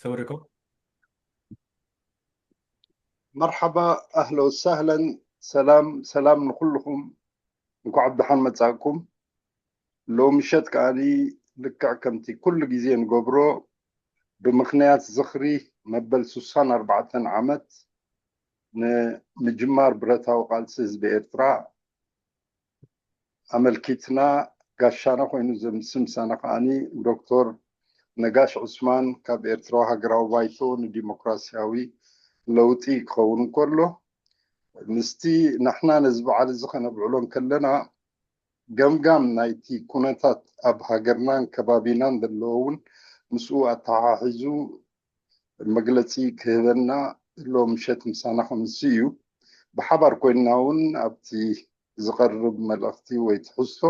ተወሪኮ። መርሓባ፣ ኣህለ ወሳህለን፣ ሰላም ሰላም ንኩልኹም፣ እንኳዕ ብደሓን መጻእኩም። ሎምሸት ከኣኒ ልክዕ ከምቲ ኩሉ ግዜ ንገብሮ፣ ብምኽንያት ዝኽሪ መበል ሱሳን ኣርባዕተን ዓመት ንምጅማር ብረታዊ ቃልሲ ህዝቢ ኤርትራ ኣመልኪትና፣ ጋሻና ኮይኑ ዘምስምሳና ከኣኒ ዶክተር ነጋሽ ዑስማን ካብ ኤርትራዊ ሃገራዊ ባይቶ ንዲሞክራሲያዊ ለውጢ ክኸውን እንከሎ፣ ምስቲ ንሕና ነዚ በዓል እዚ ከነብዕሎ እንከለና፣ ገምጋም ናይቲ ኩነታት ኣብ ሃገርናን ከባቢናን ዘለዎ እውን ምስኡ ኣተሓሒዙ መግለጺ ክህበና ሎምሸት ምሳና ከምሲ እዩ። ብሓባር ኮይንና እውን ኣብቲ ዝቐርብ መልእኽቲ ወይ ትሕዝቶ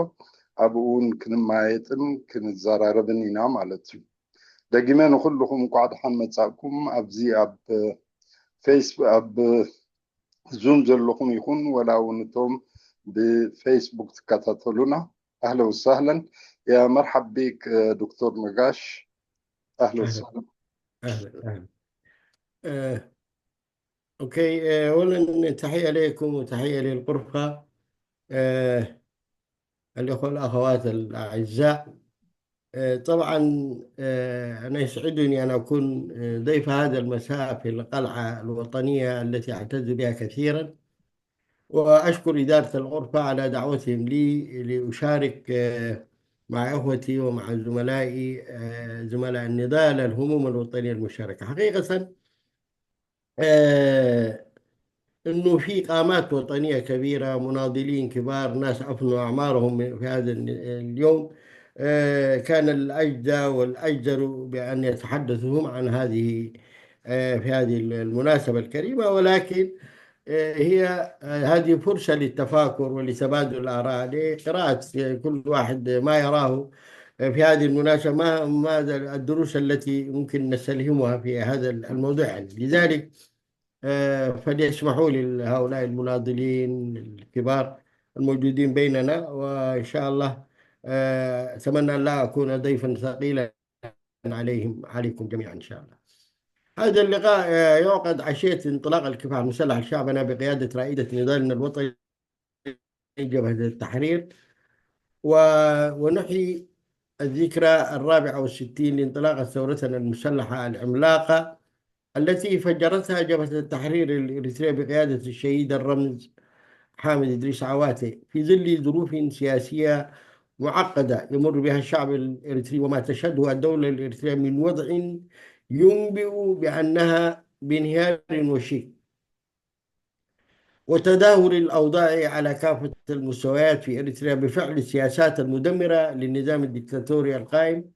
ኣብኡ እውን ክንማየጥን ክንዘራረብን ኢና ማለት እዩ። ደጊመ ንኹልኹም እንኳዕ ደሓን መጻእኩም። ኣብዚ ኣብ ፌስ-፣ ኣብ ዙም ዘለኹም ይኹን ወላ እውን እቶም ብፌስቡክ ትከታተሉና፣ ኣህለ ወሳህለን። ያ መርሓብ ቢክ ዶክተር ነጋሽ፣ ኣህለ ወሳህለን። أهلا، أهلا. آه، أوكي، آه، أولا تحية لكم وتحية للغرفة. آه، الإخوة والأخوات الأعزاء، آه، طبعا، آه، أنا يسعدني أن أكون، آه، ضيف هذا المساء في القلعة الوطنية التي أعتز بها كثيرا، وأشكر إدارة الغرفة على دعوتهم لي لأشارك، آه، مع إخوتي ومع زملائي، آه، زملاء النضال، الهموم الوطنية المشتركة. حقيقة، آه، إنه في قامات وطنية كبيرة، مناضلين كبار، ناس أفنوا أعمارهم في هذا ال-، اليوم. آه، كان الأجدى والأجدر بأن يتحدثوا هم عن هذه، آه، في هذه المناسبة الكريمة، ولكن، آه، هي، آه، هذه فرصة للتفاكر ولتبادل الآراء، لقراءة كل واحد ما يراه في هذه المناسبة، ما، ماذا الدروس التي ممكن نستلهمها في هذا الموضوع يعني. لذلك، آه، فليسمحوا لي هؤلاء المناضلين الكبار الموجودين بيننا، وإن شاء الله، آه، أتمنى أن لا أكون ضيفا ثقيلا عليهم، عليكم جميعا إن شاء الله. هذا اللقاء، آه، يعقد عشية انطلاق الكفاح المسلح لشعبنا بقيادة رائدة نضالنا الوطني جبهة التحرير، و-، ونحيي الذكرى الرابعة والستين لانطلاقة ثورتنا المسلحة العملاقة التي فجرتها جبهة التحرير الإريترية بقيادة الشهيد الرمز حامد إدريس عواتي، في ظل ظروف سياسية معقدة يمر بها الشعب الإريتري وما تشهده الدولة الإريترية من وضع ينبئ بأنها بانهيار وشيك وتدهور الأوضاع على كافة المستويات في إريتريا بفعل السياسات المدمرة للنظام الدكتاتوري القائم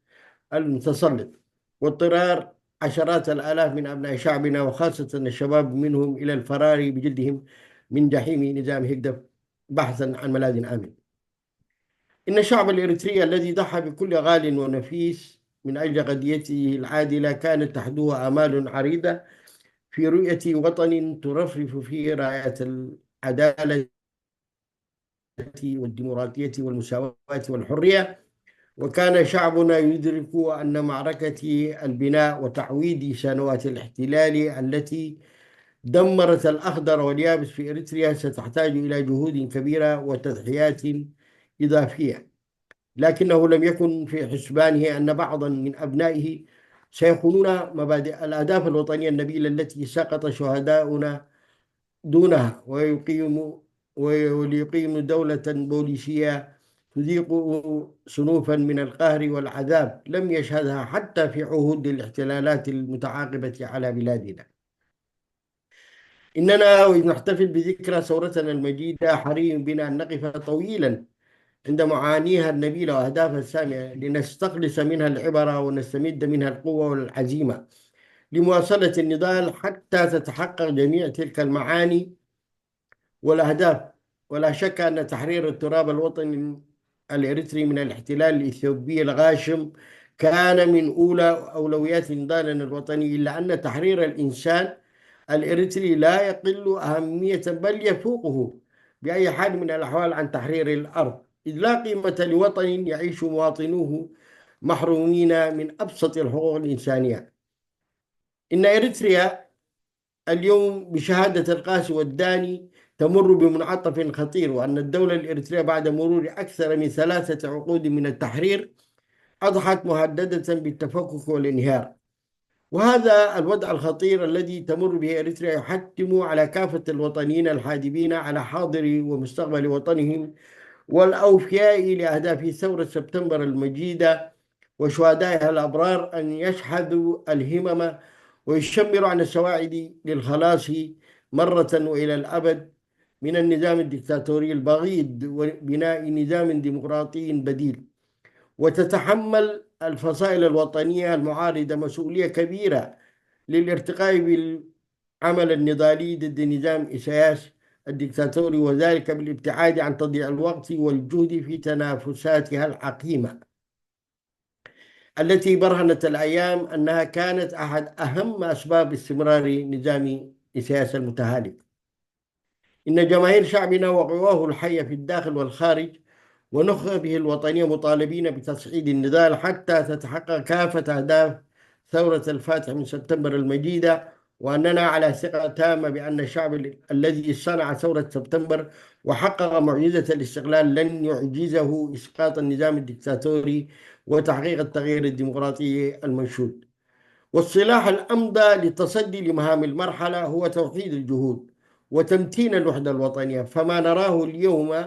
المتسلط، واضطرار عشرات الآلاف من أبناء شعبنا وخاصة الشباب منهم إلى الفرار بجلدهم من جحيم نظام هيكدف بحثا عن ملاذ آمن. إن الشعب الإريتري الذي ضحى بكل غال ونفيس من أجل قضيته العادلة كانت تحدوه آمال عريضة في رؤية وطن ترفرف فيه رايات العدالة والديمقراطية والمساواة والحرية، وكان شعبنا يدرك أن معركة البناء وتعويض سنوات الاحتلال التي دمرت الأخضر واليابس في إريتريا ستحتاج إلى جهود كبيرة وتضحيات إضافية، لكنه لم يكن في حسبانه أن بعضا من أبنائه سيخونون مبادئ الأهداف الوطنية النبيلة التي سقط شهداؤنا دونها، ويقيم، وليقيم دولة بوليسية تذيق صنوفا من القهر والعذاب لم يشهدها حتى في عهود الاحتلالات المتعاقبة على بلادنا. إننا وإذ نحتفل بذكرى ثورتنا المجيدة، حري بنا أن نقف طويلا عند معانيها النبيلة وأهدافها السامية لنستخلص منها العبرة ونستمد منها القوة والعزيمة لمواصلة النضال حتى تتحقق جميع تلك المعاني والأهداف. ولا شك أن تحرير التراب الوطني الإريتري من الاحتلال الإثيوبي الغاشم كان من أولى أولويات نضالنا الوطني، إلا أن تحرير الإنسان الإريتري لا يقل أهمية بل يفوقه بأي حال من الأحوال عن تحرير الأرض، إذ لا قيمة لوطن يعيش مواطنوه محرومين من أبسط الحقوق الإنسانية. إن إريتريا اليوم بشهادة القاسي والداني تمر بمنعطف خطير، وأن الدولة الإريترية بعد مرور أكثر من ثلاثة عقود من التحرير أضحت مهددة بالتفكك والانهيار. وهذا الوضع الخطير الذي تمر به إريتريا يحتم على كافة الوطنيين الحاذقين على حاضر ومستقبل وطنهم والأوفياء لأهداف ثورة سبتمبر المجيدة وشهدائها الأبرار أن يشحذوا الهمم ويشمروا عن السواعد للخلاص مرة وإلى الأبد من النظام الدكتاتوري البغيض وبناء نظام ديمقراطي بديل، وتتحمل الفصائل الوطنية المعارضة مسؤولية كبيرة للارتقاء بالعمل النضالي ضد نظام إسياس الدكتاتوري، وذلك بالابتعاد عن تضييع الوقت والجهد في تنافساتها العقيمة التي برهنت الأيام أنها كانت أحد أهم أسباب استمرار نظام إسياس المتهالك. إن جماهير شعبنا وقواه الحية في الداخل والخارج ونخبه الوطنية مطالبين بتصعيد النضال حتى تتحقق كافة أهداف ثورة الفاتح من سبتمبر المجيدة، وأننا على ثقة تامة بأن الشعب ال-، الذي صنع ثورة سبتمبر وحقق معجزة الاستقلال لن يعجزه إسقاط النظام الدكتاتوري وتحقيق التغيير الديمقراطي المنشود. والسلاح الأمضى للتصدي لمهام المرحلة هو توحيد الجهود وتمتين الوحدة الوطنية، فما نراه اليوم،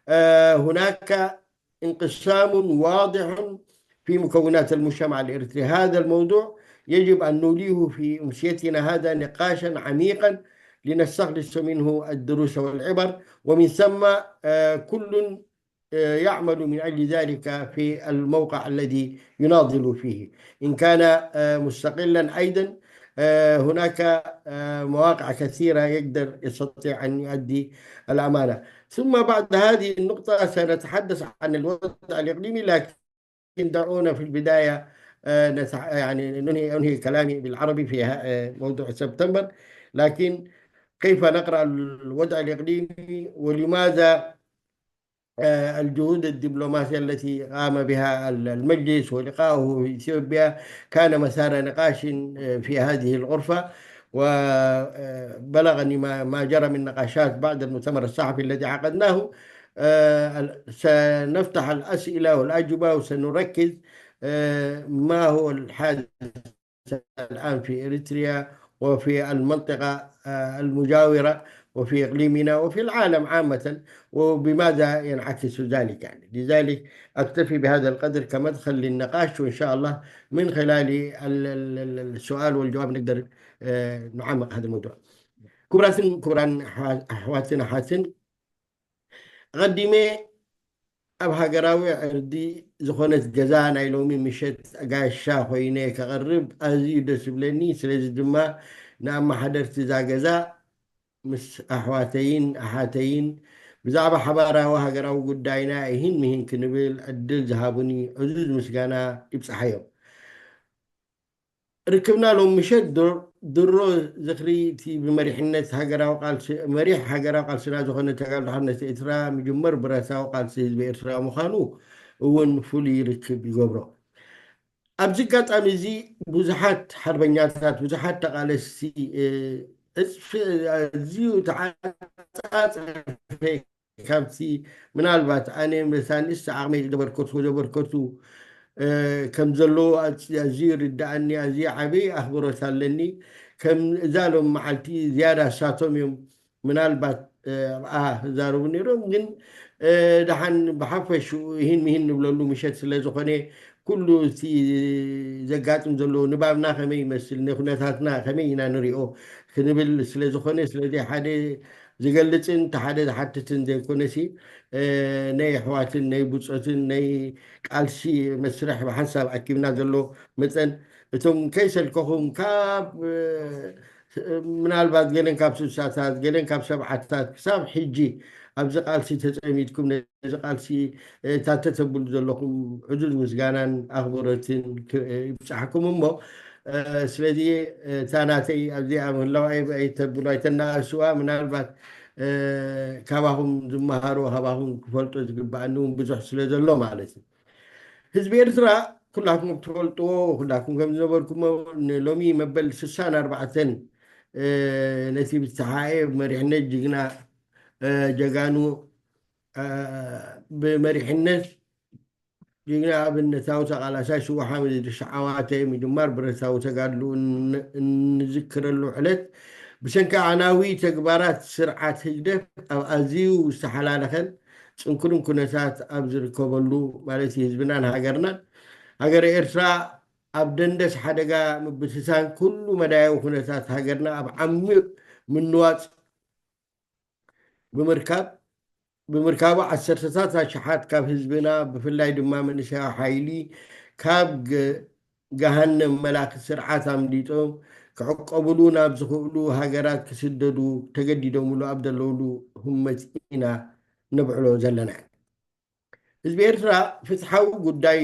آه، هناك انقسام واضح في مكونات المجتمع الإريتري. هذا الموضوع يجب أن نوليه في أمسيتنا هذا نقاشا عميقا لنستخلص منه الدروس والعبر، ومن ثم، آه، كل، آه، يعمل من أجل ذلك في الموقع الذي يناضل فيه. إن كان، آه، مستقلا أيضا، آه، هناك، آه، مواقع كثيرة يقدر يستطيع أن يؤدي الأمانة. ثم بعد هذه النقطة سنتحدث عن الوضع الإقليمي، لكن دعونا في البداية، آه، نتح-، يعني ننهي، أنهي كلامي بالعربي في ه-، آه، موضوع سبتمبر، لكن كيف نقرأ الوضع الإقليمي، ولماذا، آه، الجهود الدبلوماسية التي قام بها ال-، المجلس ولقاؤه في إثيوبيا كان مسار نقاش، آه، في هذه الغرفة، وبلغني ما، ما جرى من نقاشات بعد المؤتمر الصحفي الذي عقدناه. آه، ال-، سنفتح الأسئلة والأجوبة، وسنركز، آه، ما هو الحادث الآن في إريتريا وفي المنطقة، آه، المجاورة وفي إقليمنا وفي العالم عامة، وبماذا ينعكس ذلك يعني. لذلك أكتفي بهذا القدر كمدخل للنقاش، وإن شاء الله من خلال ال-، ال-، ال-، السؤال والجواب نقدر، آه، نعمق هذا الموضوع. ክቡራትን ክቡራን ኣሕዋ-፣ ኣሕዋትን ኣሓትን፣ ኣቐዲመ ኣብ ሃገራዊ ዕርዲ ዝኾነት ገዛ ናይ ሎሚ ምሸት ጋሻ ኮይነ ከቐርብ ኣዝዩ ደስ ዝብለኒ። ስለዚ ድማ ንኣመሓደርቲ እዛ ገዛ ምስ ኣሕዋተይን ኣሓተይን ብዛዕባ ሓባራዊ ሃገራዊ ጉዳይና ይህን ምሂን ክንብል ዕድል ዝሃቡኒ ዕዙዝ ምስጋና ይብጽሓዮም። ርክብና ሎም ምሸት ድሮ ዝኽሪ እቲ ብመሪሕነት ሃገራዊ ቃልሲ፣ መሪሕ ሃገራዊ ቃልስና ዝኾነ ተጋድሎ ሓርነት ኤርትራ ምጅመር ብረታዊ ቃልሲ ህዝቢ ኤርትራ ምዃኑ እውን ፍሉይ ርክብ ይገብሮ። ኣብዚ ኣጋጣሚ እዚ ብዙሓት ሓርበኛታት፣ ብዙሓት ተቓለስቲ፣ እ፣ ዕጽፊ ኣዝዩ ተዓጻጸፈ ካብቲ ምናልባት ኣነ መሳንስቲ ዓቕመይ ዘበርከቱ፣ ዘበርከቱ፣ እ፣ ከም ዘለዎ ኣዝ-፣ ኣዝዩ ይርድኣኒ፣ ኣዝዩ ዓቢ ኣኽብሮት ኣለኒ። ከም እዛ ሎም መዓልቲ ዝያዳ እሳቶም እዮም ምናልባት፣ እ፣ ኣብኣ ዝዛረቡ ነይሮም፣ ግን፣ እ፣ ደሓን ብሓፈሽኡ ይህን ምሂን ንብለሉ ምሸት ስለ ዝኾነ፣ ኩሉ እቲ ዘጋጥም ዘሎ ንባብና ከመይ ይመስል፣ ንኩነታትና ከመይ ኢና ንሪኦ ክንብል ስለ ዝኾነ፣ ስለዚ ሓደ ዝገልጽን እቲ ሓደ ዝሓትትን ዘይኮነሲ፣ እ፣ ናይ ኣሕዋትን ናይ ብጾትን ናይ ቃልሲ መስርሕ ብሓንሳብ ኣኪብና ዘሎ መጠን፣ እቶም ከይሰልከኹም ካብ፣ እ፣ ምናልባት ገለን ካብ ስሳታት፣ ገለን ካብ ሰብዓታት ክሳብ ሕጂ ኣብዚ ቃልሲ ተጸሚድኩም፣ ነዚ ቃልሲ፣ እ፣ እታ ተተብሉ ዘለኹም ዕዙዝ ምስጋናን ኣኽብሮትን ክ-፣ ይብጻሕኩም እሞ፣ እ፣ ስለዚ፣ እ፣ እታ ናተይ ኣብዚኣ ምህላው ኣይ-፣ ኣይተብሉ፣ ኣይተናእስዋ። ምናልባት፣ እ፣ ካባኹም ዝመሃሩ፣ ካባኹም ክፈልጦ ዝግብኣኒ እውን ብዙሕ ስለ ዘሎ ማለት እዩ። ህዝቢ ኤርትራ ኩላትኩም ትፈልጥዎ፣ ኩላትኩም ከም ዝነበርኩሞ፣ ንሎሚ መበል ስሳን ኣርባዕተን ነቲ ብዝተሓኤ መሪሕነት ጅግና ጀጋኑ ብመሪሕነት ጅግና ኣብነታዊ ተቓላሳይ ስዉእ ሓመድ ድሽ ዓዋተ ምጅማር ብረታዊ ተጋድሉ እንዝክረሉ ዕለት፣ ብሰንኪ ኣዕናዊ ተግባራት ስርዓት ህግደፍ ኣብ ኣዝዩ ዝተሓላለኸን ጽንኩርን ኩነታት ኣብ ዝርከበሉ፣ ማለት ህዝብናን ሃገርናን፣ ሃገረ ኤርትራ ኣብ ደንደስ ሓደጋ ምብትታን፣ ኩሉ መዳያዊ ኩነታት ሃገርና ኣብ ዓሚቕ ምንዋጽ ብምርካብ ብምርካቡ፣ ዓሰርተታት ኣሽሓት ካብ ህዝብና፣ ብፍላይ ድማ መንእሰያዊ ሓይሊ፣ ካብ ገሃነም መላኺ ስርዓት ኣምሊጦም ክዕቆብሉ ናብ ዝኽእሉ ሃገራት ክስደዱ ተገዲዶምሉ ኣብ ዘለውሉ ህመት ኢና ነብዕሎ ዘለና። ህዝቢ ኤርትራ ፍትሓዊ ጉዳዩ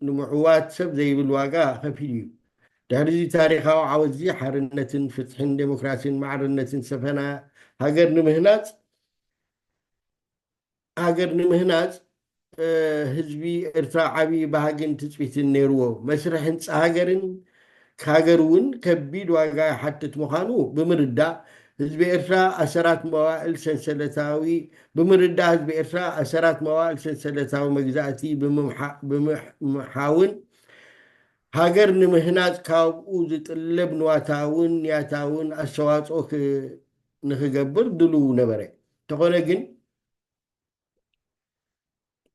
ንምዕዋት ሰብ ዘይብል ዋጋ ከፊሉ እዩ። ድሕሪዚ ታሪኻዊ ዓወትዚ ሓርነትን ፍትሕን ዴሞክራሲን ማዕርነትን ሰፈና ሃገር ንምህናጽ ሃገር ንምህናጽ ህዝቢ ኤርትራ ዓቢ ባህግን ትጽቢትን ነይርዎ። መስርሕ ህንጻ ሃገርን ሃገር እውን ከቢድ ዋጋ ይሓትት ምዃኑ ብምርዳእ ህዝቢ ኤርትራ ኣሰራት መዋእል ሰንሰለታዊ ብምርዳእ ህዝቢ ኤርትራ ኣሰራት መዋእል ሰንሰለታዊ መግዛእቲ ብምምሓውን ሃገር ንምህናጽ ካብኡ ዝጥለብ ንዋታውን ያታውን ኣስተዋጽኦ ንኽገብር ድልው ነበረ። እንተኾነ ግን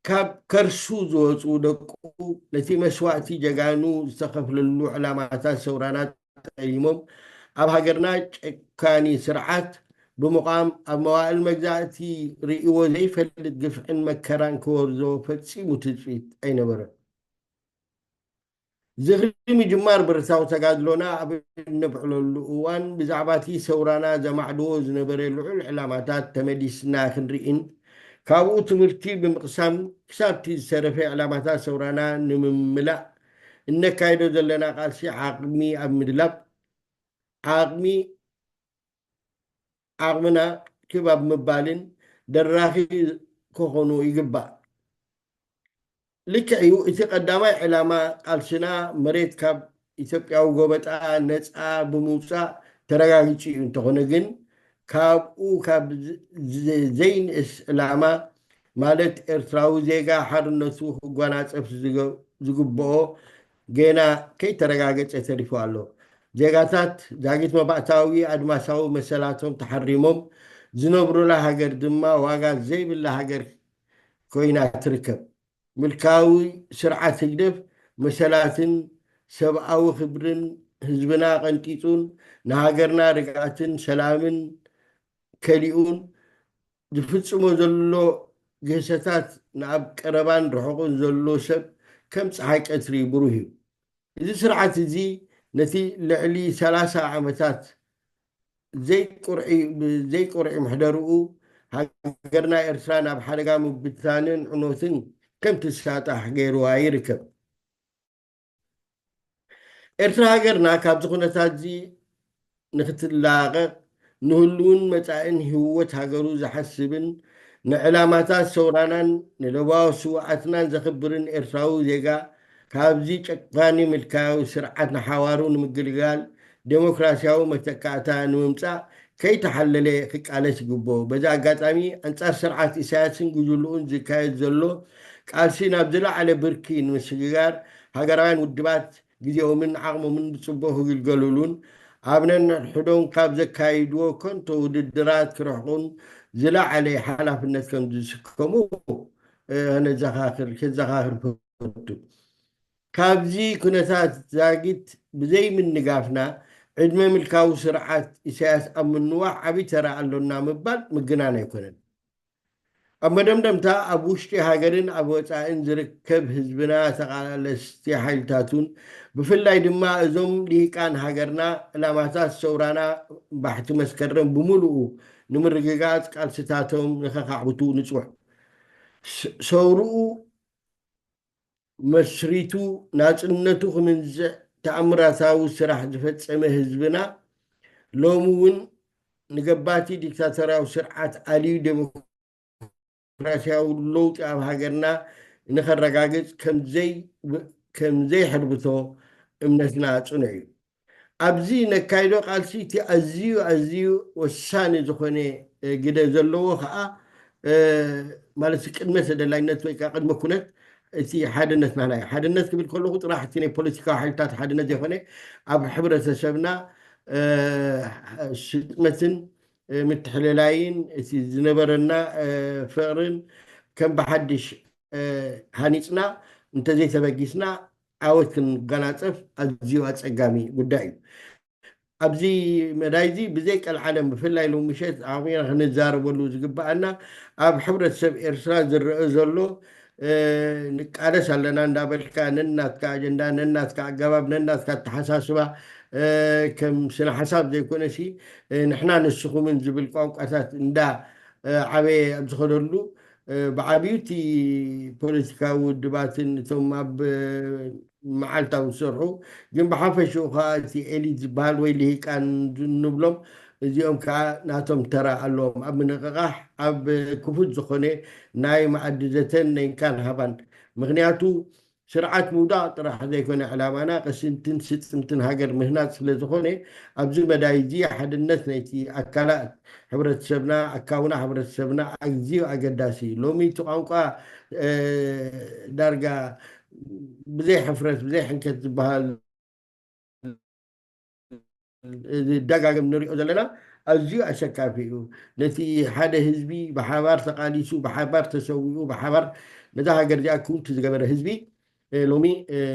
ካብ ከርሱ ዝወፁ ደቁ ነቲ መስዋእቲ ጀጋኑ ዝተኸፍለሉ ዕላማታት ሰውራና ጠሊሞም ኣብ ሃገርና ጨካኒ ስርዓት ብምቋም ኣብ መዋእል መግዛእቲ ርእይዎ ዘይፈልጥ ግፍዕን መከራን ክወርዞ ፈጺሙ ትፅቢት ኣይነበረን። ዝኽሪ ምጅማር ብረታዊ ተጋድሎና ኣብ እነብዕለሉ እዋን ብዛዕባ እቲ ሰውራና ዘማዕድዎ ዝነበረ ልዑል ዕላማታት ተመሊስና ክንርኢን ካብኡ ትምህርቲ ብምቕሳም ክሳብቲ ዝተረፈ ዕላማታት ሰውራና ንምምላእ እነካይዶ ዘለና ቃልሲ ዓቕሚ ኣብ ምድላብ ዓቕሚ ዓቕምና ክብ ኣብ ምባልን ደራኺ ክኾኑ ይግባእ። ልክዕ እዩ፣ እቲ ቀዳማይ ዕላማ ቃልስና መሬት ካብ ኢትዮጵያዊ ጎበጣ ነፃ ብምውፃእ ተረጋጊፁ እዩ። እንተኾነ ግን ካብኡ ካብ ዘይንእስ ዕላማ ማለት ኤርትራዊ ዜጋ ሓርነቱ ክጓናፀፍ ዝግብኦ ገና ከይተረጋገፀ ተሪፉ ኣሎ። ዜጋታት ዛጊት መባእታዊ ኣድማሳዊ መሰላቶም ተሓሪሞም ዝነብሩላ ሃገር ድማ ዋጋ ዘይብላ ሃገር ኮይና ትርከብ። ምልካዊ ስርዓት ህግደፍ መሰላትን ሰብኣዊ ክብርን ህዝብና ቀንጢጡን ንሃገርና ርግኣትን ሰላምን ከሊኡን ዝፍጽሞ ዘሎ ግህሰታት ንኣብ ቀረባን ርሑቕን ዘሎ ሰብ ከም ጸሓይ ቀትሪ ብሩህ እዩ። እዚ ስርዓት እዚ ነቲ ልዕሊ ሰላሳ ዓመታት ዘይቁርዒ ዘይቁርዒ ምሕደርኡ ሃገርና ኤርትራ ናብ ሓደጋ ምብትታንን ዕኖትን ከም ትሳጣሕ ገይርዋ ይርከብ። ኤርትራ ሃገርና ካብዚ ኩነታት እዚ ንክትላቐቕ ንህልውን መጻእን ህወት ሃገሩ ዝሓስብን ንዕላማታት ሰውራናን ንለባዊ ስውኣትናን ዘኽብርን ኤርትራዊ ዜጋ ካብዚ ጨካኒ ምልካዊ ስርዓት ንሓዋሩ ንምግልጋል ዴሞክራሲያዊ መተካእታ ንምምጻእ ከይተሓለለ ክቃለስ ይግብኦ። በዚ ኣጋጣሚ ኣንጻር ስርዓት ኢሳያስን ጉጅልኡን ዝካየድ ዘሎ ቃልሲ ናብ ዝለዓለ ብርኪ ንምስግጋር ሃገራውያን ውድባት ግዜኦምን ዓቕሞምን ብጽቡቕ ክግልገሉሉን ኣብ ነንሕድሕዶም ካብ ዘካይድዎ ከንቶ ውድድራት ክርሕቁን ዝለዓለ ሓላፍነት ከም ዝስከሙ ነዘኻኽር ከዘኻኽር ፈቱ። ካብዚ ኩነታት ዛጊት ብዘይምንጋፍና ዕድመ ምልካዊ ስርዓት ኢሳያስ ኣብ ምንዋሕ ዓብዪ ተራ ኣሎና ምባል ምግናን ኣይኮነን። ኣብ መደምደምታ ኣብ ውሽጢ ሃገርን ኣብ ወጻእን ዝርከብ ህዝብና ተቓለስቲ ሓይልታቱን ብፍላይ ድማ እዞም ልሂቃን ሃገርና ዕላማታት ሰውራና ባሕቲ መስከረም ብምሉኡ ንምርግጋጽ ቃልስታቶም ንኸኻዕብቱ ንጽውዕ። ሰውርኡ መስሪቱ ናጽነቱ ክምንዝዕ ተኣምራታዊ ስራሕ ዝፈጸመ ህዝብና ሎሚ እውን ንገባቲ ዲክታቶርያዊ ስርዓት ኣልዩ ዴሞክራሲያዊ ለውጢ ኣብ ሃገርና ንኸረጋግጽ ከምዘይ ከም ዘይሕርብቶ እምነትና ጽኑዕ እዩ። ኣብዚ ነካይዶ ቃልሲ እቲ ኣዝዩ ኣዝዩ ወሳኒ ዝኾነ ግደ ዘለዎ ከዓ ማለት ቅድመ ተደላይነት ወይ ከዓ ቅድመ ኩነት እቲ ሓድነትና ናይ ሓድነት ክብል ከለኹ ጥራሕ እቲ ናይ ፖለቲካዊ ሓይልታት ሓድነት ዘይኮነ ኣብ ሕብረተሰብና ስጥመትን ምትሕልላይን እቲ ዝነበረና ፍቕርን ከም ብሓድሽ ሃኒፅና እንተዘይተበጊስና ዓወት ክንገናፀፍ ኣዝዩ ኣፀጋሚ ጉዳይ እዩ። ኣብዚ መዳይ እዚ ብዘይ ቀልዓለም ብፍላይ ሎሚ ምሸት ዓሚቕና ክንዛረበሉ ዝግበኣና ኣብ ሕብረተሰብ ኤርትራ ዝረአ ዘሎ ንቃለስ ኣለና እንዳበልካ ነናትካ ኣጀንዳ ነናትካ ኣገባብ ነናትካ ኣተሓሳስባ ከም ስነ ሓሳብ ዘይኮነሲ ንሕና ንስኹምን ዝብል ቋንቋታት እንዳ ዓበየ ኣብ ዝኸደሉ ብዓብዩ እቲ ፖለቲካዊ ውድባትን እቶም ኣብ መዓልታዊ ዝሰርሑ ግን ብሓፈሽኡ ከዓ እቲ ኤሊት ዝበሃል ወይ ልሂቃን እንብሎም እዚኦም ከዓ ናቶም ተራ ኣለዎም ኣብ ምንቕቓሕ ኣብ ክፉት ዝኾነ ናይ መኣዲ ዘተን ናይ እንካን ሃባን ምክንያቱ ስርዓት ምውዳቕ ጥራሕ ዘይኮነ ዕላማና ቅስንትን ስጥምትን ሃገር ምህናፅ ስለ ዝኾነ ኣብዚ መዳይ እዚ ሓድነት ናይቲ ኣካላት ሕብረተሰብና ኣካውና ሕብረተሰብና ኣዝዩ ኣገዳሲ እዩ። ሎሚ እቲ ቋንቋ ዳርጋ ብዘይ ሕፍረት ብዘይ ሕንከት ዝበሃል ደጋግም ንሪኦ ዘለና ኣዝዩ ኣሸካፊ እዩ። ነቲ ሓደ ህዝቢ ብሓባር ተቃሊሱ ብሓባር ተሰዊኡ ብሓባር ነዛ ሃገር እዚኣ ክውንቲ ዝገበረ ህዝቢ ሎሚ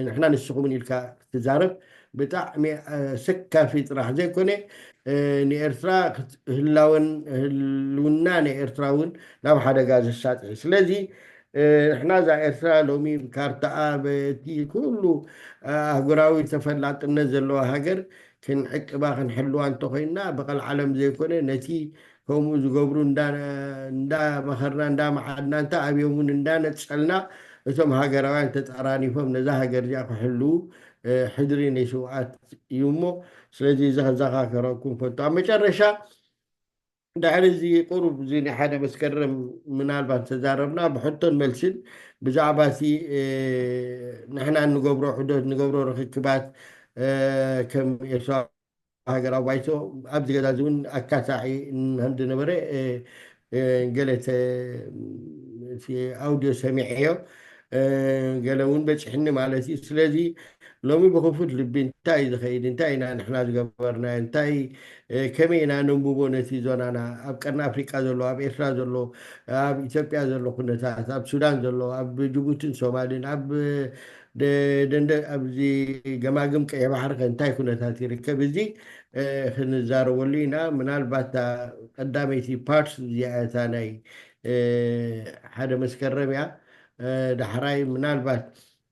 ንሕና ንስኹምን ኢልካ ክትዛረብ ብጣዕሚ ኣሰካፊ ጥራሕ ዘይኮነ ንኤርትራ ህላወን ህልውና ናይ ኤርትራ እውን ናብ ሓደጋ ዘሳጥሕ ስለዚ ንሕና እዛ ኤርትራ ሎሚ ካርታኣ በቲ ኩሉ ኣህጉራዊ ተፈላጥነት ዘለዋ ሃገር ክንዕቅባ ክንሕልዋ እንተኮይንና ብቐል ዓለም ዘይኮነ ነቲ ከምኡ ዝገብሩ እንዳመኸርና እንዳመዓድና እንተ ኣብዮም እውን እንዳነፀልና እቶም ሃገራውያን ተጠራኒፎም ነዛ ሃገር እዚኣ ክሕልዉ ሕድሪ ናይ ስውኣት እዩ እሞ ስለዚ እዚ ከዘኻከረኩም ፈቱ ኣብ መጨረሻ ድሕሪ እዚ ቁሩብ እዚ ናይ ሓደ መስከረም ምናልባት ተዛረብና ብሕቶን መልስን ብዛዕባ እቲ ንሕና እንገብሮ ዑደት ንገብሮ ርክክባት ከም ኤርትራ ሃገራዊ ባይቶ ኣብዚ ገዛ እዚ እውን ኣካታዒ ከም ዝነበረ ገለ ኣውድዮ ሰሚዐዮ ገለ እውን በፂሕኒ ማለት እዩ ስለዚ ሎሚ ብክፉት ልቢ እንታይ እዩ ዝኸይድ እንታይ ኢና ንሕና ዝገበርናዮ እንታይ ከመይ ኢና ነንብቦ ነቲ ዞናና ኣብ ቀርኒ ኣፍሪቃ ዘሎ ኣብ ኤርትራ ዘሎ ኣብ ኢትዮጵያ ዘሎ ኩነታት ኣብ ሱዳን ዘሎ ኣብ ጅቡትን ሶማልን ኣብ ደንደ ኣብዚ ገማግም ቀይሕ ባሕሪ ከ እንታይ ኩነታት ይርከብ እዚ ክንዛረበሉ ኢና ምናልባት ቀዳመይቲ ፓርት እዚኣታ ናይ ሓደ መስከረም እያ ዳሕራይ ምናልባት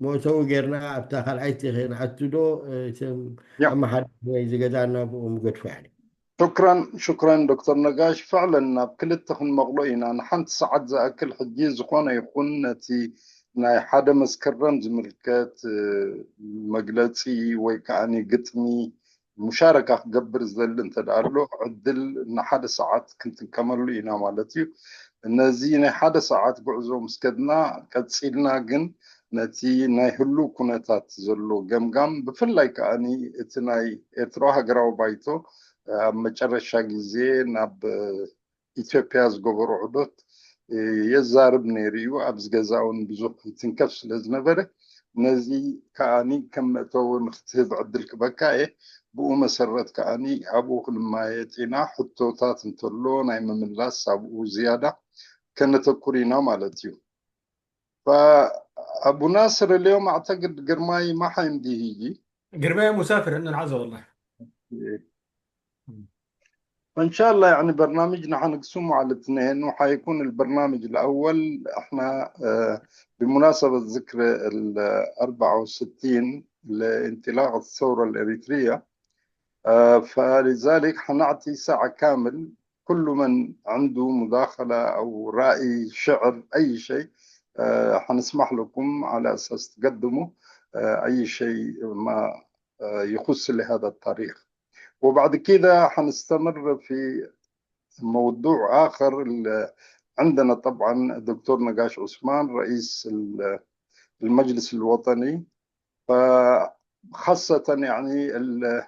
መእተዊ ጌርና ኣብታ ካልኣይቲ ክንኣቱ ዶ እቶም ኣመሓዳሪ ናይዚ ገዛ ናብኦም ገድፎ ያለ ሽክራን ሽክራን ዶክተር ነጋሽ ፍዕለን ናብ ክልተ ክንመቕሎ ኢና ንሓንቲ ሰዓት ዝኣክል ሕጂ ዝኾነ ይኹን ነቲ ናይ ሓደ መስከረም ዝምልከት መግለፂ ወይ ከዓ ግጥሚ ሙሻረካ ክገብር ዝደሊ እንተ ኣሎ ዕድል ንሓደ ሰዓት ክንጥቀመሉ ኢና ማለት እዩ ነዚ ናይ ሓደ ሰዓት ጉዕዞ ምስ ከድና ቀፂልና ግን ነቲ ናይ ህሉ ኩነታት ዘሎ ገምጋም ብፍላይ ከዓ እቲ ናይ ኤርትራ ሃገራዊ ባይቶ ኣብ መጨረሻ ግዜ ናብ ኢትዮጵያ ዝገበሮ ዑደት የዛርብ ነይሩ እዩ ኣብዚ ገዛ እውን ብዙሕ ይትንከፍ ስለ ዝነበረ ነዚ ከዓኒ ከም መእተዊ ንክትህብ ዕድል ክበካ እየ ብኡ መሰረት ከዓኒ ኣብኡ ክንማየጥ ኢና ሕቶታት እንተሎ ናይ ምምላስ ኣብኡ ዝያዳ ከነተኩር ኢና ማለት እዩ ኣቡ ናስር اليوم اعتقد ግርማይ ማሓይ እንዲህ ይጂ ግርማይ مسافر عندنا عزا والله فإن شاء الله يعني برنامجنا حنقسمه على اثنين وحيكون البرنامج الأول احنا بمناسبة ذكر ال أربعة وستين لانطلاق الثورة الإريترية فلذلك حنعطي ساعة كامل كل من عنده مداخلة أو رأي شعر أي شيء حنسمح لكم على أساس تقدموا أي شيء ما يخص لهذا التاريخ وبعد كده حنستمر في موضوع آخر عندنا طبعا الدكتور نقاش عثمان رئيس المجلس الوطني فخاصة يعني ال-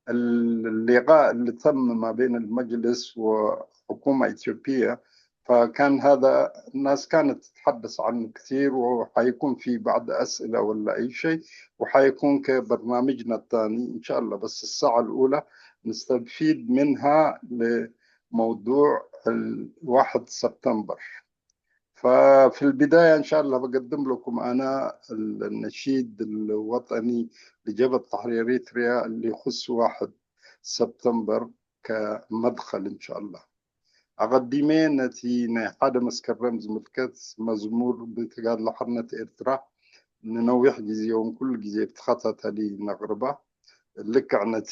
اللقاء اللي تم ما بين المجلس وحكومة إثيوبية، فكان هذا الناس كانت تتحدث عنه كثير، وحيكون في بعض أسئلة ولا أي شيء، وحيكون كبرنامجنا الثاني إن شاء الله. بس الساعة الأولى نستفيد منها لموضوع ال واحد سبتمبر. ففي البداية إن شاء الله بقدم لكم أنا النشيد الوطني لجبهة تحرير إريتريا اللي يخص واحد سبتمبر كمدخل إن شاء الله. ኣቐዲመ ነቲ ናይ ሓደ መስከረም ዝምልከት መዝሙር ብተጋድሎ ሓርነት ኤርትራ ንነዊሕ ግዜ እውን ኩሉ ግዜ ብተኸታታሊ ነቕርባ። ልክዕ ነቲ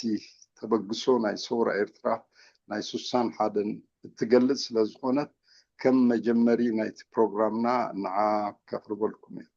ተበግሶ ናይ ሰውራ ኤርትራ ናይ ስሳን ሓደን እትገልጽ ስለ ዝኾነት ከም መጀመሪ ናይቲ ፕሮግራምና ንዓ ከቕርበልኩም እየ።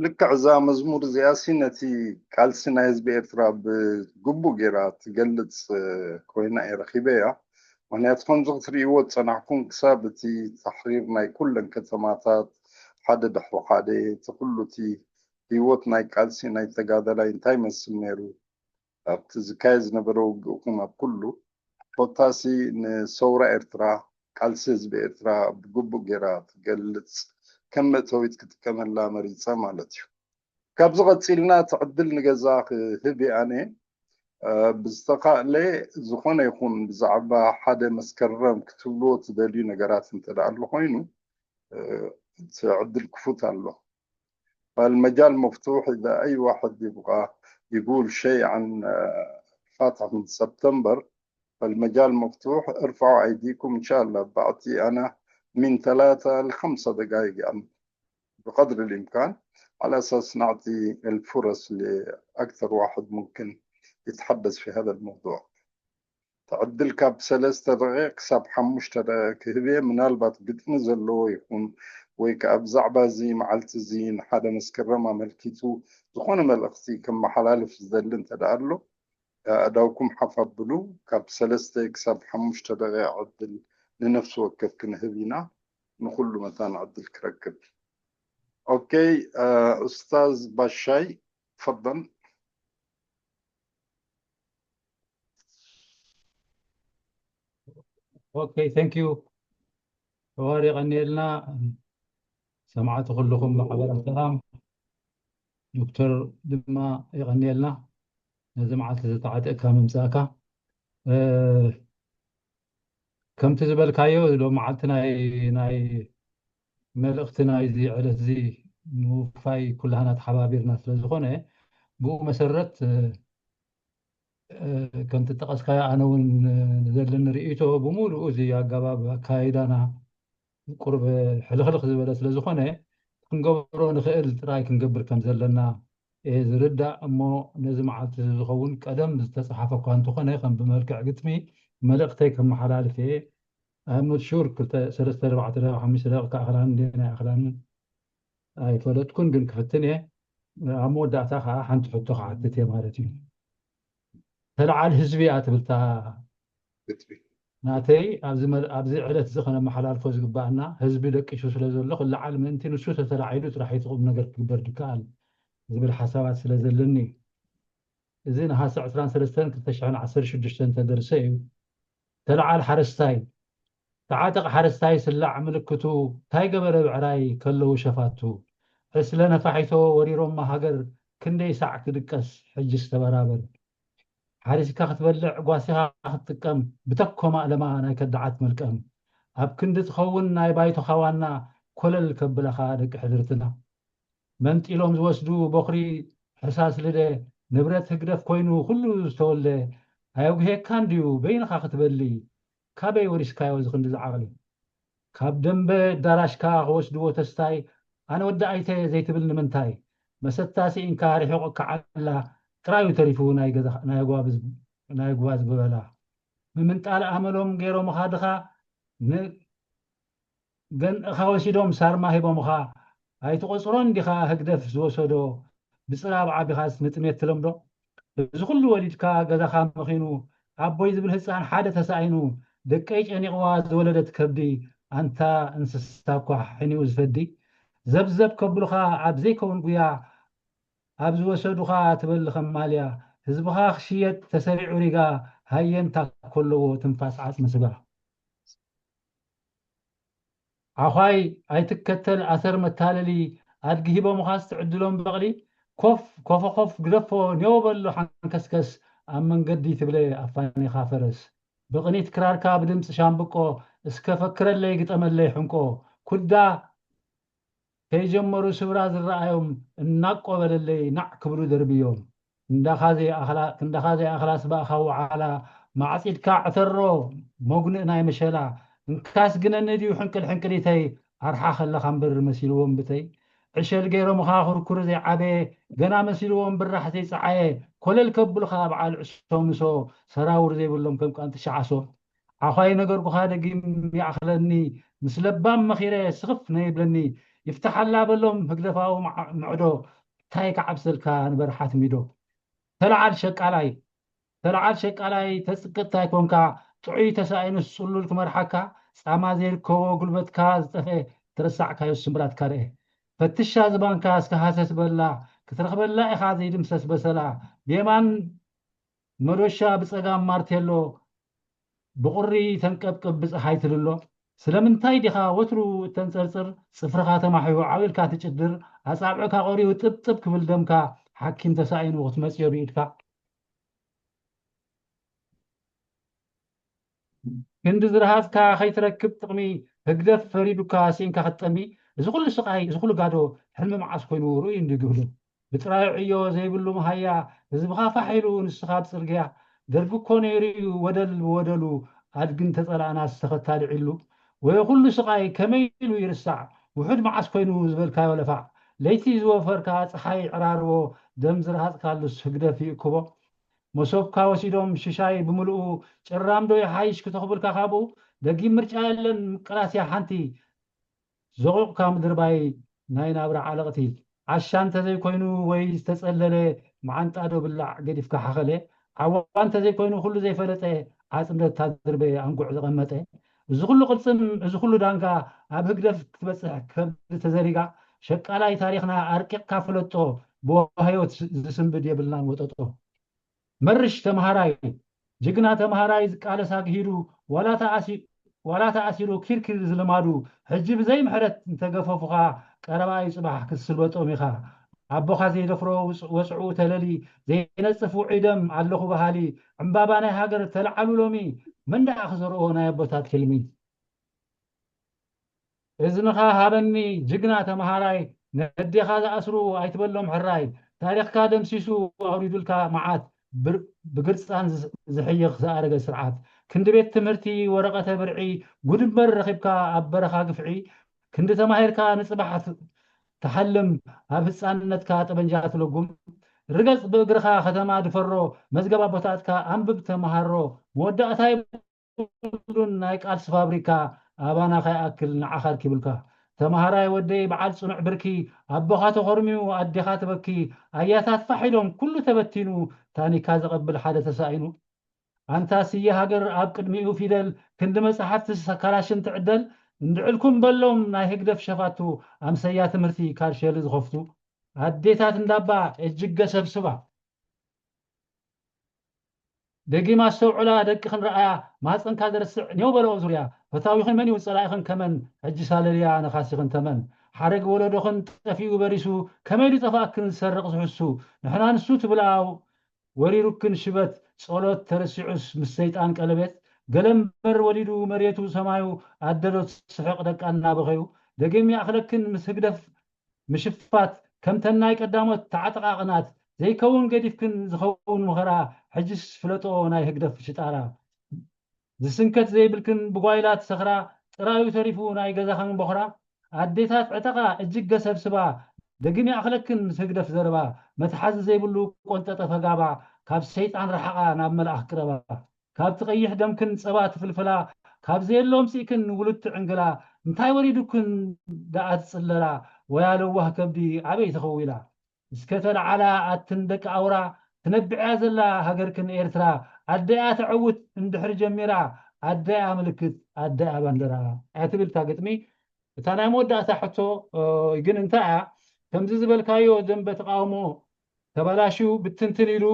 ልክዕ እዛ መዝሙር እዚኣሲ ነቲ ቃልሲ ናይ ህዝቢ ኤርትራ ብግቡእ ገይራ ትገልጽ ኮይና እየ ረኺበያ። ምክንያቱ ከምዚ ክትርእይዎ ዝጸናሕኩም ክሳብ እቲ ታሕሪር ናይ ኩለን ከተማታት ሓደ ድሕሪ ሓደ እቲ ኩሉ እቲ ህይወት ናይ ቃልሲ ናይ ተጋዳላይ እንታይ ይመስል ነይሩ ኣብቲ ዝካየድ ዝነበረ ውግእ ኹን ኣብ ኩሉ ኮታሲ ንሰውራ ኤርትራ ቃልሲ ህዝቢ ኤርትራ ብግቡእ ገይራ ትገልጽ ከም መእተዊት ክጥቀመላ መሪጸ ማለት እዩ። ካብዚ ቀጺልና እቲ ዕድል ንገዛ ክህብ እየ ኣነ። ብዝተኻእለ ዝኾነ ይኹን ብዛዕባ ሓደ መስከረም ክትብልዎ ትደልዩ ነገራት እንተ ደኣ ኣሎ ኮይኑ እቲ ዕድል ክፉት ኣሎ። فالمجال مفتوح إذا أي واحد يبغى يقول شيء عن الفاتحة من سبتمبر فالمجال مفتوح. ارفعوا أيديكم إن شاء الله بعطي أنا من ثلاثة لخمسة دقائق يعني بقدر الإمكان على أساس نعطي الفرص لأكثر واحد ممكن يتحدث في هذا الموضوع. تعدل كاب سلسة دقائق كساب حموش كهبية من البات قد نزل له يكون ويك أبزع بازي معلتزين حدا مسكرة ما ملكيتو زخون ملقتي كم محلال في الزل انت دارلو ኣእዳውኩም ሓፍ ኣብሉ። ካብ ሰለስተ ክሳብ ሓሙሽተ ደቂቕ ዕድል ንነፍሲ ወከፍ ክንህብ ኢና። ንኹሉ መታን ዕድል ክረክብ። ኦኬ፣ ኡስታዝ ባሻይ፣ ተፈደል። ኦኬ፣ thank you። ሐዋር የቐንየልና። ሰማዕቲ ኩልኹም ማሕበረ ሰላም። ዶክተር ድማ የቐንየልና ነዚ መዓልቲ ዝተዓጠእካ ምምጻእካ። ከምቲ ዝበልካዮ ሎም መዓልቲ ናይ ናይ መልእኽቲ ናይዚ ዕለት እዚ ምውፋይ ኩላህና ተሓባቢርና ስለ ዝኾነ ብኡ መሰረት ከምቲ ጠቐስካዮ ኣነ እውን ዘለኒ ርእይቶ ብምሉኡ እዚ ኣገባብ ኣካይዳና ቁርብ ሕልኽልኽ ዝበለ ስለ ዝኾነ ክንገብሮ ንኽእል ጥራይ ክንገብር ከም ዘለና እየ ዝርዳእ። እሞ ነዚ መዓልቲ ዝኸውን ቀደም ዝተፅሓፈ እኳ እንተኾነ ከም ብመልክዕ ግጥሚ መልእኽተይ ከመሓላልፍ እየ። ኣምኖት ሹር ክልተ ሰለስተ ኣርባዕተ ደቂቃ ሓሙሽተ ደቂቃ ክኣኽላኒ እንደ ናይ ኣኽላኒ ኣይፈለጥኩን፣ ግን ክፍትን እየ። ኣብ መወዳእታ ከዓ ሓንቲ ሕቶ ክሓትት እየ ማለት እዩ። ተለዓል ህዝቢ እያ ትብልታ ናተይ ኣብዚ ዕለት እዚ ከነመሓላልፎ ዝግባኣና ህዝቢ ደቂሱ ስለ ዘሎ ክለዓል ምእንቲ ንሱ ተተላዒሉ ጥራሕ እቲ ቁም ነገር ክግበር ዝከኣል ዝብል ሓሳባት ስለ ዘለኒ እዩ። እዚ ነሃሰ ዕስራን ሰለስተን ክልተ ሽሕን ዓሰርተ ሽዱሽተን ተደርሰ እዩ። ተለዓል ሓረስታይ ተዓጠቕ ሓረስታይ ስላዕ ምልክቱ ታይ ገበረ ብዕራይ ከለዉ ሸፋቱ ዕስለ ነፋሒቶ ወሪሮማ ሃገር ክንደይ ሳዕ ክድቀስ ሕጅስ ተበራበር ሓሪስካ ክትበልዕ ጓሲኻ ክትጥቀም ብተኮ ማእለማ ናይ ከዳዓት መልቀም ኣብ ክንዲ ትኸውን ናይ ባይቶኻ ዋና ኮለል ከብለኻ ደቂ ሕድርትና መንጢሎም ዝወስዱ ቦኽሪ ሕሳስ ልደ ንብረት ህግደፍ ኮይኑ ኩሉ ዝተወልደ ኣየጉህየካን ድዩ በይንኻ ክትበሊ ካበይ ወሪስካዮ ዝኽንዲ ዝዓቕሊ ካብ ደንበ ዳራሽካ ክወስድዎ ተስታይ ኣነ ወዲ ኣይተ ዘይትብል ንምንታይ መሰታ ስኢንካ ርሒቑካ ዓላ ጥራዩ ተሪፉ ናይ ጓዝ ብበላ ምምንጣል ኣመሎም ገይሮምኻ ድኻ ገንእኻ ወሲዶም ሳርማ ሂቦምኻ ኣይትቆፅሮን ዲኻ ህግደፍ ዝወሰዶ ብፅላብ ዓቢኻስ ንጥሜት ትለምዶ እዚ ኩሉ ወሊድካ ገዛኻ መኺኑ ኣቦይ ዝብል ህፃን ሓደ ተሳኢኑ ደቀይ ጨኒቕዋ ዝወለደት ከብዲ ኣንታ እንስሳ እኳ ሕኒኡ ዝፈዲ ዘብዘብ ከብሉኻ ኣብ ዘይከውን ጉያ ኣብ ዝወሰዱኻ ትበሊ ከም ማልያ ህዝብኻ ክሽየጥ ተሰሪዑ ሪጋ ሃየንታ ከለዎ ትንፋስ ዓፅሚ ስጋ ዓዃይ ኣይትከተል ኣሰር መታለሊ ኣድጊ ሂቦምኻስ ትዕድሎም በቕሊ ኮፍ ኮፈኾፍ ግደፎ ኔው በሎ ሓንከስከስ ኣብ መንገዲ ትብለ ኣፋኒኻ ፈረስ ብቕኒት ክራርካ ብድምፂ ሻምብቆ እስከ ፈክረለይ ግጠመለይ ሕንቆ ኩዳ ከይጀመሩ ስብራ ዝረኣዮም እናቆበለለይ ናዕ ክብሉ ደርብዮም ክንዳኻ ዘይኣኽላስ ብኣኻ ወዓላ ማዕፂድካ ዕተሮ መጉንእ ናይ መሸላ እንካስ ግነኒ ድዩ ሕንቅል ሕንቅሊተይ ኣርሓ ከለኻ እምበር መሲልዎም ብተይ ዕሸል ገይሮምኻ ኩርኩር ዘይዓበየ ገና መሲልዎም ብራሕ ዘይፀዓየ ኮለል ከብሉኻ በዓል ዕሶ ምሶ ሰራውር ዘይብሎም ከም ቃንጥሻ ዓሶ ዓዃይ ነገርኩኻ ደጊም ይኣኽለኒ ምስ ለባም መኺረ ስኽፍ ነይብለኒ ይፍታሓላ በሎም ህግደፋዊ ምዕዶ። እንታይ ክዓብሰልካ ንበርሓት ሚዶ። ተለዓል ሸቃላይ ተለዓል ሸቃላይ ተጽቅጥ ኣይኮንካ። ጥዑይ ተሳኢኑስ ጽሉል ክመርሓካ። ጻማ ዘይርከቦ ጉልበትካ ዝጠፍኤ። ተረሳዕካዮ ስምብላትካ ርኤ። ፈትሻ ዝባንካ እስከ ሃሰስ በላ። ክትረኽበላ ኢኻ ዘይድምሰስ በሰላ። ብየማን መዶሻ ብጸጋም ማርቴሎ። ብቑሪ ተንቀብቅብ ብጸሓይ ትልሎ። ስለምንታይ ዲኻ ወትሩ እተንጸርጽር? ጽፍርኻ ተማሕዩ ዓው ኢልካ ትጭድር። ኣጻብዕካ ቆሪዩ ጥብጥብ ክብል ደምካ። ሓኪም ተሳኢኑ ክትመጽዮ ብኢድካ። ክንዲ ዝረሃጽካ ከይትረክብ ጥቕሚ። ህግደፍ ፈሪዱካ ስኢንካ ክትጠሚ። እዚ ኩሉ ስቓይ እዚ ኩሉ ጋዶ። ሕልሚ መዓስ ኮይኑ ርእዩ እንዲ ግህዶ። ብጥራዩ ዕዮ ዘይብሉ መሃያ። ህዝብኻ ፋሕ ኢሉ ንስኻ ኣብ ጽርግያ። ደርጊ እኮ ነይሩ እዩ ወደል ብወደሉ። ኣድግን ተጸላእናስ ተኸታሊ ዒሉ። ወይ ኩሉ ስቓይ ከመይ ኢሉ ይርሳዕ? ውሑድ መዓስ ኮይኑ ዝበልካዮ ለፋዕ። ለይቲ ዝወፈርካ ጸሓይ ዕራርቦ። ደም ዝረሃጽካሉስ ህግደፍ ይእክቦ። መሶብካ ወሲዶም ሽሻይ ብምልኡ። ጭራምዶ ይሓይሽ ክተኽብልካ ካብኡ። ደጊም ምርጫ የለን ምቅላስያ ሓንቲ። ዘቑቕካ ምድርባይ ናይ ናብራ ዓለቕቲ። ዓሻ እንተዘይኮይኑ ወይ ዝተጸለለ መዓንጣ ዶ ብላዕ ገዲፍካ ሓኸለ። ዓዋ እንተዘይኮይኑ ኩሉ ዘይፈለጠ ዓጽምደታ ድርበ ኣንጉዕ ዝቐመጠ። እዚ ኩሉ ቅልጽም እዚ ኩሉ ዳንጋ ኣብ ህግደፍ ክትበጽሕ ከብዲ ተዘሪጋ። ሸቃላይ ታሪኽና ኣርቂቕካ ፍለጦ። ብዋህዮት ዝስንብድ የብልናን ወጠጦ። መርሽ ተምሃራይ ጅግና ተምሃራይ ዝቃለስ ኣግሂዱ። ዋላ ተኣሲሩ ኪርኪር ዝልማዱ። ሕጂ ብዘይ ምሕረት እንተገፈፉኻ ቀረባ እዩ ጽባሕ ክትስልበጦም ኢኻ። ኣቦኻ ዘይደፍሮ ወጽዕኡ ተለሊ። ዘይነጽፍ ውዑይ ደም ኣለኹ በሃሊ። ዕምባባ ናይ ሃገር ተለዓሉ ሎሚ። መን ደኣ ክዘርኦ ናይ ኣቦታት ሕልሚ። እዝንኻ ሃበኒ ጅግና ተምሃራይ። ነዴኻ ዝኣስሩ ኣይትበሎም ሕራይ። ታሪኽካ ደምሲሱ ኣውሪዱልካ መዓት። ብግርጻን ዝሕይኽ ዝኣረገ ስርዓት። ክንዲ ቤት ትምህርቲ ወረቐተ ብርዒ። ጉድ እምበር ረኺብካ ኣብ በረኻ ግፍዒ። ክንዲ ተማሂርካ ንጽባሕ ትሓልም ኣብ ህጻንነትካ ጠበንጃ ትልጉም። ርገጽ ብእግርኻ ከተማ ድፈሮ። መዝገብ ኣቦታትካ ኣንብብ ተምሃሮ። መወዳእታ የብሉን ናይ ቃልሲ ፋብሪካ። ኣባና ከይኣክል ንዓኻ ኣርኪብልካ። ተምሃራይ ወደይ በዓል ጽኑዕ ብርኪ። ኣቦኻ ተኾርምዩ ኣዴኻ ትበኪ። ኣያታት ፋሕ ኢሎም ኩሉ ተበቲኑ። ታኒካ ዘቐብል ሓደ ተሳኢኑ። ኣንታ ስየ ሃገር ኣብ ቅድሚኡ ፊደል። ክንዲ መጻሕፍቲ ካላሽን ትዕደል። እንድዕልኩም በሎም ናይ ህግደፍ ሸፋቱ። ኣምሰያ ትምህርቲ ካርሸሊ ዝኸፍቱ። ኣዴታት እንዳባ እጅገ ሰብስባ። ደጊም ኣስተውዕላ ደቅኽን ረኣያ። ማህፀንካ ዘርስዕ ኔው በለኦ ዙርያ። ፈታዊኽን መን እዩ ጸላኢኽን ከመን። ሕጂ ሳለልያ ነኻሲኽን ተመን። ሓረግ ወለዶኽን ጠፊኡ በሪሱ። ከመይ ኢሉ ጠፋእክን ዝሰርቕ ዝሕሱ። ንሕና ንሱ ትብላ ወሪሩክን ሽበት። ጸሎት ተረሲዑስ ምስ ሰይጣን ቀለቤት። ገለምበር ወሊዱ መሬቱ ሰማዩ። ኣደዶ ትስሕቕ ደቃ እናበኸዩ። ደጊም ይኣኽለክን ምስ ህግደፍ ምሽፋት። ከምተን ናይ ቀዳሞት ተዓጠቓቕናት። ዘይከውን ገዲፍክን ዝኸውን ምኸራ። ሕጅስ ፍለጦ ናይ ህግደፍ ሽጣራ። ዝስንከት ዘይብልክን ብጓይላ ትሰኽራ። ጥራዩ ተሪፉ ናይ ገዛኽን ቦኽራ። ኣዴታት ዕጠቓ እጅገ ሰብስባ። ደጊም ይኣኽለክን ምስ ህግደፍ ዘረባ። መትሓዚ ዘይብሉ ቆንጠጠ ፈጋባ። ካብ ሰይጣን ረሓቓ ናብ መልኣኽ ቅረባ። ካብቲ ቀይሕ ደምክን ጸባ ትፍልፍላ። ካብ ዘየሎ ኣምጺእክን ውሉድ ትዕንግላ። እንታይ ወሪዱክን ደኣ ትጽለላ። ወያ ለዋህ ከብዲ ኣበይ ተኸዊላ። እስከ ተለዓላ ኣትን ደቂ ኣውራ። ትነብዕያ ዘላ ሃገርክን ኤርትራ። ኣደያ ተዐውት እንድሕሪ ጀሚራ። ኣደያ ምልክት ኣደያ ባንደራ። እያ ትብል እታ ግጥሚ። እታ ናይ መወዳእታ ሕቶ ግን እንታይ እያ? ከምዚ ዝበልካዮ ደንበ ተቃውሞ ተባላሽዩ ብትንትን ኢሉ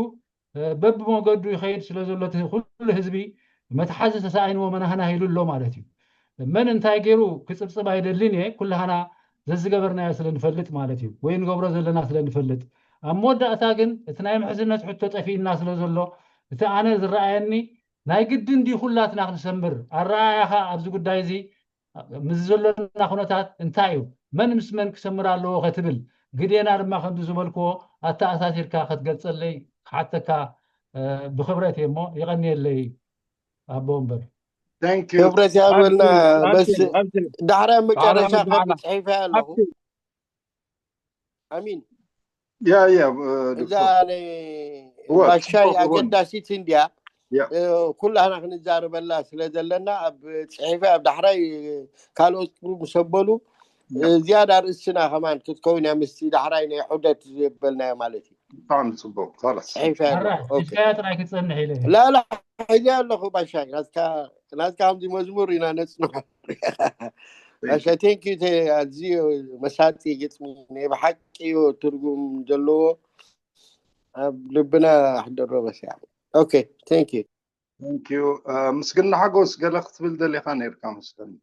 በብመገዱ ይኸይድ ስለ ዘሎ እቲ ኩሉ ህዝቢ መትሓዚ ተሳኢንዎ መናህናህ ኢሉ ኣሎ ማለት እዩ። መን እንታይ ገይሩ ክፅብፅብ ኣይደልን እየ። ኩላህና ዘዝገበርናዮ ስለ ንፈልጥ ማለት እዩ፣ ወይ ንገብሮ ዘለና ስለ ንፈልጥ። ኣብ መወዳእታ ግን እቲ ናይ ምሕዝነት ሕቶ ጠፊእና ስለ ዘሎ እቲ ኣነ ዝረኣየኒ ናይ ግድን ድዩ ኩላትና ክንሰምር ኣረኣያኻ ኣብዚ ጉዳይ እዚ ምስ ዘሎና ኩነታት እንታይ እዩ? መን ምስ መን ክሰምር ኣለዎ ከትብል ግዴና ድማ ከምዚ ዝበልክዎ ኣተኣሳሲርካ ክትገልጸለይ ክሓተካ ብኽብረት እየ እሞ የቐንየለይ ኣቦ ወንበር። ክብረት ያበልና። በስ ዳሕራይ መጨረሻ ካብ ፅሒፈ ኣለኹ። ኣሚን። ያ ያ እዛ ባሻይ ኣገዳሲት እንድያ። ኩላህና ክንዛረበላ ስለ ዘለና ኣብ ፅሒፈ ኣብ ዳሕራይ ካልኦት ምስ ኣበሉ ዝያዳ ርእስና ከማን ክትከውን እያ፣ ምስቲ ዳሕራይ ናይ ዑደት ዝበልናዮ ማለት እዩ። ብጣዕሚ ፅቡቅ። ላስ ፅሒፈ ኣለኹ። ኣራሕ ኦኬ። ሒዝካያ ጥራይ ክትፀንሕ ኢለ። ላላ ሒዘ ኣለኹ ባሻይ። ናትካ ናትካ ከምዚ መዝሙር ኢና ነፅንሖ። ባሻይ፣ ቴንክ ዩ። ኣዝዩ መሳጢ ግጥሚ፣ ናይ ብሓቂ እዩ ትርጉም ዘለዎ፣ ኣብ ልብና ኣሕደሮ። በስ ያ። ኦኬ፣ ቴንክ ዩ። ቴንክ ዩ። ምስግና ሓጎስ፣ ገለ ክትብል ደሊኻ ነርካ መስለኒ።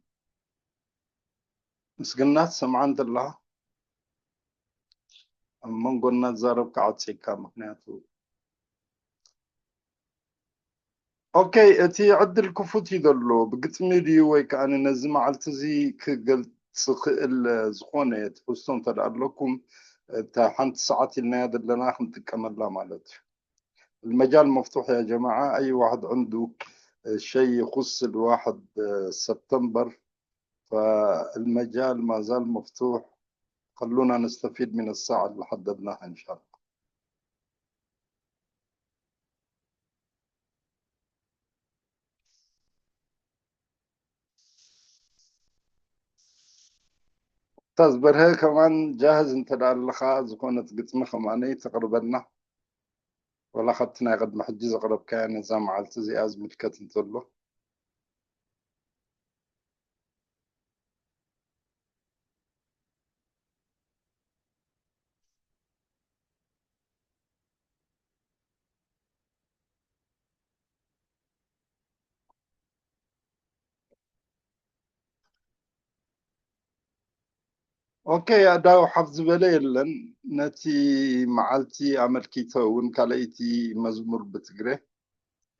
ምስግና ትሰምዓ እንተለኻ ኣብ መንጎና ትዛረብካ ዓፂካ፣ ምክንያቱ ኦኬ፣ እቲ ዕድል ክፉት እዩ ዘሎ። ብግጥሚ ድዩ ወይ ከዓ ነዚ መዓልቲ እዚ ክገልፅ ክእል ዝኾነ ትሕዝቶ እንተ ደኣ ኣለኩም፣ እታ ሓንቲ ሰዓት ኢልናያ ዘለና ክንጥቀመላ ማለት እዩ። المجال مفتوح يا جماعة، أي واحد عنده شيء يخص الواحد سبتمبر فالمجال ما زال مفتوح. خلونا نستفيد من الساعة اللي حددناها إن شاء الله. أستاذ برهة كمان جاهز أنت لعلها زكونة قسمة خمانية تقربنا. ولا خدتنا قد محجز أقرب كان نظام على تزي أزمة كتن تلو. ኦኬ፣ ኣዳው ሓፍ ዝበለ የለን። ነቲ መዓልቲ ኣመልኪተ እውን ካልኣይቲ መዝሙር ብትግረ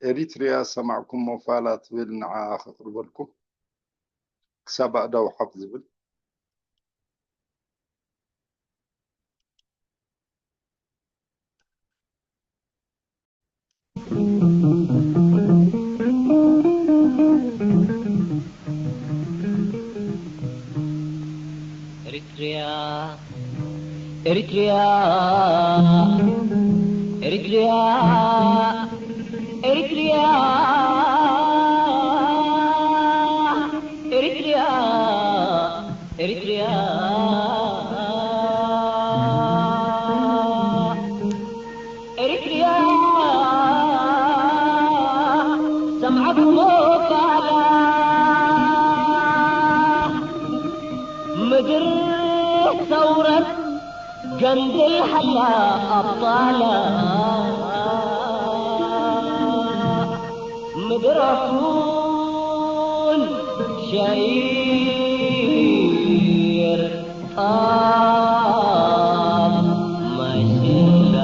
ኤሪትሪያ ሰማዕኩሞ ፋላ ትብል ንዓ ከቕርበልኩም። ክሳብ ኣእዳው ሓፍ ዝብል። Eritrea, Eritrea, Eritrea, Eritrea, Eritrea, Eritrea. Eritrea, ሰምዓኩሞ ቃላ፣ ምድር ሰውረት ገንድል ሓላ ኣባላ፣ ምድር ኣፉን ሸይር ጣፍ ማሽላ።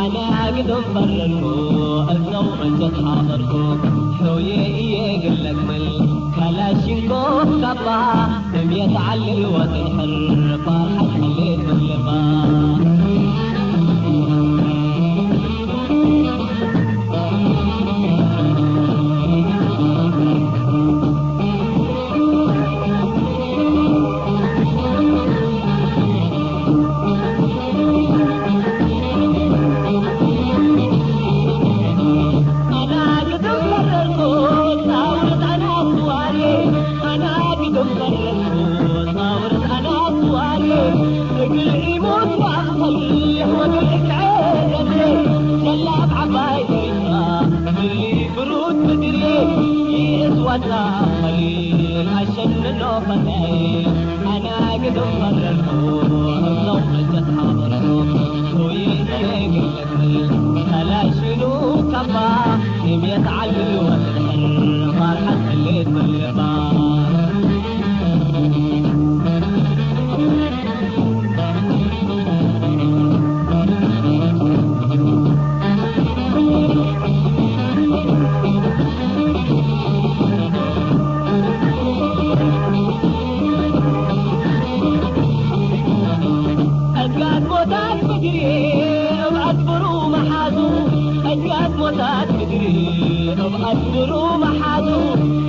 ኣነ ግድም ፈረድኩ እዛው ዕንጨት ሓበርኩ ሕውየ እየ ግለክመል ካላሽንኮ ካባ እምየት ዓልል ወትንሕር ፋርሓት ሕሌት ብልባ።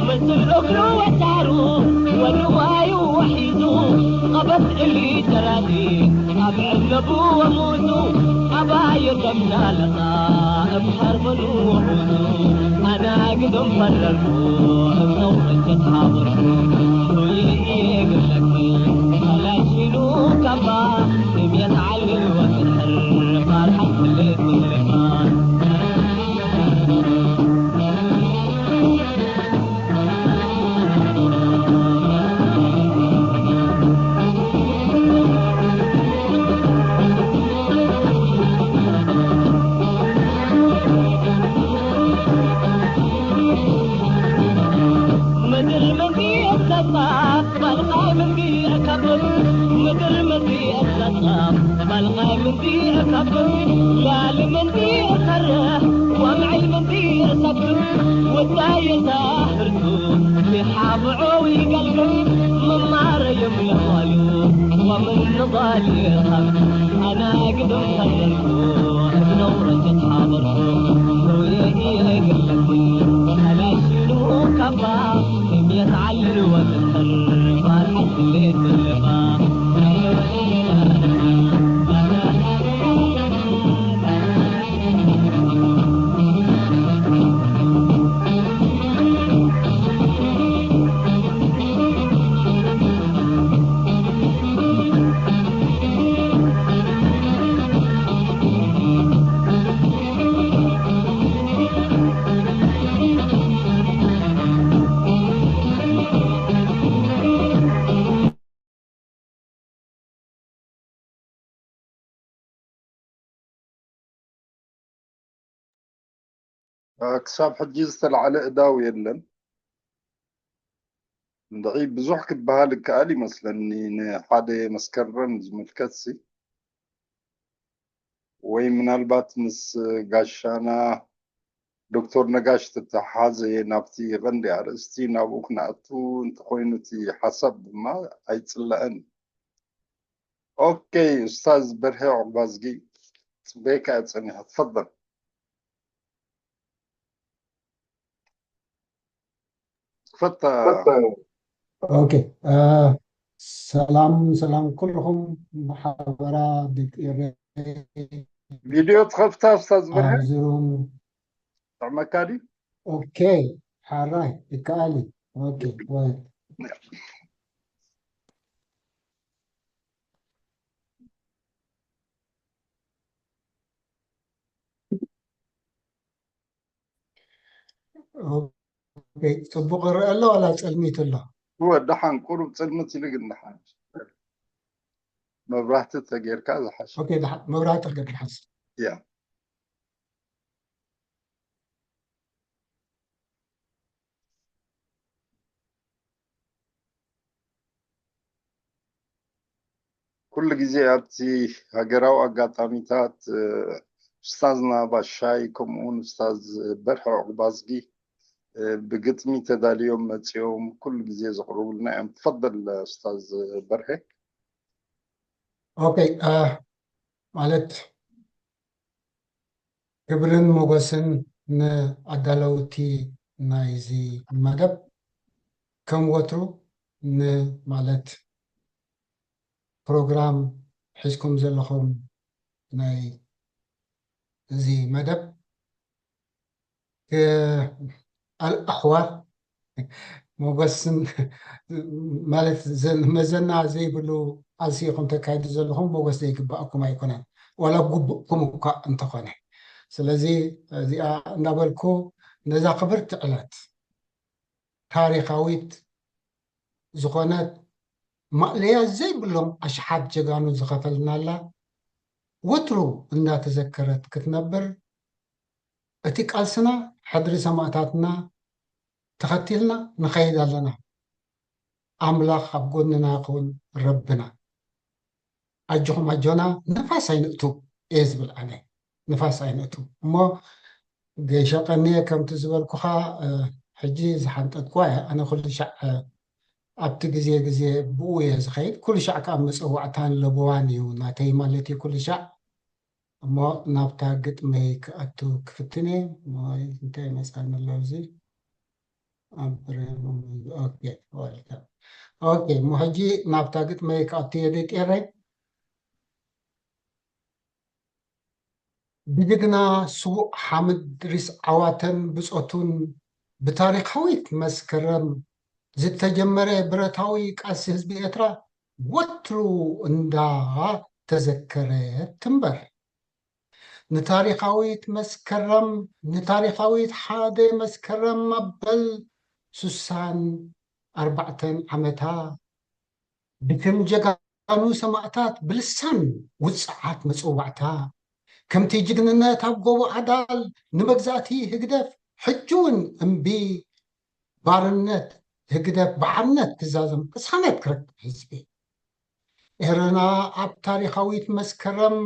ምስል እግሩ ወዳሩ ወንዋዩ ወሒዙ፣ ቐበት እሊ ጀራዲ ኣብ ዕለቡ ወሙቱ፣ ኣባዮ ደምዳለኻ እምሓር በሉ ወሙቱ፣ ኣናግዶም ፈረርኩ እብነው እጀት ሓበርኩ፣ ሩይ እየ ገለኩ፣ ኣላሽኑ ካባ፣ እምየት ዓሊ ወትሕር፣ ፋርሓት ክልእ ትልፋ። ምድር ምንዲ እተጻፍ፣ ባልቓይ ምንዲ እከብር። ምድር ምንዲ እተጻፍ፣ ባልቓይ ምንዲ እከብር። ላሊ ምንዲ እሰርሕ፣ ወምዕል ምንዲ እሰክር። ውዳይ የሳህርቱ፣ ይሓብዑ ይገልግል። ምማረ ይምለዋሉ፣ ወምን ንባል ይኸብር። ኣናግዶም ፈለልኩ፣ እብነው ረጀት ሓበርኩ። ሩየ እየ ገለኩ፣ ኣላሽኑ ካባ፣ እምየት ዓሊ ወትሕር፣ ፋርሓት ክልእ ትልፋ። ክሳብ ሕጂ ዝተላዕለ እዳው የለን። እንድዒ ብዙሕ ክበሃል ይከኣል ይመስለኒ፣ ንሓደ መስከረም ዝምልከትሲ። ወይ ምናልባት ምስ ጋሻና ዶክተር ነጋሽ ተተሓዘ ናብቲ ቀንዲ ኣርእስቲ ናብኡ ክነኣቱ እንተኾይኑ እቲ ሓሳብ ድማ ኣይጽላእን። ኦኬ፣ ኡስታዝ በርሀ ዑቅባዝጊ ጽበየካ እየ ጸኒሐ። ትፈضል። ፈታ ኦኬ፣ አ፣ ሰላም ሰላም ኩልኹም ሓበራ ደቂ ኤረይ። ቪድዮ ትኸፍታ ኡስታዝ በርሀ? ኣብዚ ሩም ጥዕመካ ድዩ? ኦኬ፣ ሓራይ ይከኣል እዩ። ኦኬ፣ ወይ ኦኬ፣ ጽቡቕ ይረአ ኣሎ ዋላ ጸልሚት ኣሎ? እወ፣ ደሓን ቁሩብ ጽልምት ኢሉ ግን ደሓን። መብራህቲ ተጌርካ ዝሓሸ። ኦኬ፣ ደሓን፣ መብራህቲ ተጌርካ ዝሓሸ። ያ። ኩሉ ግዜ ኣብቲ ሃገራዊ ኣጋጣሚታት፣ እ፣ ኡስታዝና ባሻይ፣ ከምኡውን ኡስታዝ በርሀ ዑቅባዝጊ፣ እ፣ ብግጥሚ ተዳልዮም መጺኦም ኩሉ ግዜ ዘቕርቡልና እዮም። ትፈደል ኡስታዝ በርሀ። ኦኬ፣ እ፣ ማለት ክብርን ሞገስን ንኣዳለውቲ ናይዚ መደብ፣ ከም ወትሩ ንማለት ፕሮግራም ሒዝኩም ዘለኹም ናይ እዚ መደብ፣ እ፣ ኣልኣሕዋት ሞገስን ማለት ዘ-፣ መዘና ዘይብሉ ቃልሲ ኢኹም ተካይዱ ዘለኹም፣ ሞገስ ዘይግባኣኩም ኣይኮነን፣ ዋላ ግቡእኩም እኳ እንተኾነ። ስለዚ እዚኣ እንዳበልኩ ነዛ ክብርቲ ዕለት ታሪኻዊት ዝኾነት ማእለያ ዘይብሎም ኣሽሓት ጀጋኑ ዝኸፈልናላ ወትሩ እንዳተዘከረት ክትነብር፣ እቲ ቃልስና ሕድሪ ሰማእታትና ተኸቲልና ንኸይድ ኣለና። ኣምላኽ ኣብ ጎንና ይኹን ረብና። ኣጆኹም ኣጆና፣ ንፋስ ኣይንእቱ እየ ዝብል ኣነ። ንፋስ ኣይንእቱ። እሞ ገይሸ ቀንየ ከምቲ ዝበልኩኻ፣ እ፣ ሕጂ ዝሓንጠጥኩዋ እየ። ኣነ ኩሉ ሻዕ፣ እ፣ ኣብቲ ግዜ ግዜ ብኡ እየ ዝኸይድ። ኩሉ ሻዕ ከኣ መጸዋዕታን ለበዋን እዩ ናተይ ማለት እዩ ኩሉ ሻዕ። እሞ ናብታ ግጥመይ ክኣቱ ክፍትን እየ። እሞ እንታይ መጻኒ ኣሎ ኣብዚ? ኣምፕሬም ኦኬ፣ ወልካም። ኦኬ፣ እሞ ሕጂ ናብታ ግጥመይ ክኣቱ እየ ደቂ ኤረይ። ብጅግና ስዉእ ሓምድ ድሪስ ዓዋተን ብጾቱን ብታሪኻዊት መስከረም ዝተጀመረ ብረታዊ ቃልሲ ህዝቢ ኤርትራ ወትሩ እንዳተዘከረ ትንበር። ንታሪኻዊት መስከረም፣ ንታሪኻዊት ሓደ መስከረም መበል ሱሳን ኣርባዕተን ዓመታ ብክም ጀጋኑ ሰማእታት ብልሳን ውጽዓት መጽዋዕታ፣ ከምቲ ጅግንነት ኣብ ጎቦ ኣዳል ንመግዛእቲ ህግደፍ ሕጂ እውን እምቢ ባርነት ህግደፍ ብሓርነት ክዛዘም ቅሳነት ክረክብ ህዝቢ። ኤረና ኣብ ታሪኻዊት መስከረም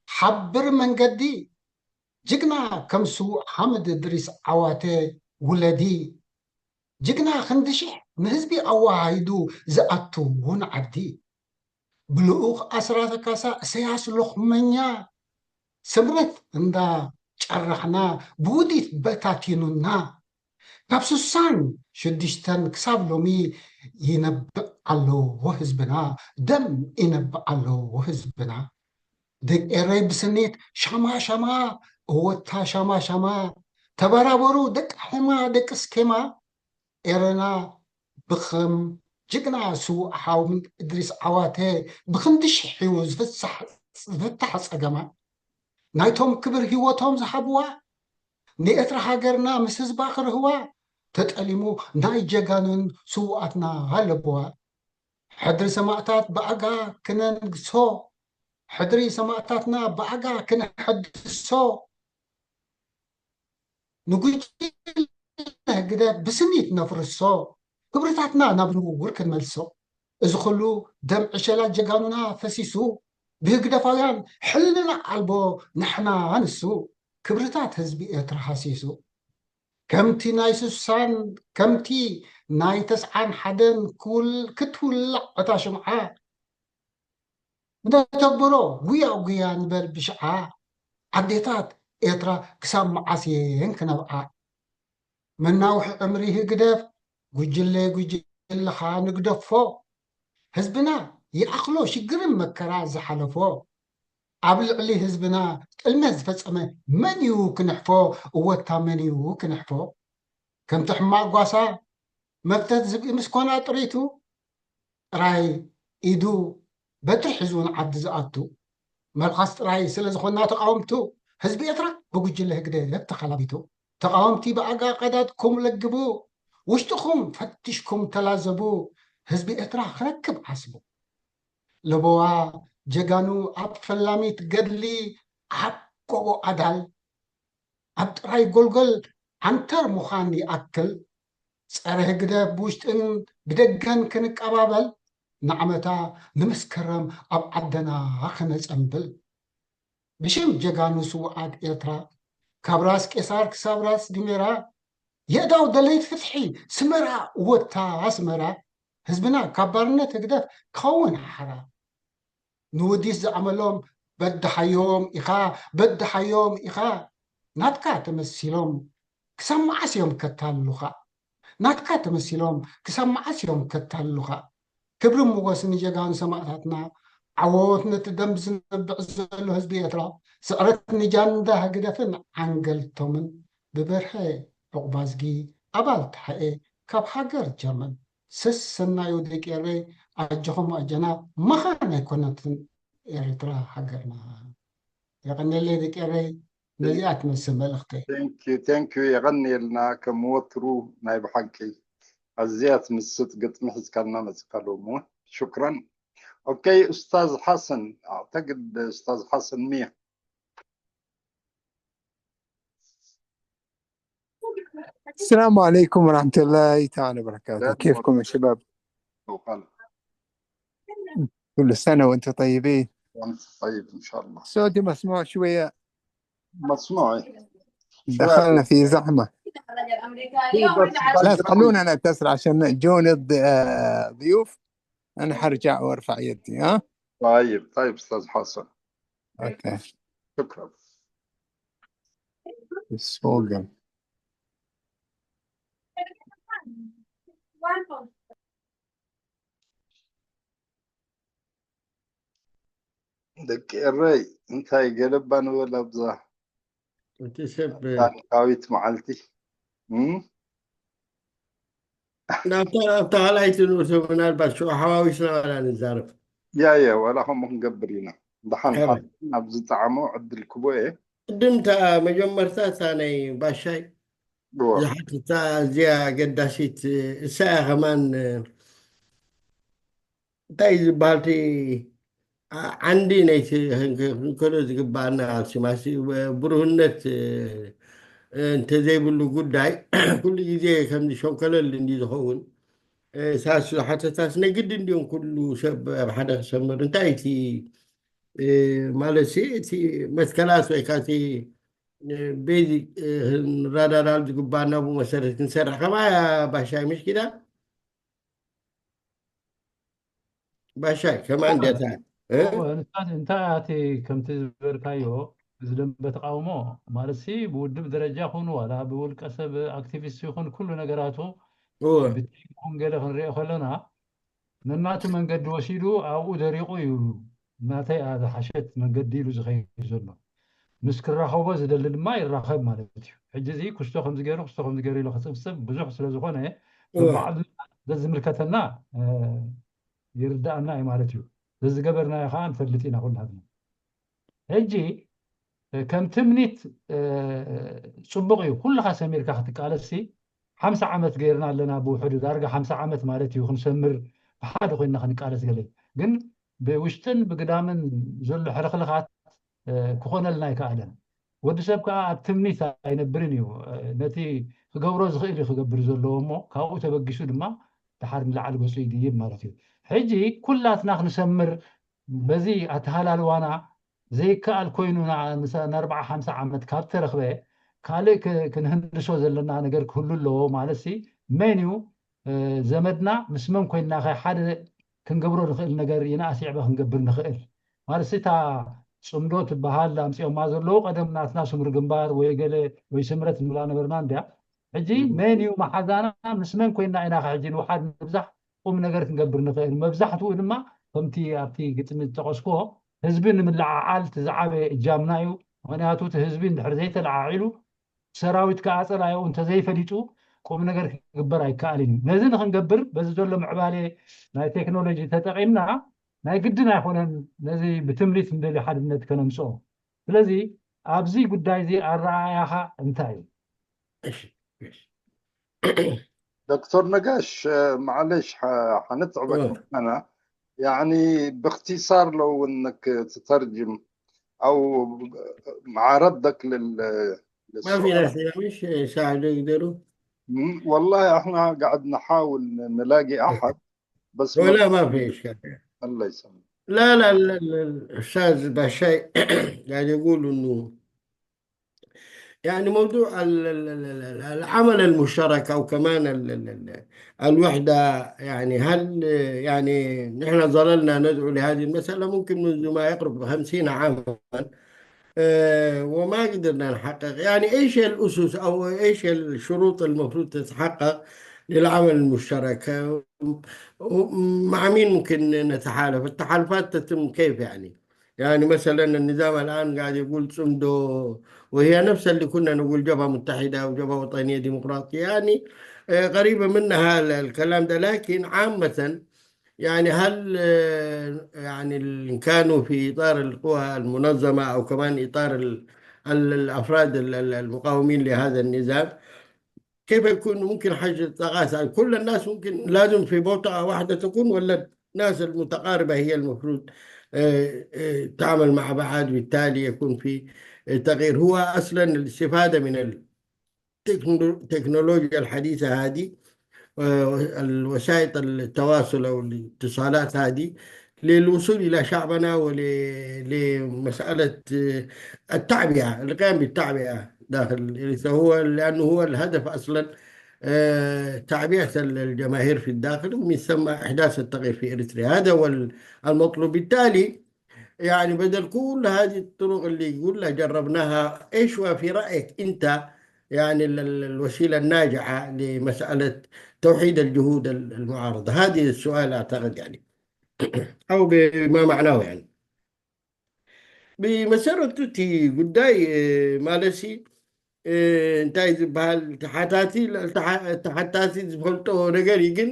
ሓብር መንገዲ ጅግና ከም ስዉእ ሓምድ እድሪስ ዓዋተ ውለዲ። ጅግና ክንዲ ሽሕ ንህዝቢ ኣወሃሂዱ ዝኣቱ እውን ዓዲ። ብልኡኽ ኣስራተ ካሳ እሰያስ ሎኽመኛ ስምረት እንዳ ጨረኽና ብውዲት በታቲኑና። ካብ ሱሳን ሽዱሽተን ክሳብ ሎሚ ይነብዕ ኣለዎ ህዝብና፣ ደም ይነብዕ ኣለዎ ህዝብና። ደቂ ኤረይ ብስኒት ሻማ ሻማ፣ እወታ ሻማ ሻማ፣ ተበራበሩ ደቂ ሓማ ደቂ እስኬማ። ኤረና ብኸም ጅግና ስዉእ ሓው እድሪስ ዓዋተ ብኽንዲ ሽሕ እዩ ዝፍሳሕ-፣ ዝፍታሕ ጸገማ። ናይቶም ክብር ህይወቶም ዝሃብዋ፣ ንኤርትራ ሃገርና ምስ ህዝባ ክርህዋ፣ ተጠሊሙ ናይ ጀጋኑን ስዉኣትና ኣለብዋ። ሕድሪ ሰማእታት ብኣጋ ክነንግሶ፣ ሕድሪ ሰማእታትና ብኣጋ ክነሐድሶ፣ ንጉጅለ ህግደፍ ብስኒት ነፍርሶ፣ ክብርታትና ናብ ንውውር ክንመልሶ። እዚ ኩሉ ደም ዕሸላት ጀጋኑና ፈሲሱ፣ ብህግደፋውያን ሕልና ኣልቦ ንሕና ንሱ፣ ክብርታት ህዝቢ ኤርትራ ሃሲሱ። ከምቲ ናይ ሱሳን፣ ከምቲ ናይ ተስዓን ሓደን ክውል-፣ ክትውላዕ እታ ሽምዓ፣ ንተግብሮ ጉያ ጉያ ንበል ብሽዓ፣ ኣዴታት ኤርትራ ክሳብ መዓስ እየን ክነብዓ? መናውሒ ዕምሪ ህግደፍ ጉጅለ ጉጅለኻ ንግደፎ። ህዝብና ይኣኽሎ ሽግርን መከራ ዝሓለፎ። ኣብ ልዕሊ ህዝብና ጥልመት ዝፈጸመ መን እዩ ክንሕፎ? እወታ መን እዩ ክንሕፎ? ከምቲ ሕማቕ ጓሳ መፍተት ዝብኢ ምስ ኮና ጥሪቱ፣ ጥራይ ኢዱ በትሪ ሒዙ ንዓዲ ዝኣቱ፣ መልሓስ ጥራይ ስለ ዝኾና ተቓወምቱ፣ ህዝቢ ኤርትራ ብጉጅለ ህግደፍ ተኸላቢቱ። ተቓወምቲ ብኣጋ ቀዳድኩም ለግቡ፣ ውሽጥኹም ፈቲሽኩም ተላዘቡ፣ ህዝቢ ኤርትራ ክረክብ ዓስቡ። ለበዋ ጀጋኑ ኣብ ፈላሚት ገድሊ ኣብ ጎቦ ኣዳል፣ ኣብ ጥራይ ጎልጎል ዓንተር ምዃን ይኣክል፣ ጸረ ህግደፍ ብውሽጥን ብደገን ክንቀባበል፣ ንዓመታ ንመስከረም ኣብ ዓደና ክነጸንብል። ብሽም ጀጋኑ ስዉኣት ኤርትራ፣ ካብ ራስ ቄሳር ክሳብ ራስ ዲሜራ፣ የእዳው ደለይት ፍትሒ ስመራ ወታ ኣስመራ፣ ህዝብና ካብ ባርነት ህግደፍ ክኸውን ሓራ። ንውዲት ዝኣመሎም በድሓዮም ኢኻ፣ በድሓዮም ኢኻ፣ ናትካ ተመሲሎም ክሳብ መዓስ እዮም ከታልሉኻ? ናትካ ተመሲሎም ክሳብ መዓስ እዮም ከታልሉኻ? ክብርን ሞገስን ንጀጋኑ ሰማእታትና፣ ዓወት ነቲ ደም ዝነብዕ ዘሎ ህዝቢ ኤርትራ፣ ስዕረት ንጃንዳ ህግደፍን ዓንገልቶምን፣ ብበርሀ ዑቕባዝጊ ኣባል ተሓኤ ካብ ሃገር ጀርመን። ሰሰናዩ ደቂ ኤረይ፣ ኣጆኹም ኣጆና፣ መኻን ኣይኮነትን ኤርትራ ሃገርና። የቐንየለይ ደቂ ኤረይ፣ ነዚኣ ትመስል መልእኽተይ። Thank you, thank you። የቐንየልና ከም ወትሩ ናይ ብሓቂ ኣዝያ ትምስጥ ግጥሚ ሒዝካልና መጺኻ ሎሚ እውን። ሽክራን። ኦኬ ኡስታዝ ሓሰን፣ ኣዕተግድ ኡስታዝ ሓሰን ሚያ። السلام عليكم ورحمة الله تعالى وبركاته. كيفكم يا شباب؟ وقال كل سنة وانتم طيبين. وانت طيب ان شاء الله. صوتي مسموع شوية؟ مسموع. دخلنا في زحمة. في بس لا، تخلونا أنا أتصل عشان جوني الض-، آه، ضيوف. أنا حرجع وأرفع يدي، ها؟ طيب، طيب استاذ حسن. أوكي. شكرا. السوق. ደቂ ኤረይ እንታይ ገለባ ንበል ኣብዛ እቲ ሰብ ታሪኻዊት መዓልቲ። እም? ናብታ ኣብታ ካልኣይቲ ንእቶ ምናልባት ሽዑ ሓዋዊስና ዋላ ንዛረብ። ያየ ዋላ ከምኡ ክንገብር ኢና። ደሓን ከመይ? ሓ ናብ ዝጠዓሞ ዕድል ክቦ እየ። ቅድም እታ መጀመርታ እታ ናይ ባሻይ እዎ። ዝሓትታ እዚኣ ኣገዳሲት እሳ እያ ከማን እንታይ ዝበሃል እቲ ዓ- ዓንዲ ነይቲ ክንከዶ ዝግባኣና ሲማሲ ብሩህነት እንተዘይብሉ ጉዳይ ኩሉ ግዜ ከምዚ ሸንከለል እንዲ ዝኸውን ሳስ ሓተታስ ናይ ግዲ እንዲዮም ኩሉ ሰብ ኣብ ሓደ ክሰምር እንታይ እቲ ማለት እቲ መትከላት ወይ ከዓ እቲ ቤዚክ ንራዳዳል ዝግባና ብኡ መሰረት ክንሰርሕ ከማ ባሻይ ምሽ ኪዳ ባሻይ ከማ እንዲያታ እንታይ ኣቲ ከምቲ ዝበልካዮ እዚ ደንበ ተቃውሞ ማለት ሲ ብውድብ ደረጃ ኩን ዋላ ብውልቀ ሰብ ኣክቲቪስት ይኹን ኩሉ ነገራቱ ብቴሌፎን ገለ ክንሪኦ ከለና ነናቱ መንገዲ ወሲዱ ኣብኡ ደሪቑ እዩ ናተይ ዝሓሸት መንገዲ ኢሉ ዝኸይድ ዘሎ ምስ ክራኸቦ ዝደሊ ድማ ይራኸብ ማለት እዩ። ሕጂ እዚ ክስቶ ከምዚ ገይሩ ክስቶ ከምዚ ገይሩ ኢሉ ክፅብፅብ ብዙሕ ስለዝኾነ ንባዕሉ ዘዝምልከተና ይርዳእና እዩ ማለት እዩ። ዘዝገበርናዮ ከዓ ንፈልጥ ኢና ኩላትና። ሕጂ ከም ትምኒት ፅቡቕ እዩ ኩልኻ ሰሚርካ ክትቃለስ ሲ ሓምሳ ዓመት ገይርና ኣለና ብውሕዱ ዳርጋ ሓምሳ ዓመት ማለት እዩ ክንሰምር ብሓደ ኮይንና ክንቃለስ ገለ ግን ብውሽጥን ብግዳምን ዘሎ ሕልኽልኻት ክኾነልና ኣይከኣለን። ወዲ ሰብ ከዓ ኣብ ትምኒት ኣይነብርን እዩ። ነቲ ክገብሮ ዝኽእል እዩ ክገብር ዘለዎ እሞ ካብኡ ተበጊሱ ድማ ድሓር ንላዕሊ ገፁ ይድይብ ማለት እዩ። ሕጂ ኩላትና ክንሰምር በዚ ኣተሃላልዋና ዘይከኣል ኮይኑ ንኣርባዓ ሓምሳ ዓመት ካብ ተረኽበ ካልእ ክንህንድሶ ዘለና ነገር ክህሉ ኣለዎ ማለት ሲ መን እዩ ዘመድና ምስ መን ኮይንና ከ ሓደ ክንገብሮ ንኽእል ነገር ይንኣስ ይዕበ ክንገብር ንኽእል ማለት እታ ፅምዶ ትበሃል ኣምፅኦማ ዘለዉ ቀደም ናትና ስምሪ ግንባር ወይ ገለ ወይ ስምረት ንብላ ነበርና እንድያ ሕጂ መን እዩ መሓዛና ምስ መን ኮይንና ኢና ከ ሕጂ ንውሓድ ንብዛሕ ቁም ነገር ክንገብር ንኽእል መብዛሕትኡ ድማ ከምቲ ኣብቲ ግጥሚ ዝጠቀስክዎ ህዝቢ ንምልዓዓል እቲ ዝዓበየ እጃምና እዩ ምክንያቱ እቲ ህዝቢ እንድሕር ዘይተለዓዒሉ ሰራዊት ከዓ ፀላኢኡ እንተዘይፈሊጡ ቁም ነገር ክግበር ኣይከኣልን እዩ። ነዚ ንክንገብር በዚ ዘሎ ምዕባሌ ናይ ቴክኖሎጂ ተጠቒምና ናይ ግድን ኣይኮነን ነዚ ብትምኒት ንደልዮ ሓድነት ከነምፅኦ። ስለዚ ኣብዚ ጉዳይ እዚ ኣረኣእያኻ እንታይ እዩ? ዶክተር ነጋሽ ማዕለሽ ሓነፅዕበካ ኣና ያኒ باختصار لو انك تترجم او مع ردك لل ما في ناس مش يساعدوا يقدروا والله احنا قاعد نحاول نلاقي احد بس ولا ما في اشكال الله يسلمك لا لا الاستاذ باشاي قاعد يقول انه يعني موضوع العمل المشترك او كمان الوحده يعني هل يعني نحن ظللنا ندعو لهذه المساله ممكن منذ ما يقرب خمسين عاما وما قدرنا نحقق يعني ايش الاسس او ايش الشروط المفروض تتحقق للعمل المشترك مع مين ممكن نتحالف التحالفات تتم كيف يعني يعني مثلا النظام الآن قاعد يقول صندوق وهي نفس اللي كنا نقول جبهة متحدة أو جبهة وطنية ديمقراطية يعني قريبة منها الكلام ده لكن عامة يعني هل يعني إن كانوا في إطار القوى المنظمة أو كمان إطار الأفراد المقاومين لهذا النظام كيف يكون ممكن حشد الطاقات كل الناس ممكن لازم في بوتقة واحدة تكون ولا الناس المتقاربة هي المفروض تعمل مع بعض بالتالي يكون في تغيير هو أصلا الاستفادة من التكنولوجيا الحديثة هذه وسائط التواصل أو الاتصالات هذه للوصول إلى شعبنا ولمسألة التعبئة القيام بالتعبئة داخل إريتريا هو لأنه هو الهدف أصلا تعبئة الجماهير في الداخل ومن ثم إحداث التغيير في إريتريا هذا هو المطلوب بالتالي يعني بدل كل هذه الطرق اللي يقول لها جربناها ايش في رأيك انت يعني الوسيلة الناجعة لمسألة توحيد الجهود المعارضة هذه السؤال اعتقد يعني او بما معناه يعني ብመሰረቱ እቲ ጉዳይ ማለትሲ እንታይ ዝበሃል ተሓታቲ ተሓታቲ ዝፈልጦ ነገር እዩ። ግን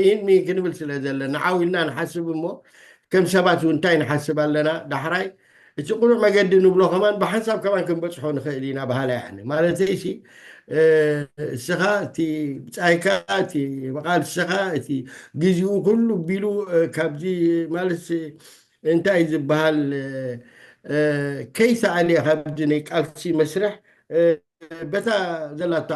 ይህን ክንብል ስለ ዘለና ዓው ኢልና ንሓስብ እሞ ከም ሰባት እውን እንታይ ንሓስብ ኣለና? ዳሕራይ እቲ ቅኑዕ መገዲ ንብሎ ከማን ብሓንሳብ ከማን ክንበፅሖ ንኽእል ኢና። ባህላ ያኒ ማለተይሲ እስኻ እቲ ብፃይካ እቲ መቓልስኻ እቲ ግዜኡ ኩሉ ቢሉ ካብዚ ማለት እንታይ ዝበሃል ከይሰኣለ ካብዚ ናይ ቃልሲ መስርሕ በታ ዘላቶ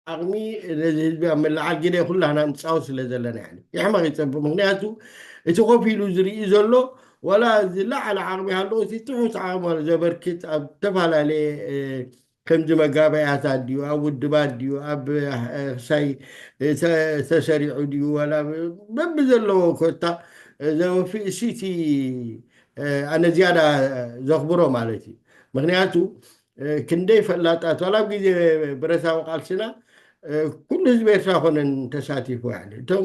ዓቕሚ ነዚ ህዝቢ ኣብ መለዓል ግደ ኩላህና ንፃወት ስለ ዘለና ይሕመቕ ይፀብቕ። ምክንያቱ እቲ ኮፍ ኢሉ ዝርኢ ዘሎ ዋላ ዝለዓለ ዓቕሚ ሃለዎ እቲ ትሑት ዓቕሚ ዘበርክት ኣብ ዝተፈላለየ ከምዚ መጋበያታት ድዩ ኣብ ውድባት ድዩ ኣብ ክሳይ ተሰሪዑ ድዩ ዋላ በብዘለዎ ኮታ ዘወፍእ እሲ እቲ ኣነ ዝያዳ ዘኽብሮ ማለት እዩ። ምክንያቱ ክንደይ ፈላጣት ዋላ ኣብ ግዜ ብረታዊ ቃልስና ኩሉ ህዝቢ ኤርትራ ኮነን ተሳቲፉ። እቶም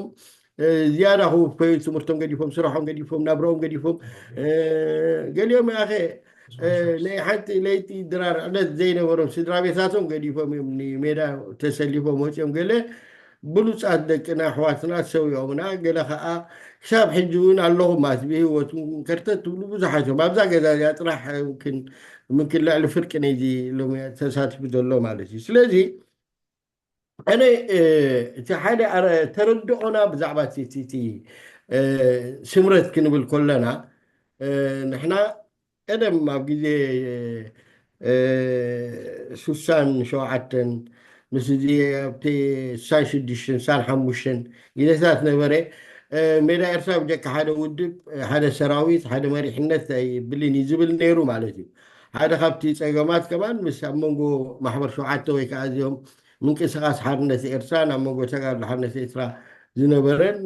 ዝያዳ ክውፈዩ ትምህርቶም ገዲፎም፣ ስራሖም ገዲፎም፣ ናብረኦም ገዲፎም፣ ገሊኦም ያኸ ናይ ሓንቲ ለይቲ ድራር ዕለት ዘይነበሮም ስድራ ቤታቶም ገዲፎም እዮም ንሜዳ ተሰሊፎም ወፂኦም። ገለ ብሉፃት ደቅና ኣሕዋትና ሰውዮምና፣ ገለ ከዓ ክሳብ ሕጂ እውን ኣለኹም ማለት ብህይወት እውን ከርተት ትብሉ ብዙሓት እዮም። ኣብዛ ገዛ እዚኣ ጥራሕ ምክን ልዕሊ ፍርቂ ነዚ ሎሚ ተሳትፉ ዘሎ ማለት እዩ። ስለዚ ኣነ እቲ ሓደ ተረድኦና ብዛዕባ እቲ ስምረት ክንብል ከለና ንሕና ቀደም ኣብ ግዜ ሱሳን ሸውዓተን ምስ እዚ ኣብቲ ሱሳን ሽዱሽተን ሱሳን ሓሙሽተን ግዜታት ነበረ። ሜዳ ኤርትራ ብጀካ ሓደ ውድብ፣ ሓደ ሰራዊት፣ ሓደ መሪሕነት ኣይብልን እዩ ዝብል ነይሩ ማለት እዩ። ሓደ ካብቲ ጸገማት ከማን ምስ ኣብ መንጎ ማሕበር ሸውዓተ ወይ ከዓ እዚኦም ምንቅስቃስ ሓርነት ኤርትራ ናብ መንጎ ተጋድሎ ሓርነት ኤርትራ ዝነበረን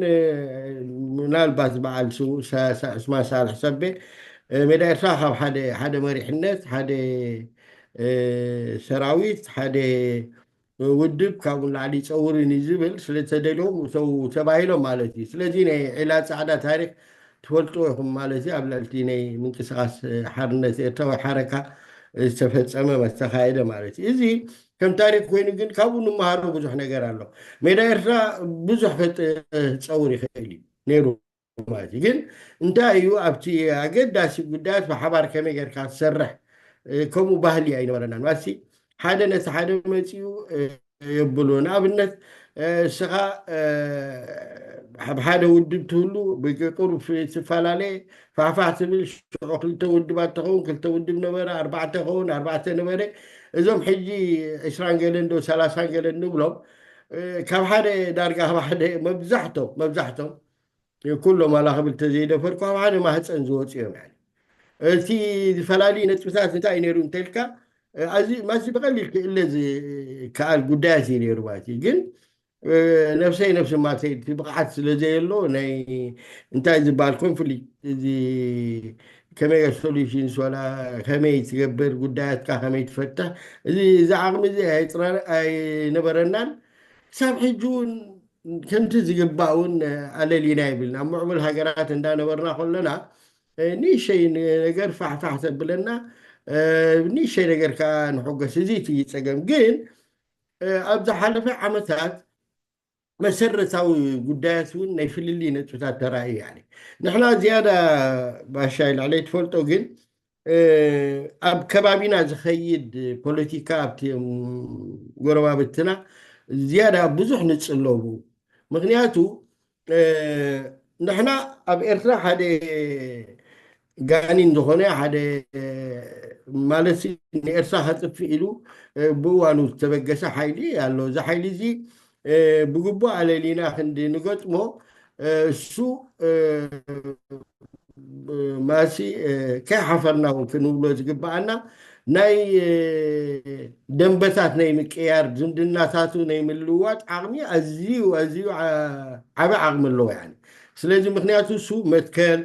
ምናልባት በዓል ዑስማን ሳልሕ ሰቤ ሜዳ ኤርትራ ካብ ሓደ ሓደ መሪሕነት ሓደ ሰራዊት ሓደ ውድብ ካብኡ ንላዕሊ ይፀውርን እዩ ዝብል ስለተደልዮም እተው ተባሂሎም ማለት እዩ። ስለዚ ናይ ዒላ ፃዕዳ ታሪክ ትፈልጥዎ ኢኹም ማለት እዩ። ኣብ ልዕልቲ ናይ ምንቅስቃስ ሓርነት ኤርትራ ወይ ሓረካ ዝተፈፀመ ዝተካየደ ማለት እዩ። እዚ ከም ታሪክ ኮይኑ ግን ካብኡ ንምሃሮ ብዙሕ ነገር ኣሎ። ሜዳ ኤርትራ ብዙሕ ክፀውር ይኽእል እዩ ነይሩ ማለት እዩ። ግን እንታይ እዩ ኣብቲ ኣገዳሲ ጉዳያት ብሓባር ከመይ ጌርካ ትሰርሕ ከምኡ ባህሊ ኣይነበረናን። ማሲ ሓደ ነቲ ሓደ መፂኡ የብሉ። ንኣብነት እስኻ ኣብ ሓደ ውድብ ትህሉ ብቁሩብ ትፈላለየ ፋሕፋሕ ትብል ሽዑ ክልተ ውድባት ተኸውን ክልተ ውድብ ነበረ ኣርባዕተ ኸውን ኣርባዕተ ነበረ። እዞም ሕጂ ዕስራን ገለን ዶ ሰላሳን ገለን ንብሎም ካብ ሓደ ዳርጋ ካብ ሓደ መብዛሕቶም መብዛሕቶም ኩሎም ዋላ ክብል ተዘይደፈርኩ ካብ ሓደ ማህፀን ዝወፁ እዮም። እቲ ዝፈላለዩ ነጥብታት እንታይ እዩ ነይሩ እንተልካ ኣዚ ማዚ ብቐሊል ክእለ ዝከኣል ጉዳያት እዩ ነይሩ ማለት እዩ። ግን ነብሰይ ነብሲ ማተይ እቲ ብቕዓት ስለ ዘየሎ ናይ እንታይ ዝበሃል ኮንፍሊክት እዚ ከመይ ሶሉሽንስ ወላ ከመይ ትገብር ጉዳያትካ ከመይ ትፈትሕ እዚ እዚ ዓቕሚ እዚ ኣይነበረናን። ክሳብ ሕጂ እውን ከምቲ ዝግባእ እውን ኣለሊና ይብልና ኣብ ምዕቡል ሃገራት እንዳነበርና ከለና ንእሸይ ነገር ፋሕፋሕ ተብለና ንእሸይ ነገር ከዓ ንሕጎስ። እዚ እቲ ፀገም ግን ኣብ ዝሓለፈ ዓመታት መሰረታዊ ጉዳያት እውን ናይ ፍልልይ ነጥብታት ተራእዩ። ንሕና ዝያዳ ባሻይ ልዕለይ ትፈልጦ ግን ኣብ ከባቢና ዝኸይድ ፖለቲካ ኣብቲ ጎረባብትና ዝያዳ ብዙሕ ንፅለቡ። ምክንያቱ ንሕና ኣብ ኤርትራ ሓደ ጋኒን ዝኾነ ሓደ ማለት ንኤርትራ ከጥፍእ ኢሉ ብእዋኑ ዝተበገሰ ሓይሊ ኣሎ። እዚ ሓይሊ እዚ ብግቡእ ኣለሊና ክንዲ ንገጥሞ እሱ ማሲ ከይሓፈርና እውን ክንብሎ ዝግበኣና ናይ ደንበታት ናይ ምቅያር ዝምድናታቱ ናይ ምልውዋጥ ዓቕሚ ኣዝዩ ኣዝዩ ዓበ ዓቕሚ ኣለዎ። ስለዚ ምክንያቱ እሱ መትከል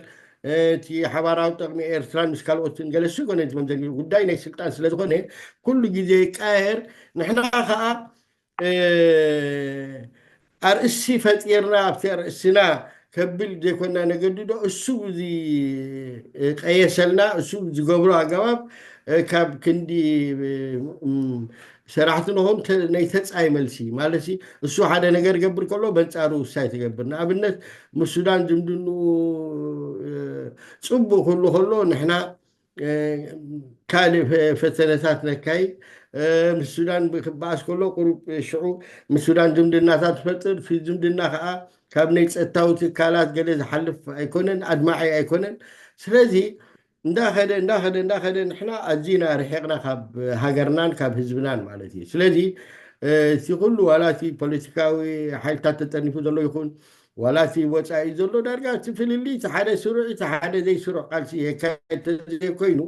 እቲ ሓባራዊ ጥቕሚ ኤርትራን ምስ ካልኦትን ገለሱ ኮነ ዝመምዘን ጉዳይ ናይ ስልጣን ስለዝኾነ ኩሉ ግዜ ይቃየር። ንሕና ከዓ ኣርእሲ ፈጢርና ኣብቲ ኣርእስና ከብል ዘይኮና ነገዲ ዶ እሱ ዝቀየሰልና እሱ ዝገብሮ ኣገባብ ካብ ክንዲ ሰራሕቲ ንኾን ናይ ተፃይ መልሲ ማለት እሱ ሓደ ነገር ገብር ከሎ በንፃሩ ውሳይ ትገብር። ንኣብነት ምስ ሱዳን ዝምድንኡ ፅቡቅ ክህሉ ከሎ ንሕና ካልእ ፈተነታት ነካይድ። ምስ ሱዳን ክበኣስ ከሎ ቁሩብ ሽዑ ምስ ሱዳን ዝምድናታት ትፈጥር። እቲ ዝምድና ከዓ ካብ ናይ ፀጥታዊ ትካላት ገለ ዝሓልፍ ኣይኮነን፣ ኣድማዒ ኣይኮነን። ስለዚ እንዳኸደ እንዳኸደ እንዳኸደ ንሕና ኣዝና ርሒቕና ካብ ሃገርናን ካብ ህዝብናን ማለት እዩ። ስለዚ እቲ ኩሉ ዋላ እቲ ፖለቲካዊ ሓይልታት ተጠርኒፉ ዘሎ ይኹን ዋላ እቲ ወፃኢ ዘሎ ዳርጋ እቲ ፍልልይ እቲ ሓደ ስሩዕ እቲ ሓደ ዘይስሩዕ ቃልሲ የካየድ ተዘይኮይኑ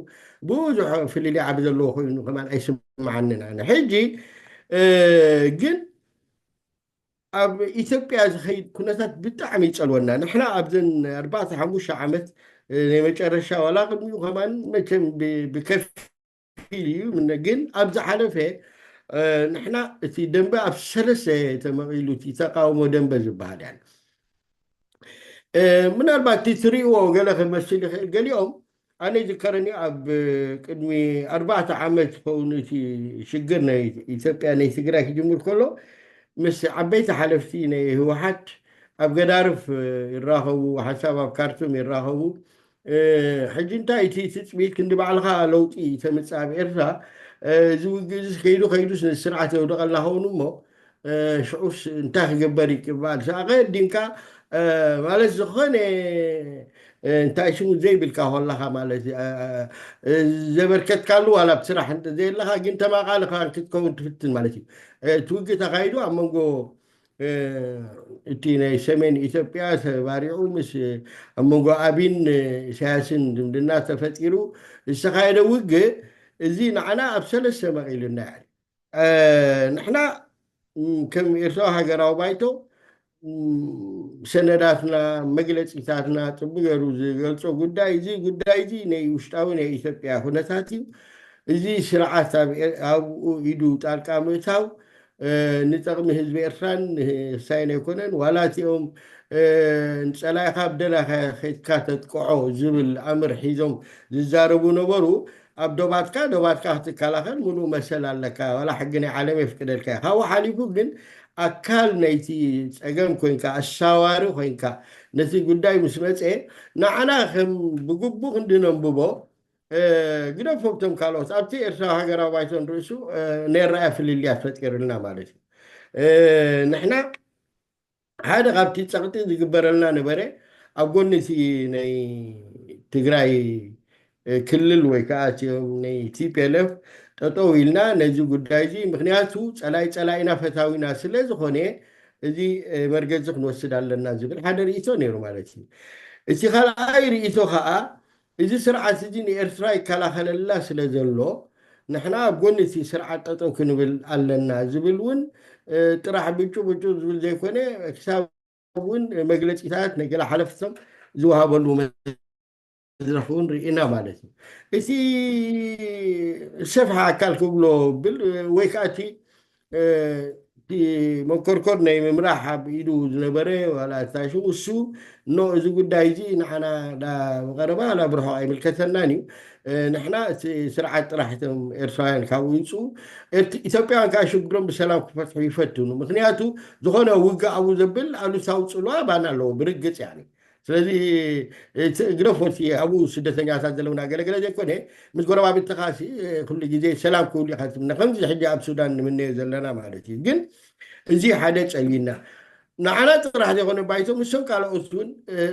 ብዙሕ ፍልልይ ዓቢ ዘለዎ ኮይኑ ከማን ኣይስምዓንን ኣነ። ሕጂ ግን ኣብ ኢትዮጵያ ዝኸይድ ኩነታት ብጣዕሚ ይፀልወና። ንሕና ኣብዘን ኣርባዕተ ሓሙሽተ ዓመት ናይ መጨረሻ ዋላ ቅድሚኡ ከማን መቸም ብከፊል እዩ ግን ኣብ ዝሓለፈ ንሕና እቲ ደንበ ኣብ ሰለስተ ተመቒሉ እቲ ተቃውሞ ደንበ ዝበሃል ያ ምናልባት እቲ ትሪእዎ ገለ ክመስል ይኽእል ገሊኦም ኣነ ይዝከረኒ ኣብ ቅድሚ ኣርባዕተ ዓመት ዝኸውን እቲ ሽግር ናይ ኢትዮጵያ ናይ ትግራይ ክጅምር ከሎ ምስ ዓበይቲ ሓለፍቲ ናይ ህወሓት ኣብ ገዳርፍ ይራኸቡ ሓንሳብ ኣብ ካርቱም ይራኸቡ ሕጂ እንታይ እቲ ትፅቢት ክንዲ ባዕልኻ ለውጢ ተምፅእ ኣብ ኤርትራ እዚ ውግእ እዚ ከይዱ ከይዱስ ነዚ ስርዓት የውደቐልና ኸውን እሞ ሽዑስ እንታይ ክግበር ይቅባል ኣቐዲምካ ማለት ዝኾነ እንታይ ሽሙ ዘይብልካ ከለኻ ማለት ዘበርከትካሉ ዋላ ብስራሕ እንተ ዘየለኻ ግን ተማቃልኻ ክትከውን ትፍትን ማለት እዩ። እቲ ውግእ ተካይዱ ኣብ መንጎ እቲ ናይ ሰሜን ኢትዮጵያ ተባሪዑ ምስ ኣብ መንጎ ኣቢን ኢሳያስን ዝምድና ተፈጢሩ ዝተኻየደ ውግእ እዚ ንዓና ኣብ ሰለስተ መቒሉና ንሕና ከም ኤርትራዊ ሃገራዊ ባይቶ ሰነዳትና መግለፂታትና ፅቡቅ ገይሩ ዝገልፆ ጉዳይ እዚ ጉዳይ እዚ ናይ ውሽጣዊ ናይ ኢትዮጵያ ኩነታት እዩ። እዚ ስርዓት ኣብኡ ኢዱ ጣልቃ ምእታው ንጠቕሚ ህዝቢ ኤርትራን ሳይን ኣይኮነን። ዋላ እቲኦም ንፀላኢኻ ብደላኻ ከይድካ ተጥቅዖ ዝብል ኣምር ሒዞም ዝዛረቡ ነበሩ። ኣብ ዶባትካ ዶባትካ ክትከላኸል ሙሉእ መሰል ኣለካ። ዋላ ሕጊ ናይ ዓለም የፍቅደልካ። ካብኡ ሓሊፉ ግን ኣካል ናይቲ ፀገም ኮይንካ ኣሳዋሪ ኮይንካ ነቲ ጉዳይ ምስ መፀ ንዓና ከም ብግቡእ ክንድነንብቦ ግደፎም እቶም ካልኦት ኣብቲ ኤርትራዊ ሃገራዊ ባይቶ ንርእሱ ናይ ኣረኣእያ ፍልልያት ፈጢሩልና ማለት እዩ። ንሕና ሓደ ካብቲ ፀቕጢ ዝግበረልና ነበረ ኣብ ጎኒ እቲ ናይ ትግራይ ክልል ወይ ከዓ እቲኦም ናይ ቲፒኤልኤፍ ጠጠው ኢልና ነዚ ጉዳይ እዚ ምክንያቱ ፀላይ ፀላኢና ፈታዊና ስለ ዝኾነ እዚ መርገፂ ክንወስድ ኣለና ዝብል ሓደ ርእይቶ ነይሩ ማለት እዩ። እቲ ካልኣይ ርእይቶ ከዓ እዚ ስርዓት እዚ ንኤርትራ ይከላኸለላ ስለ ዘሎ ንሕና ኣብ ጎኒ እቲ ስርዓት ጠጠው ክንብል ኣለና ዝብል እውን ጥራሕ ብጩ ብጩ ዝብል ዘይኮነ ክሳብ እውን መግለፂታት ናይ ገለ ሓለፍቶም ዝወሃበሉ መድረኽ እውን ርኢና ማለት እዩ። እቲ ሰፍሐ ኣካል ክብሎ ብል ወይ ከዓ እቲ እቲ መንኮርኮር ናይ ምምራሕ ኣብ ኢዱ ዝነበረ ዋላ እታ ሽሙ እሱ ኖ እዚ ጉዳይ እዚ ንዓና ዳ ብቐረባ ናብ ርሑቕ ኣይምልከተናን እዩ። ንሕና እቲ ስርዓት ጥራሕ እቶም ኤርትራውያን ካብኡ ይውፅኡ። ኢትዮጵያውያን ከዓ ሽግሮም ብሰላም ክፈትሑ ይፈትኑ። ምክንያቱ ዝኾነ ውግእ ኣብኡ ዘብል ኣሉታዊ ፅልዋ ባና ኣለዎ ብርግፅ ያኒ ስለዚ ግደፎ እቲ ኣብኡ ስደተኛታት ዘለውና ገለገለ ዘይኮነ ምስ ጎረባብትኻ ኩሉ ግዜ ሰላም ክህሉ ኢኻ ትምነ ከምዚ ሕጂ ኣብ ሱዳን ንምነዮ ዘለና ማለት እዩ ግን እዚ ሓደ ጸልዩና ንዓና ጥራሕ ዘይኮነ ባይቶ ምስቶም ካልኦት እውን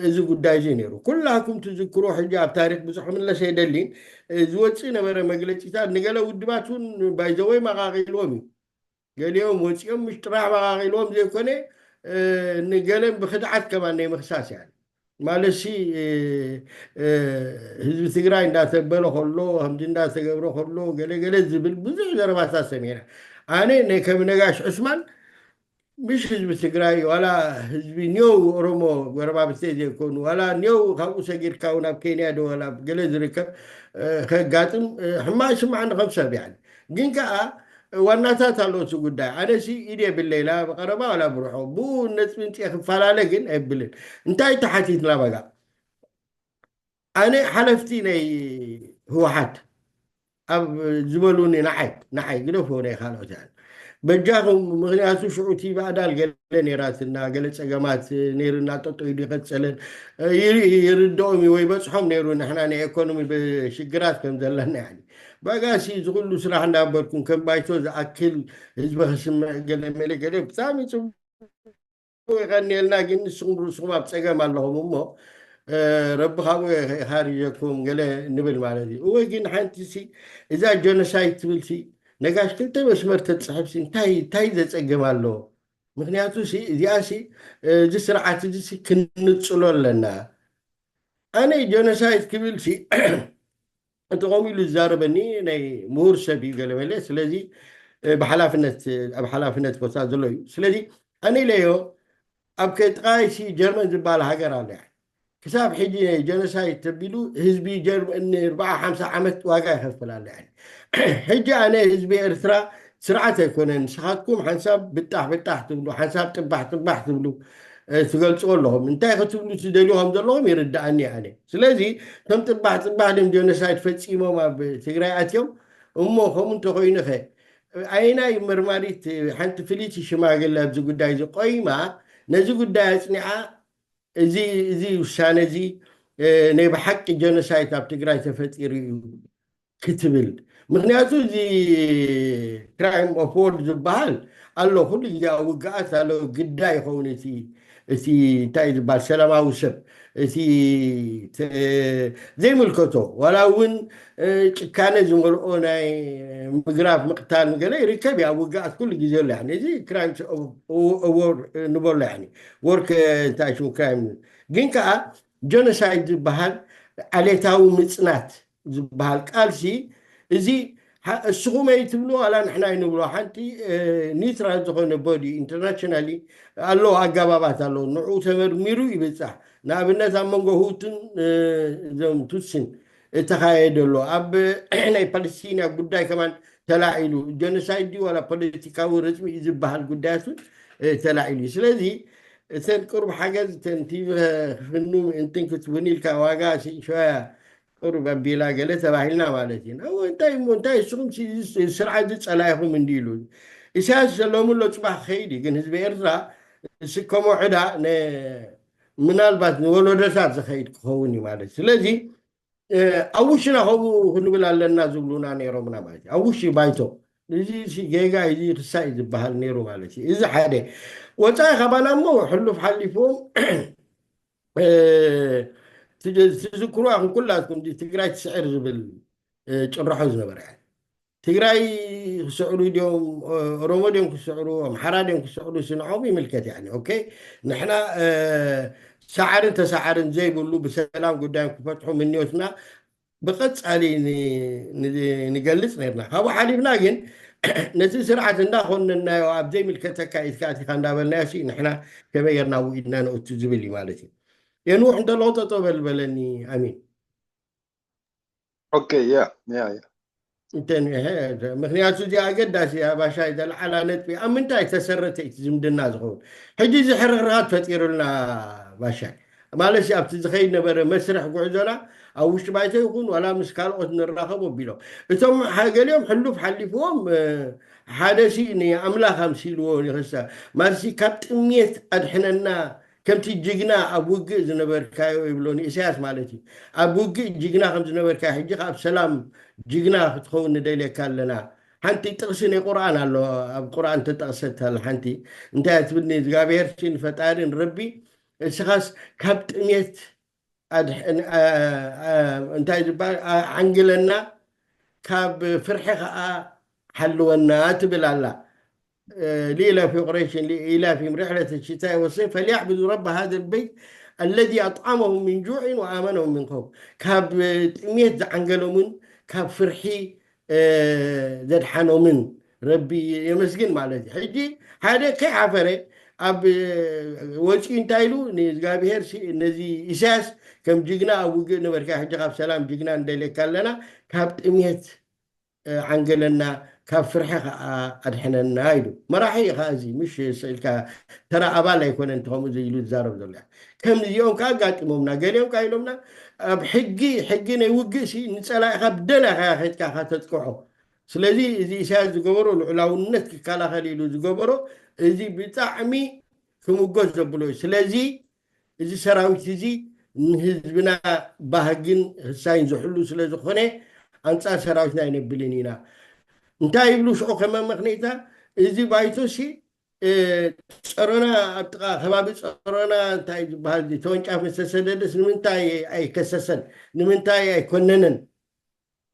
እዚ ጉዳይ እዚ ነይሩ ኩላኩም ትዝክሮ ሕጂ ኣብ ታሪክ ብዙሕ ክምለስ የደሊን ዝወፅእ ነበረ መግለፂታት ንገለ ውድባት እውን ባይዘወይ መቃቂልዎም እዩ ገሊኦም ወፂኦም ምሽ ጥራሕ መቃቂልዎም ዘይኮነ ንገለን ብክድዓት ከማን ናይ ምክሳስ እያ ማለትሲ ህዝቢ ትግራይ እንዳተበለ ከሎ ከምዚ እንዳተገብረ ከሎ ገለገለ ዝብል ብዙሕ ዘረባታት ሰሚዕና ኣነ ከም ነጋሽ ዑስማን ምሽ ህዝቢ ትግራይ ዋላ ህዝቢ ኒው ኦሮሞ ጎረባብተይ ዘይኮኑ ዋላ ኒው ካብኡ ሰጊርካ እውን ኣብ ኬንያ ዶ ዋላ ገለ ዝርከብ ከጋጥም ሕማቅ ይስማዓኒ ከም ሰብ ያኒ ግን ከዓ ዋናታት ኣለዎ እቲ ጉዳይ። ኣነሲ ኢድ የብለይ፣ ላ ብቐረባ ዋላ ብርሖ። ብኡ ነጥቢ እንጽየ ክፈላለ ግን ኣይብልን። እንታይ ተሓቲትና በጋ? ኣነ ሓለፍቲ ናይ ህወሓት ኣብ ዝበሉኒ፣ ንዓይ፣ ንዓይ ግደፎ ናይ ካልኦት፣ ያኒ፣ በጃኹም፣ ምኽንያቱ ሽዑ እቲ ባዕዳል ገለ ነይራትና፣ ገለ ጸገማት ነይርና፣ ጠጠው ኢሉ ይቐጸለን፣ ይር-፣ ይርድኦም እዩ ወይ በጽሖም ነይሩ፣ ንሕና ናይ ኢኮኖሚ ብ-፣ ሽግራት ከም ዘለና፣ ያኒ። በጋሲ እዚ ኩሉ ስራሕ እንዳበልኩም ከም ባይቶ ዝኣክል ህዝቢ ክስምዕ ገለ መለ ገለ ብጣዕሚ ጽቡቅ ይቐንየልና፣ ግን ንስኹም ርእስኹም ኣብ ጸገም ኣለኹም እሞ፣ እ፣ ረቢ ካብኡ ይኻርጀኩም ገለ ንብል ማለት እዩ። እወ፣ ግን ሓንቲ ሲ እዛ ጀኖሳይድ ትብል ሲ ነጋሽ ክልተ መስመር ተጽሕፍ ሲ እንታይ፣ እንታይ ዘጸግም ኣለዎ? ምኽንያቱ ሲ እዚኣ ሲ፣ እ፣ እዚ ስርዓት እዚ ሲ ክንጽሎ ኣለና። ኣነ ጀኖሳይድ ክብል ሲ እቲ ከምኡ ኢሉ ዝዛረበኒ ናይ ምሁር ሰብ እዩ ገለ መለ። ስለዚ፣ እ፣ ብሓላፍነት፣ ኣብ ሓላፍነት ቦታ ዘሎ እዩ። ስለዚ ኣነ ኢለዮ፣ ኣብ ከ-፣ ጥቓይ ሲ ጀርመን ዝበሃል ሃገር ኣሎ። ክሳብ ሕጂ ጀኖሳይድ ተቢሉ ህዝቢ ጀርመን ን ኣርብዓ ሓምሳ ዓመት ዋጋ ይኸፍል ኣሎ። ሕጂ ኣነ ህዝቢ ኤርትራ ስርዓት ኣይኮነን። ንስኻትኩም ሓንሳብ ብጣሕ ብጣሕ ትብሉ፣ ሓንሳብ ጥባሕ ጥባሕ ትብሉ፣ እ፣ ትገልጽዎ ኣለኹም። እንታይ ክትብሉ ትደልዩ ከም ዘለኹም ይርድኣኒ ኣነ። ስለዚ እቶም ጥባሕ ጥባሕ ድም ጀኖሳይድ ፈጺሞም ኣብ ትግራይ ኣትዮም እሞ ከምኡ እንተኾይኑ ኸ ኣየናይ መርማሪት ሓንቲ ፍልይቲ ሽማግለ ኣብዚ ጉዳይ እዚ ቆይማ ነዚ ጉዳይ ኣጽኒዓ እዚ፣ እዚ ውሳነ እዚ፣ እ፣ ናይ ብሓቂ ጀኖሳይድ ኣብ ትግራይ ተፈጢሩ እዩ ክትብል? ምኽንያቱ እዚ ክራይም ኦፍ ዎር ዝበሃል ኣሎ፣ ኩሉ ግዜ ኣብ ውግኣት ኣሎ፣ ግዳይ ይኸውን እቲ፣ እቲ እንታይ ዝበሃል ሰላማዊ ሰብ፣ እቲ ተ-፣ ዘይምልከቶ፣ ዋላ እውን፣ እ፣ ጭካነ ዝመልኦ ናይ ምግራፍ ምቕታል ገለ ይርከብ እዩ። ኣብ ውግኣት ኩሉ ግዜ ኣሎ። ያኒ፣ እዚ ክራይም ኦፍ ዎር ንበሎ። ያኒ፣ ወርክ እንታይ ሽሙ ክራይም። ግን ከኣ ጀኖሳይድ ዝበሃል ዓሌታዊ ምጽናት ዝበሃል ቃልሲ፣ እዚ ሓ-፣ እስኹም ኣይትብሉ ዋላ ንሕና ኣይንብሎ። ሓንቲ፣ እ፣ ኒውትራል ዝኾነ ቦዲ ኢንተርናሽናሊ ኣለዎ፣ ኣገባባት ኣለዎ። ንዑ ተመርሚሩ ይብጻሕ። ንኣብነት ኣብ መንጎ ሁቱን፣ እ፣ እዞም ቱትሲን እተኻየደ ኣሎ። ኣብ ናይ ፓለስቲና ጉዳይ ከማን ተላዒሉ፣ ጀኖሳይድ ድዩ ዋላ ፖለቲካዊ ርጽሚ እዩ ዝበሃል ጉዳያት እውን፣ እ፣ ተላዒሉ እዩ። ስለዚ እተን ቅሩብ ሓገዝ፣ እተን ቲቪ ክፍኑ ምእንትን ክትውን ኢልካ ዋጋ ሲ-፣ ሸያ ቅሩብ ኣቢላ ገለ ተባሂልና ማለት እዩ። እወ፣ እንታይ እሞ፣ እንታይ እስኹም ሲ-፣ እዚ ስርዓት እዚ ጸላኢኹም እንዲ ኢሉ። ኢሳያስ ሎሚ ኣሎ ጽባሕ ክኸይድ እዩ፣ ግን ህዝቢ ኤርትራ ዝስከሞ ዕዳ ነ-፣ ምናልባት ንወለዶታት ዝኸይድ ክኸውን እዩ ማለት እዩ። ስለዚ፣ እ፣ ኣብ ውሽና ከምኡ ክንብል ኣለና ዝብሉና ነይሮምና ማለት እዩ። ኣብ ውሽጢ ባይቶ እዚ ሲ ጌጋ፣ እዚ ክሳይ ዝበሃል ነይሩ ማለት እዩ። እዚ ሓደ። ወጻኢ ካባና እሞ ሕሉፍ ሓሊፍዎም፣ እ፣ ትዝ-፣ ትዝክሩ ኣኹም ኩላትኩም፣ እዚ ትግራይ ትስዕር ዝብል፣ እ፣ ጭርሖ ዝነበረ። ትግራይ ክስዕሩ ድዮም፣ ኦሮሞ ድዮም ክስዕሩ፣ ኣምሓራ ድዮም ክስዕሩ፣ ስንዖም ይምልከት። ያኒ፣ ኦኬ፣ ንሕና፣ እ፣ ሰዓርን ተሰዓርን ዘይብሉ ብሰላም ጉዳዮም ክፈትሑ ምንዮትና ብቐጻሊ ን-፣ ን-፣ ንገልጽ ነርና። ካብኡ ሓሊፍና ግን ነቲ ስርዓት እንዳኾነናዮ ኣብ ዘይምልከተካ ኢድካ ኣቲኻ እንዳበልናዮ ሲ ንሕና ከመይ ጌርና ውኢድና ነእቱ ዝብል እዩ ማለት እዩ። የንውሕ እንተለኹ ጠጠው በል በለኒ ኣሚን። ኦኬ፣ ያ፣ ያ፣ ያ። እንተንውሐ፣ ምኽንያቱ እዚ ኣገዳሲ እያ፣ ባሻይ፣ ዘልዓላ ነጥቢ ኣብ ምንታይ ተሰረተ እቲ ዝምድና ዝኸውን? ሕጂ እዚ ሕርኽርኻት ፈጢሩልና ባሻይ። ማለት ሲ ኣብቲ ዝኸይድ ነበረ መስርሕ ጉዕዞና ኣብ ውሽጢ ባይቶ ይኹን ዋላ ምስ ካልኦት ንራኸብ ኣቢሎም። እቶም ሓ-፣ ገሊኦም ሕሉፍ ሓሊፍዎም፣ እ፣ ሓደ ሲ ንኣምላኽ ኣምሲልዎ ይኸሳ። ማለት ሲ ካብ ጥሜት ኣድሕነና፣ ከምቲ ጅግና ኣብ ውግእ ዝነበርካዮ ይብሎ ንኢሳያስ ማለት እዩ። ኣብ ውግእ ጅግና ከም ዝነበርካዮ፣ ሕጂ ከኣ ኣብ ሰላም ጅግና ክትኸውን ንደልየካ ኣለና። ሓንቲ ጥቕሲ ናይ ቁርኣን ኣሎ፣ ኣብ ቁርኣን ተጠቕሰት ኣላ ሓንቲ። እንታይ እያ ትብል? ንእግዚኣብሔር ሲ ንፈጣሪ ንረቢ፣ እስኻስ ካብ ጥሜት ኣድሕ-፣ ን-፣ ኣ-፣ ኣ-፣ እንታይ ዝበሃል? ኣ-፣ ዓንግለና፣ ካብ ፍርሒ ከኣ ሓልወና ትብል ኣላ። እ፣ لإيلاف قريش إيلافهم رحلة الشتاء والصيف فليعبدوا رب هذا البيت الذي أطعمهم من جوع وآمنهم من خوف። ካብ ጥሜት ዝዓንገሎምን ካብ ፍርሒ፣ እ፣ ዘድሓኖምን ረቢ የመስግን ማለት እዩ። ሕጂ ሓደ ከይሓፈረ ኣብ፣ እ፣ ወፂኡ እንታይ ኢሉ ንእግዚኣብሔር ሲ-፣ ነዚ ኢሳያስ ከም ጅግና ኣብ ውግእ ነበርካ፣ ሕጂ ካብ ሰላም ጅግና ንደልየካ ኣለና፣ ካብ ጥሜት፣ እ፣ ዓንገለና፣ ካብ ፍርሒ ከዓ ኣድሕነና ኢሉ። መራሒ እዩ ከዓ እዚ፣ ምሽ ስእልካ ተራ ኣባል ኣይኮነን ከምኡ ኢሉ ዝዛረብ ዘሎ። ከምዚኦም ከዓ ኣጋጢሞምና፣ ገሊኦም ከዓ ኢሎምና፣ ኣብ ሕጊ፣ ሕጊ ናይ ውግእ ሲ ንፀላኢኻ ብደላይኻ ኸድካ ኢኻ ተጥቅዖ። ስለዚ እዚ ኢሳያስ ዝገበሮ ልዑላውነት ክከላኸል ኢሉ ዝገበሮ፣ እዚ ብጣዕሚ ክምጎስ ዘብሎ እዩ። ስለዚ እዚ ሰራዊት እዚ ንህዝብና ባህግን ህሳይን ዝሕሉ ስለ ዝኾነ፣ ኣንጻር ሰራዊትና ኣይነብልን ኢና። እንታይ ይብሉ ሽዑ ከመ መኽንኢታ? እዚ ባይቶሲ ጸሮና፣ ኣብ ጥቓ ከባቢ ጸሮና እንታይ ዝበሃል ተወንጫፍ ምስ ተሰደደስ ንምንታይ ኣይከሰሰን? ንምንታይ ኣይኮነነን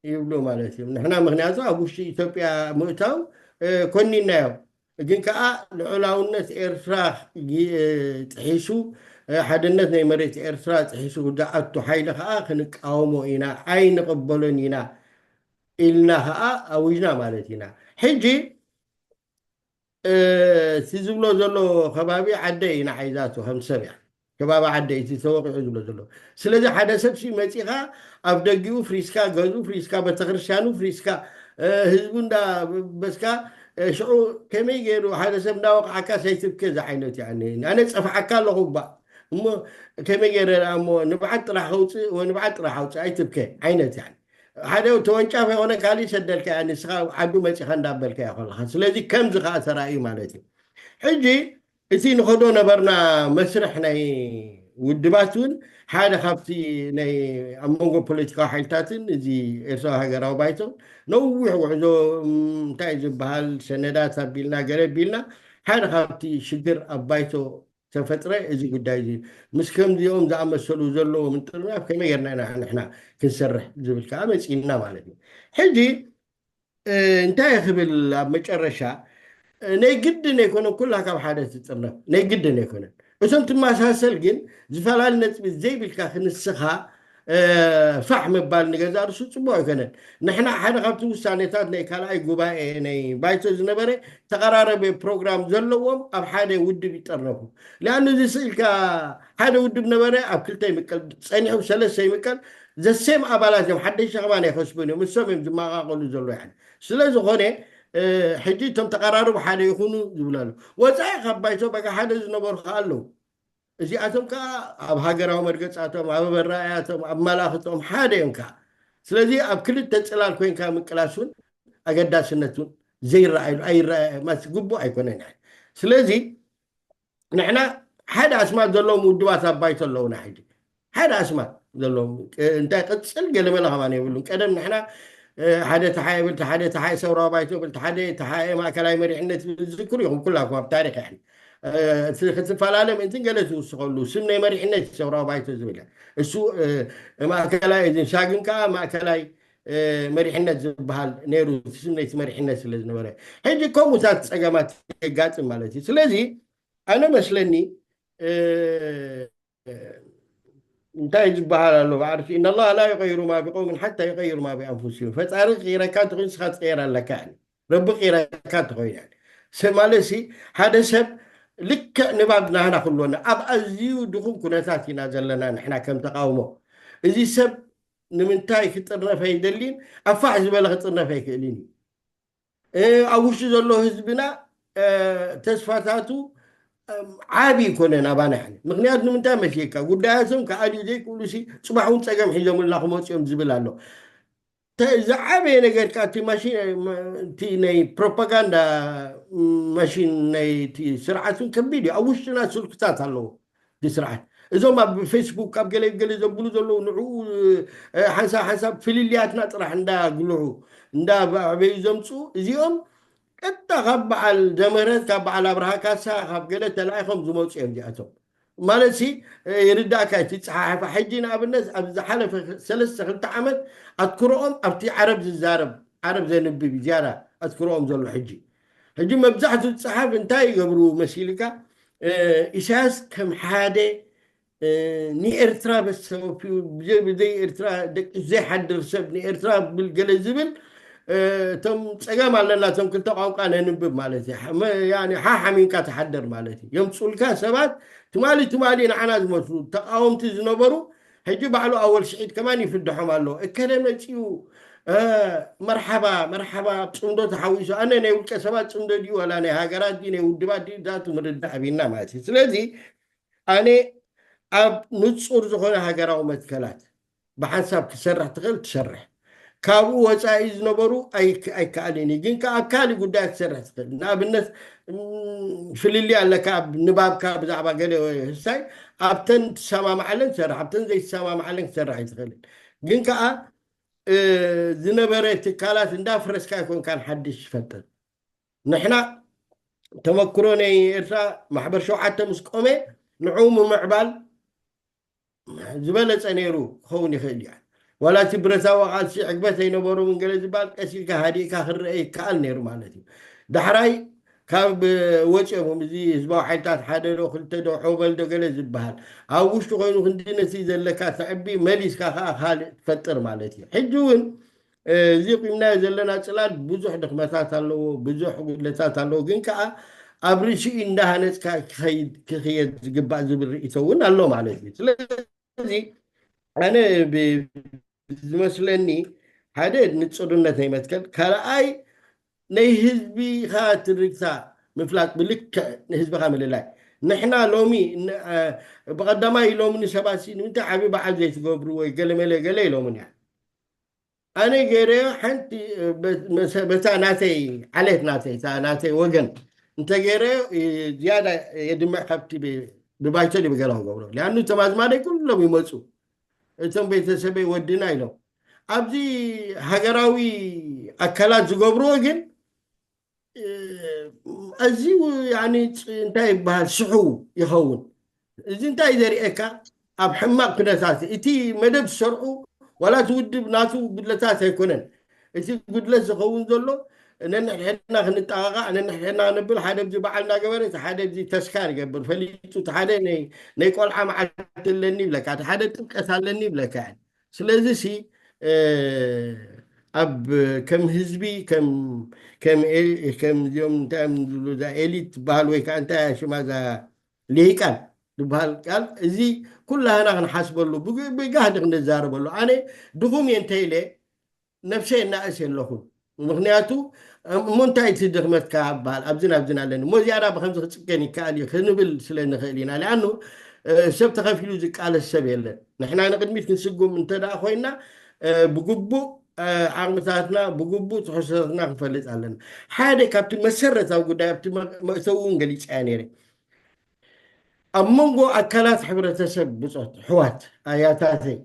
ይብሉ ማለት እዩ። ንሕና ምኽንያቱ ኣብ ውሽጢ ኢትዮጵያ ምእታው ኮኒናዮ፣ ግን ከዓ ልዑላውነት ኤርትራ ጥሒሱ፣ ሓድነት ናይ መሬት ኤርትራ ጥሒሱ ዝኣቱ ሓይሊ ከዓ ክንቃወሞ ኢና፣ ኣይንቕበሎን ኢና ኢልና ከዓ ኣዊጅና ማለት ኢና። ሕጂ እቲ ዝብሎ ዘሎ ከባቢ ዓደ ኢና ሓይዛቱ ከም ሰብ እያ። ከባቢ ዓደ እቲ ተወቂዑ ዝብሎ ዘሎ። ስለዚ ሓደ ሰብ ሲ መፂኻ ኣብ ደጊኡ ፍሪስካ፣ ገዝኡ ፍሪስካ፣ ቤተክርስትያኑ ፍሪስካ፣ ህዝቡ እንዳበስካ፣ ሽዑ ከመይ ገይሩ ሓደ ሰብ እንዳወቃዓካ ሰይትብከ ዝዓይነት እያ። ኣነ ፀፍዓካ ኣለኹ እባ እሞ ከመይ ገይረ እሞ ንብዓት ጥራሕ ከውፅእ ወንብዓት ጥራሕ ኣውፅእ ኣይትብከ ዓይነት እያ። ሓደ ተወንጫፍ የኾነ ካሊእ ሰደልካ እያ፣ ንስኻ ዓዱ መፂኻ እንዳበልካ እያ ከለኻ። ስለዚ ከምዚ ከዓ ተራእዩ ማለት እዩ። ሕጂ እቲ ንኸዶ ነበርና መስርሕ ናይ ውድባት እውን ሓደ ካብቲ ናይ ኣብ መንጎ ፖለቲካዊ ሓይልታትን እዚ ኤርትራዊ ሃገራዊ ባይቶ ነዊሕ ጉዕዞ እንታይ ዝበሃል ሰነዳት ኣቢልና ገለ ኣቢልና ሓደ ካብቲ ሽግር ኣብ ባይቶ ተፈጥረ እዚ ጉዳይ እዚ ምስ ከምዚኦም ዝኣመሰሉ ዘለዎ ምጥርናፍ ከመይ ጌርና ኢና ንሕና ክንሰርሕ ዝብል ከዓ መፂእና ማለት እዩ። ሕጂ እንታይ ክብል ኣብ መጨረሻ ናይ ግድን ኣይኮነን ኩላ ካብ ሓደ ትጥርነፍ ናይ ግድን ኣይኮነን። እቶም ትመሳሰል ግን ዝፈላለ ነጥቢ ዘይብልካ ክንስኻ ፋሕ ምባል ንገዛ ርሱ ፅቡቅ ኣይኮነን። ንሕና ሓደ ካብቲ ውሳኔታት ናይ ካልኣይ ጉባኤ ናይ ባይቶ ዝነበረ ተቐራረበ ፕሮግራም ዘለዎም ኣብ ሓደ ውድብ ይጠርነፉ። ሊኣኑ እዚ ስእልካ ሓደ ውድብ ነበረ ኣብ ክልተ ይምቀል፣ ፀኒሑ ሰለስተ ይምቀል። ዘሴም ኣባላት እዮም፣ ሓደሽቲ ከማን ኣይከስቡን እዮም። እሶም እዮም ዝመቃቀሉ ዘሎ። ያ ስለ ዝኾነ ሕጂ እቶም ተቐራርቡ ሓደ ይኹኑ ዝብሉ ኣለዉ። ወፃኢ ካብ ባይቶ በቃ ሓደ ዝነበሩ ከዓ ኣለዉ። እዚኣቶም ከዓ ኣብ ሃገራዊ መርገፃቶም፣ ኣብ ኣበራእያቶም፣ ኣብ መላኽቶም ሓደ እዮም ከዓ። ስለዚ ኣብ ክልተ ፅላል ኮይንካ ምቅላስ እውን ኣገዳስነት እውን ዘይረኣይሉ ኣይረኣየ ማለት ግቡእ ኣይኮነን። ስለዚ ንሕና ሓደ ኣስማት ዘለዎም ውድባት ኣብ ባይቶ ኣለውና። ሕጂ ሓደ ኣስማት ዘለዎም እንታይ ቅፅል ገለመለ ከማን የብሉን። ቀደም ንሕና ሓደ ተሓኤ ብል ሓደ ተሓኤ ሰውራዊ ባይቶ ብል ሓደ ተሓኤ ማእከላይ መሪሕነት ዝዝክሩ ኢኹም ኩላኩም ኣብ ታሪክ። ክትፈላለ ምእንትን ገለ ትውስኸሉ ስም ናይ መሪሕነት ሰውራዊ ባይቶ ዝብል እሱ ማእከላይ እዚ ሻግን ከዓ ማእከላይ መሪሕነት ዝበሃል ነይሩ። ስም ናይቲ መሪሕነት ስለ ዝነበረ ሕጂ ከምኡታት ፀገማት የጋጥም ማለት እዩ። ስለዚ ኣነ መስለኒ እንታይ ዝበሃል ኣሎ ብዓርፊ إن الله لا يغير ما بقوم حتى يغيروا ما بأنفسهم። ፈጣሪ ክቕይረካ እንተኮይኑ ንስኻ ትቕየር ኣለካ። ረቢ ክቕይረካ እንተኮይኑ ማለት ሲ ሓደ ሰብ ልክዕ ንባብ ናህና ክህልወና ኣብ ኣዝዩ ድኹም ኩነታት ኢና ዘለና ንሕና ከም ተቃውሞ። እዚ ሰብ ንምንታይ ክጥርነፍ ኣይደልን? ኣፋሕ ዝበለ ክጥርነፍ ኣይክእልን እዩ። ኣብ ውሽጢ ዘሎ ህዝብና ተስፋታቱ ዓቢ ይኮነ ናባና። ምክንያቱ ንምንታይ መሲልካ ጉዳያቶም ክኣልዩ ዘይክእሉ ሲ ፅባሕ እውን ፀገም ሒዞምልና ክመፅኦም ዝብል ኣሎ። ዝዓበየ ነገር ካ እቲ ማሽን እቲ ናይ ፕሮፓጋንዳ ማሽን ናይ እቲ ስርዓት እውን ከቢድ እዩ። ኣብ ውሽጥና ስልክታት ኣለዎ እቲ ስርዓት። እዞም ኣብ ፌስቡክ ኣብ ገለ ገለ ዘብሉ ዘለዉ ንዕኡ ሓንሳብ ሓንሳብ ፍልልያትና ጥራሕ እንዳግልሑ እንዳዕበዩ ዘምፅኡ እዚኦም ቀጥታ ካብ በዓል ደመረት ካብ በዓል ኣብርሃ ካሳ ካብ ገለ ተላኢኾም ዝመፁ እዮም እዚኣቶም። ማለት ሲ ይርዳእካ እቲ ፀሓሕፋ ሕጂ ንኣብነት ኣብ ዝሓለፈ ሰለስተ ክልተ ዓመት ኣትኩሮኦም ኣብቲ ዓረብ ዝዛረብ ዓረብ ዘንብብ እዩ ዝያዳ ኣትኩሮኦም ዘሎ ሕጂ። ሕጂ መብዛሕትኡ ዝፀሓፍ እንታይ ይገብሩ መሲልካ? ኢሳያስ ከም ሓደ ንኤርትራ በሰወፊ ብዘይ ኤርትራ ደቂ ዘይሓድር ሰብ ንኤርትራ ብል ገለ ዝብል እቶም ፀገም ኣለና እቶም ክልተ ቋንቋ ነንብብ ማለት እዩ። ሓሓሚምካ ትሓደር ማለት እዩ። የምፁልካ ሰባት ትማሊ ትማሊ ንዓና ዝመስሉ ተቃወምቲ ዝነበሩ ሕጂ ባዕሉ ኣወል ስዒድ ከማን ይፍድሖም ኣሎ። እከለ መፂኡ መርሓባ መርሓባ። ኣብ ፅምዶ ተሓዊሱ፣ ኣነ ናይ ውልቀ ሰባት ፅምዶ ድዩ ዋላ ናይ ሃገራት ድዩ ናይ ውድባት ድዩ ዛቱ ምርዳእ ኣቢና ማለት እዩ። ስለዚ ኣነ ኣብ ንፁር ዝኾነ ሃገራዊ መትከላት ብሓንሳብ ክሰርሕ ትኽእል ትሰርሕ። ካብኡ ወፃኢ ዝነበሩ ኣይከኣልን እዩ። ግን ኣብ ካልእ ጉዳይ ክትሰርሕ ትኽእል። ንኣብነት ፍልልይ ኣለካ ኣብ ንባብካ ብዛዕባ ገለ ህሳይ፣ ኣብተን ትሰማማዓለን ትሰርሕ፣ ኣብተን ዘይትሰማማዓለን ክትሰርሕ ኣይትኽእልን። ግን ከዓ ዝነበረ ትካላት እንዳፍረስካ ኣይኮንካን ሓድሽ ትፈጥር። ንሕና ተመክሮ ናይ ኤርትራ ማሕበር ሸውዓተ ምስ ቆመ ንዕኡ ምምዕባል ዝበለፀ ነይሩ ክኸውን ይኽእል እዩ። ዋላ እቲ ብረታዊ ቃልሲ ዕግበት ኣይነበሮምን ገለ ዝበሃል ቀስ ኢልካ ሃዲእካ ክረአ ይከኣል ነይሩ ማለት እዩ። ዳሕራይ ካብ ወፂኦም እዚ ህዝባዊ ሓይልታት ሓደ ዶ ክልተ ዶ ሖበል ዶ ገለ ዝበሃል ኣብ ውሽጡ ኮይኑ ክንዲ ነቲ ዘለካ ተዕቢ መሊስካ ከዓ ካልእ ትፈጥር ማለት እዩ። ሕጂ እውን እዚ ቁምናዮ ዘለና ፅላል ብዙሕ ድኽመታት ኣለዎ፣ ብዙሕ ጉድለታት ኣለዎ። ግን ከዓ ኣብ ርእሲኡ እንዳሃነፅካ ክኸይድ ዝግባእ ዝብል ርእይቶ እውን ኣሎ ማለት እዩ። ስለዚ ኣነ ዝመስለኒ ሓደ ንፁርነት ናይ መትከል፣ ካልኣይ ናይ ህዝቢኻ ትርግታ ምፍላጥ፣ ብልክዕ ንህዝብኻ ምልላይ። ንሕና ሎሚ ብቐዳማይ ኢሎምኒ ሰባት ሲ ንምንታይ ዓብዪ በዓል ዘይትገብሩ ወይ ገለመለ ገለ ኢሎምኒ። ኣነ ገይረዮ ሓንቲ በታ ናተይ ዓሌት ናተይ እታ ናተይ ወገን እንተገይረዮ ዝያዳ የድምዕ ካብቲ ብባይቶ ዲብ ገለ ክገብሮ። ሊኣኑ እቶም ኣዝማደይ ኩሎም ይመፁ፣ እቶም ቤተሰበይ ወድና ኢሎም ኣብዚ ሃገራዊ ኣካላት ዝገብርዎ ግን ኣዝዩ እንታይ ይበሃል ስሑ ይኸውን። እዚ እንታይ ዘርእየካ ኣብ ሕማቕ ኩነታት እቲ መደብ ዝሰርዑ ዋላ እቲ ውድብ ናቱ ጉድለታት ኣይኮነን። እቲ ጉድለት ዝኸውን ዘሎ ነንሕድሕድና ክንጠቓቓዕ ነንሕድሕድና ክንብል ሓደ ብዚ በዓል እናገበረ እቲ ሓደ ብዚ ተስካር ይገብር ፈሊጡ እቲ ሓደ ናይ ቆልዓ መዓልቲ ኣለኒ ይብለካ እቲ ሓደ ጥምቀት ኣለኒ ይብለካ። ስለዚ ሲ ኣብ ከም ህዝቢ ከም እዚኦም እንታይ እዮም ዝብሉ እዛ ኤሊት ትበሃል ወይ ከዓ እንታይ ሽማ እዛ ልሂቃን ዝበሃል ቃል እዚ ኩላህና ክንሓስበሉ ብጋህዲ ክንዛረበሉ። ኣነ ድኹም እየ እንተኢለ ነብሰይ እናእስ የለኹን። ምክንያቱ እሞ እንታይ እቲ ድኽመትካ በሃል ኣብዝን ኣብዝን ኣለኒ እሞ ዝያዳ ብከምዚ ክፅገን ይከኣል እዩ ክንብል ስለ ንኽእል ኢና። ሊኣኑ ሰብ ተኸፊሉ ዝቃለስ ሰብ የለን። ንሕና ንቅድሚት ክንስጉም እንተ ኮይና ብግቡእ ዓቕምታትና ብግቡእ ትሕዝቶታትና ክንፈልጥ ኣለና። ሓደ ካብቲ መሰረታዊ ጉዳይ ኣብቲ መእተዊ እውን ገሊፀያ ነይረ። ኣብ መንጎ ኣካላት ሕብረተሰብ ብፆት ኣሕዋት ኣያታተይ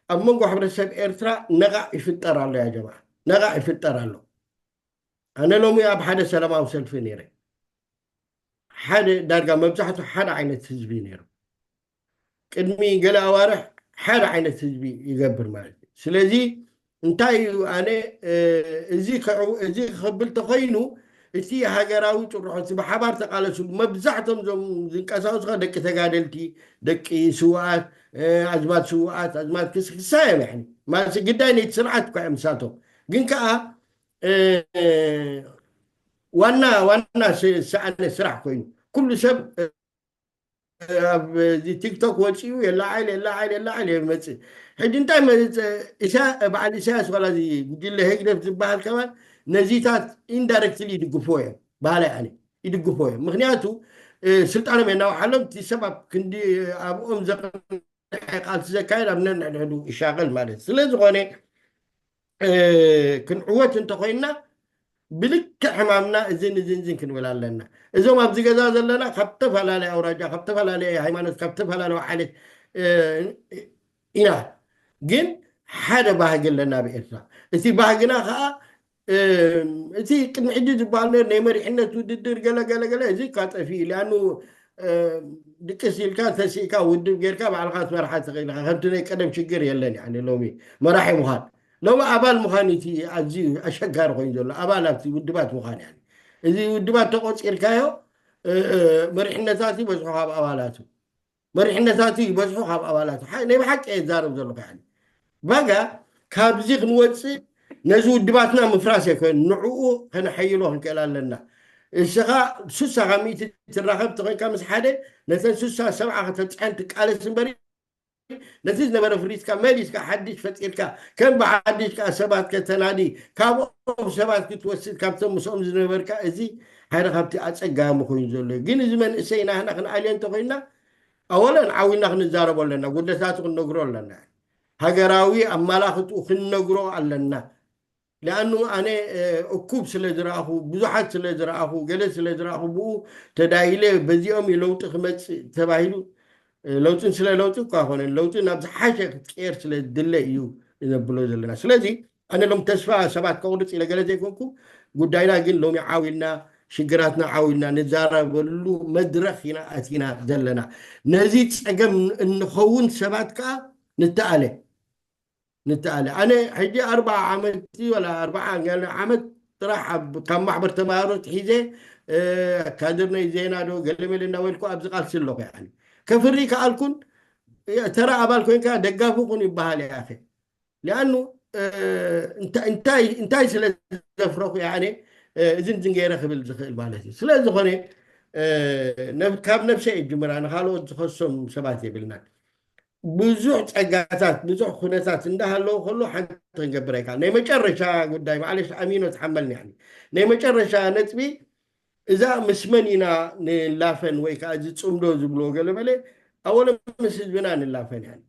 ኣብ መንጎ ሕብረተሰብ ኤርትራ ነቓዕ ይፍጠር ኣሎ ያ ጀማዓ፣ ነቓዕ ይፍጠር ኣሎ። ኣነ ሎሚ ኣብ ሓደ ሰላማዊ ሰልፊ ነይረ። ሓደ ዳርጋ መብዛሕቱ ሓደ ዓይነት ህዝቢ ነይሩ። ቅድሚ ገለ ኣዋርሕ ሓደ ዓይነት ህዝቢ ይገብር ማለት እዩ። ስለዚ እንታይ እዩ ኣነ እዚ እዚ ክብል ተኮይኑ እቲ ሃገራዊ ጭርሖ እቲ ብሓባር ተቃለስሉ መብዛሕቶም ዞም ዝንቀሳቀሱ ደቂ ተጋደልቲ ደቂ ስውኣት ኣዝማት ስውኣት ኣዝማት ክስክሳ እዮም። ያኒ ማለት ግዳይ ነቲ ስርዓት እኳ እዮም ንሳቶም ግን ከዓ ዋና ዋና ሰዓነ ስራሕ ኮይኑ ኩሉ ሰብ ኣብዚ ቲክቶክ ወፂኡ የላዓል የላዓል የላዓል ይመፅእ። ሕጂ እንታይ መፅእ? በዓል ኢሳያስ ዋላ እዚ ጉጅለ ህግደፍ ዝበሃል ከማን ነዚታት ኢንዳይረክትሊ ይድግፍዎ እዮም። ባህላይ ኣነ ይድግፍዎ እዮም። ምክንያቱ ስልጣኖም የናውሓሎም እቲ ሰብ ኣብ ክንዲ ኣብኦም ዘቕንዐ ቃልሲ ዘካየድ ኣብ ነንሕድሕዱ ይሻቐል ማለት እዩ። ስለዝኾነ ክንዕወት እንተኮይንና ብልክዕ ሕማምና እዝን እዝን እዝን ክንብል ኣለና። እዞም ኣብዚ ገዛ ዘለና ካብ ተፈላለየ ኣውራጃ ካብ ተፈላለየ ሃይማኖት ካብ ተፈላለየ ዓሌት ኢና፣ ግን ሓደ ባህጊ ኣለና ኣብ ኤርትራ። እቲ ባህግና ከዓ እቲ ቅድሚ ሕጂ ዝበሃል ነር ናይ መሪሕነት ውድድር ገለገለገለ እዚ ካጠፊ ሊኣኑ ድቅስ ኢልካ ተሲእካ ውድብ ጌርካ ባዕልካ ትመርሓ ትኽእል ኢኻ። ከምቲ ናይ ቀደም ሽግር የለን። ሎሚ መራሒ ምዃን ሎሚ ኣባል ምዃን እቲ ኣዝዩ ኣሸጋሪ ኮይኑ ዘሎ ኣባል ኣብቲ ውድባት ምዃን ያ እዚ ውድባት ተቆፂርካዮ መሪሕነታት ይበዝሑ ካብ ኣባላቱ መሪሕነታት ይበዝሑ ካብ ኣባላቱ ናይ ብሓቂ የዛረብ ዘለኹ ያ ባጋ ካብዚ ክንወፅእ ነዚ ውድባትና ምፍራስ ኣይኮይኑ ንዕኡ ከነሐይሎ ክንክእል ኣለና። እስኻ ሱሳ ካብ ሚእቲ ትራኸብ ተኮይንካ ምስ ሓደ ነተን ሱሳ ሰብዓ ከተፅሐን ትቃለስ እምበሪ ነቲ ዝነበረ ፍሪስካ መሊስካ ሓድሽ ፈጢርካ ከም ብሓድሽ ከዓ ሰባት ከተናዲ ካብኦም ሰባት ክትወስድ ካብቶም ምስኦም ዝነበርካ እዚ ሓደ ካብቲ ኣፀጋሚ ኮይኑ ዘሎ እዩ። ግን እዚ መንእሰይ ናህና ክንኣልዮ እንተኮይና ኣወለን ዓዊና ክንዛረቦ ኣለና፣ ጉድለታቱ ክንነግሮ ኣለና፣ ሃገራዊ ኣመላኽትኡ ክንነግሮ ኣለና። ሊኣኑ ኣነ እኩብ ስለ ዝረኣኹ፣ ብዙሓት ስለ ዝረኣኹ፣ ገለ ስለ ዝረኣኹ ብኡ ተዳይለ በዚኦም እዩ ለውጢ ክመፅእ ተባሂሉ። ለውጢን ስለ ለውጢ እኳ ኣይኮነን፣ ለውጢ ናብ ዝሓሸ ክትቀየር ስለ ዝድለ እዩ ነብሎ ዘለና። ስለዚ ኣነ ሎም ተስፋ ሰባት ከቑርፅ ኢለ ገለ ዘይኮንኩ፣ ጉዳይና ግን ሎሚ ዓው ኢልና ሽግራትና ዓው ኢልና ንዛረበሉ መድረኽ ኢና ኣቲና ዘለና። ነዚ ፀገም እንኸውን ሰባት ከዓ ንተኣለ ንተኣለ ኣነ ሕጂ ኣርባዓ ዓመት ወላ ኣርባዓ ገለ ዓመት ጥራሕ ኣብ- ካብ ማሕበር ተማሃሮ ትሒዘ ካድር ናይ ዜና ዶ ገለመለ እናበልኩ ኣብዚ ቃልሲ ኣለኹ። ያኒ ከፍሪ ከኣልኩን ተራ ኣባል ኮይንካ ደጋፊ ኩን ይበሃል። ያኸ ሊኣኑ እንታይ ስለ ዘፍረኹ ያኔ እዝን ዝንገይረ ክብል ዝኽእል ማለት እዩ። ስለ ዝኾነ ካብ ነብሰ ይጅምራ፣ ንካልኦት ዝኸሶም ሰባት የብልናን። ብዙሕ ፀጋታት ብዙሕ ኩነታት እንዳሃለዎ ከሎ ሓንቲ ክንገብር ኣይከኣል። ናይ መጨረሻ ጉዳይ ማዕለሽ ኣሚኖ ትሓመልኒ ያኒ ናይ መጨረሻ ነጥቢ እዛ ምስ መን ኢና ንላፈን ወይ ከዓ እዚ ፅምዶ ዝብልዎ ገለመለ ኣወለ ምስ ህዝብና ንላፈን ያኒ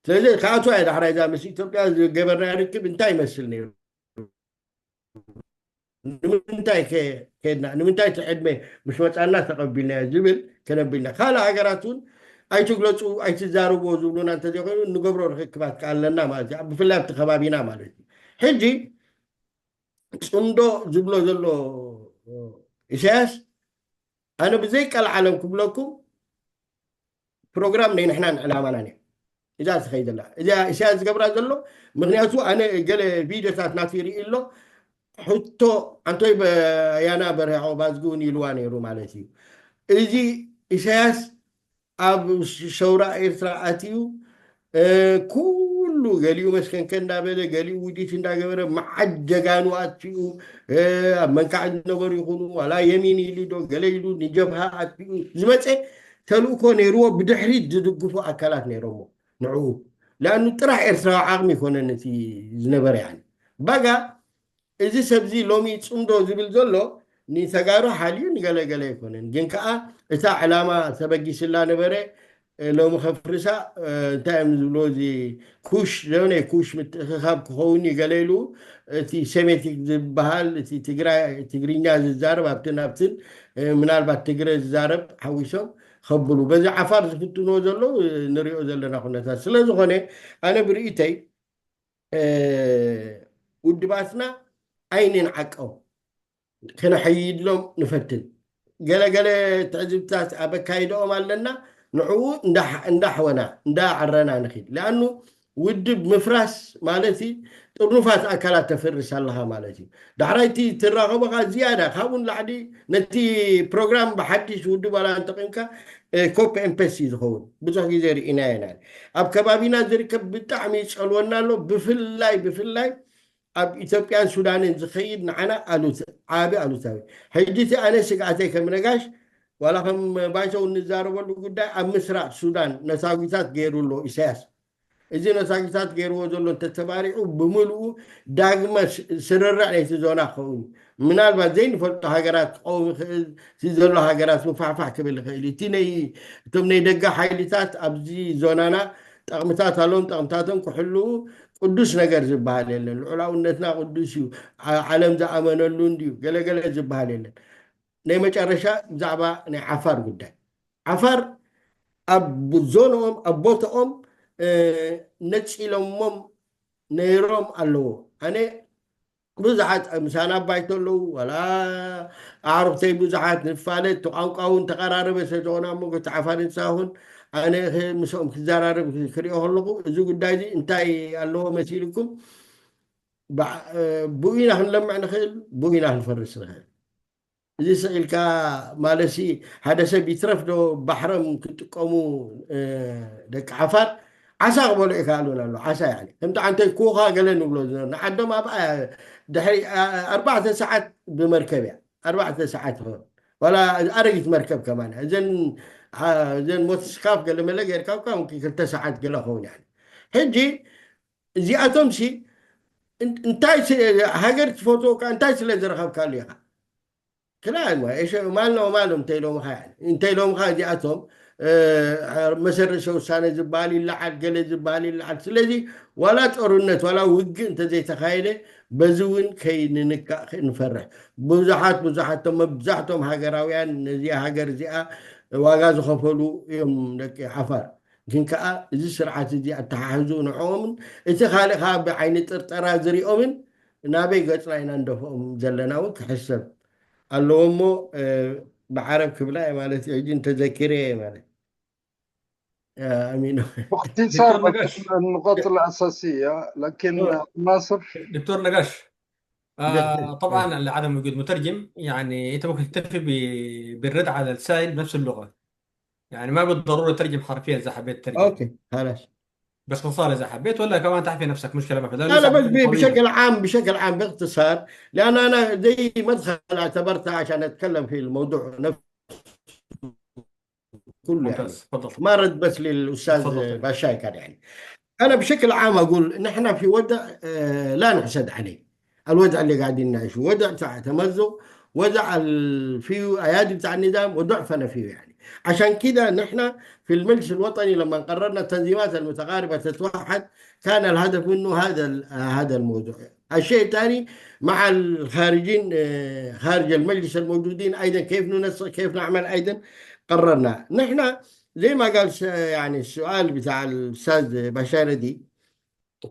ስለዚ ከኣቱ ኣየ ዳሕራይ እዛ ምስ ኢትዮጵያ ዝገበርናዮ ርክብ እንታይ ይመስል ነይሩ? ንምንታይ ከድና ንምንታይ እቲ ዕድመ ምስ መፃና ተቐቢልናዮ ዝብል ከነቢልና ካልእ ሃገራት እውን ኣይትግለፁ ኣይትዛረብዎ ዝብሉና እንተዘይኮይኑ እንገብሮ ርክክባት ከኣለና ማለት እዩ። ብፍላይ ኣብቲ ከባቢና ማለት እዩ። ሕጂ ፅምዶ ዝብሎ ዘሎ ኢሳያስ ኣነ ብዘይ ቀልዓለም ክብለኩም ፕሮግራም ናይ ንሕናን ዕላማናን እያ እዛ ትኸይድ ዘላ እዚኣ ኢሳያስ ዝገብራ ዘሎ። ምክንያቱ ኣነ ገለ ቪድዮታት ናቱ ይርኢ ኣሎ። ሕቶ ኣንቶይ ያና በርያቆ ባዝጊ እውን ኢልዋ ነይሩ ማለት እዩ። እዚ ኢሳያስ ኣብ ሸውራ ኤርትራ ኣትዩ ኩሉ ገሊኡ መስከንከ እንዳበለ ገሊኡ ውዲት እንዳገበረ መዓት ጀጋኑ ኣጥፊኡ ኣብ መንካዕ ዝነበሩ ይኹኑ ዋላ የሚን ኢሉ ዶ ገለ ኢሉ ንጀብሃ ኣጥፊኡ ዝመፀ ተልእኮ ነይርዎ። ብድሕሪት ዝድግፉ ኣካላት ነይሮሞ ንዕኡ ሊኣኑ ጥራሕ ኤርትራዊ ዓቕሚ ይኮነን እቲ ዝነበረ ያኒ ባጋ እዚ ሰብዚ ሎሚ ፅምዶ ዝብል ዘሎ ንተጋሩ ሓልዩ ንገለገለ ኣይኮነን። ግን ከዓ እታ ዕላማ ተበጊስላ ነበረ ሎሚ ከፍርሳ እንታይ እዮም ዝብሎ እዚ ኩሽ ዘበነ ኩሽ ምትእክካብ ክኸውን እዩ ገለ ኢሉ እቲ ሴሜቲክ ዝበሃል እቲ ትግራይ ትግርኛ ዝዛረብ ኣብትን ኣብትን ምናልባት ትግረ ዝዛረብ ሓዊሶም ከብሉ በዚ ዓፋር ዝፍትንዎ ዘለዉ ንሪኦ ዘለና ኩነታት ስለ ዝኾነ ኣነ ብርእይተይ ውድባትና ኣይንንዓቀው ከነሐይድሎም ንፈትን። ገለገለ ትዕዝብትታት ኣብ ኣካይደኦም ኣለና ንዕኡ እንዳሓወና እንዳዓረና ንኺድ። ሊኣኑ ውድብ ምፍራስ ማለት ጥርኑፋት ኣካላት ተፍርስ ኣለኻ ማለት እዩ። ዳሕራይቲ ትራኸቦኻ ዝያዳ ካብኡ ንላዕሊ ነቲ ፕሮግራም ብሓድሽ ውድብ ዋላ እንተቂምካ ኮፕ ኤምፔስ እዩ ዝኸውን። ብዙሕ ግዜ ርኢና ኢና። ኣብ ከባቢና ዝርከብ ብጣዕሚ ይፀልወና ኣሎ። ብፍላይ ብፍላይ ኣብ ኢትዮጵያን ሱዳንን ዝኸይድ ንዓና ዓቢ ኣሉታዊ። ሕጂ እቲ ኣነ ስግኣተይ ከም ነጋሽ ዋላ ከም ባይቶ ንዛረበሉ ጉዳይ ኣብ ምስራቅ ሱዳን ነሳጒታት ገይሩ ኣሎ ኢሳያስ። እዚ ነሳጒታት ገይርዎ ዘሎ እንተተባሪዑ ብምልኡ ዳግመ ስርርዕ ናይቲ ዞና ክኸውን ምናልባት ዘይንፈልጦ ሃገራት ክኸውን ይኽእል። እቲ ዘሎ ሃገራት ምፋሕፋሕ ክብል ይኽእል እቲ እቶም ናይ ደገ ሓይልታት ኣብዚ ዞናና ጠቕምታት ኣለዎም። ጠቕምታቶም ክሕልዉ ቅዱስ ነገር ዝበሃል የለን። ልዑላውነትና ቅዱስ እዩ። ዓለም ዝኣመነሉ እንድዩ ገለገለ ዝበሃል የለን። ናይ መጨረሻ ብዛዕባ ናይ ዓፋር ጉዳይ ዓፋር ኣብ ዞንኦም ኣብ ቦታኦም ነፂሎሞም ነይሮም ኣለዎ። ኣነ ብዙሓት ምሳና ኣባይቶ ኣለዉ ዋላ ኣዕሩኽተይ ብዙሓት ንፋለጥ እቲ ቋንቋ እውን ተቐራረበ ስለ ዝኾነ ኣብ መንጎ እቲ ዓፋርን ሳሆን ኣነ ምስኦም ክዘራረብ ክሪኦ ከለኹ እዚ ጉዳይ እዚ እንታይ ኣለዎ መሲልኩም ብኡ ኢና ክንለምዕ ንኽእል ብኡ ኢና ክንፈርስ ንኽእል። እዚ ስቕ ኢልካ ማለሲ ሓደ ሰብ ይትረፍ ዶ ባሕሮም ክጥቀሙ ደቂ ዓፋር ዓሳ ክበልዑ ይከኣሉን ኣሎ ዓሳ ያ ከምቲ ዓንተይ ኮኻ ገለ ንብሎ ዝነበርና ዓዶም ኣብኣ ድሕሪ ኣርባዕተ ሰዓት ብመርከብ እያ ኣርባዕተ ሰዓት ይኸውን ዋላ ኣረጊት መርከብ ከማን እዘን እዘን ሞትስካፍ ገለ መለ ጌርካ እኳ ክልተ ሰዓት ገለ ኸውን። ሕጂ እዚኣቶም ሲ እንታይ ሃገር ትፈትዎ እንታይ ስለ ዝረኸብካሉ ኢኻ? ክላ ማልና ማሎም እንተኢሎምኻ እንተኢሎምኻ እዚኣቶም መሰረሰ ውሳነ ዝበሃል ይለዓል፣ ገለ ዝበሃል ይለዓል። ስለዚ ዋላ ጦርነት ዋላ ውግእ እንተዘይተኻየደ በዚ እውን ከይንንካእ ንፈርሕ። ብዙሓት ብዙሓት መብዛሕቶም ሃገራውያን ነዚኣ ሃገር እዚኣ ዋጋ ዝኸፈሉ እዮም ደቂ ዓፋር። ግን ከዓ እዚ ስርዓት እዚ ኣተሓሕዙ ንዕኦምን እቲ ካልእ ከዓ ብዓይኒ ጥርጠራ ዝሪኦምን ናበይ ገፅና ኢና እንደፍኦም ዘለና እውን ክሕሰብ ኣለዎ እሞ ብዓረብ ክብላ እየ ማለት እዩ። ሕጂ እንተዘኪረ እየ ማለት ኣሚኖ باختصار النقاط الأساسية لكن ناصر دكتور نقاش آه طبعا لعدم وجود مترجم يعني انت ممكن تكتفي بالرد على السائل بنفس اللغه، يعني ما بالضروره ترجم حرفيا اذا حبيت ترجم. اوكي خلاص. باختصار اذا حبيت، ولا كمان تحفي نفسك، مشكله ما في لا لا بس بشكل عام، بشكل عام باختصار، لان انا زي مدخل اعتبرتها عشان اتكلم في الموضوع نفسه كله يعني. تفضل. ما رد بس للاستاذ باشاي كان يعني. انا بشكل عام اقول نحن في وضع آه، لا نحسد عليه. الوضع اللي قاعدين نعيشه وضع تمزق، وضع فيه ايادي بتاع النظام وضعفنا فيه يعني. عشان كده نحن في المجلس الوطني لما قررنا التنظيمات المتقاربه تتوحد كان الهدف منه هذا هذا الموضوع. الشيء الثاني مع الخارجين آه، خارج المجلس الموجودين ايضا كيف ننسق، كيف نعمل ايضا قررنا نحن زي ما قال يعني السؤال بتاع الاستاذ بشار دي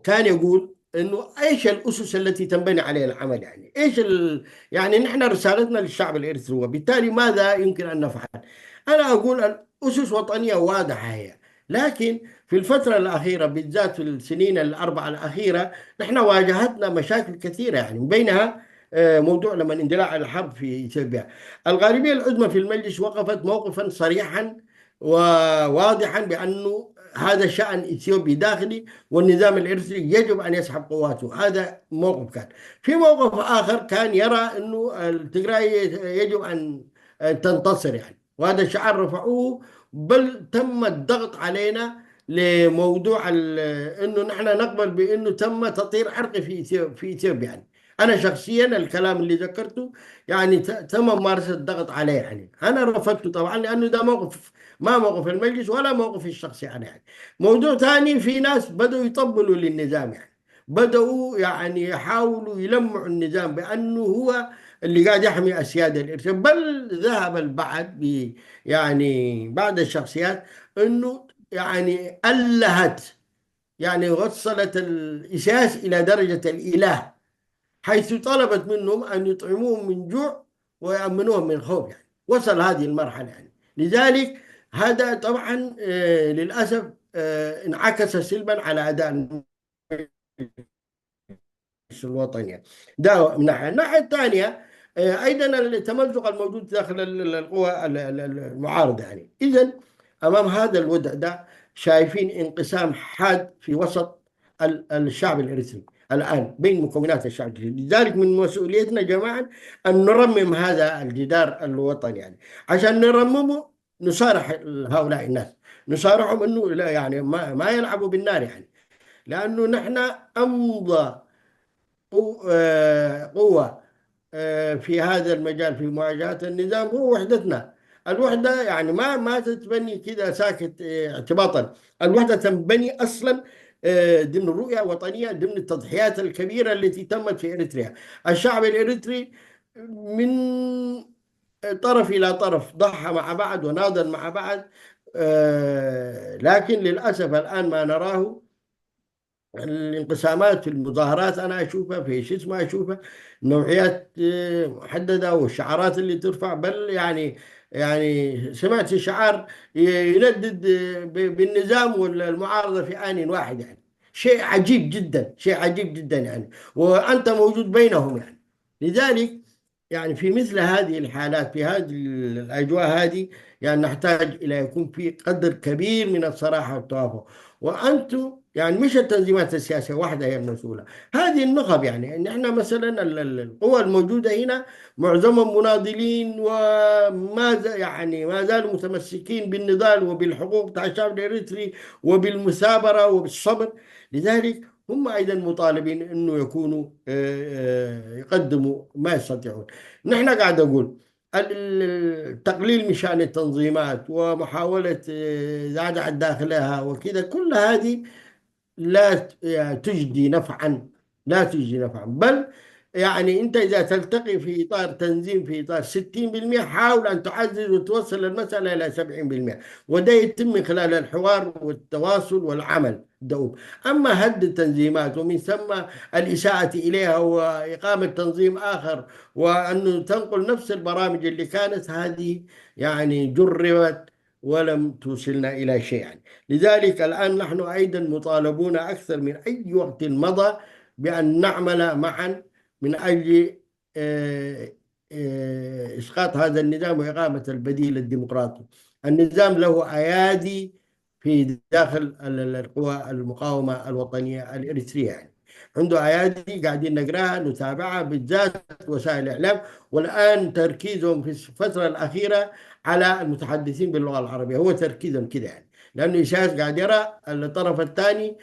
كان يقول انه ايش الاسس التي تنبني عليها العمل يعني ايش ال... يعني نحن رسالتنا للشعب الاريتري وبالتالي ماذا يمكن ان نفعل؟ انا اقول الاسس وطنيه واضحه هي، لكن في الفتره الاخيره بالذات في السنين الاربعه الاخيره نحن واجهتنا مشاكل كثيره يعني من بينها موضوع لما اندلاع الحرب في اثيوبيا. الغالبيه العظمى في المجلس وقفت موقفا صريحا وواضحا بأنه هذا شأن إثيوبي داخلي والنظام الإريتري يجب أن يسحب قواته. هذا موقف كان. في موقف آخر كان يرى أنه التجراي يجب أن تنتصر يعني، وهذا شعار رفعوه، بل تم الضغط علينا لموضوع أنه نحن نقبل بأنه تم تطهير عرقي في في إثيوبيا يعني. انا شخصيا الكلام اللي ذكرته يعني تم ممارسه الضغط عليه يعني. انا رفضته طبعا لانه ده موقف ما موقف المجلس ولا موقف الشخصي انا يعني. موضوع ثاني، في ناس بدوا يطبلوا للنظام يعني، بدأوا يعني يحاولوا يلمعوا النظام بأنه هو اللي قاعد يحمي أسياد الإرث، بل ذهب البعض يعني بعض الشخصيات أنه يعني ألهت يعني وصلت الإساس إلى درجة الإله، حيث طلبت منهم أن يطعموهم من جوع ويأمنوهم من خوف يعني. وصل هذه المرحلة يعني. لذلك هذا طبعا آه، للأسف آه، انعكس سلبا على أداء الوطني. ده من ناحية. الناحية الثانية آه، أيضا التمزق الموجود داخل القوى المعارضة يعني. إذا أمام هذا الوضع ده شايفين انقسام حاد في وسط الشعب الإريتري الآن بين مكونات الشعب الإريتري. لذلك من مسؤوليتنا جماعا أن نرمم هذا الجدار الوطني يعني. عشان نرممه نصارح هؤلاء الناس، نصارحهم أنه لا يعني ما, ما يلعبوا بالنار يعني، لأنه نحن أمضى قوة في هذا المجال في مواجهة النظام هو وحدتنا. الوحدة يعني ما ما تتبني كده ساكت اعتباطا. الوحدة تنبني أصلا ضمن رؤية وطنية، ضمن التضحيات الكبيرة التي تمت في إريتريا. الشعب الإريتري من طرف إلى طرف ضحى مع بعض وناضل مع بعض، لكن للأسف الآن ما نراه الانقسامات في المظاهرات انا اشوفها في شو اسمه اشوفها نوعيات محدده والشعارات اللي ترفع، بل يعني يعني سمعت شعار يندد بالنظام والمعارضه في ان واحد يعني. شيء عجيب جدا، شيء عجيب جدا يعني. وانت موجود بينهم يعني. لذلك يعني في مثل هذه الحالات في هذه الاجواء هذه يعني نحتاج إلى يكون في قدر كبير من الصراحة والتوافق. وأنتم يعني مش التنظيمات السياسية وحدها هي المسؤولة، هذه النخب. يعني نحن مثلًا ال-، ال-، القوى الموجودة هنا معظمهم مناضلين، وما ز-، يعني ما زالوا متمسكين بالنضال وبالحقوق بتاع الشعب الإريتري وبالمثابرة وبالصبر. لذلك هم أيضًا مطالبين إنه يكونوا، آه، آه، يقدموا ما يستطيعون. نحن قاعد أقول ال-، ال-، التقليل من شأن التنظيمات ومحاولة، آه، زعزعة داخلها وكذا، كل هذه لا ت-، يعني تجدي نفعًا، لا تجدي نفعًا. بل يعني أنت إذا تلتقي في إطار تنظيم، في إطار ستين بالمئة، حاول أن تعزز وتوصل المسألة إلى سبعين بالمئة، وده يتم من خلال الحوار والتواصل والعمل الدؤوب. أما هد التنظيمات ومن ثم الإساءة إليها وإقامة تنظيم آخر وأن تنقل نفس البرامج اللي كانت، هذه يعني جربت ولم توصلنا إلى شيء يعني. لذلك الآن نحن أيضًا مطالبون أكثر من أي وقت مضى بأن نعمل معًا من أجل، آه، آه، إسقاط هذا النظام وإقامة البديل الديمقراطي. النظام له أيادي في داخل ال-، ال-، القوى المقاومة الوطنية الإريترية يعني. عنده أيادي قاعدين نقراها، نتابعها، بالذات وسائل الإعلام. والآن تركيزهم في الفترة الأخيرة على المتحدثين باللغة العربية، هو تركيزهم كده يعني، لأنه إيساياس قاعد يرى الطرف الثاني،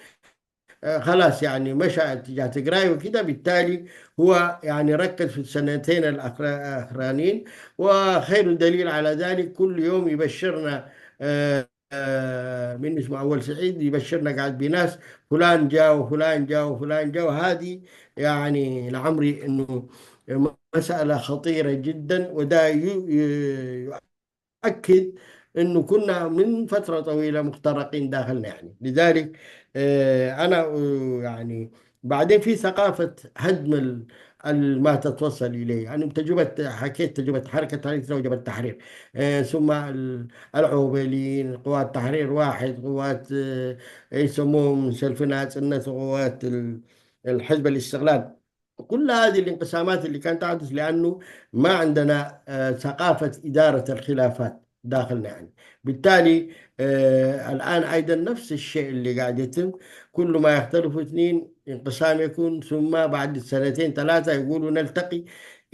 آه، خلاص يعني مشى اتجاه تجراي وكده، بالتالي هو يعني ركز في السنتين الأخر-، الأخرانيين. وخير دليل على ذلك كل يوم يبشرنا، آه، آه، من اسمه أول سعيد يبشرنا قاعد بناس، فلان جاء وفلان جاء وفلان جاء. وهذه يعني لعمري إنه مسألة خطيرة جدًا، وده ي-، ي-، يؤكد إنه كنا من فترة طويلة مخترقين داخلنا يعني. لذلك، آه، أنا، آه، يعني بعدين في ثقافة هدم ال-، ال-، ما تتوصل إليه. يعني تجربة، حكيت تجربة حركة تحرير وجبهة التحرير، آه، ثم ال-، العوبيليين، قوات تحرير واحد، قوات، آه، يسموهم سلف ناصرة، قوات ال-، الحزب الاستقلال. كل هذه الانقسامات اللي كانت تحدث لأنه ما عندنا، آه، ثقافة إدارة الخلافات داخلنا يعني. بالتالي، آه، الآن أيضًا نفس الشيء اللي قاعد يتم، كل ما يختلفوا اثنين انقسام يكون، ثم بعد سنتين ثلاثة يقولوا نلتقي.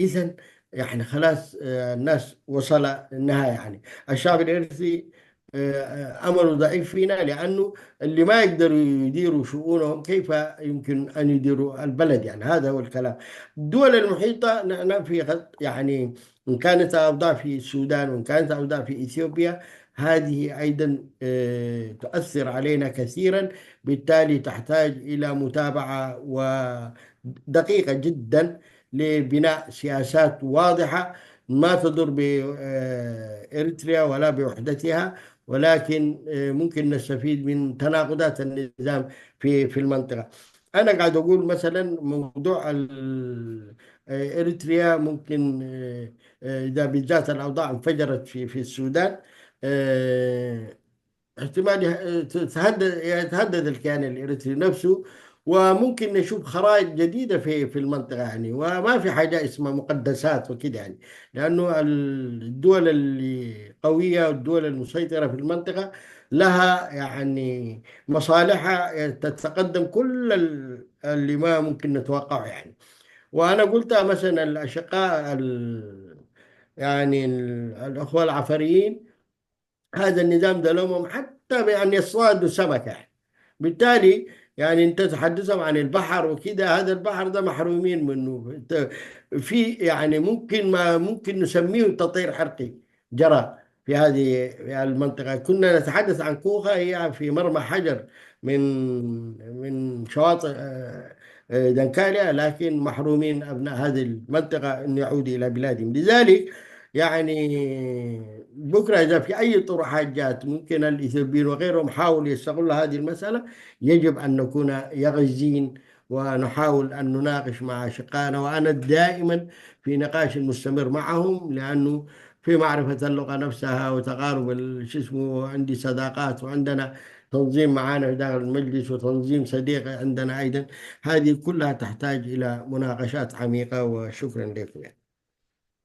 إذن يعني خلاص، آه، الناس وصل النهاية يعني. الشعب الإرثي، آه، آه، أمله ضعيف فينا، لأنه اللي ما يقدروا يديروا شؤونهم كيف يمكن أن يديروا البلد؟ يعني هذا هو الكلام. الدول المحيطة نحن في خط-، يعني إن كانت أوضاع في السودان وإن كانت أوضاع في إثيوبيا، هذه أيضًا، آه، تؤثر علينا كثيرًا. بالتالي تحتاج إلى متابعة ودقيقة جدًا لبناء سياسات واضحة ما تضر بإريتريا ولا بوحدتها، ولكن، آه، ممكن نستفيد من تناقضات النظام في، في المنطقة. أنا قاعد أقول مثلًا موضوع ال-، آه، إريتريا ممكن، آه، آه، إذا بالذات الأوضاع انفجرت في، في السودان، آه، احتمال يه-، تتهدد، يتهدد الكيان الإريتري نفسه، وممكن نشوف خرائط جديدة في، في المنطقة يعني. وما في حاجة اسمها مقدسات وكده يعني، لأنه الدول اللي قوية والدول المسيطرة في المنطقة لها يعني مصالحها تتقدم كل ال-، اللي ما ممكن نتوقعه يعني. وأنا قلت مثلًا الأشقاء ال-، يعني ال-، الأخوة العفريين، هذا النظام ده لهم حتى بأن يصطادوا سمكة يعني. بالتالي يعني أنت تحدثهم عن البحر وكده، هذا البحر ده محرومين منه. أنت في يعني ممكن، ما ممكن نسميه تطهير حرقي جرى في هذه، في هذه المنطقة. كنا نتحدث عن كوخة هي في مرمى حجر من، من شواطئ، آه، آه، دنكاليا، لكن محرومين أبناء هذه المنطقة أن يعودوا إلى بلادهم. لذلك يعني بكرة إذا في أي طروحات جات، ممكن الإثيوبيين وغيرهم حاولوا يستغلوا هذه المسألة، يجب أن نكون يقظين ونحاول أن نناقش مع أشقائنا. وأنا دائمًا في نقاش مستمر معهم، لأنه في معرفة اللغة نفسها وتقارب ال-، شو اسمه، عندي صداقات وعندنا تنظيم معانا في داخل المجلس وتنظيم صديقي عندنا أيضًا. هذه كلها تحتاج إلى مناقشات عميقة، وشكرًا لكم يعني.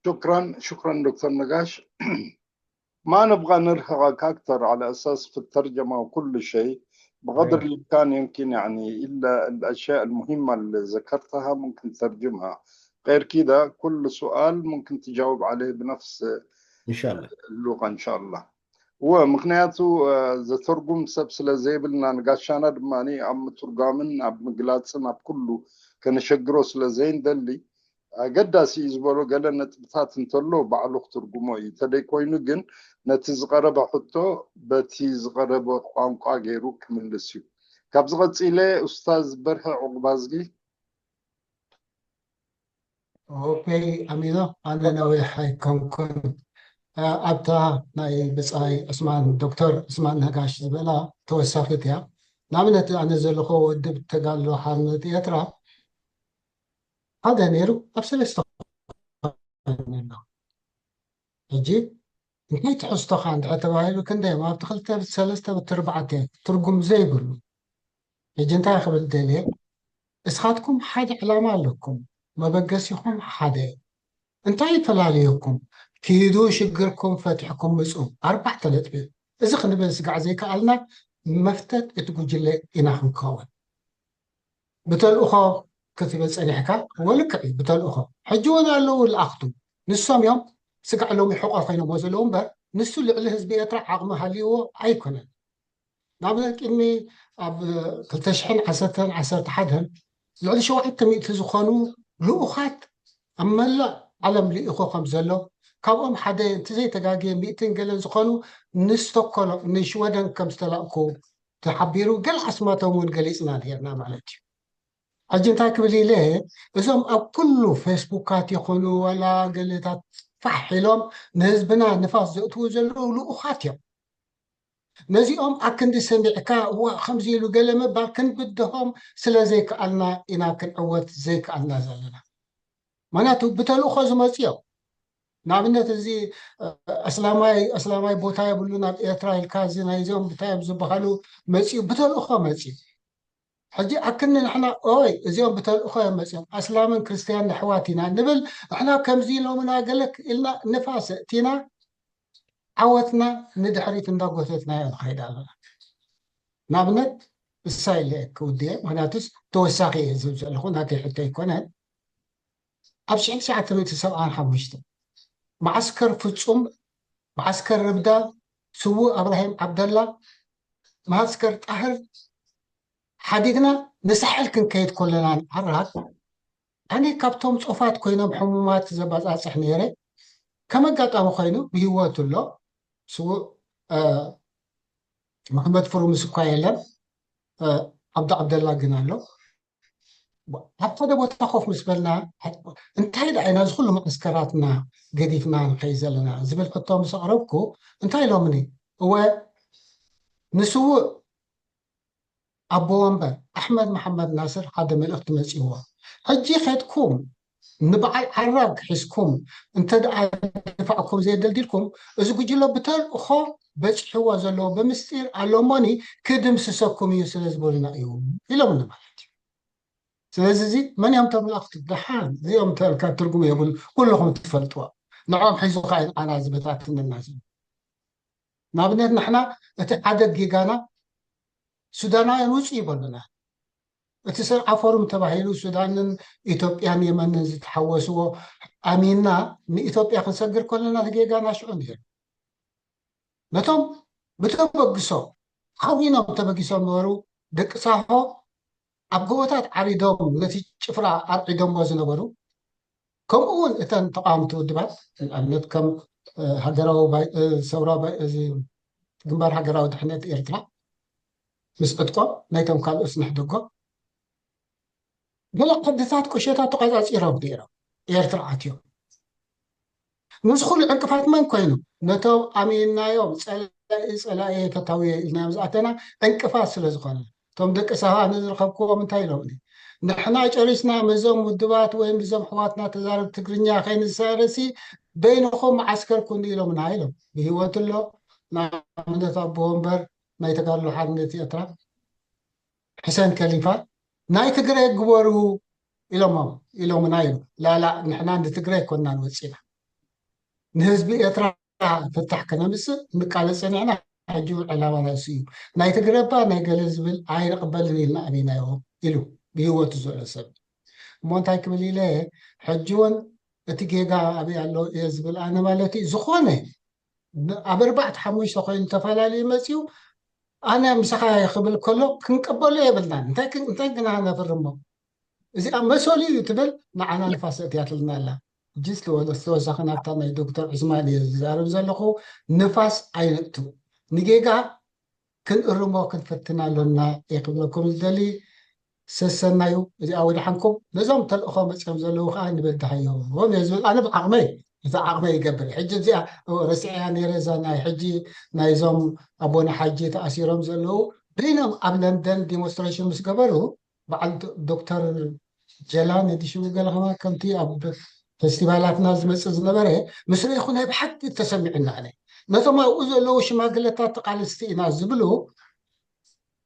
شكرًا، شكرًا دكتور نقاش. ما نبغى نرهقك أكثر على أساس في الترجمة وكل شيء. بقدر الإمكان يمكن، يعني، إلا الأشياء المهمة اللي ذكرتها ممكن تترجمها. غير كده، كل سؤال ممكن تجاوب عليه بنفس إن شاء الله. اللغة إن شاء الله. ومخنياتو، آه، ዘተርጉም ሰብ ስለ ዘይብልና፣ ንጋሻና ድማ ኣብ ምትርጓምን ኣብ ምግላጽን ኣብ ኩሉ ከነሸግሮ ስለ ዘይንደሊ፣ ኣገዳሲ እዩ ዝበሎ ገለ ነጥብታት እንተሎ ባዕሉ ክትርጉሞ እዩ። እንተደይ ኮይኑ ግን፣ ነቲ ዝቐረበ ሕቶ በቲ ዝቐረበ ቋንቋ ገይሩ ክምልስ እዩ። ካብዚ ቀጺለ፣ ኡስታዝ በርሀ ዑቕባዝጊ። ኦኬ፣ ኣሚኖ፣ ኣነ ነዊሕ ኣይኮንኩን። እ፣ ኣብታ ናይ ብጻይ ዕስማን፣ ዶክተር ዕስማን ነጋሽ ዝበላ ተወሳኺት እያ። ንኣብነት፣ ኣነ ዘለኹ ውድብ ተጋድሎ ሓርነት ኤርትራ ሓደ ነይሩ፣ ኣብ ሰለስተ ኮይኑ ኣሎ። ሕጂ እንታይ ትሕዝቶኻ እንድሕር ተባሂሉ፣ ክንደይ እዮም? ኣብቲ ክልተ ብቲ ሰለስተ ብቲ ኣርባዕተ ትርጉም ዘይብሉ። ሕጂ እንታይ ክብል ደልየ? እስኻትኩም ሓደ ዕላማ ኣለኩም፣ መበገሲኹም ሓደ። እንታይ ይፈላልየኩም? ኪዱ ሽግርኩም ፈቲሕኩም ምጹ። ኣርባዕተ ነጥቢ። እዚ ክንብል ስጋዕ ዘይከኣልና፣ መፍተት እቲ ጉጅለ ኢና ክንከውን። ብተልእኾ ክትብል ጸኒሕካ፣ ወልክዕ እዩ፣ ብተልእኾ። ሕጂ እውን ኣለዉ ለኣኽቱ። ንሶም እዮም ስጋዕ ሎሚ ሕቆ ኮይኖሞ ዘለዉ እምበር፣ ንሱ ልዕሊ ህዝቢ ኤርትራ ዓቕሚ ሃልይዎ ኣይኮነን። ንኣብነት፣ ቅድሚ ኣብ ክልተ ሽሕን ዓሰርተን ዓሰርተ ሓደን ልዕሊ ሸውዓተ ሚእቲ ዝኾኑ ልኡኻት ኣብ መላእ ዓለም ልኢኹ ከም ዘሎ፣ ካብኦም ሓደ፣ እንተዘይተጋግየ፣ ሚእትን ገለን ዝኾኑ ንስቶኮሎም፣ ንሽወደን ከም ዝተላእኩ ተሓቢሩ፣ ገለ ኣስማቶም እውን ገሊጽና ነይርና ማለት እዩ። ሕጂ እንታይ ክብል ኢለ፣ እዞም ኣብ ኩሉ ፌስቡካት ይኹኑ ዋላ ገለታት ፋሕ ኢሎም ንህዝብና ንፋስ ዘእትዉ ዘለዉ ልኡኻት እዮም። ነዚኦም ኣክንዲ ሰሚዕካ፣ እዋ፣ ከምዚ ኢሉ ገለ ምባል ክንብድሆም ስለ ዘይከኣልና ኢና ክንዕወት ዘይከኣልና ዘለና። ምኽንያቱ ብተልእኾ ዝመጽኡ እዮም። ንኣብነት፣ እዚ፣ እ፣ ኣስላማይ፣ ኣስላማይ ቦታ የብሉን ኣብ ኤርትራ ኢልካ፣ እዚ ናይዚኦም እንታይ እዮም ዝበሃሉ መጽኡ፣ ብተልእኾ መጽኡ። ሕጂ ኣክኒ ንሕና፣ ኦይ፣ እዚኦም ብተልእኾ እዮም መጽኦም፣ ኣስላምን ክርስትያን ኣሕዋት ኢና ንብል፣ ንሕና ከምዚ ኢሎምና ገለ ኢልና ንፋስ ኣእቲና፣ ዓወትና ንድሕሪት እንዳጎተትናዮ ንኸይድ ኣለና። ንኣብነት፣ እሳ ኢለ ክውድየ፣ ምኽንያቱስ ተወሳኺ እየ ዝብል ዘለኹ፣ ናተይ ሕቶ ኣይኮነን። ኣብ ሽሕን ትሽዓተ ሚእትን ሰብዓን ሓሙሽተን፣ መዓስከር ፍጹም፣ መዓስከር ርብዳ፣ ስዉእ ኣብራሂም ዓብደላ፣ መዓስከር ጣህር ሓዲግና ንሳሕል ክንከይድ ከለና፣ ንዓራግ፣ ኣነ ካብቶም ጾፋት ኮይኖም ሕሙማት ዘባጻጽሕ ነይረ። ከም ኣጋጣሚ ኮይኑ ብህይወቱ ኣሎ ስዉእ፣ እ፣ መሐመድ ፍሩምስ እኳ የለን፣ እ፣ ዓብዱ ዓብደላ ግን ኣሎ። ኣብ ሓደ ቦታ ኮፍ ምስ በልና፣ እንታይ ደኣ ኢና እዚ ኩሉ መዓስከራትና ገዲፍና ንኸይድ ዘለና ዝብል ሕቶ ምስ ኣቕረብኩ፣ እንታይ ኢሎምኒ? እወ፣ ንስዉእ ኣቦ ወንበር ኣሕመድ መሓመድ ናስር ሓደ መልእኽቲ መጺእዎ። ሕጂ ኸድኩም ንበዓል ዓራግ ሒዝኩም እንተ ደኣ ድፋዕኩም ዘየደልዲልኩም፣ እዚ ጉጅለ ብተልእኾ በጺሕዎ ዘለዎ ብምስጢር ኣሎ እሞኒ ክድምስሰኩም እዩ ስለ ዝበሉና እዩ ኢሎምኒ ማለት እዩ። ስለዚ እዚ መን እዮም እቶም መላእኽቲ? ደሓን እዚኦም ተልካ ትርጉም የብሉ፣ ኩልኹም ትፈልጥዎ። ንዕኦም ሒዙ ኸዓ ንዓና ዝበታትነና ዘሎ። ንኣብነት ንሕና እቲ ሓደ ጌጋና ሱዳናውያን ውጹ ይበሉና። እቲ ስርዓ ፎርም ተባሂሉ ሱዳንን ኢትዮጵያን የመንን ዝተሓወስዎ ኣሚንና ንኢትዮጵያ ክንሰግር ከለና እቲ ጌጋና ሽዑ ነይሩ። ነቶም ብተበግሶ ሓዊኖም ተበጊሶም ነበሩ ደቂ ሳሆ ኣብ ጎቦታት ዓሪዶም ነቲ ጭፍራ ኣርዒዶምዎ ዝነበሩ፣ ከምኡ እውን እተን ተቃወምቲ ውድባት፣ ንኣብነት ከም፣ እ፣ ሃገራዊ ባይ-፣ እ፣ ሰውራ ባይ-፣ እዚ ግንባር ሃገራዊ ድሕነት ኤርትራ ምስ ዕጥቆም ናይቶም ካልኦት ስንሕደጎ ገለ ዓድታት ቁሸታት ተቆጻጺሮም ነይሮም ኤርትራ ኣትዮም። ነዚ ኩሉ ዕንቅፋት መን ኮይኑ? ነቶም ኣሚንናዮም ጸላኢ ጸላኢ ፈታዊ ኢልናዮም ዝኣተና ዕንቅፋት ስለ ዝኾነ። እቶም ደቂ ሳዋ ኣነ ዝረኸብክዎም እንታይ ኢሎምኒ? ንሕና ጨሪስና ምስዞም ውድባት ወይ ምስዞም ኣሕዋትና ተዛረብ ትግርኛ ከይንዛረብሲ በይንኹም መዓስከር ኩኑ ኢሎምና ኢሎም። ብህይወት ኣሎ ንኣብነት ኣቦ ወንበር ናይ ተጋድሎ ሓርነት ኤርትራ ሕሰን ከሊፋ ናይ ትግራይ ግበሩ ኢሎሞም ኢሎምና ኢሉ። ላላ ንሕና ንትግራይ ኮናን ወፂና ንህዝቢ ኤርትራ ፍታሕ ከነምፅእ ንቃለስ ፀኒዕና። ሕጂ እውን ዕላማና እሱ እዩ። ናይ ትግረባ ናይ ገለ ዝብል ኣይንቕበልን ኢልና ኣቢናዮ ኢሉ ብህይወቱ ዘሎ ሰብ። እሞ እንታይ ክብል ኢለ፣ ሕጂ እውን እቲ ጌጋ ኣበይ ኣሎ እየ ዝብል ኣነ ማለት እዩ። ዝኾነ ኣብ ኣርባዕተ ሓሙሽተ ኮይኑ ተፈላለዩ መፅዩ ኣነ ምሳኻ ክብል ከሎ ክንቀበሎ የብልናን። እንታይ ክን- እንታይ ግና ነፍርሞ? እዚኣ መሰሉ እዩ ትብል ንዓና ንፋስ እትያትልና ኣላ። እጅስ ተወሳኺ ናብታ ናይ ዶክተር ዑስማን እየ ዝዛረብ ዘለኹ። ንፋስ ኣይነእቱ። ንጌጋ ክንእርሞ ክንፈትን ኣሎና እየ ክብለኩም ዝደሊ። ሰሰናዩ እዚኣ ወድሓንኩም ነዞም ተልእኾ መፅኦም ዘለዉ ከዓ ንበድሃዮም እየ ዝብል ኣነ ብዓቕመይ። እቲ ዓቕመይ ይገብር ሕጂ እዚኣ ረስዕያ ነይረ እዛ ናይ ሕጂ ናይዞም ኣቦና ሓጂ ተኣሲሮም ዘለዉ በይኖም ኣብ ለንደን ዲሞንስትሬሽን ምስ ገበሩ በዓል ዶክተር ጀላን እዲሽቡ ገለ ከማ ከምቲ ኣብ ፌስቲቫላትና ዝመፅእ ዝነበረ ምስ ርኢኹ ናይ ብሓቂ ተሰሚዑና ኣነ ነቶም ኣብኡ ዘለዉ ሽማግለታት ተቃለስቲ ኢና ዝብሉ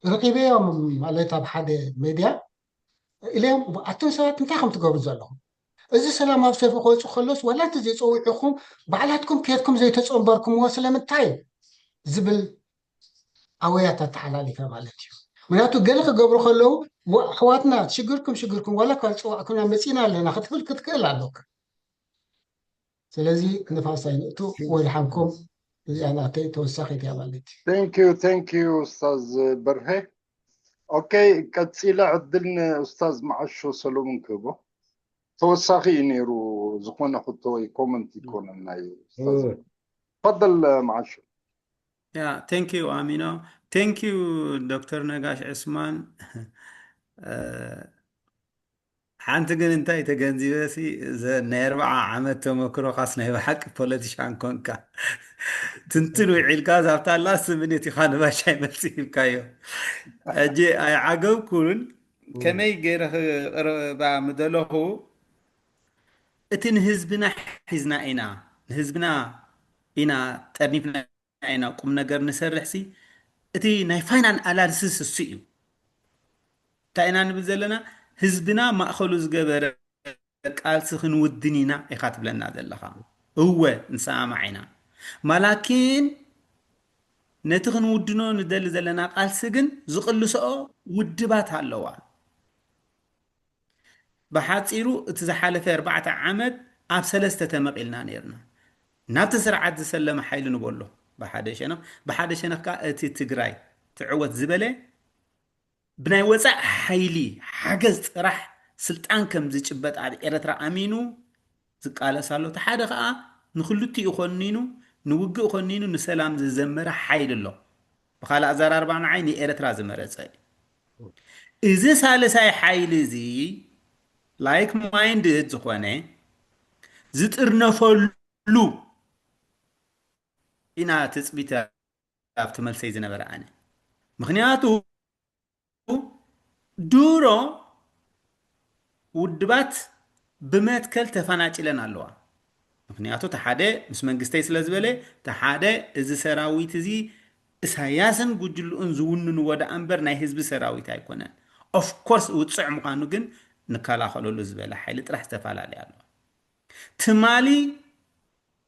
ረኺበዮም ማለት ኣብ ሓደ ሜድያ ኢለዮም ኣቶም ሰባት እንታይ ከም ትገብሩ ዘለኹም እዚ ሰላማዊ ሰልፊ ክወፁ ከሎስ ዋላ እንተዘይፀዊዕኹም ባዕላትኩም ከድኩም ዘይተፀንበርኩምዎ ስለምንታይ ዝብል ኣወያት ኣተሓላሊፈ ማለት እዩ። ምክንያቱ ገለ ክገብሩ ከለዉ ኣሕዋትና ሽግርኩም ሽግርኩም ዋላ ካብ ዝፀዋዕኩና መፂና ኣለና ክትብል ክትክእል ኣለካ። ስለዚ ንፋስ ኣይንእቱ። ወድሓንኩም እዚኣ ናተይ ተወሳኺት እያ ማለት እዩ። Thank you, thank you ኡስታዝ በርሀ። ኦኬ፣ ቀፂለ ዕድል ንኡስታዝ መዓሾ ሰሎሙን ክህቦ። ተወሳኺ እዩ ነይሩ፣ ዝኾነ ሕቶ ወይ ኮመንት ይኮነን ናይ ኡስታዝ። ተፈደል መዓሾ። Yeah, thank you ኣሚኖ። Thank you ዶክተር ነጋሽ ዑስማን። ሓንቲ ግን እንታይ ተገንዚበ ሲ ናይ ኣርባዓ ዓመት ተመክሮኻስ ናይ ብሓቂ ፖለቲሻን ኮንካ ትንትን ውዒልካ ዛብታ ላስት ሚኒት ኢኻ ንባሻይ መልሲ ሂብካዮ። ሕጂ ኣይዓገብኩን ከመይ ገይረ ክቕርባ ምደለኹ እቲ ንህዝብና ሒዝና ኢና ንህዝብና ኢና ጠርኒፍና ኢና ቁም ነገር ንሰርሕ ሲ እቲ ናይ ፋይናል ኣናሊሲስ እሱ እዩ እንታይ ኢና ንብል ዘለና ህዝብና ማእኸሉ ዝገበረ ቃልሲ ክንውድን ኢና ኢኻ ትብለና ዘለኻ እወ ንሰማማዕ ኢና ማላኪን ነቲ ክንውድኖ ንደሊ ዘለና ቃልሲ ግን ዝቕልስኦ ውድባት ኣለዋ ብሓፂሩ እቲ ዝሓለፈ ኣርባዕተ ዓመት ኣብ ሰለስተ ተመቒልና ነይርና ናብቲ ስርዓት ዝሰለመ ሓይሊ ንበሎ ብሓደ ሸነኽ ብሓደ ሸነኽ ከዓ እቲ ትግራይ ትዕወት ዝበለ ብናይ ወፃእ ሓይሊ ሓገዝ ጥራሕ ስልጣን ከም ዝጭበጥ ኣብ ኤረትራ ኣሚኑ ዝቃለስ ኣሎ እቲ ሓደ ከዓ ንክልቲኡ ኮኒኑ ንውግእ ኮኒኑ ንሰላም ዝዘመረ ሓይሊ ኣሎ ብካልእ ኣዘራርባ ንዓይ ንኤረትራ ዝመረፀ እዩ እዚ ሳልሳይ ሓይሊ እዚ like minded ዝኾነ ዝጥርነፈሉ ኢና ትፅቢት ኣብቲ መልሰይ ዝነበረ ኣነ ምክንያቱ ድሮ ውድባት ብመትከል ተፈናጭለን ኣለዋ ምክንያቱ ተሓደ ምስ መንግስተይ ስለ ዝበለ ተሓደ እዚ ሰራዊት እዚ እሳያስን ጉጅልኡን ዝውንንዎ ደኣ እምበር ናይ ህዝቢ ሰራዊት ኣይኮነን ኦፍኮርስ ውፅዕ ምዃኑ ግን ንከላኸለሉ ዝበለ ሓይሊ ጥራሕ ዝተፈላለየ ኣለዋ ትማሊ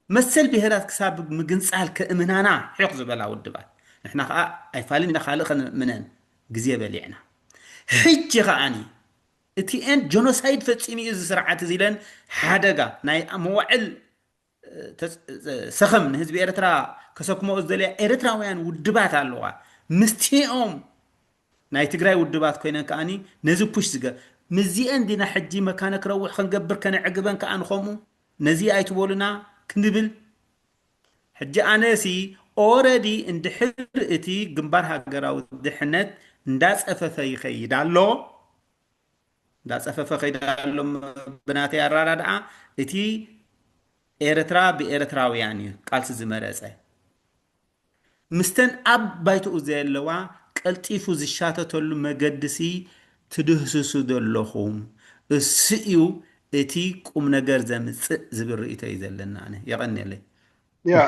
መሰል ብሄራት ክሳብ ምግንፃል ከእምናና ሒቕ ዝበላ ውድባት ንሕና ከዓ ኣይፋልን ኢና ካልእ ከነእምነን ግዜ በሊዕና ሕጂ ከዓኒ እቲ ኤን ጀኖሳይድ ፈፂሙ እዩ እዚ ስርዓት እዚ ኢለን ሓደጋ ናይ መዋዕል ሰኸም ንህዝቢ ኤርትራ ከሰክመኦ ዝደለያ ኤርትራውያን ውድባት ኣለዋ ምስቲኦም ናይ ትግራይ ውድባት ኮይነን ከዓኒ ነዚ ፑሽ ዝገ ምስዚአን ዲና ሕጂ መካነ ክረውሕ ክንገብር ከነዕግበን ከዓኒ ከምኡ ነዚ ኣይትበሉና ክንብል ሕጂ ኣነሲ ኦረዲ እንድሕር እቲ ግንባር ሃገራዊ ድሕነት እንዳፀፈፈ ይኸይድ ኣሎ እንዳፀፈፈ ከይድ ኣሎ ብናተይ ኣራዳድኣ እቲ ኤርትራ ብኤርትራውያን እዩ ቃልሲ ዝመረፀ ምስተን ኣብ ባይትኡ ዘለዋ ቀልጢፉ ዝሻተተሉ መገድሲ ትድህስሱ ዘለኹም እሱ እዩ እቲ ቁም ነገር ዘምፅእ ዝብል ርእቶ እዩ ዘለና ኣነ የቐንየለይ ያ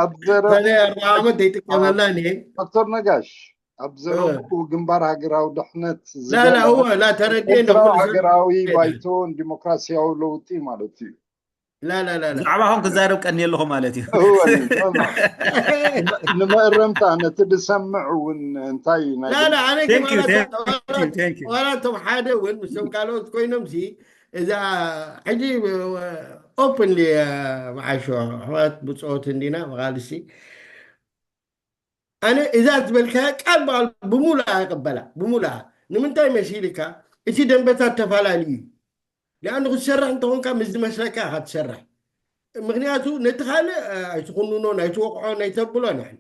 ኣብ ዘረ ታዲያ ኣርባዓ ዓመት ዘይጥቀመላ እኔ ዶክተር ነጋሽ ኣብ ዘረብኩ ግንባር ሃገራዊ ድሕነት ላላ እወ ላ ተረዲኤ ኤርትራ ሃገራዊ ባይቶን ዲሞክራሲያዊ ለውጢ ማለት እዩ لا لا لا لا ብዛዕባኹም ክዛረብ ቀንየ ኣለኹ ማለት እዩ። እወ፣ ንመእረምታ ነቲ ዝሰምዕ እውን እንታይ ናይ لا لا ኣነ Thank you, ዋላ thank እቶም- you, thank you. ዋላ እቶም ሓደ እውን ምስቶም ካልኦት ኮይኖም ሲ እዛ ሕጂ ኦፕንሊ መዓሾ ኣሕዋት ብፆት እንዲና መቃልሲ ኣነ እዛ ዝበልካ ቃል ብቃል ብሙሉኣ ይቀበላ ብሙሉኣ ንምንታይ መሲልካ እቲ ደንበታት ተፈላለዩ እዩ ሊኣኑ ክትሰርሕ እንተኾንካ ምስ ዝመስለካ ኢኻ ትሰርሕ ምክንያቱ ነቲ ካልእ ኣይትኹንኖ ኣይትወቅዖ ኣይተብሎ ንሕን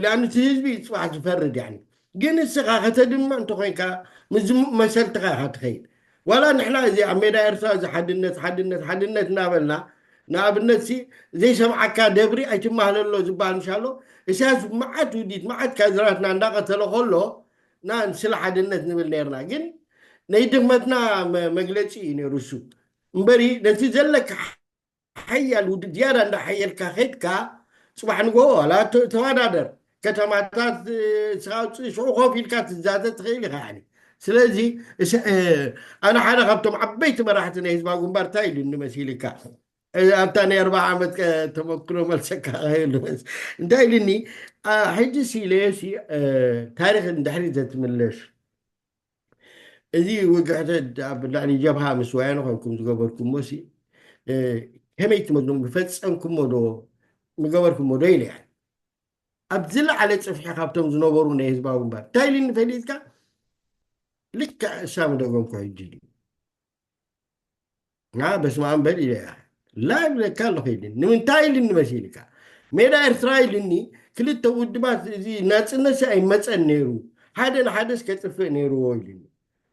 ሊኣኑ እቲ ህዝቢ እዩ ፅባሕ ዝፈርድ ያኒ ግን እስኻ ከተድምዕ እንተኮንካ ምስ ዝም- መሰልትኻ ኢኻ ትኸይድ ዋላ ንሕና እዚ ኣብ ሜዳ ኤርትራ እዚ ሓድነት ሓድነት ሓድነት እናበልና ንኣብነት ሲ ዘይሰምዓካ ደብሪ ኣይትማህለሎ ዝበሃል ምሻሎ እስያስ መዓት ውዲት መዓት ካድራትና እንዳቀተለ ከሎ ና ስለ ሓድነት ንብል ነርና ግን ናይ ድኽመትና መ- መግለፂ እዩ ነይሩ እሱ እምበሪ ነቲ ዘለካ ሓያል ውድብ ዝያዳ እንዳሓየልካ ከድካ ፅባሕ ንጎ ዋላ ተ- ተወዳደር ከተማታት እ፣ ስኻ ውፅእ ሽዑ ኮፍ ኢልካ ትዛተ ትኽእል ኢኻ ያኒ ስለዚ እሰ- እ፣ ኣነ ሓደ ካብቶም ዓበይቲ መራሕቲ ናይ ህዝባዊ ግንባር እንታይ ኢሉኒ መሲልካ እ፣ ኣብታ ናይ ኣርባዓ ዓመት ከ- ተመክሮ መልሰካ ከይሉ መስ- እንታይ ኢሉኒ ኣ፣ ሕጂ ሲ ኢለዮ ሲ እ፣ ታሪክ ንድሕሪት ዘትምለስ እዚ ውግሕቲ ኣብ ልዕሊ ጀብሃ ምስ ወያነ ኮይንኩም ዝገበርኩሞ ሲ እ፣ ከመይ ትመግኖም ዝፈፀምኩሞ ዶ ምገበርኩሞ ዶ ኢለ እያ ኣብ ዝለዓለ ፅፍሒ ካብቶም ዝነበሩ ናይ ህዝባዊ ግንባር እንታይ ኢሉኒ ፈሊጥካ ልክዕ እሳም ደገምኩ ሕጂ ድዩ ና በስመ ኣብ በል ኢለ እያ ላ ይብለካ ኣለኹ ኢልኒ ንምንታይ ኢልኒ መሲልካ ሜዳ ኤርትራ ኢልኒ ክልተ ውድባት እዚ ናፅነት ሲ ኣይመፀን ነይሩ ሓደ ንሓደስ ከጥፍእ ነይርዎ ኢልኒ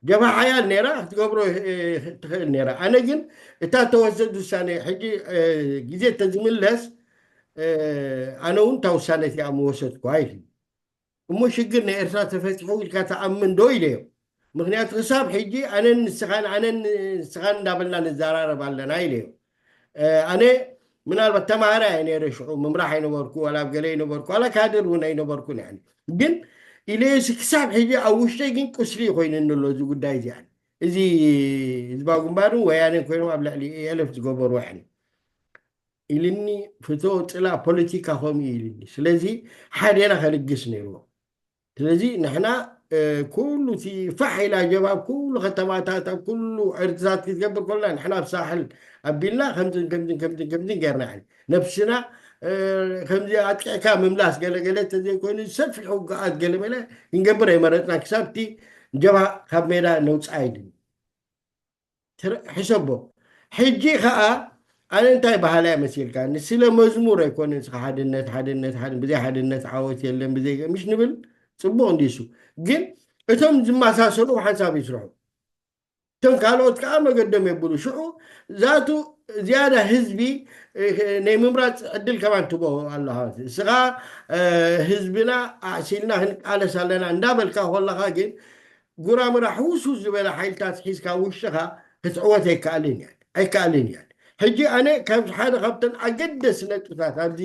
ጀብሃ ሓያል ነይራ ክትገብሮ እ፣ ትኽእል ነይራ ኣነ ግን እታ ተወሰድ ውሳነ ሕጂ እ፣ ግዜ ተዝምለስ እ፣ ኣነ እውን እታ ውሳነ እቲኣ ምወሰድኩ ኢልኒ እሞ ሽግር ናይ ኤርትራ ተፈቲሑ ኢልካ ተኣምን ዶ ኢለዮ ምክንያቱ ክሳብ ሕጂ ኣነን ንስኻን ኣነን ንስኻን እንዳበልና ንዘራረብ ኣለና ኢለዮ እ፣ ኣነ ምናልባት ተማሃራይ እየ ነይረ ሽዑ ምምራሕ ኣይነበርኩ ዋላ ኣብ ገለ ይነበርኩ ዋላ ካድር እውን ኣይነበርኩን ያኒ ግን ኢለዮሲ ክሳብ ሕጂ ኣብ ውሽጠይ ግን ቁስሊ ኮይንኒ ኣሎ እዚ ጉዳይ እዚ ያኒ እዚ ህዝባዊ ግንባርን ወያኔን ኮይኖም ኣብ ልዕሊ ኤለፍ ዝገበሩ ያኒ ኢልኒ ፍቶ ፅላ ፖለቲካ ከምኡ ኢልኒ ስለዚ ሓዴራ ከልግስ ነይርዎ ስለዚ ንሕና እ፣ ኩሉ እቲ ፋሕ ኢላ ጀባብ ኩሉ ከተማታት ኣብ ኩሉ ዕርድታት ክትገብር ኮልና ንሕና ኣብ ሳሕል ኣቢልና ከምዝን ከምዝን ከምዝን ከምዝን ገርና ያኒ ነብስና እ፣ ከምዚ ኣጥቂዕካ ምምላስ ገለገለ ተዘይኮይኑ ሰፊሕ ውግኣት ገለመለ ክንገብር ኣይመረፅና ክሳብ እቲ ጀብሃ ካብ ሜዳ ነውፅኣ ኢልኒ ትር- ሕሰቦ ሕጂ ከዓ ኣነ እንታይ ባህላ እየ መሲልካ ንስለ መዝሙር ኣይኮነ ስኻ ሓድነት ሓድነት ሓድ ብዘይ ሓድነት ዓወት የለን ብዘይ ምሽ ንብል ፅቡቅ እንዲሱ ግን እቶም ዝመሳሰሉ ሓንሳብ ይስርሑ እቶም ካልኦት ከዓ መገዶም የብሉ ሽዑ ዛቱ ዝያዳ ህዝቢ እ፣ ናይ ምምራፅ ዕድል ከማን ትቦ ኣለኻ እስኻ እ፣ ህዝብና ኣዕሲልና ክንቃለስ ኣለና እንዳበልካ ከለኻ ግን ጉራምራ ሕውሱ ዝበለ ሓይልታት ሒዝካ ውሽጥኻ ክትዕወት ኣይከኣልን እያን ኣይከኣልን እያን ሕጂ ኣነ ካብ ሓደ ካብተን ኣገደሲ ነጥብታት ኣብዚ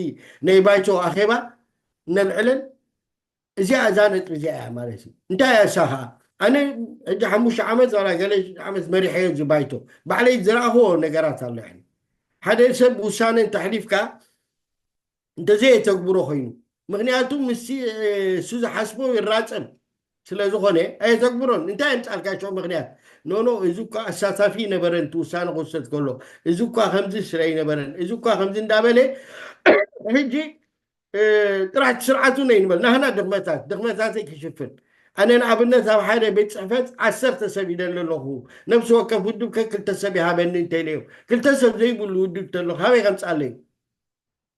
ናይ ባይቶ ኣኼባ ነልዕለን እዚኣ እዛ ነጥቢ እዚኣ እያ ማለት እዩ እንታይ እያ እሳ ከዓ ኣነ ሕጂ ሓሙሽተ ዓመት ዋላ ገለ ዓመት መሪሐዮ እዚ ባይቶ ባዕለይ ዝረኣኽዎ ነገራት ኣሎ ያኒ ሓደ ሰብ ውሳነ እንተሕሊፍካ እንተዘየተግብሮ ኮይኑ ምክንያቱ ምስ እሱ ዝሓስቦ ይራፀም ስለዝኾነ ኣየተግብሮን እንታይ የምፃልካ ሽዑ ምክንያት ኖኖ እዚ እኳ ኣሳታፊ ነበረ እቲ ውሳነ ክውሰድ ከሎ እዚ እኳ ከምዚ ስለ ይነበረን እዚ እኳ ከምዚ እንዳበለ ሕጂ እ፣ ጥራሕ እቲ ስርዓቱ ነይ ንበል ናህና ድኽመታት ድኽመታተይ ክሽፍን ኣነ ንኣብነት ኣብ ሓደ ቤት ፅሕፈት ዓሰርተ ሰብ ይደሊ ኣለኹ ነብሲ ወከፍ ውድብ ከ ክልተ ሰብ ይሃበኒ እንተኢለዮ ክልተ ሰብ ዘይብሉ ውድብ ተሎ ካበይ ከምፃለዩ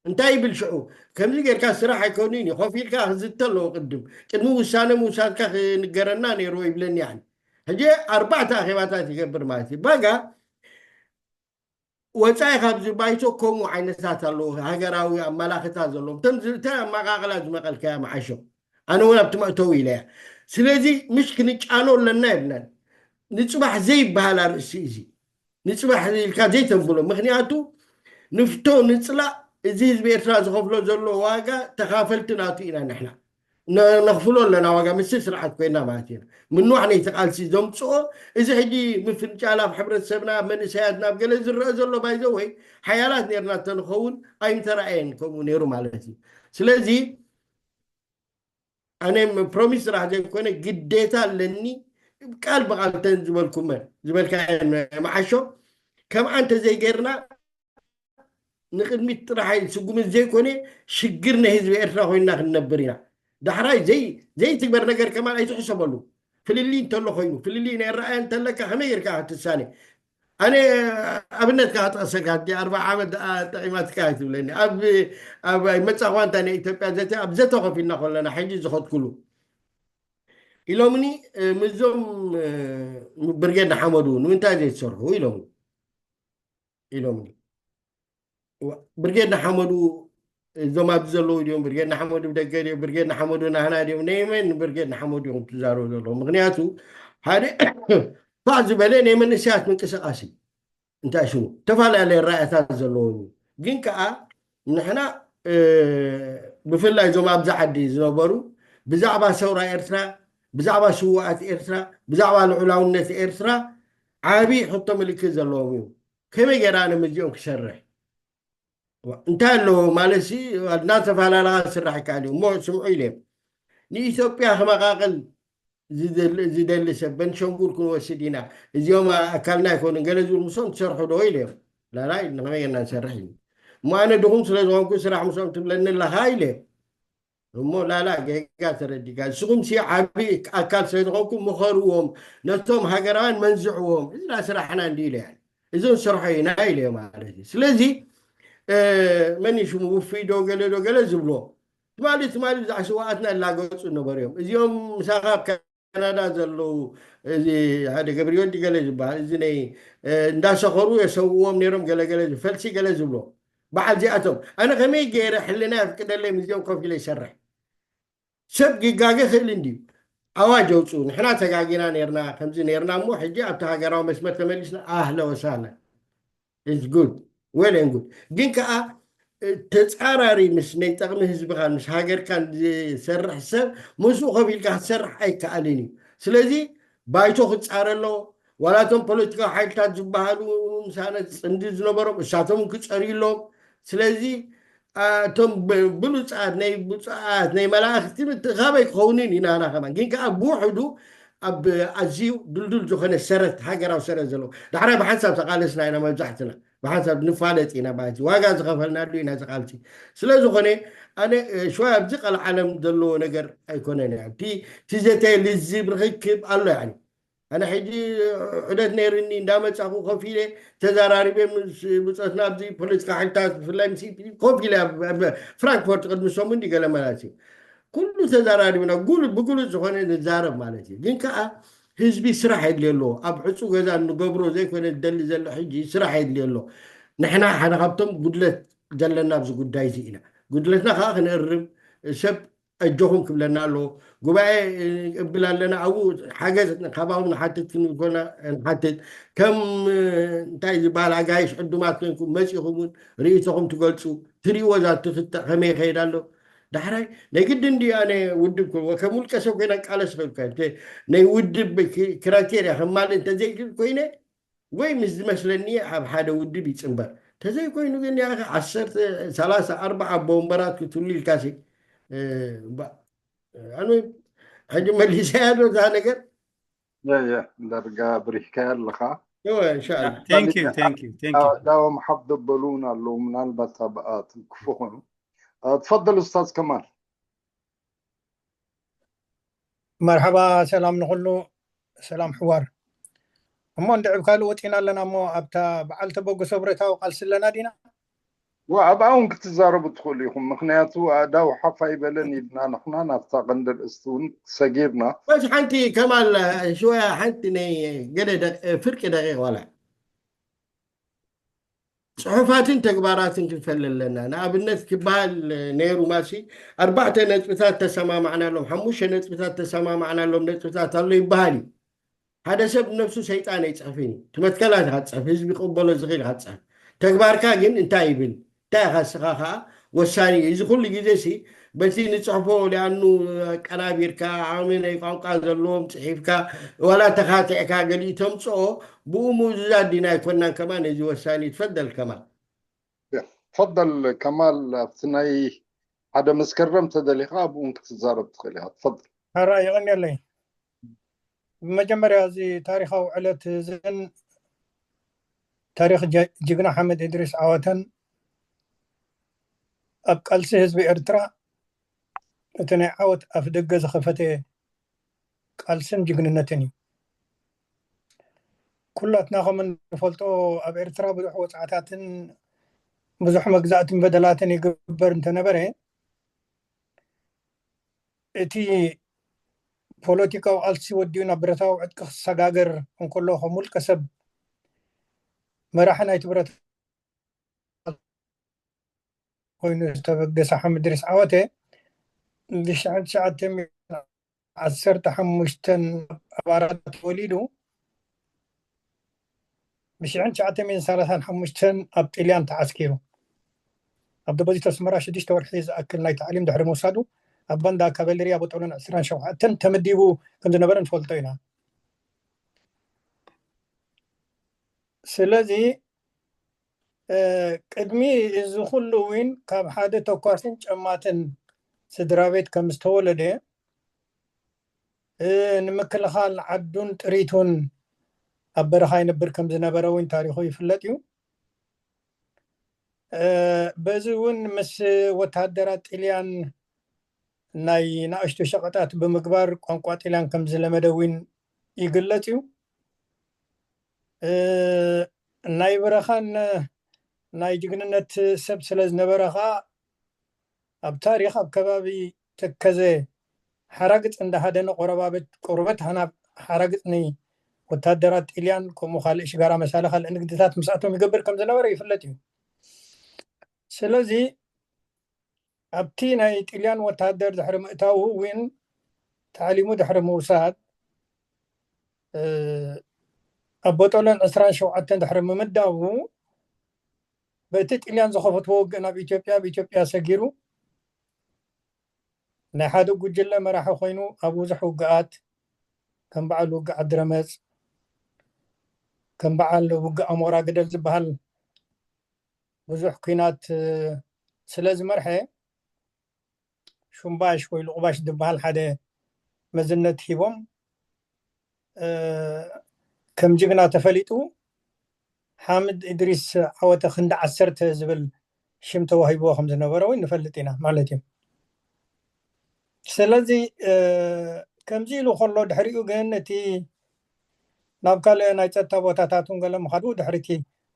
እንታይ ይብል ሽዑ ከምዚ ጌርካ ስራሕ ኣይኮኑን እዩ ኮፍ ኢልካ ክዝተ ኣለዎ ቅድም ቅድሚ ውሳነ ምውሳድካ ክንገረና ነይርዎ ይብለኒ ያኒ ሕጂ ኣርባዕተ ኣኼባታት ይገብር ማለት እዩ ባጋ ወፃኢ ካብዚ ባይቶ ከምኡ ዓይነታት ኣለዉ ሃገራዊ ኣመላኽታ ዘለዎም እተን ዝተ ኣመቃቕላ ዝመቐልካያ መዓሾ ኣነ እውን ኣብቲ መእተዊ ኢለያ ስለዚ ምሽ ክንጫኖ ኣለና የብልናን ንፅባሕ ዘይበሃል ኣርእሲ እዚ ንፅባሕ ኢልካ ዘይተንብሎ ምክንያቱ ንፍቶ ንፅላእ እዚ ህዝቢ ኤርትራ ዝኸፍሎ ዘሎ ዋጋ ተኻፈልቲ ናቱ ኢና ንሕና ነ- ነኽፍሎ ኣለና ዋጋ፣ ምስ ስርዓት ኮይና ማለት እዩ። ምንዋሕ ነይቲ ቃልሲ ዘምፅኦ፣ እዚ ሕጂ ምፍንጫል ኣብ ሕብረተሰብና፣ ኣብ መንእሰያትና፣ ኣብ ገለ ዝረአ ዘሎ ባይዘ ወይ ሓያላት ነርና እንተንኸውን ኣይምተረኣየን ከምኡ ነይሩ ማለት እዩ። ስለዚ ኣነ ፕሮሚስ ስራሕ ዘይኮነ ግዴታ ኣለኒ። ቃል ብቃል ተን ዝበልኩመን ዝበልካየን መዓሾ ከምኣ እንተዘይገይርና ንቅድሚት ጥራሕ ስጉምት ዘይኮነ ሽግር ናይ ህዝቢ ኤርትራ ኮይንና ክንነብር ኢና። ዳሕራይ ዘይ ዘይትግበር ነገር ከማን ኣይትሕሰበሉ። ፍልልይ እንተሎ ኮይኑ ፍልልይ ናይ ረኣያ እንተለካ ከመይ ጌርካ ክትሳነ? ኣነ ኣብነት ከኣ ጠቕሰካ እቲ ኣርባዓ ዓመት ደኣ ጠቒማትካ ኣይትብለኒ። ኣብ ኣብ መጻኹ ኣንታ ናይ ኢትዮጵያ ዘተ ኣብ ዘተ ኮፍ ኢልና ከለና ሕጂ ዝኸድኩሉ ኢሎምኒ፣ እ፣ ምስዞም፣ እ፣ ብርጌድ ንሓመዱ ንምንታይ ዘይትሰርሑ ኢሎምኒ ኢሎምኒ። ዋ- ብርጌድ ንሓመዱ እዞም ኣብዚ ዘለዉ ድዮም? ብርጌድ ንሓመዱ ብደገ ድዮም? ብርጌድ ንሓመዱ ናህና ድዮም? ናይ መን ብርጌድ ንሓመዱ እዮም ትዛረቡ ዘለዉ? ምክንያቱ ሓደ ፋዕ ዝበለ ናይ መንእሰያት ምንቅስቃስ እዩ። እንታይ ሽሙ ዝተፈላለየ ራእያታት ዘለዎም እዩ። ግን ከዓ ንሕና፣ እ፣ ብፍላይ እዞም ኣብዚ ዓዲ ዝነበሩ ብዛዕባ ሰውራ ኤርትራ፣ ብዛዕባ ስውኣት ኤርትራ፣ ብዛዕባ ልዑላውነት ኤርትራ ዓብዪ ሕቶ ምልክት ዘለዎም እዩ። ከመይ ገይራ ኣነ ምስዚኦም ክሰርሕ? እንታይ ኣለዎ ማለት ሲ እናተፈላለኻ ዝስራሕ ይከኣል እዩ እሞ ስምዑ ኢለ ንኢትዮጵያ ክመቃቅል ዝደሊ ሰብ በንሸንጉል ክንወስድ ኢና እዚኦም ኣካልና ኣይኮኑን ገለ ዝብል ምስኦም ትሰርሑ ዶ ኢለ እዮም ላላይ ንኸመይ ጌርና ንሰርሕ እዩ እሞ ኣነ ድኹም ስለ ዝኾንኩ ስራሕ ምስኦም ትብለኒ ኣለኻ ኢለ እዮም እሞ ላላ ጌጋ ተረዲካ ንስኹም ሲ ዓቢ ኣካል ስለ ዝኾንኩም ምኸርዎም ነቶም ሃገራውያን መንዝዕዎም እዚ ዳ ስራሕና እንዲ ኢለ እዞም ዝሰርሖ ኢና ኢለ ማለት እዩ ስለዚ መን ሽሙ ውፍይ ዶ ገለ ዶ ገለ ዝብሎ ትማሊ ትማሊ ብዛዕ ስዋኣትና ላገፁ ነበሩ እዮም እዚኦም ምሳኻ ኣብ ካናዳ ዘለዉ እዚ ሓደ ገብርዮን ገለ ዝበሃል እዚ ናይ እንዳሰኸሩ የሰውዎም ነይሮም ገለገለ ፈልሲ ገለ ዝብሎ በዓል እዚኣቶም ኣነ ከመይ ገይረ ሕልና የፍቅደለይ ምስዚኦም ኮፍ ኢለ ይሰርሕ ሰብ ይጋገ ክእል እንድዩ ኣዋጅ ኣውፅኡ ንሕና ተጋጊና ነርና ከምዚ ነርና እሞ ሕጂ ኣብቲ ሃገራዊ መስመር ተመሊስና ኣህለ ወሳለ is good well and good ግን ከዓ ተፃራሪ ምስ ናይ ጠቕሚ ህዝብኻን ምስ ሃገርካን ዝሰርሕ ሰብ ምስኡ ከፊልካ ክትሰርሕ ኣይከኣልን እዩ ስለዚ ባይቶ ክፃረ ኣለዎ ዋላቶም ፖለቲካዊ ሓይልታት ዝበሃሉ ምሳነ ፅምዲ ዝነበሮም እሳቶም ክፀርዩ ኣለዎም ስለዚ እቶም ብሉፃት ናይ ብፁዓት ናይ መላእክቲ ምትእኻበይ ክኸውንን ኢና ና ከማን ግን ከዓ ብውሕዱ ኣብ ኣዝዩ ድልዱል ዝኾነ ሰረት ሃገራዊ ሰረት ዘለዎ ዳሕራይ ብሓንሳብ ተቃለስና ኢና መብዛሕትና ብሓንሳብ ንፋለጥ ኢና ማለት ዋጋ ዝኸፈልናሉ ኢና ዝቃልሲ ስለ ዝኾነ ኣነ ሽዋ ኣብዚ ቀልዓለም ዘለዎ ነገር ኣይኮነን እቲ ዘተ ልዝብ ርክክብ ኣሎ ያኒ ኣነ ሕጂ ዑደት ነይርኒ እንዳመፃኹ ኮፍ ኢለ ተዘራሪበ ምስ ብፆትና ኣብዚ ፖለቲካ ሓይልታት ብፍላይ ምስ ኮፍ ኢለ ፍራንክፎርት ቅድሚ ሰሙን ገለ መላሲ ኩሉ ተዘራሪብና ብግሉፅ ዝኾነ ንዛረብ ማለት እዩ ግን ከዓ ህዝቢ ስራሕ የድልየ ኣለዎ ኣብ ዕፁ ገዛ ንገብሮ ዘይኮነ ዝደሊ ዘሎ ሕጂ ስራሕ የድልየ ኣሎ ንሕና ሓደ ካብቶም ጉድለት ዘለና ኣብዚ ጉዳይ እዚ ኢና ጉድለትና ከዓ ክንእርም ሰብ ኣጆኹም ክብለና ኣለዎ ጉባኤ እብል ኣለና ኣብኡ ሓገዝ ካባኹም ንሓትት ክንኮና ንሓትት ከም እንታይ ዝበሃል ኣጋይሽ ዕዱማት ኮንኩም መፂኹም እውን ርእቶኹም ትገልፁ ትሪእዎ እዛ ትፍትሕ ከመይ ይኸይድ ኣሎ ዳሕራይ ናይ ግድን ድዩ ኣነ ውድብ ከም ውልቀ ሰብ ኮይና ቃለስ ኽእልካ ናይ ውድብ ክራይቴርያ ከማልእ እንተዘይክእል ኮይነ ወይ ምስ ዝመስለኒ ኣብ ሓደ ውድብ ይፅንበር ተዘይኮይኑ ግን ያ ዓሰርተ ሰላሳ ኣርባዓ ኣቦ ወንበራት ክትህሉ ኢልካሲ ኣንወይ ሕጂ መሊሰያ ዶ እዛ ነገር ዳርጋ ብሪህካ ኣለኻ እወ እንሻላ Thank you, thank you, thank you. ዳዎም ሓፍ ዘበሉ እውን ኣለዉ ምናልባት ኣብኣት ክፉ ኾኑ ትፈضل استاذ كمال መርሓባ ሰላም ንኩሉ ሰላም ሕዋር እሞ እንድዕብ ካልእ ወፂና ኣለና እሞ ኣብታ በዓል ተበግሶ ብረታዊ ቃልሲ ኣለና ዲና ኣብኣ እውን ክትዛረቡ ትኽእሉ ኢኹም ምክንያቱ ኣእዳው ሓፍ ኣይበለን ኢልና ንሕና ናብታ ቀንዲ ርእስቲ እውን ሰጊርና በስ ሓንቲ ከማል ሽወያ ሓንቲ ናይ ገለ ፍርቂ ደቂቕ ዋላ ፅሑፋትን ተግባራትን ክንፈል ኣለና ንኣብነት ክበሃል ነይሩ ማሲ ኣርባዕተ ነጥብታት ተሰማማዕናሎም ሓሙሽተ ነጥብታት ተሰማማዕናሎም ነጥብታት ኣሎ ይበሃል እዩ ሓደ ሰብ ነፍሱ ሰይጣን ኣይፅሕፍን እዩ ትመትከላት ኢኻ ትፅሕፍ ህዝቢ ክቕበሎ ዝኽእል ኢኻ ትፅሕፍ ተግባርካ ግን እንታይ ይብል እንታይ ኢኻ ስኻ ከዓ ወሳኒ እዩ። እዚ ኩሉ ግዜ ሲ በቲ ንፅሕፎ ሊኣኑ ኣቀናቢርካ ዓቕሚ ናይ ቋንቋ ዘለዎም ፅሒፍካ ዋላ ተኻቲዕካ ገሊኡ ተምፅኦ ብኡ ምውዝዛድ ዲና ኣይኮናን። ከማን እዚ ወሳኒ እዩ። ትፈደል ከማን። ፈደል ከማል ኣብቲ ናይ ሓደ መስከረም ተደሊኻ ኣብኡን ክትዛረብ ትኽእል ኢኻ። ትፈደል። ሕራ ይቐንየለይ። ብመጀመርያ እዚ ታሪኻዊ ዕለት እዝን ታሪኽ ጀ- ጅግና ሓመድ እድሪስ ዓወተን ኣብ ቃልሲ ህዝቢ ኤርትራ እቲ ናይ ዓወት ኣፍ ደገ ዝኸፈተ ቃልስን ጅግንነትን እዩ። ኩላትና ከም እንፈልጦ ኣብ ኤርትራ ብዙሕ ወፅዓታትን ብዙሕ መግዛእትን በደላትን ይግበር እንተነበረ እቲ ፖለቲካዊ ቃልሲ ወዲኡ ናብ ብረታዊ ዕጥቂ ክሰጋገር እንከሎ ከም ውልቀ ሰብ መራሒ ናይቲ ብረታዊ ኮይኑ ዝተበገሰ ሓመድ እድሪስ ዓወተ ብሽሕን ትሽዓተ ሚእትን ዓሰርተ ሓሙሽተን ኣብ ኣራዳ ተወሊዱ ብሽሕን ትሽዓተ ሚእትን ሰላሳን ሓሙሽተን ኣብ ጥልያን ተዓስኪሩ ኣብ ደፖዚት ኣስመራ ሽዱሽተ ወርሒ ዝኣክል ናይ ታዕሊም ድሕሪ ምውሳዱ ኣብ ባንዳ ካቫለርያ ቦጦሎን ዕስራን ሸውዓተን ተመዲቡ ከም ዝነበረ ንፈልጦ ኢና። ስለዚ ቅድሚ እዚ ኩሉ እውን ካብ ሓደ ተኳስን ጨማትን ስድራ ቤት ከም ዝተወለደ ንምክልኻል ዓዱን ጥሪቱን ኣብ በረኻ ይነብር ከም ዝነበረ እውን ታሪኹ ይፍለጥ እዩ። በዚ እውን ምስ ወታደራት ጥልያን ናይ ንኣሽቱ ሸቐጣት ብምግባር ቋንቋ ጥልያን ከም ዝለመደ እውን ይግለጽ እዩ። ናይ በረኻን ናይ ጅግንነት ሰብ ስለ ዝነበረ ከዓ ኣብ ታሪኽ ኣብ ከባቢ ተከዘ ሓራግፅ እንዳሃደነ ቆረባብት ቆርበት ሃናብ ሓራግፅ ንወታደራት ጥልያን ከምኡ ካልእ ሽጋራ መሳለ ካልእ ንግድታት ምስኣቶም ይገብር ከም ዝነበረ ይፍለጥ እዩ። ስለዚ ኣብቲ ናይ ጥልያን ወታደር ድሕሪ ምእታዉ እውን ታዕሊሙ ድሕሪ ምውሳድ ኣብ ቦጦሎን ዕስራን ሸውዓተን ድሕሪ ምምዳቡ በቲ ጥልያን ዝኸፈትዎ ውግእ ናብ ኢትዮጵያ ኣብ ኢትዮጵያ ሰጊሩ ናይ ሓደ ጉጅለ መራሒ ኮይኑ ኣብ ብዙሕ ውግኣት ከም በዓል ውግእ ዓድረመፅ ከም በዓል ውግእ ኣሞራ ግደል ዝበሃል ብዙሕ ኲናት ስለ ዝመርሐ ሹምባሽ ወይ ልቑባሽ ዝበሃል ሓደ መዝነት ሂቦም ከም ጅግና ተፈሊጡ ሓምድ እድሪስ ዓወተ ክንዲ ዓሰርተ ዝብል ሽም ተዋሂብዎ ከም ዝነበረ እውን ንፈልጥ ኢና ማለት እዩ። ስለዚ ከምዚ ኢሉ ከሎ ድሕሪኡ ግን እቲ ናብ ካልእ ናይ ፀጥታ ቦታታት እውን ገለ ምኻዱ ድሕሪቲ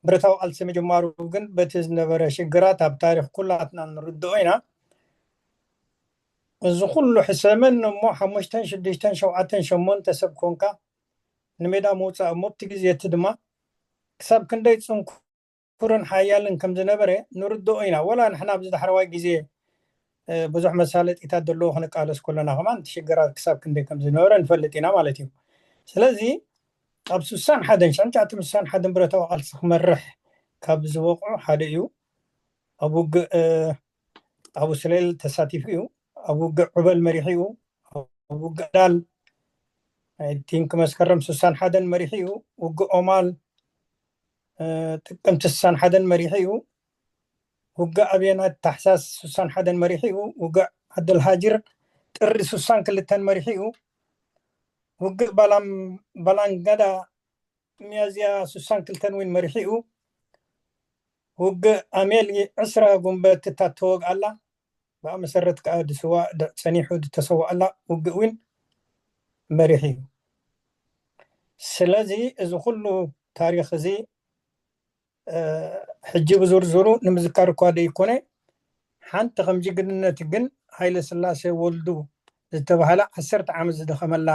ብረታዊ ቃልሲ ምጅማሩ ግን በቲ ዝነበረ ሽግራት ኣብ ታሪክ ኩላትና ንርድኦ ኢና። እዚ ኩሉ ሕሰምን እሞ ሓሙሽተን ሽዱሽተን ሸውዓተን ሸሞንተ ሰብ ኮንካ ንሜዳ ምውፃእ እሞ ኣብቲ ግዜ እቲ ድማ ክሳብ ክንደይ ፅንኩርን ሓያልን ከም ዝነበረ ንርድኦ ኢና። ወላ ንሕና ኣብዚ ዳሕረዋይ ግዜ ብዙሕ መሳለጢታት ዘለዎ ክንቃለስ ከለና ከማን እቲ ሽግራት ክሳብ ክንደይ ከም ዝነበረ ንፈልጥ ኢና ማለት እዩ። ስለዚ ኣብ ስሳን ሓደን ሽሕን ትሽዓተ ሚእትን ስሳን ሓደን ብረታዊ ቃልሲ ክመርሕ ካብ ዝበቕዑ ሓደ እዩ። ኣብ ውግእ ኣቡ ስሌል ተሳቲፉ እዩ። ኣብ ውግእ ዑበል መሪሑ እዩ። ኣብ ውግእ ዳል ቲንክ መስከረም ስሳን ሓደን መሪሑ እዩ። ውግእ ኦማል ጥቅምቲ ስሳን ሓደን መሪሑ እዩ። ውግእ ኣብየናት ታሕሳስ ስሳን ሓደን መሪሑ እዩ። ውግእ ዓደልሃጅር ጥሪ ስሳን ክልተን መሪሑ እዩ። ውግእ ባላንጋዳ ሚያዝያ ስሳን ክልተን እውን መሪሑ እዩ። ውግእ ኣሜል ዕስራ ጉንበት ትታት ተወግኣላ ብኣ መሰረት ከዓ ድስዋ ጸኒሑ ዝተሰዋኣላ ውግእ እውን መሪሑ እዩ። ስለዚ እዚ ኩሉ ታሪክ እዚ ሕጂ ብዝርዝሩ ንምዝካር እኳ ደይኮነ ሓንቲ ከም ጅግንነት ግን ሃይለ ስላሴ ወልዱ ዝተባህለ ዓሰርተ ዓመት ዝደኸመላ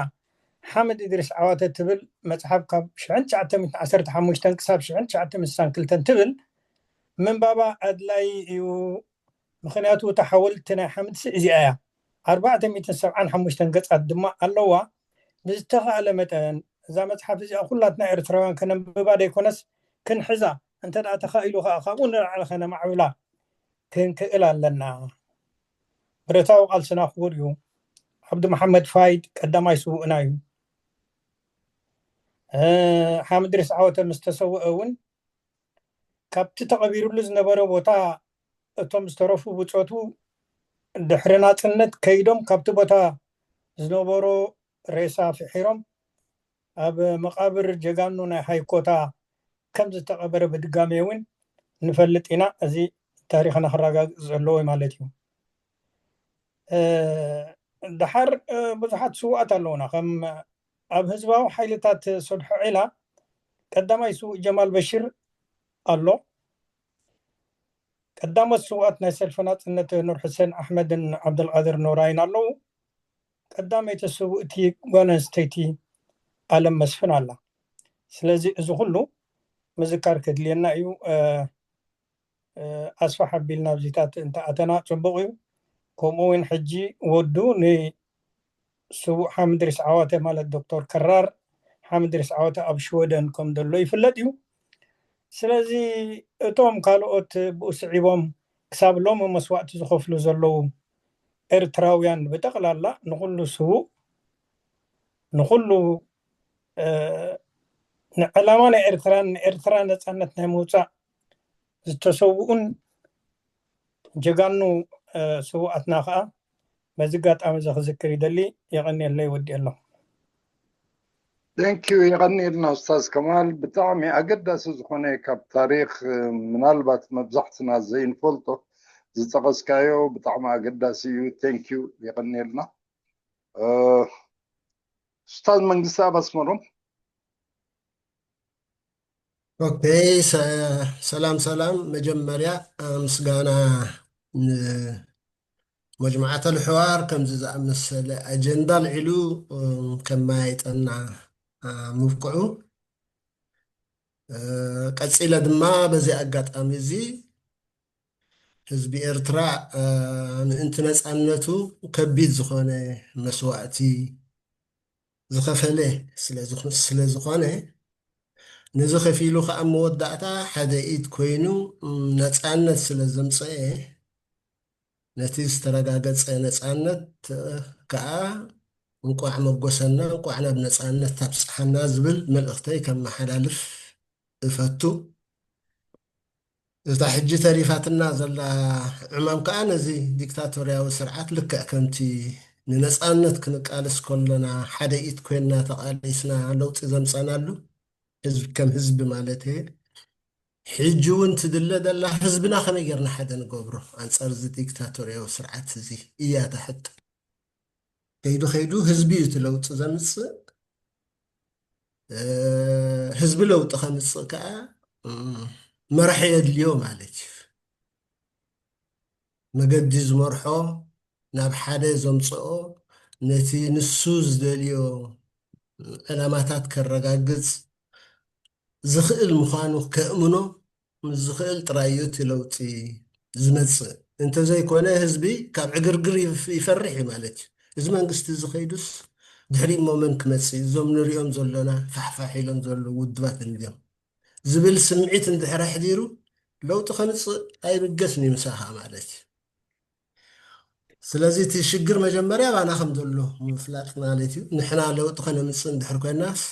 ሓምድ እድሪስ ዓዋተ ትብል መፅሓፍ ካብ ሽሕን ትሽዓተ ሚእትን ዓሰርተ ሓሙሽተን ክሳብ ሽሕን ትሽዓተ ሚእትን ስሳን ክልተን ትብል ምንባባ ኣድላይ እዩ። ምክንያቱ እታ ሓወልቲ ናይ ሓምድሲ እዚኣ እያ። ኣርባዕተ ሚእትን ሰብዓን ሓሙሽተን ገፃት ድማ ኣለዋ። ብዝተኻእለ መጠን እዛ መፅሓፍ እዚኣ ኩላትና ኤርትራውያን ከነንብባ ደይኮነስ ክንሕዛ እንተ ደኣ ተኻኢሉ ከዓ ካብኡ ንላዕሊ ከነማዕብላ ክንክእል ኣለና። ብረታዊ ቃልስና ክቡር እዩ። ዓብዱ መሓመድ ፋይድ ቀዳማይ ስውእና እዩ። ሓምድ ሪስ ዓወተ ምስ ተሰውአ እውን ካብቲ ተቐቢሩሉ ዝነበረ ቦታ እቶም ዝተረፉ ብጾቱ ድሕሪ ናጽነት ከይዶም ካብቲ ቦታ ዝነበሮ ሬሳ ፍሒሮም ኣብ መቓብር ጀጋኑ ናይ ሃይኮታ ከም ዝተቐበረ ብድጋሜ እውን ንፈልጥ ኢና። እዚ ታሪኽና ክረጋግጽ ዘለዎ ማለት እዩ። ደሓር ብዙሓት ስውኣት ኣለውና። ከም ኣብ ህዝባዊ ሓይልታት ሰድሖ ዒላ ቀዳማይ ስውእ ጀማል በሽር ኣሎ። ቀዳሞት ስውኣት ናይ ሰልፊ ናጽነት ኑር ሕሴን ኣሕመድን ዓብደልቃድር ኖራይን ኣለዉ። ቀዳመይቲ ስውእቲ ጓል ኣንስተይቲ ኣለም መስፍን ኣላ። ስለዚ እዚ ኩሉ ምዝካር ከድልየና እዩ። ኣስፋሕ ኣቢልና ኣብዚታት እንተኣተና ጽቡቕ እዩ። ከምኡ እውን ሕጂ ወዱ ንስዉእ ሓምድሪስ ዓዋተ ማለት ዶክተር ከራር ሓምድሪስ ዓዋተ ኣብ ሽወደን ከም ዘሎ ይፍለጥ እዩ። ስለዚ እቶም ካልኦት ብኡ ስዒቦም ክሳብ ሎሚ መስዋእቲ ዝኸፍሉ ዘለዉ ኤርትራውያን ብጠቕላላ ንኹሉ ስዉእ ንኹሉ ንዕላማ ናይ ኤርትራን ንኤርትራ ነፃነት ናይ ምውፃእ ዝተሰውኡን ጀጋኑ ስውኣትና ከዓ በዚ ኣጋጣሚ እዚ ክዝክር ይደሊ። የቐንየለይ፣ ወዲኤ ኣለኹ። Thank you። የቐንየልና ኡስታዝ ከማል፣ ብጣዕሚ ኣገዳሲ ዝኾነ ካብ ታሪኽ ምናልባት መብዛሕትና ዘይንፈልጦ ዝጠቐስካዮ ብጣዕሚ ኣገዳሲ እዩ። Thank you። የቐንየልና ኡስታዝ መንግስቲ ኣብ ኣስመሮም። ኦኬ፣ ሰላም ሰላም። መጀመርያ ምስጋና ንመጅሙዓት ኣልሕዋር ከምዚ ዝኣመሰለ ኣጀንዳ ኣልዒሉ ከማይጠና ምብቅዑ። ቀፂለ ድማ በዚ ኣጋጣሚ እዚ ህዝቢ ኤርትራ ምእንቲ ነፃነቱ ከቢድ ዝኾነ መስዋእቲ ዝኸፈለ ስለ ዝኾነ፣ ነዚ ከፊሉ ከዓ መወዳእታ ሓደ ኢድ ኮይኑ ነፃነት ስለ ዘምፀአ፣ ነቲ ዝተረጋገፀ ነፃነት ከዓ እንቋዕ መጎሰና፣ እንቋዕ ናብ ነፃነት ኣብፀሓና ዝብል መልእኽተይ ከመሓላልፍ እፈቱ። እታ ሕጂ ተሪፋትና ዘላ ዕማም ከዓ ነዚ ዲክታቶርያዊ ስርዓት ልክዕ ከምቲ ንነፃነት ክንቃለስ ከሎና ሓደ ኢድ ኮይንና ተቓሊስና ለውጢ ዘምፀናሉ ህዝቢ ከም ህዝቢ ማለት እየ። ሕጂ እውን ትድለ ዘላ ህዝብና ከመይ ጌርና ሓደ ንገብሮ ኣንፃር እዚ ዲክታቶርያዊ ስርዓት እዚ እያ እታ ሕቶ። ከይዱ ከይዱ ህዝቢ እዩ እቲ ለውጢ ዘምፅእ። ህዝቢ ለውጢ ከምፅእ ከዓ መራሒ የድልዮ ማለት እዩ። መገዲ ዝመርሖ ናብ ሓደ ዘምፅኦ ነቲ ንሱ ዝደልዮ ዕላማታት ከረጋግፅ ዝኽእል ምዃኑ ከእምኖ ምስ ዝኽእል ጥራይ እዩ እቲ ለውጢ ዝመፅእ። እንተዘይኮነ ህዝቢ ካብ ዕግርግር ይፈርሕ እዩ ማለት እዩ። እዚ መንግስቲ እዚ ከይዱስ ድሕሪኡ እሞ መን ክመፅእ እዩ? እዞም ንሪኦም ዘሎና ፋሕፋሕ ኢሎም ዘለዉ ውድባት እንድዮም ዝብል ስምዒት እንድሕር ኣሕዲሩ ለውጢ ከምፅእ ኣይብገስን እዩ ምሳኻ ማለት እዩ። ስለዚ እቲ ሽግር መጀመርያ ኣባና ከም ዘሎ ምፍላጥ ማለት እዩ። ንሕና ለውጢ ከነምፅእ እንድሕር ኮይናስ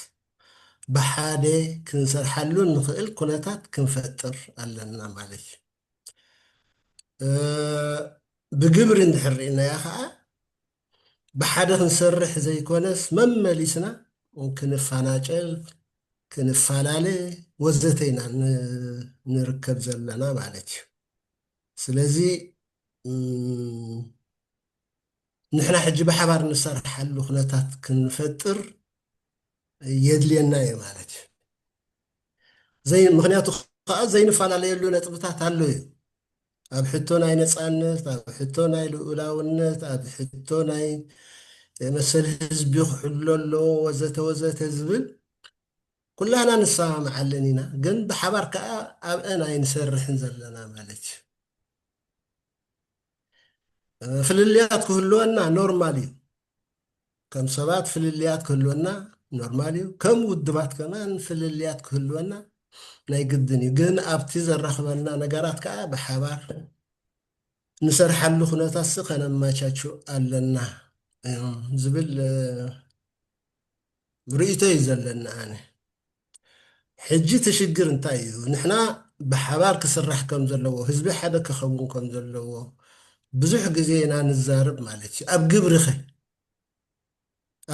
ብሓደ ክንሰርሓሉ እንኽእል ኩነታት ክንፈጥር ኣለና ማለት እዩ። ብግብሪ እንድሕር ርኢናያ ከዓ ብሓደ ክንሰርሕ ዘይኮነስ መመሊስና ክንፋናጨል፣ ክንፈላለ ወዘተ ኢና ንርከብ ዘለና ማለት እዩ። ስለዚ ንሕና ሕጂ ብሓባር ንሰርሓሉ ኩነታት ክንፈጥር የድልየና እዩ ማለት እዩ። ምክንያቱ ከዓ ዘይንፈላለየሉ ነጥብታት ኣሎ እዩ። ኣብ ሕቶ ናይ ነፃነት፣ ኣብ ሕቶ ናይ ልኡላውነት፣ ኣብ ሕቶ ናይ መሰል ህዝቢ ክሕሎ ኣለዎ ወዘተ ወዘተ ዝብል ኩላህና ንሰማማዓለን ኢና። ግን ብሓባር ከዓ ኣብአን ኣይንሰርሕን ዘለና ማለት እዩ። ፍልልያት ክህልወና ኖርማል እዩ። ከም ሰባት ፍልልያት ክህልወና ኖርማል እዩ። ከም ውድባት ከማን ፍልልያት ክህልወና ናይ ግድን እዩ። ግን ኣብቲ ዘራኽበና ነገራት ከዓ ብሓባር ንሰርሓሉ ኩነታትሲ ከነማቻቹ ኣለና ዝብል ርእይቶ እዩ ዘለኒ ኣነ። ሕጂ እቲ ሽግር እንታይ እዩ? ንሕና ብሓባር ክስራሕ ከም ዘለዎ፣ ህዝቢ ሓደ ክኸውን ከም ዘለዎ ብዙሕ ግዜ ኢና ንዛረብ ማለት እዩ። ኣብ ግብሪ ኸ?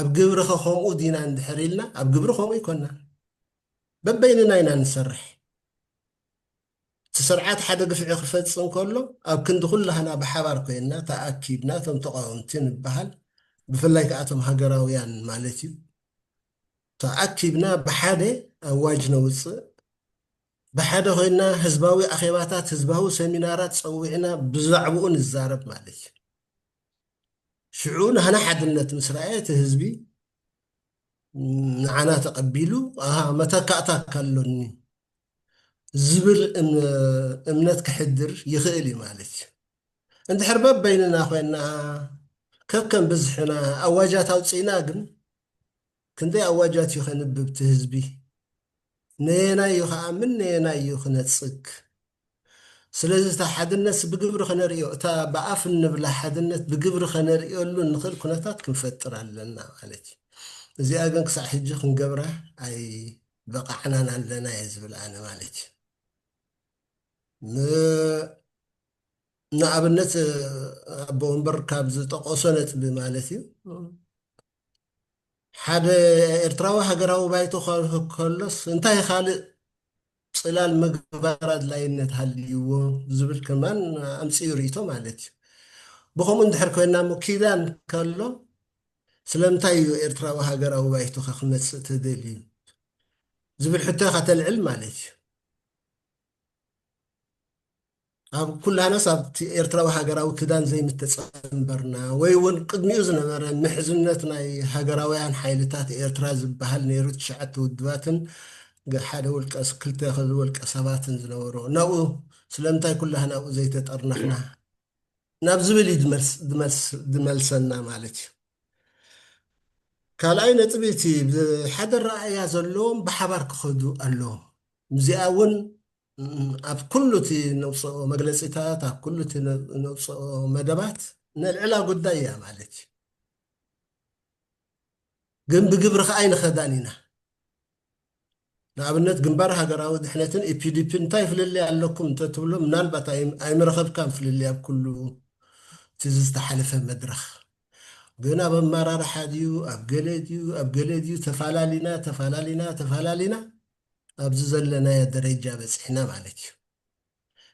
ኣብ ግብሪ ኸ ከምኡ ዲና እንድሕር ኢልና፣ ኣብ ግብሪ ከምኡ ኣይኮናን። በበይንና ኢና ንሰርሕ። እቲ ስርዓት ሓደ ግፍዒ ክፈጽም ከሎ፣ ኣብ ክንዲ ኩላህና ብሓባር ኮይንና ተኣኪብና፣ እቶም ተቃወምቲ ንበሃል፣ ብፍላይ ከኣ እቶም ሃገራውያን ማለት እዩ፣ ተኣኪብና ብሓደ ኣዋጅ ነውጽእ፣ ብሓደ ኮይንና ህዝባዊ ኣኼባታት፣ ህዝባዊ ሰሚናራት ጸዊዕና ብዛዕባኡ ንዛረብ ማለት እዩ። ሽዑ ናህና ሓድነት ምስ ረኣየ እቲ ህዝቢ ንዓና ተቐቢሉ፣ ኣሃ፣ መተካእታ ካሎኒ ዝብል እም-፣ እምነት ክሕድር ይኽእል እዩ ማለት እዩ። እንድሕር በበይንና ኮይንና ከከም ብዝሕና ኣዋጃት ኣውፂእና ግን ክንደይ ኣዋጃት እዩ ከንብብ እቲ ህዝቢ? ነየናይ እዩ ክኣምን? ነየናይ እዩ ክነጽግ? ስለዚ እታ ሓድነት ብግብሪ ከነርእዮ፣ እታ ብኣፍ እንብላ ሓድነት ብግብሪ ከነርእየሉ እንኽእል ኩነታት ክንፈጥር ኣለና ማለት እዩ። እዚኣ ግን ክሳዕ ሕጂ ክንገብራ ኣይበቓዕናን ኣለና እየ ዝብል ኣነ ማለት እዩ። ን-፣ ንኣብነት ኣቦ ወንበር ካብ ዝጠቐሶ ነጥቢ ማለት እዩ፣ ሓደ ኤርትራዊ ሃገራዊ ባይቶ ከ-፣ ከሎስ እንታይ ካልእ ጽላል ምግባር ኣድላይነት ሃልይዎ ዝብል ከማን ኣምጽኡ ርእይቶ ማለት እዩ። ብኸምኡ እንድሕር ኮይና እሞ ኪዳን ከሎ ስለምንታይ እዩ ኤርትራዊ ሃገራዊ ባይቶ ከ ክመጽእ ተደልዩ ዝብል ሕቶ ኢኻ ተልዕል ማለት እዩ። ኣብ ኩላህናስ ኣብቲ ኤርትራዊ ሃገራዊ ክዳን ዘይምተጸንበርና፣ ወይ እውን ቅድሚኡ ዝነበረ ምሕዝነት ናይ ሃገራውያን ሓይልታት ኤርትራ ዝበሃል ነይሩ፣ ትሽዓተ ውድባትን ገ-፣ ሓደ ውልቀ ስ-፣ ክልተ ውልቀ ሰባትን ዝነበሮ፣ ናብኡ ስለምንታይ ኩላህና ኣብኡ ዘይተጠርነፍና ናብ ዝብል እዩ ዝመልስ-፣ ዝመልስ-፣ ዝመልሰና ማለት እዩ። ካልኣይ ነጥቢ፣ እቲ ብሓደ ረኣያ ዘለዎም ብሓባር ክኸዱ ኣለዎም። እዚኣ እውን፣ እም፣ ኣብ ኩሉ እቲ ነውፅኦ መግለፂታት፣ ኣብ ኩሉ እቲ ነ-፣ ነውፅኦ መደባት ነልዕላ ጉዳይ እያ ማለት እዩ። ግን ብግብሪ ከዓ ኣይንኸዳን ኢና። ንኣብነት ግንባር ሃገራዊ ድሕነትን ኢ ፒ ዲ ፒ እንታይ ፍልልይ ኣለኩም እንተትብሎ፣ ምናልባት ኣይ-፣ ኣይምረኸብካን ፍልልይ ኣብ ኩሉ እቲ ዝተሓለፈ መድረኽ። ግን ኣብ ኣመራርሓ ድዩ፣ ኣብ ገለ ድዩ፣ ኣብ ገለ ድዩ፣ ተፋላሊና፣ ተፋላሊና፣ ተፋላሊና ኣብዚ ዘለናዮ ደረጃ በፂሕና ማለት እዩ።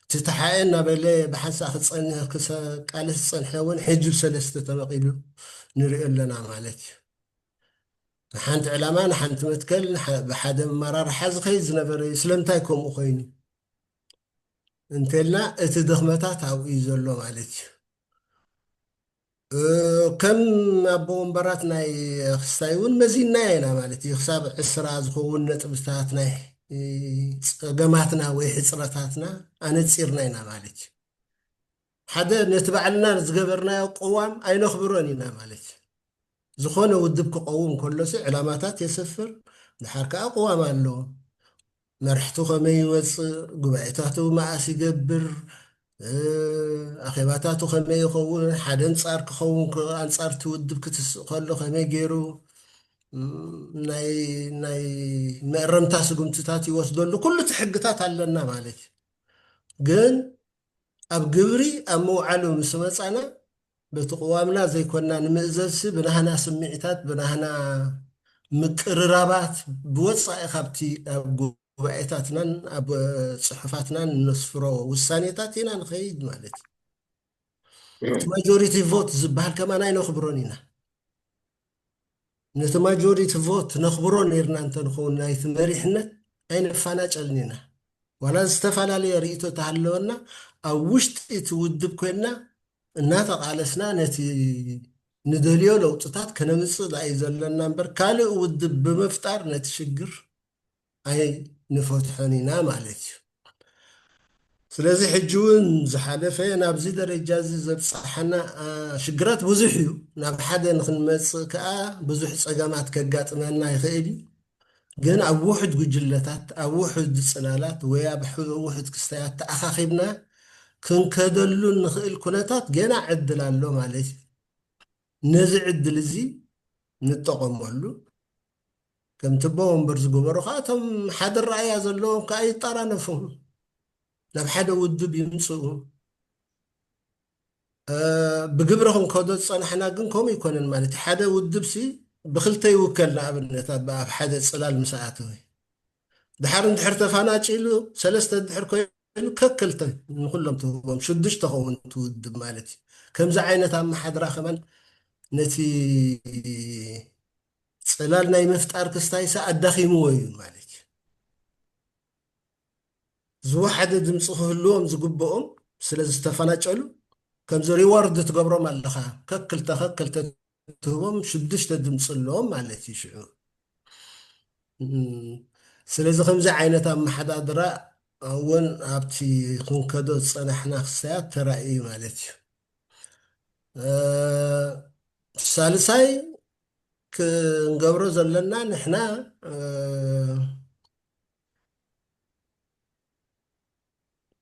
እቲ ተሓኤ እናበለ ብሓንሳእ ክፀንህ፣ ክሰ-፣ ቃልስ ዝፀንሐ እውን ሕጂ ብሰለስተ ተመቒሉ ንሪኦ ኣለና ማለት እዩ። ንሓንቲ ዕላማ፣ ንሓንቲ መትከል፣ ንሓ-፣ ብሓደ ኣመራርሓ ዝኸይድ ዝነበረ እዩ። ስለምንታይ ከምኡ ኮይኑ እንተልና፣ እቲ ድኽመታት ኣብኡ እዩ ዘሎ ማለት እዩ። እ፣ ከም ኣቦ ወንበራት ናይ ክስታይ እውን መዚንና ኢና ማለት እዩ። ክሳብ ዕስራ ዝኸውን ነጥብታት ናይ፣ እ፣ ጸገማትና ወይ ሕጽረታትና ኣነጺርና ኢና ማለት እዩ። ሓደ ነቲ ባዕልና ዝገበርናዮ ቅዋም ኣይነኽብሮን ኢና ማለት እዩ። ዝኾነ ውድብ ክቐውም ከሎሲ ዕላማታት የሰፍር፣ ድሓር ከኣ ቅዋም ኣሎ። መራሕቱ ከመይ ይወፅእ፣ ጉባኤታቱ መኣስ ይገብር፣ እ፣ ኣኼባታቱ ከመይ ይኸውን፣ ሓደ ኣንፃር ክኸውን ከ-፣ ኣንፃር እቲ ውድብ ክትስእ ከሎ ከመይ ገይሩ፣ ም፣ ናይ፣ ናይ መእረምታ ስጉምትታት ይወስደሉ፣ ኩሉ እቲ ሕግታት ኣለና ማለት እዩ። ግን ኣብ ግብሪ ኣብ ምውዓሉ ምስ መፃና፣ በቲ ቅዋምና ዘይኮንና ንምእዘዝሲ፣ ብናህና ስምዒታት፣ ብናህና ምቅርራባት፣ ብወፃኢ ካብቲ ኣብ ጉባኤታትናን ኣብ ፅሑፋትናን እነስፍሮ ውሳኔታት ኢና ንኸይድ ማለት እዩ። እቲ ማጆሪቲ ቮት ዝበሃል ከማን ኣይነኽብሮን ኢና። ነቲ ማጆሪቲ ቮት ነኽብሮ ነይርና እንተንኸውን፣ ናይቲ መሪሕነት ኣይነፋናጨልን ኢና። ዋላ ዝተፈላለየ ርእይቶ ተሃለወና፣ ኣብ ውሽጢ እቲ ውድብ ኮይንና እናተቓለስና ነቲ ንደልዮ ለውጥታት ከነምጽእ ደኣ እዩ ዘለና እምበር፣ ካልእ ውድብ ብምፍጣር ነቲ ሽግር ኣይንፈትሖን ኢና ማለት እዩ። ስለዚ ሕጂ እውን ዝሓለፈ ናብዚ ደረጃ እዚ ዘብጽሓና፣ አ፣ ሽግራት ብዙሕ እዩ። ናብ ሓደ ንክንመጽእ ከኣ ብዙሕ ጸገማት ከጋጥመና ይኽእል እዩ። ግን ኣብ ውሑድ ጉጅለታት፣ ኣብ ውሑድ ጽላላት ወይ ኣብ ሕ-፣ ውሑድ ክስተያት ተኣኻኺብና ክንከደሉ ንኽእል ኩነታት ገና ዕድል ኣሎ ማለት እዩ። ነዚ ዕድል እዚ ንጠቐመሉ። ከምቲ ኣቦ ወንበር ዝገበሩ ከዓ እቶም ሓደ ረኣያ ዘለዎም ከዓ ይጠራነፉ፣ ናብ ሓደ ውድብ ይምፅኡ። ብግብሪ ክንከዶ ዝፀናሕና ግን ከምኡ ይኮነን ማለት እዩ። ሓደ ውድብ ሲ ብክልተ ይውከል። ንኣብነት ኣብ ሓደ ፅላል ምስ ኣተወ፣ ድሓር እንድሕር ተፋናጭሉ ሰለስተ እንድሕር ኮይኑ ከክልተ ንኩሎም ትህቦም ሽዱሽተ ከውን ትውድብ ማለት እዩ። ከምዚ ዓይነት ኣመሓድራ ከማን ነቲ ፅላል ናይ ምፍጣር ክስታይሳ ኣዳኺምዎ እዩ ማለት እዩ። ዝወሓደ ድምፂ ክህልዎም ዝግብኦም ስለ ዝተፈናጨሉ ከምዚ ሪዋርድ ትገብሮም ኣለኻ። ከክልተ ከክልተ ትህቦም ሽዱሽተ ድምፂ ኣለዎም ማለት እዩ። ሽዑ ስለዚ ከምዚ ዓይነት ኣመሓዳድራ እውን ኣብቲ ክንከዶ ዝፀናሕና ክስታያት ተራእዩ ማለት እዩ። ሳልሳይ ክንገብሮ ዘለና ንሕና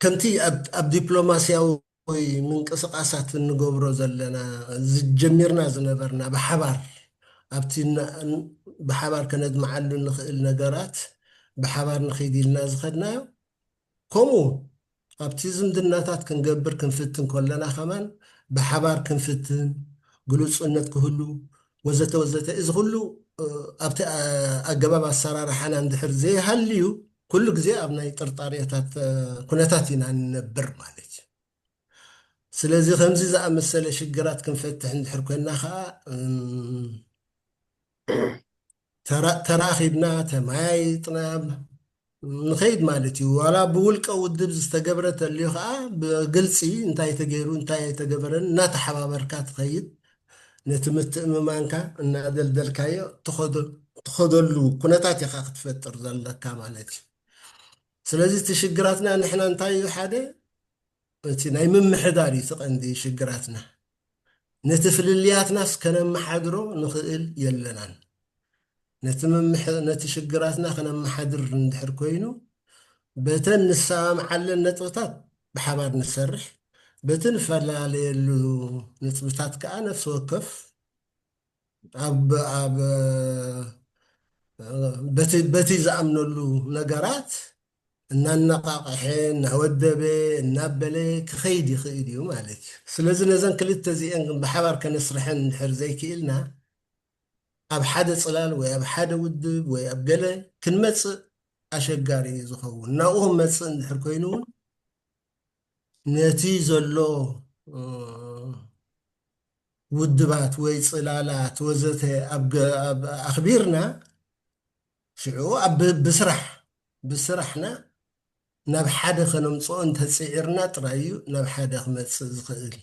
ከምቲ ኣብ ዲፕሎማስያዊ ምንቅስቃሳት እንገብሮ ዘለና ዝጀሚርና ዝነበርና ብሓባር ኣብቲ ብሓባር ከነድምዓሉ እንኽእል ነገራት ብሓባር ንኸይድ ኢልና ዝኸድናዮ ከምኡ ኣብቲ ዝምድናታት ክንገብር ክንፍትን ከለና ከማን ብሓባር ክንፍትን ግሉፅነት ክህሉ ወዘተ ወዘተ እዚ ኩሉ ኣብቲ ኣገባብ ኣሰራርሓና እንድሕር ዘይሃልዩ ኩሉ ግዜ ኣብ ናይ ጥርጣሬታት ኩነታት ኢና ንነብር ማለት እዩ። ስለዚ ከምዚ ዝኣመሰለ ሽግራት ክንፈትሕ እንድሕር ኮይና ከዓ ተራኺብና ተመያይጥና ንኸይድ ማለት እዩ። ዋላ ብውልቀ ውድብ ዝተገብረ ተልዩ ከዓ ብግልፂ እንታይ ተገይሩ እንታይ ኣይተገበረን እናተሓባበርካ ትኸይድ ነቲ ምትእምማንካ እናደልደልካዮ ትኸደሉ ኩነታት ኢኻ ክትፈጥር ዘለካ ማለት እዩ። ስለዚ እቲ ሽግራትና ንሕና እንታይ እዩ ሓደ እቲ ናይ ምምሕዳር እዩ እቲ ቀንዲ ሽግራትና። ነቲ ፍልልያትናስ ከነመሓድሮ ንኽእል የለናን። ነቲ ሽግራትና ከነመሓድር እንድሕር ኮይኑ በተን ንሰማምዓለን ነጥብታት ብሓባር ንሰርሕ፣ በቲ ንፈላለየሉ ነጥብታት ከዓ ነፍሲ ወከፍ ኣብ በቲ ዝኣምነሉ ነገራት እናነቓቕሐ እናወደበ እናበለ ክኸይድ ይኽእል እዩ ማለት እዩ። ስለዚ ነዘን ክልተ እዚአን ግን ብሓባር ከነስርሐን እንድሕር ዘይክኢልና ኣብ ሓደ ፅላል ወይ ኣብ ሓደ ውድብ ወይ ኣብ ገለ ክንመፅእ ኣሸጋሪ እዩ ዝኸውን። ናብኡ ክንመፅእ እንድሕር ኮይኑ እውን ነቲ ዘሎ ውድባት ወይ ፅላላት ወዘተ ኣኽቢርና ሽዑ ብስራሕ ብስራሕና ናብ ሓደ ከነምፅኦ እንተፅዒርና ጥራይ እዩ ናብ ሓደ ክመፅእ ዝኽእል።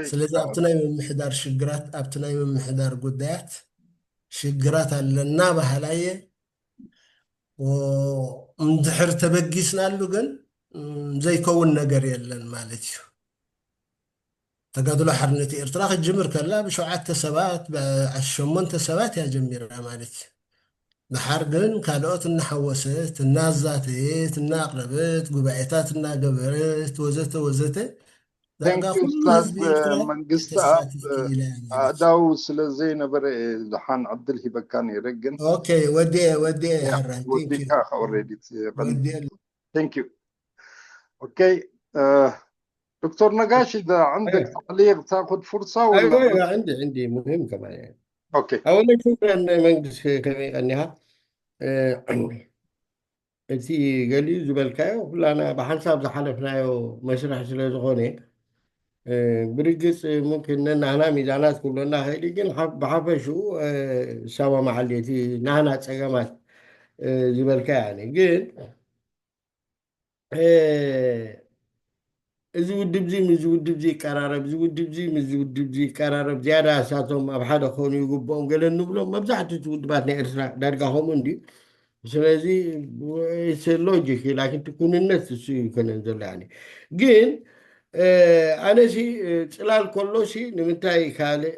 ስለዚ ኣብቲ ናይ ምምሕዳር ሽግራት ኣብቲ ናይ ምምሕዳር ጉዳያት ሽግራት ኣለና በሃላየ እንድሕር ተበጊስናሉ ግን ዘይከውን ነገር የለን ማለት እዩ። ተጋድሎ ሓርነት ኤርትራ ክትጅምር ከላ ብሸውዓተ ሰባት ብሸሞንተ ሰባት እያ ጀሚራ ማለት እዩ። ድሓር ግን ካልኦት እናሓወሰት እናዛተየት እናኣቅረበት ጉባኤታት እናገበረት ወዘተ ወዘተ ዳርጋ ኩሉ ህዝቢ ኤርትራ መንግስቲ ኣብ ኣእዳው ስለ ዘይነበረ ድሓን ዕድል ሂበካ ነይረ ግን ኦኬ ወዲኤ ወዲኤ ያራይ ወዲካ ከኦሬዲት ኦኬ دكتور نقاش إذا عندك تعليق تأخذ فرصة ولا أيوة أيوة عندي عندي مهم كمان يعني أوكي أولا شكرا مهندس كمي قنيها እቲ ገሊኡ ዝበልካዮ ኩላና ብሓንሳብ ዝሓለፍናዮ መስርሕ ስለ ዝኾነ ብርግፅ ሙምኪን ነናህና ሚዛናት ክብለና ኽእል ግን ብሓፈሽኡ ሰማማዓሊ እቲ ናህና ፀገማት ዝበልካ ያኒ ግን እዚ ውድብ እዚ ምስዚ ውድብ እዚ ይቀራረብ፣ እዚ ውድብ እዚ ምስዚ ውድብ እዚ ይቀራረብ፣ ዝያዳ እሳቶም ኣብ ሓደ ክኾኑ ይግብኦም ገለ እንብሎም መብዛሕትኡ እቲ ውድባት ናይ ኤርትራ ዳርጋ ከምኡ እንድዩ። ስለዚ it's a logic እዩ፣ ላኪን እቲ ኩንነት እሱ ኣይኮነን ዘሎ ያኒ። ግን ኣነሲ ፅላል ከሎሲ ንምንታይ ካልእ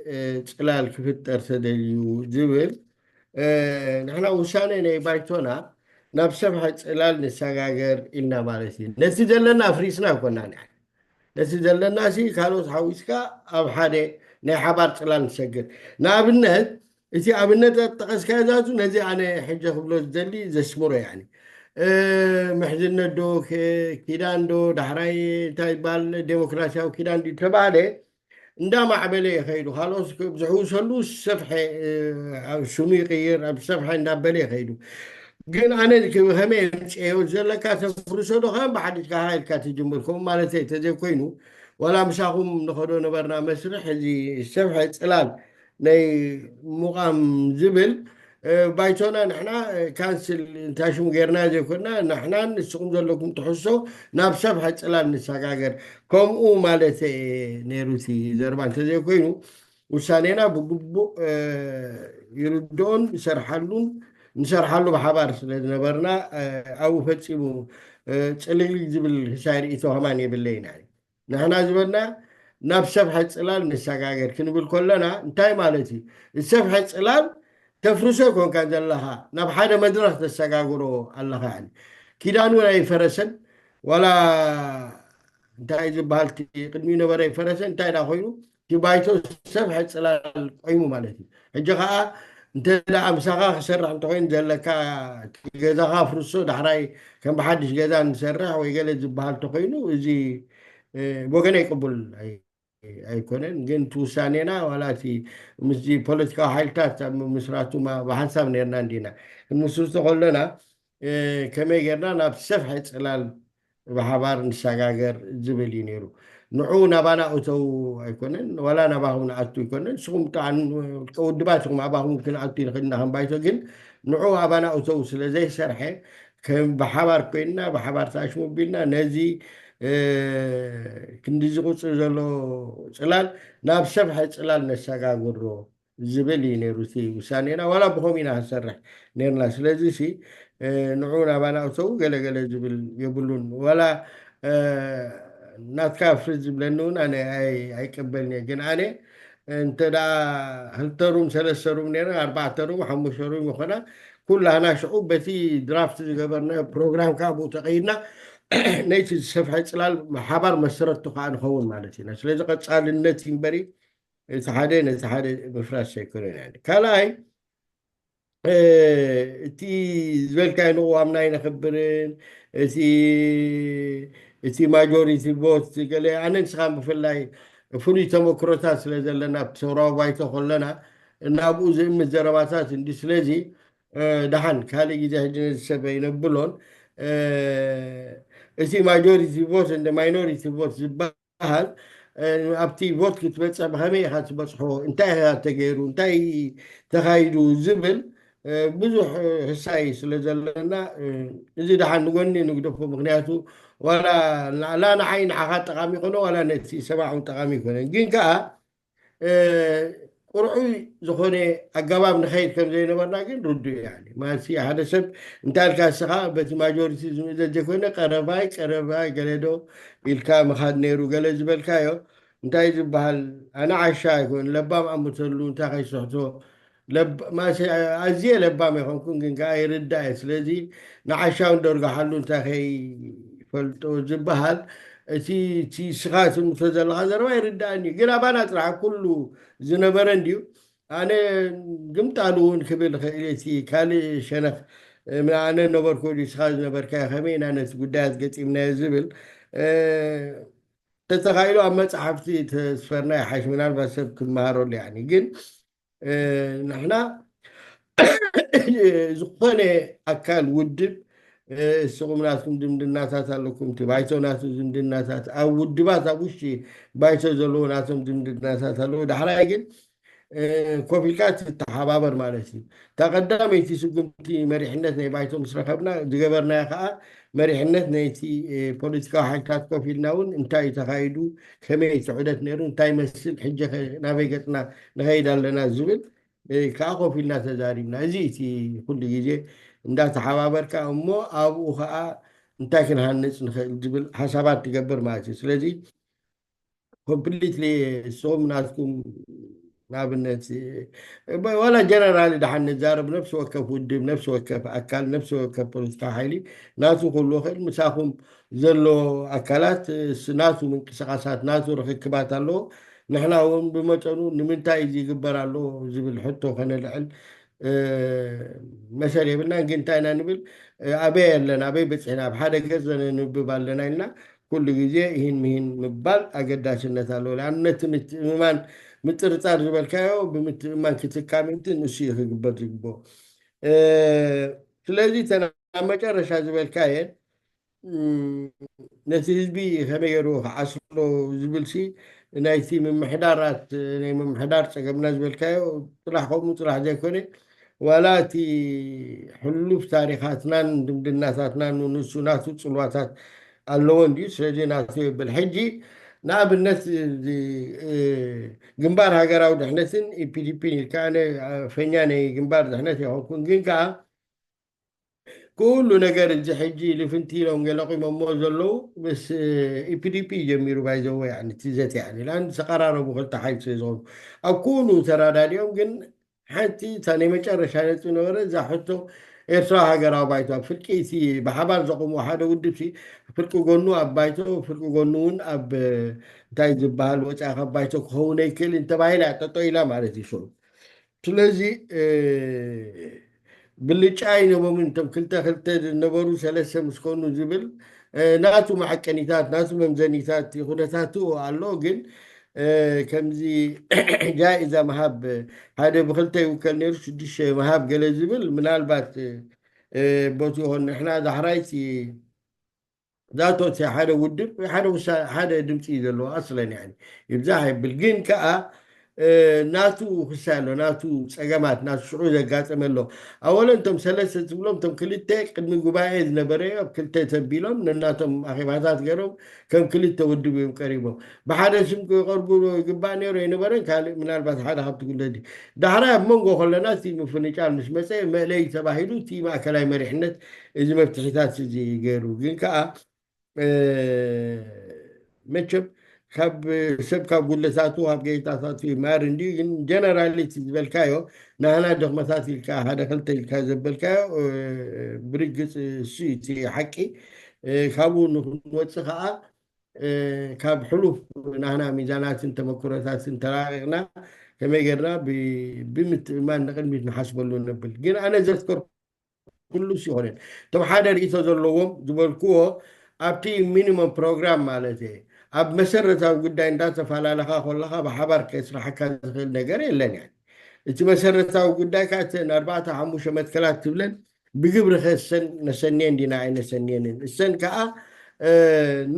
ፅላል ክፍጠር ተደልዩ ዝብል ንሕና ውሳነ ናይ ባይቶና ናብ ሰፍሐ ፅላል ንሰጋገር ኢልና ማለት እዩ። ነቲ ዘለና ኣፍሪስና ኣይኮናን። ነቲ ዘለናሲ ካልኦት ሓዊስካ ኣብ ሓደ ናይ ሓባር ጽላል ንሰግር። ንኣብነት እቲ ኣብነት ጠቐስካዮ ዛቱ ነዚ ኣነ ሕጂ ክብሎ ዝደሊ ዘስምሮ ያኒ ምሕዝነት ዶ ኪዳን ዶ ዳሕራይ እንታይ ይባል ዴሞክራሲያዊ ኪዳን ድ ተባሃለ እንዳማዕበለ ይኸይዱ። ካልኦት ዝሕውሰሉ ሰፍሐ ኣብ ሽሙ ይቅይር ኣብ ሰፍሐ እንዳበለ ይኸይዱ። ግን ኣነ ከመይ ምፅዮ ዘለካ ተፍርሶ ዶ ከም ብሓዲሽ ካሃ ኢልካ ትጅምር ከምኡ ማለት ተዘይኮይኑ ዋላ ምሳኹም ንኸዶ ነበርና መስርሕ እዚ ሰፍሐ ፅላል ናይ ምቓም ዝብል ባይቶና ንሕና ካንስል እንታሽሙ ጌርና ዘይኮንና ንሕናን ንስኹም ዘለኩም ትሕሶ ናብ ሰፍሐ ፅላል ንሰጋገር ከምኡ ማለት ነይሩ እቲ ዘርባ እንተዘይኮይኑ ውሳኔና ብግቡእ ይርድኦን ይሰርሓሉን ንሰርሓሉ ብሓባር ስለ ዝነበርና ኣብኡ ፈፂሙ ፅልግልግ ዝብል ህሳይ ርእቶ ከማን የብለይና ንሕና ዝበልና ናብ ሰፍሐ ፅላል ንሰጋገር ክንብል ከለና እንታይ ማለት እዩ ሰፍሐ ፅላል ተፍርሶ ይኮንካ ዘለኻ ናብ ሓደ መድረክ ተሰጋግሮ ኣለኻ ኪዳን እውን ኣይፈረሰን ዋላ እንታይ ዝበሃል ቅድሚኡ ነበረ ይፈረሰ እንታይ ዳ ኮይኑ እቲ ባይቶ ሰፍሐ ፅላል ቆይሙ ማለት እዩ ሕጂ ከዓ እንተ ምሳኻ ክሰርሕ እንተኮይኑ ዘለካ ገዛኻ ፍርሶ ዳሕራይ ከም ብሓድሽ ገዛ ንሰርሕ ወይ ገለ ዝበሃል እንተኮይኑ እዚ ወገነይ ቅቡል ኣይኮነን ግን እቲ ውሳኔና ዋላ እቲ ምስዚ ፖለቲካዊ ሓይልታት ኣብ ምስራቱ ብሓንሳብ ነርና እንዲና ክንምስርቶ ከለና ከመይ ጌርና ናብ ሰፍሐ ፅላል ብሓባር ንሰጋገር ዝብል እዩ ነይሩ ንዑ ናባና እተው ኣይኮነን ዋላ ናባኹም ንኣቱ ኣይኮነን ንስኹም ውድባት ኢኹም ኣባኹም ክንኣቱ ይንኽእል ኢና ከም ባይቶ ግን ንዑ ኣባና እተው ስለ ዘይሰርሐ ከም ብሓባር ኮይንና ብሓባር ተኣሽሙ ቢልና ነዚ ክንዲ ዝቁፅር ዘሎ ፅላል ናብ ሰፍሐ ፅላል ነሰጋግሮ ዝብል እዩ ነይሩ እቲ ውሳኔና ዋላ ብኸምኡ ኢና ክንሰርሕ ነርና ስለዚ ሲ ንዑ ናባና እተው ገለገለ ዝብል የብሉን ዋላ ናትካ ፍርድ ዝብለኒ እውን ኣነ ኣይቀበልን እየ ግን ኣነ እንተ ክልተ ሩም ሰለስተ ሩም ነረ ኣርባዕተ ሩም ሓሙሽተ ሩም ይኾና ኩላህና ሽዑ በቲ ድራፍት ዝገበርናዮ ፕሮግራም ከዓ ብኡ ተቀይድና ነይቲ ዝሰፍሐ ፅላል ሓባር መሰረቱ ከዓ ንኸውን ማለት ኢና ስለዚ ቀፃልነት እዩ እምበሪ እቲ ሓደ ነቲ ሓደ ምፍራስ ኣይኮነን ካልኣይ እቲ ዝበልካዮ ንቅዋምና ኣይነኽብርን እቲ እቲ ማጆሪቲ ቮት ገለ ኣነ ንስኻ ብፍላይ ፍሉይ ተመክሮታት ስለ ዘለና ሰውራዊ ባይቶ ከለና እናብኡ ዝእምት ዘረባታት እንዲ ስለዚ ደሓን ካልእ ግዜ ሕጂ ነዚ ሰብ ኣይነብሎን እቲ ማጆሪቲ ቮት እንደ ማይኖሪቲ ቮት ዝበሃል ዝበሃል ኣብቲ ቮት ክትበፅሕ ብኸመይ ኢኻ ትበፅሖ እንታይ ኢኻ ተገይሩ እንታይ ተኻይዱ ዝብል ብዙሕ ሕሳይ ስለ ዘለና እዚ ደሓን ንጎኒ ንግደፎ ምክንያቱ ዋላ ንዓይ ንዓኻ ጠቃሚ ይኮነ ዋላ ነቲ ሰማዕ እውን ጠቃሚ ይኮነ ግን ከዓ ቁርዑይ ዝኾነ ኣገባብ ንኸይድ ከም ዘይነበርና ግን ርዱእ እዩ ማለት ሓደ ሰብ እንታይ ኢልካ ንስኻ በቲ ማጆሪቲ ዝምእዘዝ ዘይኮነ ቀረባይ ቀረባይ ገለ ዶ ኢልካ ምኻድ ነይሩ ገለ ዝበልካዮ እንታይ ዝበሃል ኣነ ዓሻ ኣይኮን ለባም ኣምተሉ እንታይ ከይስሕቶ ማሰ ኣዝየ ለባም ኣይኮንኩን ግን ከዓ ይርዳእ እየ ስለዚ ንዓሻ እውን ደርግሓሉ እንታይ ከይፈልጦ ዝበሃል እቲ እቲ ስኻ ትምቶ ዘለካ ዘረባ ይርዳእኒ ግን ኣባና ጥራሕ ኩሉ ዝነበረ እንድዩ ኣነ ግምጣሉ እውን ክብል ክእል እቲ ካልእ ሸነኽ ኣነ ነበርኩ ስኻ ዝነበርካ ከመይ ኢና ነቲ ጉዳያት ገጢምናዮ ዝብል ተተኻኢሉ ኣብ መፅሓፍቲ ተስፈርና ይሓሽ ምናልባት ሰብ ክመሃረሉ ያኒ ግን ንሕና ዝኾነ ኣካል ውድብ እስኹም ናትኩም ዝምድናታት ኣለኩም እቲ ባይቶ ናቱ ዝምድናታት ኣብ ውድባት ኣብ ውሽጢ ባይቶ ዘለዎ ናቶም ዝምድናታት ኣለዉ ዳሕራይ ግን ኮፍ ኢልካ ትተሓባበር ማለት እዩ እታ ቀዳመይቲ ስጉምቲ መሪሕነት ናይ ባይቶ ምስ ረኸብና ዝገበርናዮ ከዓ መሪሕነት ናይቲ ፖለቲካዊ ሓይልታት ኮፍ ኢልና እውን እንታይ እዩ ተኻይዱ ከመይ እቲ ዑደት ነይሩ እንታይ መስል ሕጂ ናበይ ገፅና ንኸይድ ኣለና ዝብል ከዓ ኮፍ ኢልና ተዛሪብና እዚ እቲ ኩሉ ግዜ እንዳተሓባበርካ እሞ ኣብኡ ከዓ እንታይ ክንሃንፅ ንኽእል ዝብል ሓሳባት ትገብር ማለት እዩ ስለዚ ኮምፕሊትሊ ንስኹም ናትኩም ንኣብነት፣ ዋላ ጀነራል ድሓን ንዛረብ፣ ነፍሲ ወከፍ ውድብ፣ ነፍሲ ወከፍ ኣካል፣ ነፍሲ ወከፍ ፖለቲካ ሓይሊ ናቱ ክህልዎ ይኽእል። ምሳኹም ዘሎ ኣካላት ናቱ ምንቅስቃሳት፣ ናቱ ርክክባት ኣለዎ። ንሕና እውን ብመጠኑ ንምንታይ እዚ ይግበር ኣሎ ዝብል ሕቶ ከነልዕል መሰል የብልና። ግን እንታይ ኢና ንብል? ኣበይ ኣለና? ኣበይ በፂሕና? ኣብ ሓደ ገፅ ዘነንብብ ኣለና ኢልና ኩሉ ግዜ ይህን ምሂን ምባል ኣገዳስነት ኣለዎ። ንኣብነት ምትእምማን፣ ምጥርጣር ዝበልካዮ ብምትእምማን ክትካ ምእንቲ ንሱ እዩ ክግበር ዝግብኦ። ስለዚ ተን ኣብ መጨረሻ ዝበልካየን ነቲ ህዝቢ ከመይ ገይሩ ክዓስሎ ዝብል ሲ ናይቲ ምምሕዳራት፣ ናይ ምምሕዳር ፀገምና ዝበልካዮ ጥራሕ ከምኡ ጥራሕ ዘይኮነ፣ ዋላ እቲ ሕሉፍ ታሪኻትናን ድምድናታትናን ንሱ ናቱ ፅልዋታት ኣለዎ እንድዩ። ስለዚ ናቱ የብል። ሕጂ ንኣብነት ግንባር ሃገራዊ ድሕነትን ኢፒዲፒን ኢልካ፣ ኣነ ፈኛ ናይ ግንባር ድሕነት የኸንኩን፣ ግን ከዓ ኩሉ ነገር እዚ ሕጂ ልፍንቲ ኢሎም ገለቂሞሞ ዘለዉ ምስ ኢፒዲፒ ጀሚሩ ባይዘወ እቲ ዘተ። ላን ዝተቀራረቡ ክልተ ሓይል ስለ ዝኾኑ ኣብ ኩሉ ተራዳዲኦም፣ ግን ሓንቲ እታ ናይ መጨረሻ ነጥቢ ነበረ እዛ ሕቶ ኤርትራ ሃገራዊ ባይቶ ኣብ ፍርቂ እቲ ብሓባር ዘቆምዎ ሓደ ውድብ ሲ ፍርቂ ጎኑ ኣብ ባይቶ፣ ፍርቂ ጎኑ እውን ኣብ እንታይ ዝበሃል ወፃኢ ካብ ባይቶ ክኸውን ኣይክእል እንተባሂላ ጠጠው ኢላ ማለት እዩ። ሽዑ ስለዚ ብልጫ ኣይነበምን እቶም ክልተ ክልተ ዝነበሩ ሰለስተ ምስ ኮኑ ዝብል ናቱ መዐቀኒታት፣ ናቱ መምዘኒታት ኩነታቱ ኣሎ። ግን ከምዚ ጃኢዛ ምሃብ፣ ሓደ ብክልተ ይውከል ነይሩ ሽዱሽተ ምሃብ ገለ ዝብል ምናልባት ቦት ይኾን። ንሕና ዳሕራይቲ ዛቶ እቲ ሓደ ውድብ ሓደ ውሳ-፣ ሓደ ድምፂ እዩ ዘለዎ ኣስለን፣ ያኒ ይብዛሕ ይብል። ግን ከዓ ናቱ ክሳይ ኣሎ፣ ናቱ ፀገማት፣ ናቱ ሽዑ ዘጋጠመ ኣሎ። ኣወለን እቶም ሰለስተ ዝብሎም እቶም ክልተ ቅድሚ ጉባኤ ዝነበረ ኣብ ክልተ ተቢሎም ነናቶም ኣኼባታት ገይሮም ከም ክልተ ውድብ እዮም ቀሪቦም። ብሓደ ስም ክቐርቡ ይግባእ ነይሩ ኣይነበረን። ካልእ ምናልባት ሓደ ካብቲ ጉለዲ ዳሕራይ ኣብ መንጎ ከለና እቲ ምፍንጫል ምስ መፀ መእለይ ተባሂሉ እቲ ማእከላይ መሪሕነት እዚ መፍትሒታት እዚ ገይሩ። ግን ከዓ መቸም ካብ ሰብ ካብ ጉለታቱ ካብ ጌታታቱ ይመሃር እንዲዩ። ግን ጀነራሊ እቲ ዝበልካዮ ናህና ድኽመታት ኢልካ ሓደ ክልተ ኢልካ ዘበልካዮ ብርግፅ እሱ እቲ ሓቂ። ካብኡ ንክንወፅእ ከዓ ካብ ሕሉፍ ናህና ሚዛናትን ተመክሮታትን ተራቂቕና ከመይ ጌርና ብምትእማን ንቅድሚት ንሓስበሉ ነብል። ግን ኣነ ዘፍከር ኩሉስ ይኾነን እቶም ሓደ ርእቶ ዘለዎም ዝበልክዎ ኣብቲ ሚኒመም ፕሮግራም ማለት እየ ኣብ መሰረታዊ ጉዳይ እንዳተፈላለኻ ከለኻ ብሓባር ከስራሓካ ዝኽእል ነገር የለን። ያ እቲ መሰረታዊ ጉዳይ ከዓ እተን ኣርባዕተ ሓሙሽተ መትከላት ትብለን ብግብሪ ከሰን ነሰንየን ዲና ኣይነሰንየንን። እሰን ከዓ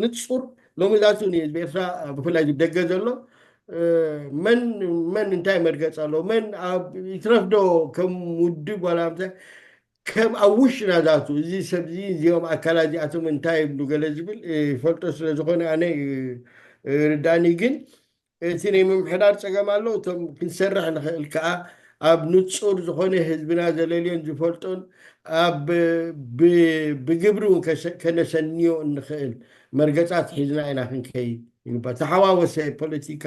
ንፁር ሎሚ ዛቱ ንህዝቢ ኤርትራ ብፍላይ ደገ ዘሎ መን መን እንታይ መርገፅ ኣሎ መን ይትረፍዶ ከም ውድብ ዋላ ከም ኣብ ውሽጥና ዛቱ እዚ ሰብ እዚ እዚኦም ኣካላት እዚኣቶም እንታይ ይብሉ ገለ ዝብል ይፈልጦ ስለ ዝኾነ ኣነ ርዳኒ። ግን እቲ ናይ ምምሕዳር ፀገም ኣሎ። እቶም ክንሰርሕ ንኽእል ከዓ ኣብ ንፁር ዝኾነ ህዝብና ዘለልዮን ዝፈልጦን ኣብ ብግብሪ እውን ከነሰንዮ እንኽእል መርገፃት ሒዝና ኢና ክንከይድ ይግባእ። ተሓዋወሰ ፖለቲካ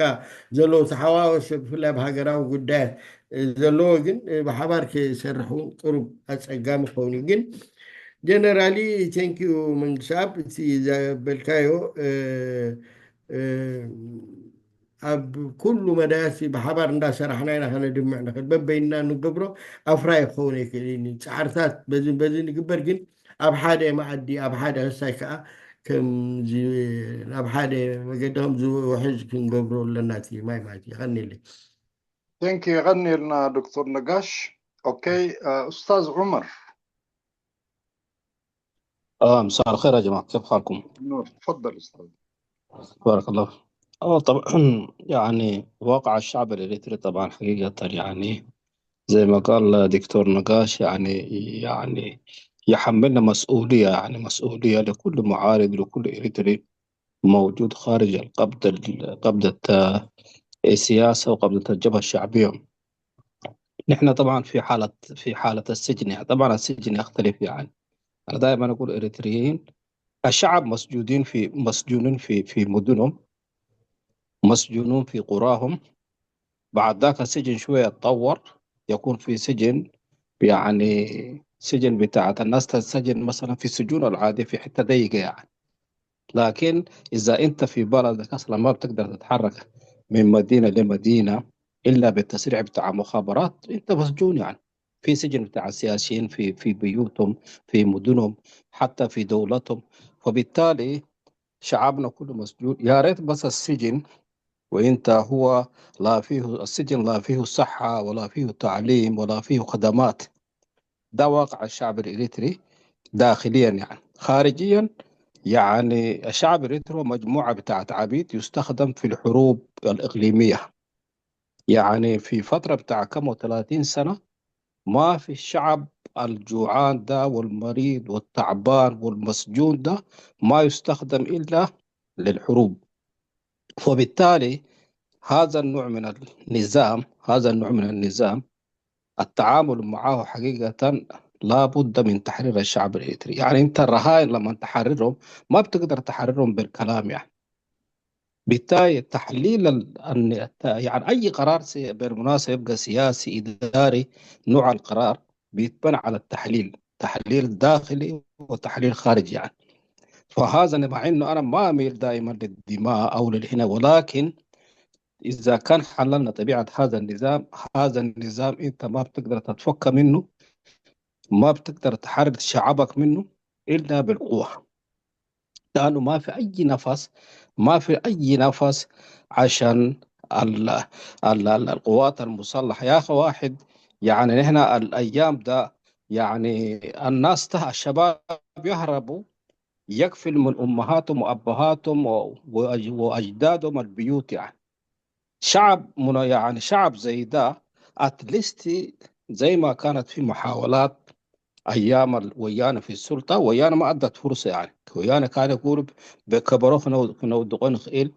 ዘለዎ ተሓዋወሰ ብፍላይ ኣብ ሃገራዊ ጉዳያት ዘለዎ ግን ብሓባር ክሰርሑ ቅሩብ ኣፀጋሚ ክኸውን እዩ። ግን ጀነራሊ ቴንኪዩ መንግስኣብ እቲ ዘበልካዮ ኣብ ኩሉ መዳያት ብሓባር እንዳሰራሕና ኢና ከነድምዕ ንኽእል። በበይንና ንገብሮ ኣፍራይ ክኸውን ኣይክእልን እዩ። ፃዕርታት በዚ በዚ ንግበር ግን ኣብ ሓደ መኣዲ ኣብ ሓደ ክሳይ ከዓ ከምዚ ናብ ሓደ መገዲ ከምዚ ውሕዝ ክንገብሮ ኣለና እቲ ማይ ማለት እዩ። ይቐኒለይ። ቴንክ ዩ። ይቐኒልና ዶክተር ነጋሽ። ኦኬ ኡስታዝ ዑመር። آه، مساء الخير يا جماعة، كيف حالكم؟ نور، تفضل أستاذ. بارك الله. آه، طبعا يعني واقع الشعب الإريتري طبعا حقيقة يعني زي ما قال دكتور نقاش يعني يعني يحملنا مسؤولية، يعني مسؤولية لكل معارض، لكل إريتري موجود خارج القبضة، قبضة آه، السياسة وقبضة الجبهة الشعبية. نحن طبعا في حالة في حالة السجن، يعني طبعا السجن يختلف يعني. أنا دائما أقول إريتريين الشعب مسجونين في مسجونين في في مدنهم، مسجونون في قراهم، بعد ذاك السجن شوية يتطور، يكون في سجن، يعني سجن بتاعت الناس تتسجن مثلا في السجون العادية في حتة ضيقة يعني. لكن إذا أنت في بلدك أصلا ما بتقدر تتحرك من مدينة لمدينة إلا بالتسريع بتاع مخابرات، أنت مسجون يعني. في سجن بتاع السياسيين في في بيوتهم، في مدنهم، حتى في دولتهم. فبالتالي شعبنا كله مسجون. يا ريت بس السجن وانت هو لا فيه السجن، لا فيه صحة ولا فيه تعليم ولا فيه خدمات. ده واقع الشعب الإريتري داخليا يعني. خارجيا يعني الشعب الإريتري هو مجموعة بتاعت عبيد يستخدم في الحروب الإقليمية. يعني في فترة بتاع كم و30 سنة ما في الشعب الجوعان ده والمريض والتعبان والمسجون ده ما يستخدم إلا للحروب. فبالتالي هذا النوع من النظام، هذا النوع من النظام التعامل معه حقيقة لا بد من تحرير الشعب الإريتري. يعني أنت الرهائن لما تحررهم ما بتقدر تحررهم بالكلام يعني. بالتالي تحليل ال- الن- الت- يعني أي قرار سي- بالمناسبة يبقى سياسي إداري، نوع القرار بيتبنى على التحليل، تحليل داخلي وتحليل خارجي يعني. فهذا مع إنه أنا ما أميل دائما للدماء أو للهنا، ولكن إذا كان حللنا طبيعة هذا النظام، هذا النظام أنت ما بتقدر تتفك منه، ما بتقدر تحرر شعبك منه إلا بالقوة، لأنه ما في أي نفس، ما في أي نفس عشان ال ال ال القوات المسلحة. يا أخي واحد، يعني نحن الأيام ده يعني الناس ته الشباب يهربوا، يقفل من أمهاتهم وأبهاتهم و- وأج- وأجدادهم البيوت يعني. شعب من يعني شعب زي ده اتليست زي ما كانت في محاولات ايام ال- ويانا في السلطه، ويانا ما ادت فرصه يعني. ويانا كان يقول بكبروه نودقون خيل،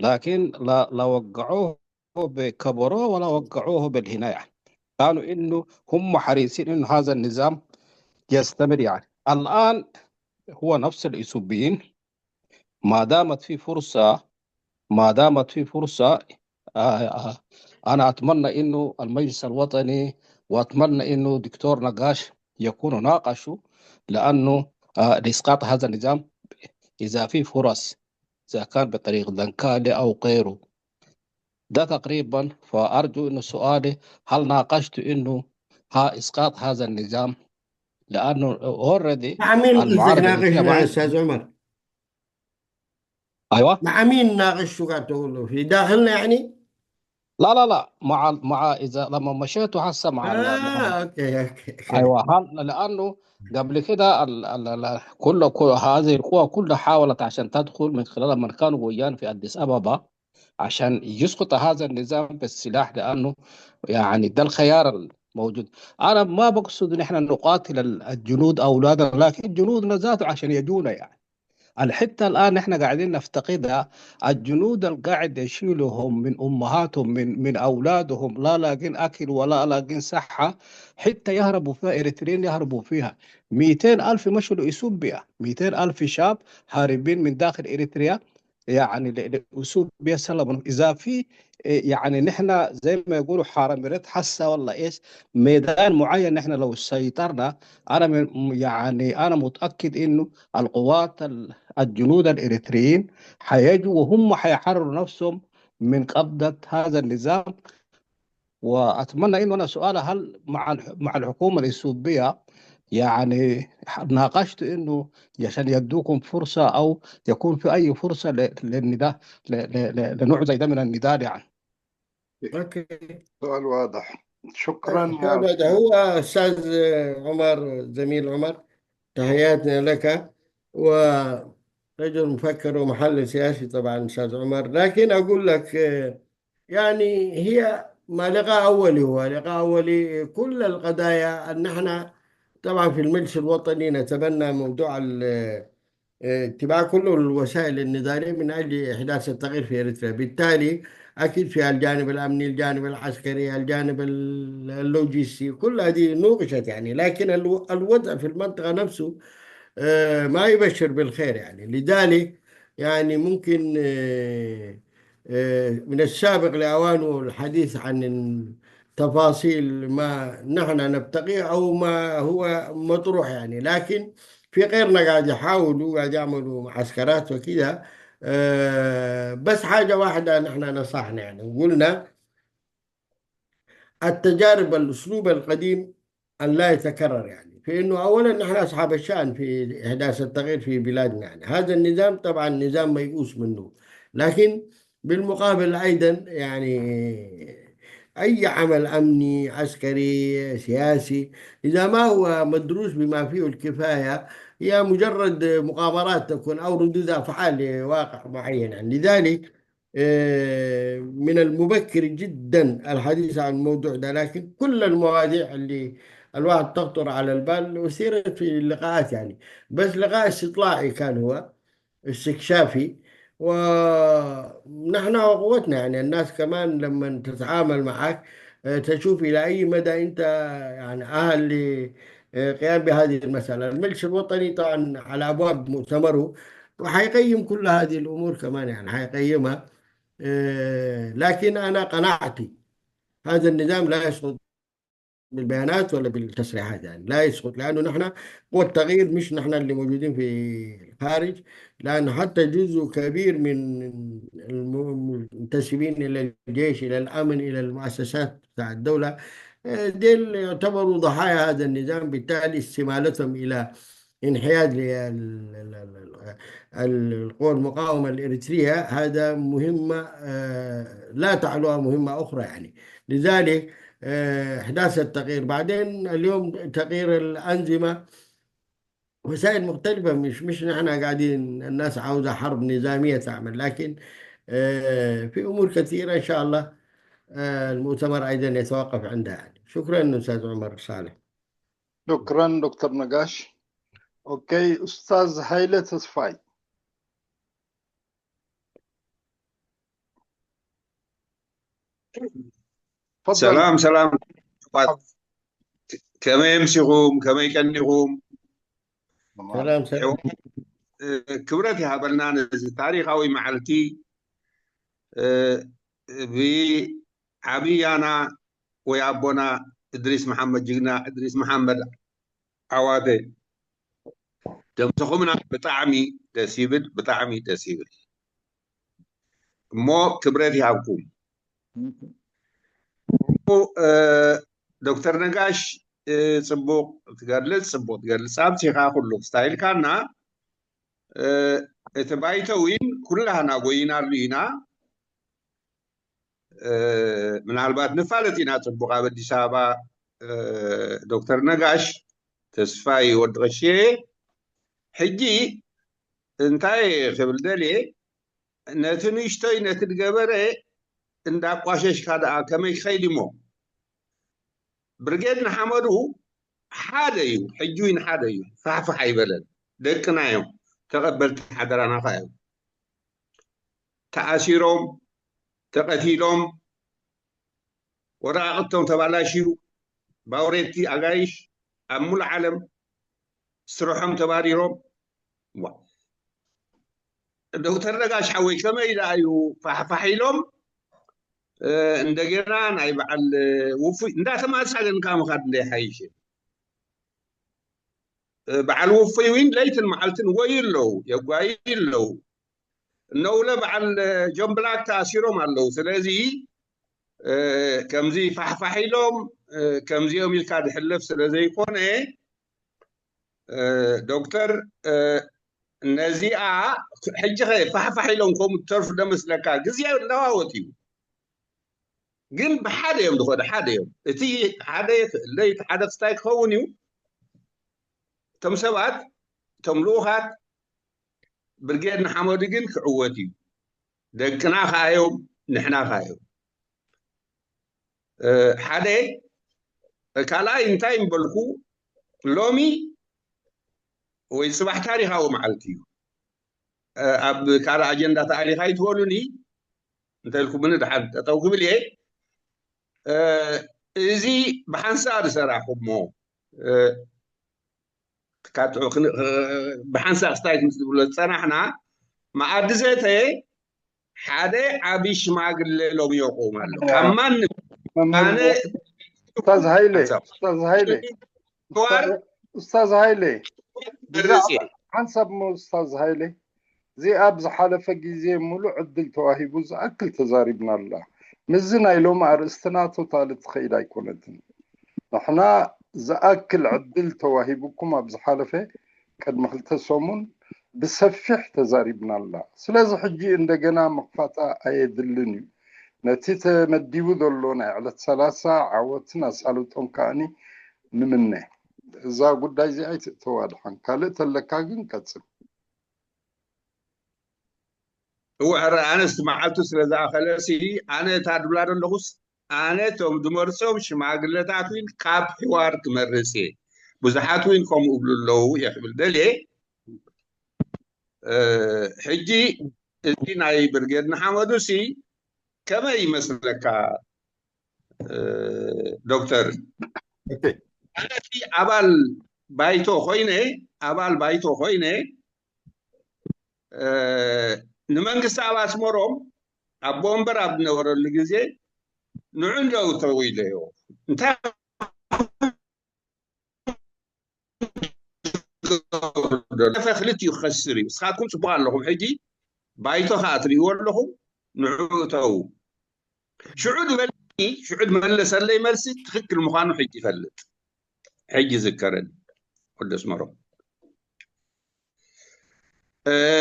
لكن لا لا وقعوه بكبروه ولا وقعوه بالهنا يعني. كانوا انه هم حريصين انه هذا النظام يستمر يعني. الان هو نفس الاثيوبيين، ما دامت في فرصه، ما دامت في فرصه آه، آه. أنا أتمنى إنه المجلس الوطني وأتمنى إنه دكتور نقاش يكونوا ناقشوا، لأنه آه، لإسقاط هذا النظام إذا في فرص، إذا كان بطريق دنكالي أو غيره. ده تقريبا. فأرجو إنه سؤالي، هل ناقشت إنه ها إسقاط هذا النظام؟ لأنه اوريدي مع مين بدك المعارضة ناقش الإريترية يا معي. استاذ عمر؟ أيوة. مع مين ناقش شو قاعد تقول له؟ في داخلنا يعني؟ لا لا لا، مع مع اذا لما مشيتوا هسه مع ال- مع اه، اوكي، اوكي، اوكي. ايوه، هل لانه قبل كده ال ال ال كل كل هذه القوى كلها حاولت عشان تدخل من خلال من كانوا ويانا في اديس ابابا عشان يسقط هذا النظام بالسلاح، لانه يعني ده الخيار الموجود. انا ما بقصد ان احنا نقاتل ال- الجنود اولادنا، لكن جنودنا ذاته عشان يجونا يعني. الحتة الآن نحن قاعدين نفتقدها، الجنود اللي قاعد يشيلهم من أمهاتهم، من من أولادهم، لا لاقين أكل ولا لاقين صحة، حتة يهربوا فيها، إريتريين يهربوا فيها. ميتين ألف مشوا لإثيوبيا، ميتين ألف شاب هاربين من داخل إريتريا، يعني ل- لإثيوبيا سلموا. إذا في إيه، يعني نحن زي ما يقولوا حراميرات حسا ولا إيش، ميدان معين نحن لو سيطرنا، أنا من يعني أنا متأكد إنه القوات ال- الجنود الإريتريين حيجوا وهم حيحرروا نفسهم من قبضة هذا النظام. وأتمنى إنه أنا سؤال، هل مع الح- مع الحكومة الإثيوبية يعني ناقشت إنه عشان يدوكم فرصة أو يكون في أي فرصة ل- للنداء ل- ل- ل- لنوع زي ده من النضال يعني؟ اوكي. سؤال واضح. شكرا. سؤال واضح. هو استاذ عمر، زميل عمر، تحياتنا لك، ورجل مفكر ومحلل سياسي طبعا استاذ عمر. لكن اقول لك، آه، يعني هي ما لقاء اولي، هو لقاء اولي. كل القضايا ان احنا طبعا في المجلس الوطني نتبنى موضوع ال- آه، اتباع كل الوسائل النضالية من أجل إحداث التغيير في إريتريا. بالتالي أكيد في الجانب الأمني، الجانب العسكري، الجانب ال- اللوجستي، كل هذه نوقشت يعني. لكن الو- الوضع في المنطقة نفسه، آه، ما يبشر بالخير يعني. لذلك يعني ممكن، آه، آه، من السابق لأوانه الحديث عن تفاصيل ما نحن نبتغيه أو ما هو مطروح، يعني. لكن في غيرنا قاعد يحاولوا، قاعد يعملوا معسكرات وكذا. آه، بس حاجة واحدة نحن نصحنا، يعني، قلنا التجارب، الأسلوب القديم أن لا يتكرر، يعني، في إنه أولًا نحن أصحاب الشأن في إحداث التغيير في بلادنا، يعني. هذا النظام طبعًا نظام ميؤوس منه، لكن بالمقابل أيضًا، يعني، أي عمل أمني، عسكري، سياسي، إذا ما هو مدروس بما فيه الكفاية، هي مجرد مغامرات تكون أو ردود أفعال لواقع معين، يعني. لذلك، آه، من المبكر جدًا الحديث عن الموضوع ده، لكن كل المواضيع اللي الواحد تخطر على البال أثيرت في اللقاءات، يعني. بس لقاء استطلاعي كان هو، استكشافي، ونحن وقوتنا، يعني، الناس كمان لما تتعامل معك، آه، تشوف إلى أي مدى أنت، يعني، أهل للقيام بهذه المسألة. المجلس الوطني طبعًا على أبواب مؤتمره، وحيقيم كل هذه الأمور كمان، يعني، حيقيمها. آه، لكن أنا قناعتي هذا النظام لا يسقط بالبيانات ولا بالتصريحات، يعني، لا يسقط، لأنه نحن قوة تغيير، مش نحن اللي موجودين في الخارج، لأنه حتى جزء كبير من الم-، المنتسبين إلى الجيش، إلى الأمن، إلى المؤسسات بتاع الدولة، آه، ديل يعتبروا ضحايا هذا النظام، بالتالي استمالتهم إلى انحياز لل-، ال-، ال-، ال-، ال-، القوى المقاومة الإريترية، هذا مهمة، آه، لا تعلوها مهمة أخرى، يعني. لذلك، آه، إحداث التغيير. بعدين اليوم تغيير الأنظمة وسائل مختلفة، مش، مش نحن قاعدين، الناس عاوزة حرب نظامية تعمل، لكن، آه، في أمور كثيرة إن شاء الله، آه، المؤتمر أيضًا يتوقف عندها، يعني. شكرًا أستاذ عمر صالح. شكرًا دكتور نقاش. أوكي، أستاذ هايلة تصفاي. تفضل. ሰላም ሰላም። ከመይ ኣምሲኹም? ከመይ ቀኒኹም? ሰላም ሰላም። ክብረት ይሃበልና ነዚ ታሪኻዊ መዓልቲ፣ እ፣ ብዓብያና ወይ ኣቦና እድሪስ መሓመድ፣ ጅግና እድሪስ መሓመድ ዓዋተ ደምሰኹምና። ብጣዕሚ ደስ ይብል፣ ብጣዕሚ ደስ ይብል። እሞ ክብረት ይሃብኩም። እ፣ ዶክተር ነጋሽ፣ እ፣ ጽቡቕ ትገልጽ፣ ጽቡቕ ትገልጽ። ኣብዚኻ ኩሉ ስታይልካና፣ እ፣ እቲ ባይቶ ዊን ኩላህና ጎይናሉ ኢና። እ፣ ምናልባት ንፋለጥ ኢና ጽቡቕ ኣብ ኣዲስ ኣበባ፣ እ፣ ዶክተር ነጋሽ ተስፋይ ወዲ ቀሼ። ሕጂ እንታይ ክብል ደልየ፣ ነቲ ንእሽቶይ ነቲ ዝገበረ እንዳቋሸሽካ ደኣ ከመይ ክኸይድ እሞ? ብርጌድ ንሓመዱ ሓደ እዩ፣ ሕጂ እውን ሓደ እዩ። ፋሕፋሕ ኣይበለን። ደቅና እዮም፣ ተቐበልቲ ሓደራና ኸኣ እዮም። ተኣሲሮም፣ ተቐቲሎም፣ ወረቓቕቶም ተባላሽዩ፣ ባውሬቲ ኣጋይሽ ኣብ ሙሉእ ዓለም ስርሖም ተባሪሮም። ዋ። ዶክተር ነጋሽ ሓወይ ከመይ ደኣ እዩ ፋሕፋሕ ኢሎም፣ እ፣ እንደገና ናይ በዓል ውፉይ እንዳተማሳለንካ ምኻድ እንደ ይሓይሽ። እ፣ በዓል ውፉይ እውን ለይትን መዓልትን ወይ ኣለዉ፣ የጓይ ኣለዉ። እነውለ በዓል ጆን ብላክ ተኣሲሮም ኣለዉ። ስለዚ፣ እ፣ ከምዚ ፋሕፋሕ ኢሎም፣ እ፣ ከምዚኦም ኢልካ ዝሕለፍ ስለ ዘይኮነ፣ እ፣ ዶክተር፣ እ፣ ነዚኣ ሕጂ ኸ ፋሕፋሕ ኢሎም ከምኡ ትተርፉ ዶ መስለካ? ግዜ ለዋወጥ እዩ። ግን ብሓደ እዮም ዝኸዱ፣ ሓደ እዮም። እቲ ሓደ ክእለ፣ እቲ ሓደ ክስታይ ክኸውን እዩ። እቶም ሰባት፣ እቶም ልኡኻት ብርጌድ ንሓመዱ ግን ክዕወት እዩ። ደቅና ኸኣ እዮም፣ ንሕና ኸኣ እዮም። እ፣ ሓደ፣ ካልኣይ እንታይ ምበልኩ፣ ሎሚ ወይ ጽባሕ ታሪኻዊ መዓልቲ እዩ። እ፣ ኣብ ካልእ ኣጀንዳ ተኣሊኻ ኣይትበሉኒ እንተልኩምኒ ደሓን ጠጠው ክብል እየ። እ፣ እዚ ብሓንሳእ ዝሰራሕኩሞ፣ እ፣ ካብ ትሑ-፣ ክን-፣ እ፣ ብሓንሳእ ስታይ ክንስ ዝብሎ ዝጸናሕና መኣዲ ዘተ ሓደ ዓቢ ሽማግለ ሎሚ ይቆም ኣሎ። ካብ ማንም ኣነ ኡስታዝ ሃይለ፣ ኡስታዝ ሃይለ፣ ኡስታዝ ሃይለ፣ ሓንሳብ ኡስታዝ ሃይለ፣ እዚ ኣብ ዝሓለፈ ግዜ ሙሉእ ዕድል ተዋሂቡ ዝኣክል ተዛሪብና ኣላ። ምስዚ ናይ ሎሚ ኣርእስትና ቶታሊ ትኸይድ ኣይኮነትን። ንሕና ዝኣክል ዕድል ተዋሂቡኩም ኣብ ዝሓለፈ ቅድሚ ክልተ ሰሙን ብሰፊሕ ተዛሪብና ኣላ። ስለዚ ሕጂ እንደገና ምኽፋታ ኣየድልን እዩ። ነቲ ተመዲቡ ዘሎ ናይ ዕለት ሰላሳ ዓወትን ኣሳልጦን ከኣኒ ንምነ። እዛ ጉዳይ እዚኣ ኣይትእተዋ ድሓን። ካልእ ተለካ ግን ቀጽል። እወ ሕረ ኣነስ መዓልቱ ስለ ዝኣኸለሲ ኣነ እታ ድብላ ዘለኹስ ኣነ እቶም ዝመርጾም ሽማግለታት እውን ካብ ሕዋር ክመርጽ እየ። ብዙሓት እውን ከምኡ እብሉ ኣለዉ እየ ክብል ደልየ። ሕጂ እዚ ናይ ብርጌድ ንሓመዱ ሲ ከመይ ይመስለካ ዶክተር? ኣነቲ ኣባል ባይቶ ኮይነ ኣባል ባይቶ ኮይነ ንመንግስቲ ኣብ ኣስመሮም ኣቦ ወንበር ኣብ ዝነበረሉ ግዜ ንዑ እንደው ተው ኢለዮ እንታይ ክልቲኡ ክኸስር እዩ። ንስኻትኩም ፅቡቅ ኣለኹም። ሕጂ ባይቶ ከዓ ትርእይዎ ኣለኹም። ንዑ ተው። ሽዑ ዝበለኒ ሽዑ ዝመለሰለይ መልሲ ትኽክል ምዃኑ ሕጂ ይፈልጥ። ሕጂ ዝከረኒ ወዲ ኣስመሮም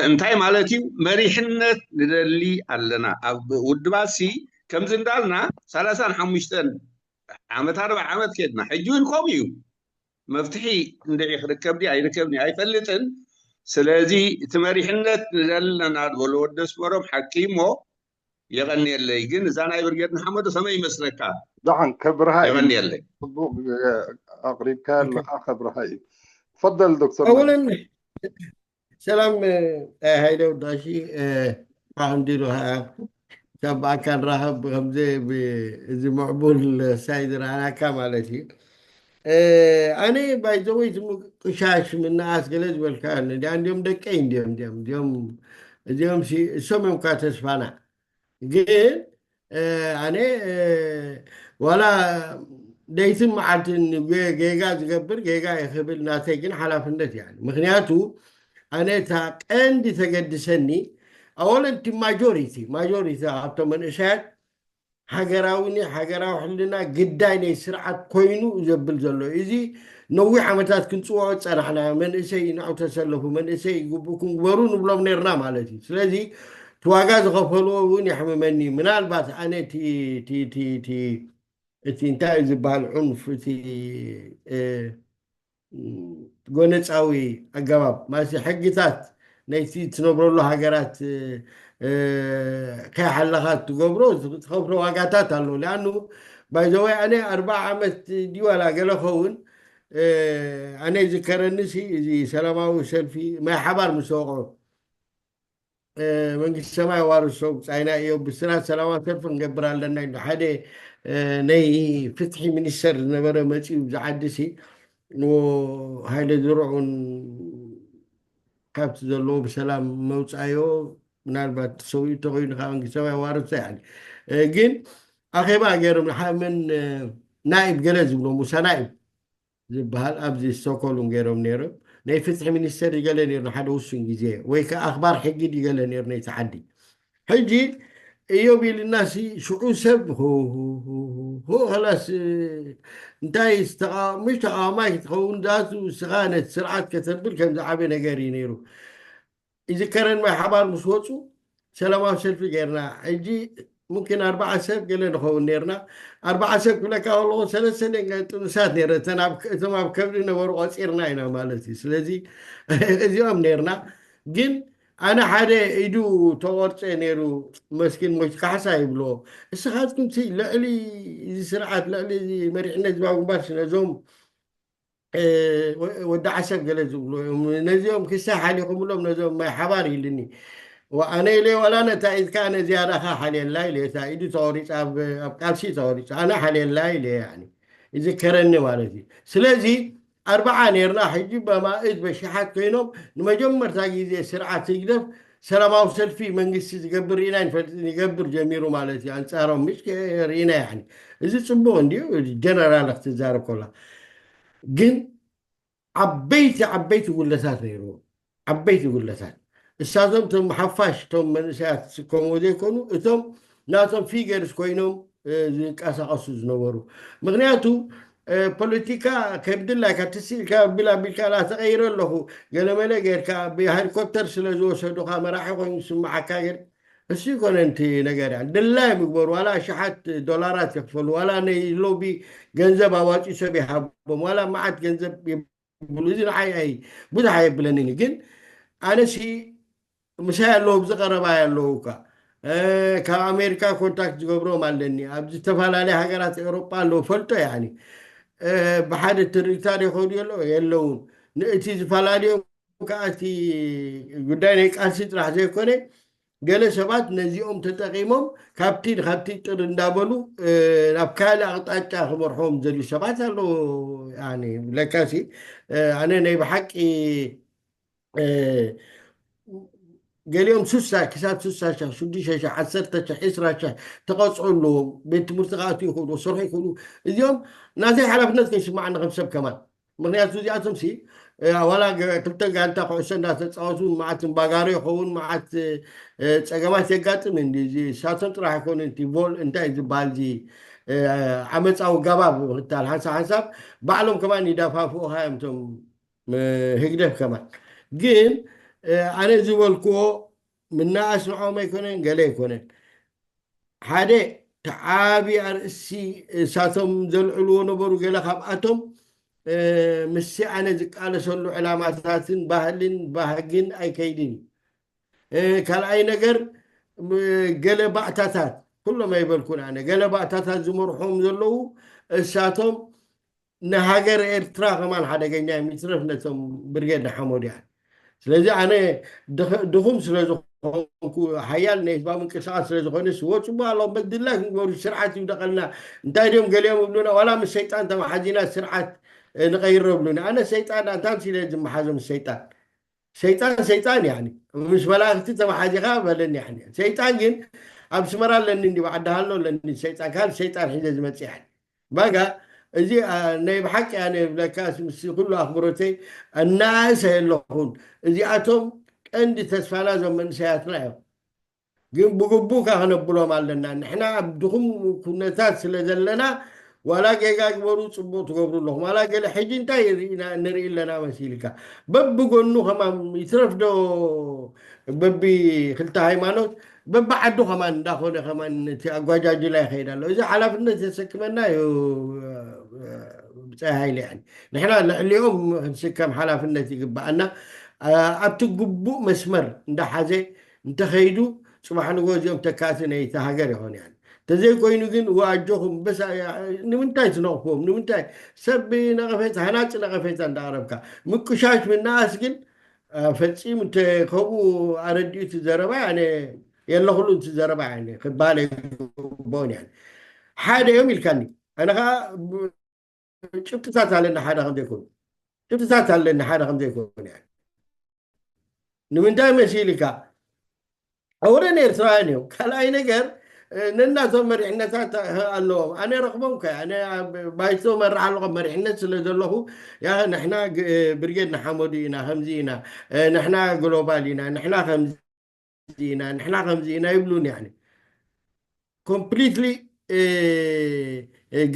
እንታይ ማለት እዩ? መሪሕነት ንደሊ ኣለና። ኣብ ውድባትሲ ከምዚ እንዳልና ሰላሳን ሓሙሽተን ዓመት ኣርባዓ ዓመት ከድና። ሕጂ እውን ከምኡ እዩ። መፍትሒ እንድዒ ክርከብ ድዩ ኣይርከብን ኣይፈልጥን። ስለዚ እቲ መሪሕነት ንደሊ ኣለና ዝበሎ ወዲ ኣስመሮም ሓቂ እሞ የቐንየለይ። ግን እዛ ናይ ብርጌድ ንሓመዱ ከመይ ይመስለካ? ደሓን ከብርሃ እዩ። የቐንየለይ። ጽቡቕ ኣቕሪብካ ኣለኻ ከብርሃ እዩ። ትፈደል ዶክተር መለስ። ኣውለን ሰላም ኣይ ሃይለ ውዳሺ እንዲሉ ካብ ብኣካል ራኸብ ከምዚ እዚ ምዕቡል ሳይ ዝረኣናካ ማለት እዩ። ኣነ ባይዘወይ ምቁሻሽ ምንኣስ ገለ ዝበልካ እንዲያ እንዲዮም ደቀይ እንዲዮም እንዲዮም እንዲዮም እዚኦም እሶም እዮም ካ ተስፋና ግን ኣነ ዋላ ለይትን መዓልትን ጌጋ ዝገብር ጌጋ ይክብል ናተይ ግን ሓላፍነት እያ። ምክንያቱ ኣነ እታ ቀንዲ ተገድሰኒ ኣወለንቲ ማጆሪቲ ማጆሪቲ ካብቶም መንእሰያት ሃገራዊ ሃገራዊ ሕልና ግዳይ ናይ ስርዓት ኮይኑ ዘብል ዘሎ እዚ ነዊሕ ዓመታት ክንፅውዖ ዝፀናሕና መንእሰይ ንዑ ተሰለፉ መንእሰይ ግቡእኩም ግበሩ ንብሎም ነርና ማለት እዩ። ስለዚ እቲ ዋጋ ዝኸፈልዎ እውን የሕምመኒ። ምናልባት ኣነ እቲ እንታይ እዩ ዝበሃል ዑንፍ እቲ ጎነፃዊ ኣገባብ ማለት ሕግታት ናይቲ ትነብረሉ ሃገራት ከይሓለኻ ትገብሮ ትኸፍሎ ዋጋታት ኣሎ። ሊኣኑ ባይዘወይ ኣነ ኣርባዓ ዓመት ድዋላ ገለ ኸውን ኣነ ዝከረኒ እዚ ሰላማዊ ሰልፊ ማይ ሓባር ምስ ወቕዑ መንግስቲ ሰማይ ዋርሶ ብፃይና እዮ ብስራት ሰላማዊ ሰልፊ ክንገብር ኣለና ኢሉ ሓደ ናይ ፍትሒ ሚኒስተር ዝነበረ መፂኡ ዝዓዲ ሲ ሃይለ ዝርዑን ካብቲ ዘለዎ ብሰላም መውፃዮ ምናልባት ሰብኡ ተኮይኑ ካብ መንግስቲ ሰማይ ዋርሶ ይዓሊ ግን ኣኼባ ገይሮም ምን ናኢብ ገለ ዝብሎ ሙሳ ናኢብ ዝበሃል ኣብዚ ስቶኮልም ገይሮም ነይሮም ናይ ፍትሒ ሚኒስተር ይገለ ነይሩ ሓደ ውሱን ግዜ ወይ ከዓ ኣኽባር ሕጊ ይገለ ነይሩ ነይቲ ዓዲ ሕጂ እዮብ ኢልና ሲ ሽዑ ሰብ ላስ እንታይ ምሽ ተቃዋማይ ክትኸውን ዛቱ ስኻ ነቲ ስርዓት ከተብል ከም ዝዓበ ነገር እዩ ነይሩ ይዝከረን ማይ ሓባር ምስ ወፁ ሰላማዊ ሰልፊ ገይርና ሕጂ ሙምኪን ኣርባዓ ሰብ ገለ ንኸውን ነርና ኣርባዓ ሰብ ክብለካ ከለኹ ሰለስተ ጥኑሳት ነረ እቶም ኣብ ከብዲ ነበሩ ቆፂርና ኢና ማለት እዩ ስለዚ እዚኦም ነርና ግን ኣነ ሓደ ኢዱ ተቆርፀ ነይሩ መስኪን ሞይቱ ካሕሳ ይብሎ እስኻትኩም ልዕሊ እዚ ስርዓት ልዕሊ መሪሕነት ዝባ ግንባር ነዞም ወዲ ዓሰብ ገለ ዝብሉ ነዚኦም ክሳይ ሓሊኹምሎም ነዞም ማይ ሓባር ኢልኒ ኣነ ኢለ ዋላ ነታ ኢድካ ኣነ ዝያዳኻ ሓልየላ ኢለ እታ ኢዱ ተቆሪፃ ኣብ ቃልሲ ተቆሪፃ ኣነ ሓልየላ ኢለ ይዝከረኒ ማለት እዩ ስለዚ ኣርባዓ ነርና ሕጂ በማእት በሽሓት ኮይኖም ንመጀመርታ ግዜ ስርዓት ህግደፍ ሰላማዊ ሰልፊ መንግስቲ ዝገብር ርኢና ይንፈልጥ ይገብር ጀሚሩ ማለት እዩ። ኣንጻሮም ምሽ ርኢና ያኒ እዚ ጽቡቕ እንዲዩ። ጀነራል ክትዛረብ ኮላ ግን ዓበይቲ ዓበይቲ ጉለታት ነይርዎ። ዓበይቲ ጉለታት እሳቶም ቶም ሓፋሽ ቶም መንእሰያት ዝስከምዎ ዘይኮኑ እቶም ናቶም ፊገርስ ኮይኖም ዝንቀሳቀሱ ዝነበሩ። ምክንያቱ ፖለቲካ ከብድላካ ትስኢልካ ቢል ኣቢልካ ላ ተቀይረ ኣለኹ ገለመለ ጌርካ ብሄሊኮፕተር ስለ ዝወሰዱካ መራሒ ኮይኑ ዝስምዓካ ገር እሱ ይኮነ ንቲ ነገር ያ ድላይ ምግበሩ ዋላ ሽሓት ዶላራት ይክፈሉ ዋላ ናይ ሎቢ ገንዘብ ኣዋፂ ሰብ ይሃቦም ዋላ መዓት ገንዘብ ይብሉ። እዚ ንዓይ ኣይ ብዙሕ ኣየብለንን እዩ። ግን ኣነሲ ምሳይ ኣለዉ ኣብዚ ቀረባ ኣለዉ እኳ ካብ ኣሜሪካ ኮንታክት ዝገብሮም ኣለኒ ኣብ ዝተፈላለያ ሃገራት ኤውሮጳ ኣለዉ ፈልጦ ያኒ ብሓደ ትርኢታት ይኸዱ የለ የለውን ንእቲ ዝፈላለዮም ከዓ እቲ ጉዳይ ናይ ቃልሲ ጥራሕ ዘይኮነ ገለ ሰባት ነዚኦም ተጠቂሞም ካብቲ ካብቲ ጥር እንዳበሉ ናብ ካልእ ኣቅጣጫ ክመርሖም ዘልዩ ሰባት ኣለዉ። ለካሲ ኣነ ናይ ብሓቂ ገሊኦም ሱሳ ክሳብ ሱሳ ሽሕ ሽዱሽተ ሽሕ ዓሰርተ ሽሕ ዕስራ ሽሕ ተቐፅዑ ኣለዎም። ቤት ትምህርቲ ክኣትዉ ይኽእሉ፣ ክሰርሑ ይኽእሉ። እዚኦም ናተይ ሓላፍነት ከይስማዓኒ ከም ሰብ ከማን። ምክንያቱ እዚኣቶም ሲ ዋላ ክልተ ጋንታ ኩዕሶ እንዳተፃወቱ መዓት ባጋሮ ይኸውን መዓት ፀገማት የጋጥም እንዲ እዚ ሳቶም ጥራሕ ይኮኑ እቲ ቮል እንታይ ዝበሃል እዚ ዓመፃዊ ጋባብ ምክታል ሓንሳብ ሓንሳብ ባዕሎም ከማን ይዳፋፍኡካ እዮም እቶም ህግደፍ ከማን ግን ኣነ ዝበልክዎ ምናኣስ ንዖም ኣይኮነን ገለ ኣይኮነን ሓደ ተዓቢ ኣርእሲ እሳቶም ዘልዕልዎ ነበሩ ገለ ካብኣቶም ምስቲ ኣነ ዝቃለሰሉ ዕላማታትን ባህልን ባህግን ኣይከይድን እዩ ካልኣይ ነገር ገለ ባእታታት ኩሎም ኣይበልኩን ኣነ ገለ ባእታታት ዝመርሖም ዘለዉ እሳቶም ንሃገር ኤርትራ ከማን ሓደገኛ እዮም ይትረፍ ነቶም ብርጌድ ንሓመዱ እያ ስለዚ ኣነ ድኹም ስለ ዝኾንኩ ሓያል ናይ ህዝባዊ ምንቅስቃስ ስለ ዝኾነ ስዎ ፅቡቅ ኣለዎ በድላ ክንገሩ ስርዓት ይውደቀልና እንታይ ድዮም ገሊኦም ይብሉና ዋላ ምስ ሰይጣን ተመሓዚና ስርዓት ንቀይሮ ይብሉኒ ኣነ ሰይጣን ኣንታ ምሲለ ዝመሓዞ ምስ ሰይጣን ሰይጣን ሰይጣን ያኒ ምስ መላእክቲ ተመሓዚኻ በለኒ ያኒ ሰይጣን ግን ኣብ ስመራ ኣለኒ እንዲ ዓዲ ሃሎ ኣለኒ ሰይጣን ካል ሰይጣን ሒዘ ዝመፅእ ያኒ ባጋ እዚ ናይ ብሓቂ ኣነ ብለካ ምስ ኩሉ ኣኽብሮተይ እናእሰ የለኹን እዚኣቶም ቀንዲ ተስፋና ዞም መንእሰያትና እዮም ግን ብግቡእ ካ ክነብሎም ኣለና ንሕና ኣብ ድኹም ኩነታት ስለ ዘለና ዋላ ጌጋ ግበሩ ፅቡቅ ትገብሩ ኣለኹም ዋላ ገለ ሕጂ እንታይ ንርኢ ኣለና መሲልካ በብጎኑ ከማን ይትረፍ ዶ በቢ ክልተ ሃይማኖት በብዓዱ ከማን እንዳኾነ ከማን እቲ ኣጓጃጅላ ይኸይድ ኣሎ እዚ ሓላፍነት ዘሰክመና እዩ ብፀይ ሃይለ ንሕና ልዕሊኦም ክንስከም ሓላፍነት ይግበኣና ኣብቲ ግቡእ መስመር እንዳሓዘ እንተኸይዱ ፅባሕ ንጎ እዚኦም ተካእቲ ናይቲ ሃገር ይኾኑ ያን እንተዘይኮይኑ ግን ዋጆኹም በስ ንምንታይ ትነቕፍዎም ንምንታይ ሰብ ነቐፌታ ሃናፂ ነቐፌታ እንዳቕረብካ ምቁሻሽ ምናኣስ ግን ፈፂሙ እንተ ከምኡ ኣረዲኡ እቲ ዘረባ ኣነ የለኹሉ እቲ ዘረባ ኣነ ክባል ኣይግብኦን እያ ሓደ እዮም ኢልካኒ ኣነ ከዓ ጭብጥታት ኣለኒ ሓደ ከም ዘይኮኑ ጭብጥታት ኣለኒ ሓደ ከም ዘይኮኑ እያ ንምንታይ መሲልካ ኣውረን ኤርትራውያን እዮም ካልኣይ ነገር ነናቶም መሪሕነታት ኣለዎም ኣነ ረኽቦም ከ ኣነ ባይቶ መራሕ ኣለኹ መሪሕነት ስለ ዘለኹ ያ ንሕና ብርጌድ ንሓመዱ ኢና ከምዚ ኢና ንሕና ግሎባል ኢና ንሕና ከምዚ ኢና ንሕና ከምዚ ኢና ይብሉን ያኒ ኮምፕሊትሊ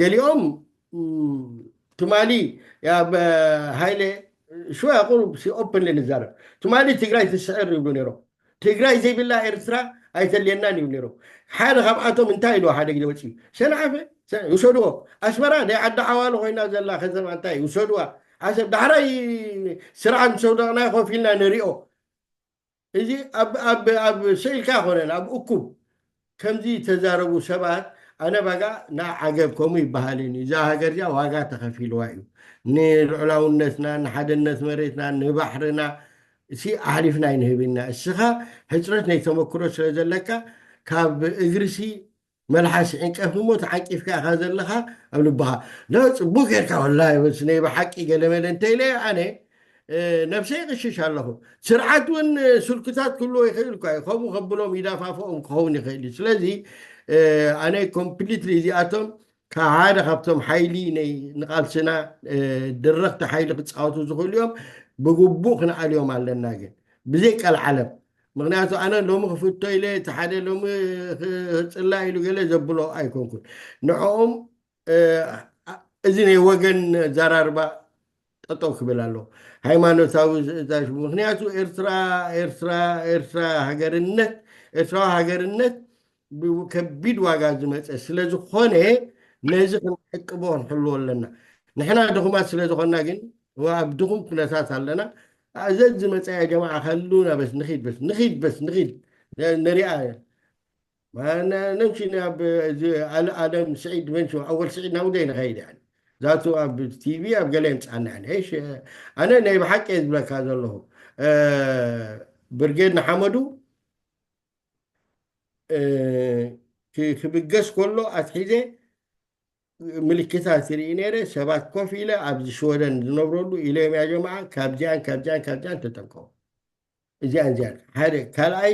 ገሊኦም ትማሊ ሃይለ ሽወያ ቁሩብ ኦፕንሊ ንዛረብ ትማሊ ትግራይ ትስዕር ይብሉ ነይሮም ትግራይ ዘይብላ ኤርትራ ኣይተልየናን ይብሉ ነይሮም ሓደ ካብኣቶም እንታይ ኢልዎ ሓደ ግዜ ወፂኡ ሰንዓፈ ይውሰድዎ ኣስመራ ናይ ዓዲ ዓዋሉ ኮይና ዘላ ከተማ እንታይ ይውሰድዋ ዓሰብ ዳሕራይ ስርዓት ምስ ኣውደቕና ኮፍ ኢልና ንሪኦ እዚ ኣብ ስእልካ ኮነን ኣብ እኩብ ከምዚ ተዛረቡ ሰባት ኣነ ባጋ ንዓገብ ከምኡ ይበሃልን እዩ እዛ ሃገር እዚኣ ዋጋ ተኸፊልዋ እዩ ንልዑላውነትና ንሓደነት መሬትና ንባሕርና እሲ ኣሕሊፍና ኣይንህብና እስኻ ሕፅረት ናይ ተመክሮ ስለ ዘለካ ካብ እግርሲ መልሓስ ዕንቀፍ እሞ ተዓንቂፍካ ኢኻ ዘለኻ ኣብ ልብኻ ለ ፅቡቅ ጌርካ ወላ ናይ ብሓቂ ገለመለ እንተኢለ ኣነ ነብሰይ ይቕሽሽ ኣለኹ። ስርዓት እውን ስልክታት ክህልዎ ይኽእል እኳ እዩ። ከምኡ ከብሎም ይዳፋፍኦም ክኸውን ይኽእል እዩ። ስለዚ ኣነ ኮምፕሊትሊ እዚኣቶም ካብ ሓደ ካብቶም ሓይሊ ናይ ንቓልስና ድረኽቲ ሓይሊ ክፃወቱ ዝኽእሉ እዮም። ብግቡእ ክንኣልዮም ኣለና፣ ግን ብዘይ ቀልዓለም። ምክንያቱ ኣነ ሎሚ ክፍቶ ኢለ እቲ ሓደ ሎሚ ክፅላ ኢሉ ገለ ዘብሎ ኣይኮንኩን። ንዕኦም እዚ ናይ ወገን ዘራርባ ጠጠው ክብል ኣለዎ። ሃይማኖታዊ ምክንያቱ ኤርትራ ኤርትራ ኤርትራ ሃገርነት ኤርትራዊ ሃገርነት ከቢድ ዋጋ ዝመፀ ስለዝኾነ ነዚ ክንዕቅቦ ክንሕልዎ ኣለና። ንሕና ድኹማት ስለዝኾንና ግን ኣብ ድኹም ኩነታት ኣለና። እዘ ዝመፀ ያ ጀማዓ ከሉና በስ ንኺድ በስ ንኺድ በስ ንኺድ ንሪኣ ነምሲ ናብ ኣለም ስዒድ መንሽ ኣወል ስዒድ ናብ ደይ ንኸይድ ያ ዛቱ ኣብ ቲቪ ኣብ ገለ የምፅኣና ያ ሽ ኣነ ናይ ብሓቂ ዝብለካ ዘለኹ ብርጌድ ንሓመዱ ክብገስ ከሎ ኣትሒዘ ምልክታት ይርኢ ነይረ። ሰባት ኮፍ ኢለ ኣብዚ ሽወደን ዝነብረሉ ኢለዮም ያ ጀማዓ ካብዚኣን ካብዚኣን ካብዚኣን ተጠንቀቑ። እዚኣን እዚኣን ሓደ ካልኣይ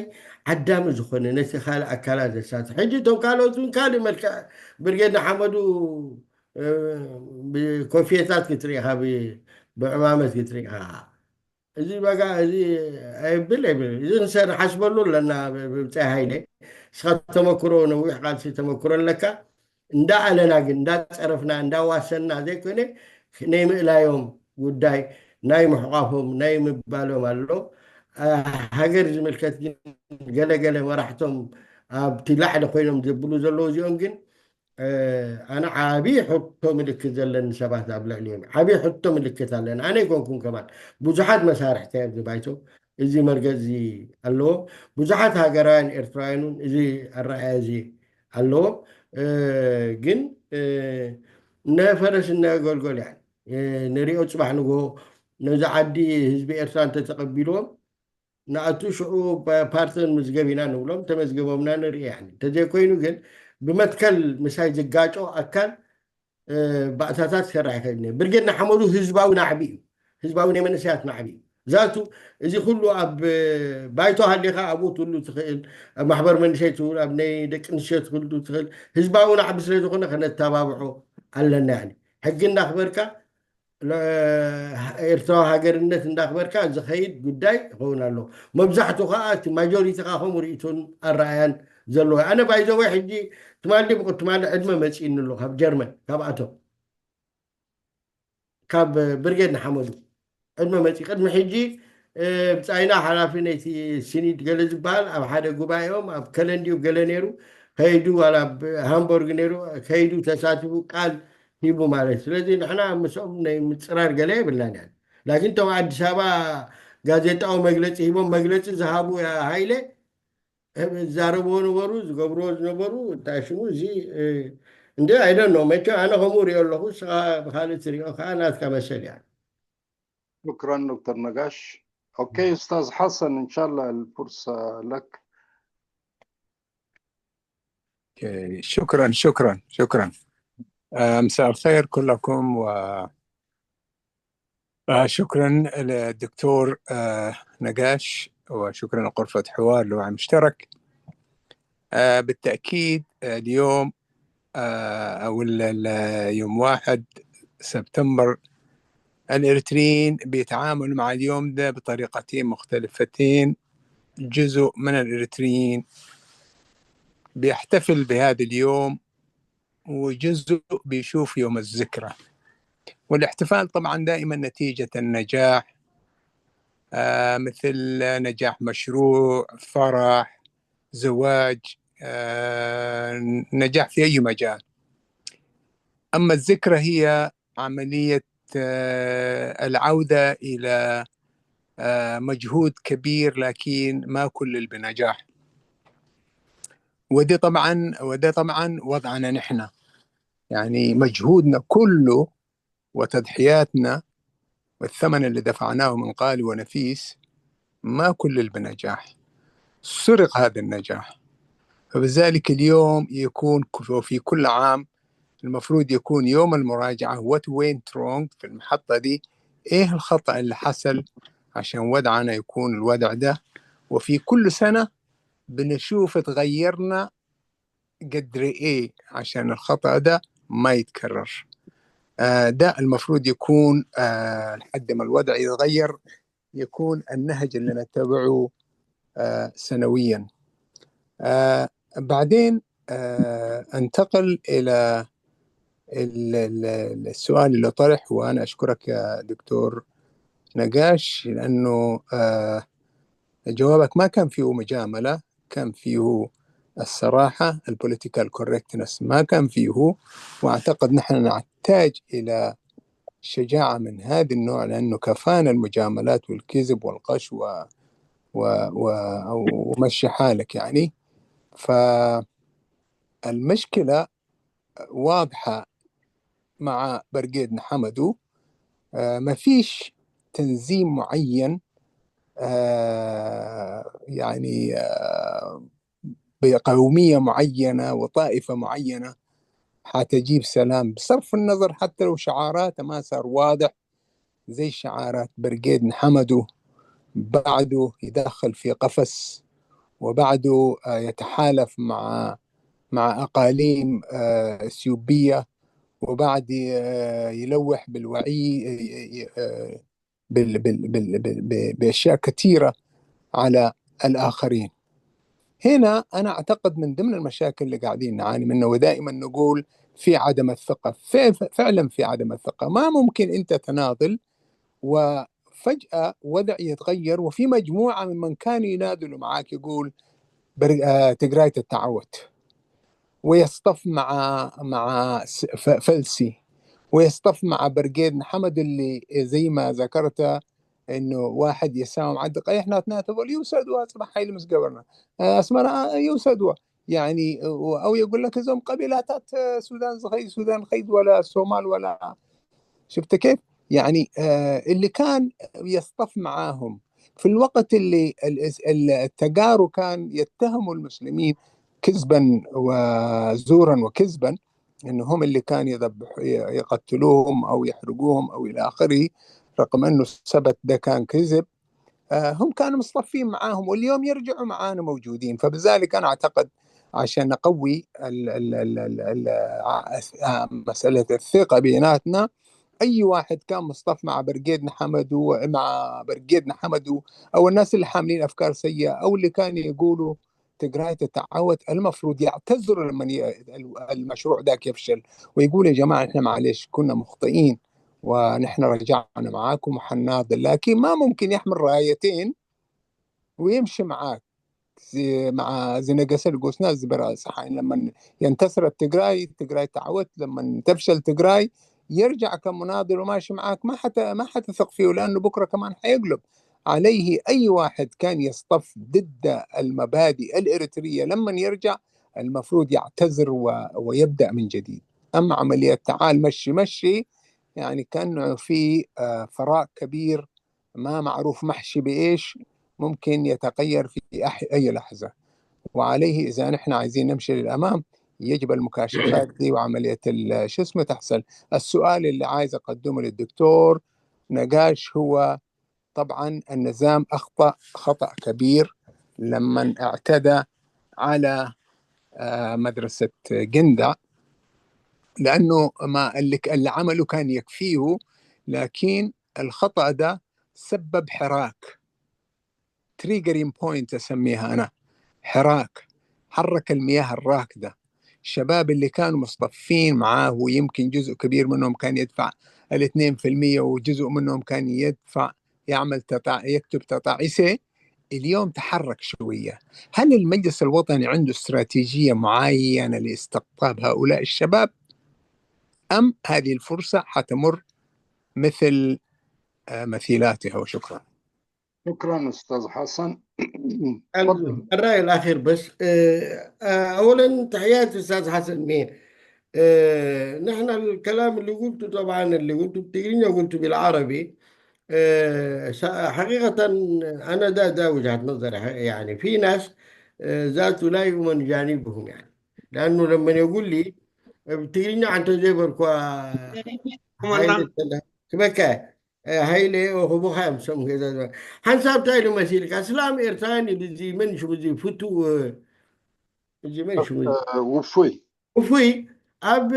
ዓዳሚ ዝኾነ ነቲ ካልእ ኣካላት ዘሳትፍ ሕጂ እቶም ካልኦት እውን ካልእ መልክዕ ብርጌድ ንሓመዱ ብኮፍየታት ክትርኢ ኢኻ፣ ብዕማመት ክትርኢ ኢኻ። እዚ በጋ እዚ ኣይብል ኣይብል እዚ ንሰ ንሓስበሉ ኣለና ብብፀይ ሃይለ እስኻ ተመክሮ ነዊሕ ቃልሲ ተመክሮ ኣለካ። እንዳኣለና ግን እንዳፀረፍና እንዳዋሰና ዘይኮነ ናይ ምእላዮም ጉዳይ ናይ ምሕቋፎም ናይ ምባሎም ኣሎ። ሃገር ዝምልከት ግን ገለገለ መራሕቶም ኣብቲ ላዕሊ ኮይኖም ዘብሉ ዘለዉ እዚኦም ግን ኣነ ዓብዪ ሕቶ ምልክት ዘለኒ ሰባት ኣብ ልዕሊኦም ዓብዪ ሕቶ ምልክት ኣለኒ። ኣነ ይኮንኩም ከማን ብዙሓት መሳርሕቲ ኣብዚ ባይቶ እዚ መርገፂ ኣለዎም። ብዙሓት ሃገራውያን ኤርትራውያን እውን እዚ ኣረኣያ እዚ ኣለዎም። ግን ነፈረስ እነገልገል ያ ንሪኦ ፅባሕ ንግሆ ነዚ ዓዲ ህዝቢ ኤርትራ እንተተቐቢልዎም ንኣቱ ሽዑ ፓርተን ምዝገብ ኢና ንብሎም ተመዝገቦምና ንርኢ ያ እንተዘይኮይኑ ግን ብመትከል ምሳይ ዝጋጮ ኣካል ባእታታት ክሰርሕ ይኽእል ነ ብርጌድ ንሓመዱ ህዝባዊ ናዕቢ እዩ። ህዝባዊ ናይ መንእሰያት ናዕቢ እዩ። ዛቱ እዚ ኩሉ ኣብ ባይቶ ሃሊኻ ኣብኡ ትህሉ ትኽእል ኣብ ማሕበር መንእሰይ ትህሉ ኣብ ናይ ደቂ ኣንስትዮ ትህሉ ትኽእል ህዝባዊ ናዕቢ ስለ ዝኾነ ከነተባብዖ ኣለና። ሕጊ እንዳኽበርካ ኤርትራዊ ሃገርነት እንዳኽበርካ ዝኸይድ ጉዳይ ይኸውን ኣሎ። መብዛሕቱ ከዓ እቲ ማጆሪቲ ከዓ ከምኡ ርእይቶን ኣረኣያን ዘለዎ ኣነ ባይዘወይ ሕጂ ትማሊ ብቁ ትማሊ ዕድመ መፂእኒ ኣሎ ካብ ጀርመን ካብኣቶም ካብ ብርጌድ ንሓመዱ ዕድመ መፂ ቅድሚ ሕጂ ብፃይና ሓላፊ ነይቲ ሲኒድ ገለ ዝበሃል ኣብ ሓደ ጉባኤኦም ኣብ ከለንዲዩ ገለ ነይሩ ከይዱ ዋላ ሃምቦርግ ነይሩ ከይዱ ተሳቲፉ ቃል ሂቡ ማለት ስለዚ ንሕና ምስኦም ናይ ምፅራር ገለ የብልናን ያ ላኪን እቶም ኣዲስ ኣበባ ጋዜጣዊ መግለፂ ሂቦም መግለፂ ዝሃቡ ሃይለ ዝዛረብዎ ነበሩ ዝገብርዎ ዝነበሩ እንታይ ሽሙ እዚ እንደ ኣይደን ነው መቸ ኣነ ከምኡ ሪኦ ኣለኹ ስኻ ብካልእ ትሪኦ ከዓ ናትካ መሰል እያ شكرا دكتور نقاش. اوكي استاذ حسن، ان شاء الله الفرصه لك. شكرا شكرا شكرا. مساء الخير كلكم و شكرا للدكتور نقاش وشكرا لغرفة حوار لوعي مشترك. بالتأكيد اليوم أو يوم واحد سبتمبر الإريتريين بيتعاملوا مع اليوم ده بطريقتين مختلفتين. جزء من الإريتريين بيحتفل بهذا اليوم وجزء بيشوف يوم الذكرى. والاحتفال طبعا دائما نتيجة النجاح، مثل نجاح مشروع، فرح، زواج، نجاح في أي مجال. أما الذكرى هي عملية العودة إلى مجهود كبير لكن ما كل بنجاح. وده طبعا وده طبعا وضعنا نحن، يعني مجهودنا كله وتضحياتنا والثمن اللي دفعناه من غالي ونفيس ما كل بنجاح، سرق هذا النجاح. فبذلك اليوم يكون في كل عام المفروض يكون يوم المراجعة، what went wrong في المحطة دي، إيه الخطأ اللي حصل عشان وضعنا يكون الوضع ده، وفي كل سنة بنشوف اتغيرنا قدر إيه عشان الخطأ ده ما يتكرر. آه، ده المفروض يكون، آه، لحد ما الوضع يتغير، يكون النهج اللي نتبعه، آه، سنويًا. آه، بعدين، آه، أنتقل إلى ال-، ال-، السؤال اللي طرح، وأنا أشكرك يا دكتور نقاش، لأنه، آه، جوابك ما كان فيه مجاملة، كان فيه الصراحة، ال political correctness ما كان فيه. وأعتقد نحن نحتاج إلى شجاعة من هذا النوع، لأنه كفانا المجاملات والكذب والغش و-، و-، و-، ومشي حالك يعني. فالمشكلة واضحة مع برقيد نحمدو. آه، ما فيش تنظيم معين، آه، يعني، آه، بقومية معينة وطائفة معينة حتجيب سلام، بصرف النظر حتى لو شعارات ما صار واضح زي شعارات برقيد نحمدو، بعده يدخل في قفص، وبعده، آه، يتحالف مع، مع أقاليم، آه، إثيوبية، وبعد، آه، يلوح بالوعي، آه، بال-، بال-، بال-، بال-، ب-، بأشياء كثيرة على الآخرين. هنا أنا أعتقد من ضمن المشاكل اللي قاعدين نعاني منها، ودائمًا نقول في عدم الثقة، ف-، فعلًا في عدم الثقة. ما ممكن أنت تناضل وفجأة وضع يتغير، وفي مجموعة ممن كانوا يناضلوا معاك يقول بر-، آه، تقراية التعوت، ويصطف مع، مع س-، ف-، فلسي، ويصطف مع برقيد نحمدو اللي زي ما ذكرت إنه واحد يساوم عدق، إحنا اثنين تقول يوسدوا أصبح هاي المسقورنا. آه، أسمر، آه، يوسدوا. يعني، و-، أو يقول لك إذا هم قبيلاتات، آه، سودان زخي، سودان خيد ولا الصومال ولا، شفت كيف؟ يعني، آه، اللي كان يصطف معاهم في الوقت اللي ال-، ال-، التجارو كان يتهموا المسلمين كذبًا وزورًا وكذبًا، إنه هم اللي كان يذبح-، ي-، يقتلوهم أو يحرقوهم أو إلى آخره، رغم إنه السبت ده كان كذب. آه، هم كانوا مصطفين معاهم، واليوم يرجعوا معانا موجودين. فبذلك أنا أعتقد عشان نقوي ال-، ال-، ال-، ال-، ال-، آه، آه، مسألة الثقة بيناتنا، أي واحد كان مصطف مع برقيد نحمدو، مع برقيد نحمدو، أو الناس اللي حاملين أفكار سيئة، أو اللي كانوا يقولوا تقراية التعوت، المفروض يعتذروا لما ي-، ال-، المشروع ذاك يفشل، ويقول: "يا جماعة، إحنا معلش كنا مخطئين، ونحن رجعنا معاكم وحناضل." لكن ما ممكن يحمل رايتين ويمشي معاك. زي، مع زي نقص القوس ناس زي برا صحين. لما ينتصر التجراي، التجراي تعوت، لما تفشل تجراي، يرجع كمناضل وماشي معاك، ما حتى، ما حتثق فيه، لأنه بكرة كمان حيقلب. عليه أي واحد كان يصطف ضد المبادئ الإريترية، لما يرجع المفروض يعتذر و-، ويبدأ من جديد. أما عملية تعال مشي مشي، يعني كأنه في، آه، فراغ كبير ما معروف محشي بإيش، ممكن يتغير في أح-، أي لحظة. وعليه إذا نحن عايزين نمشي للأمام، يجب المكاشفات دي وعملية ال-، شو اسمه تحصل. السؤال اللي عايز أقدمه للدكتور نقاش هو، طبعًا النظام أخطأ خطأ كبير لمن اعتدى على، آه، مدرسة جندع، لأنه ما اللي ك-، اللي عمله كان يكفيه، لكن الخطأ ده سبب حراك، triggering point أسميها أنا، حراك، حرك المياه الراكدة. الشباب اللي كانوا مصطفين معاه، ويمكن جزء كبير منهم كان يدفع ال2%، وجزء منهم كان يدفع، يعمل تطع-، يكتب تطعيسة، اليوم تحرك شوية. هل المجلس الوطني عنده استراتيجية معينة لاستقطاب هؤلاء الشباب؟ أم هذه الفرصة حتمر مثل، آه، مثيلاتها؟ وشكرًا. شكرًا أستاذ حسن. الرأي الأخير بس. آه، آه، أولًا تحياتي أستاذ حسن مين. آه، نحن الكلام اللي قلته، طبعًا اللي قلته بالتقرينية قلته بالعربي. آه، س-، حقيقة أنا ده، ده وجهة نظري. ح-، يعني في ناس، آه، ذاته لا يؤمن جانبهم يعني. لأنه لما يقول لي، آه، بالتقرينية عن تجيب الكوا-، كبكة. ሃይለ ክቡኻ እዮም ሰም ገዛ ሓንሳብ እንታይ ኢሉ መሲልካ ስላም ኤርትራውያን ኢሉ እዚ መን ሽሙ እዚ ፍቱ እዚ መን ሽሙ ውፉይ ውፉይ ኣብ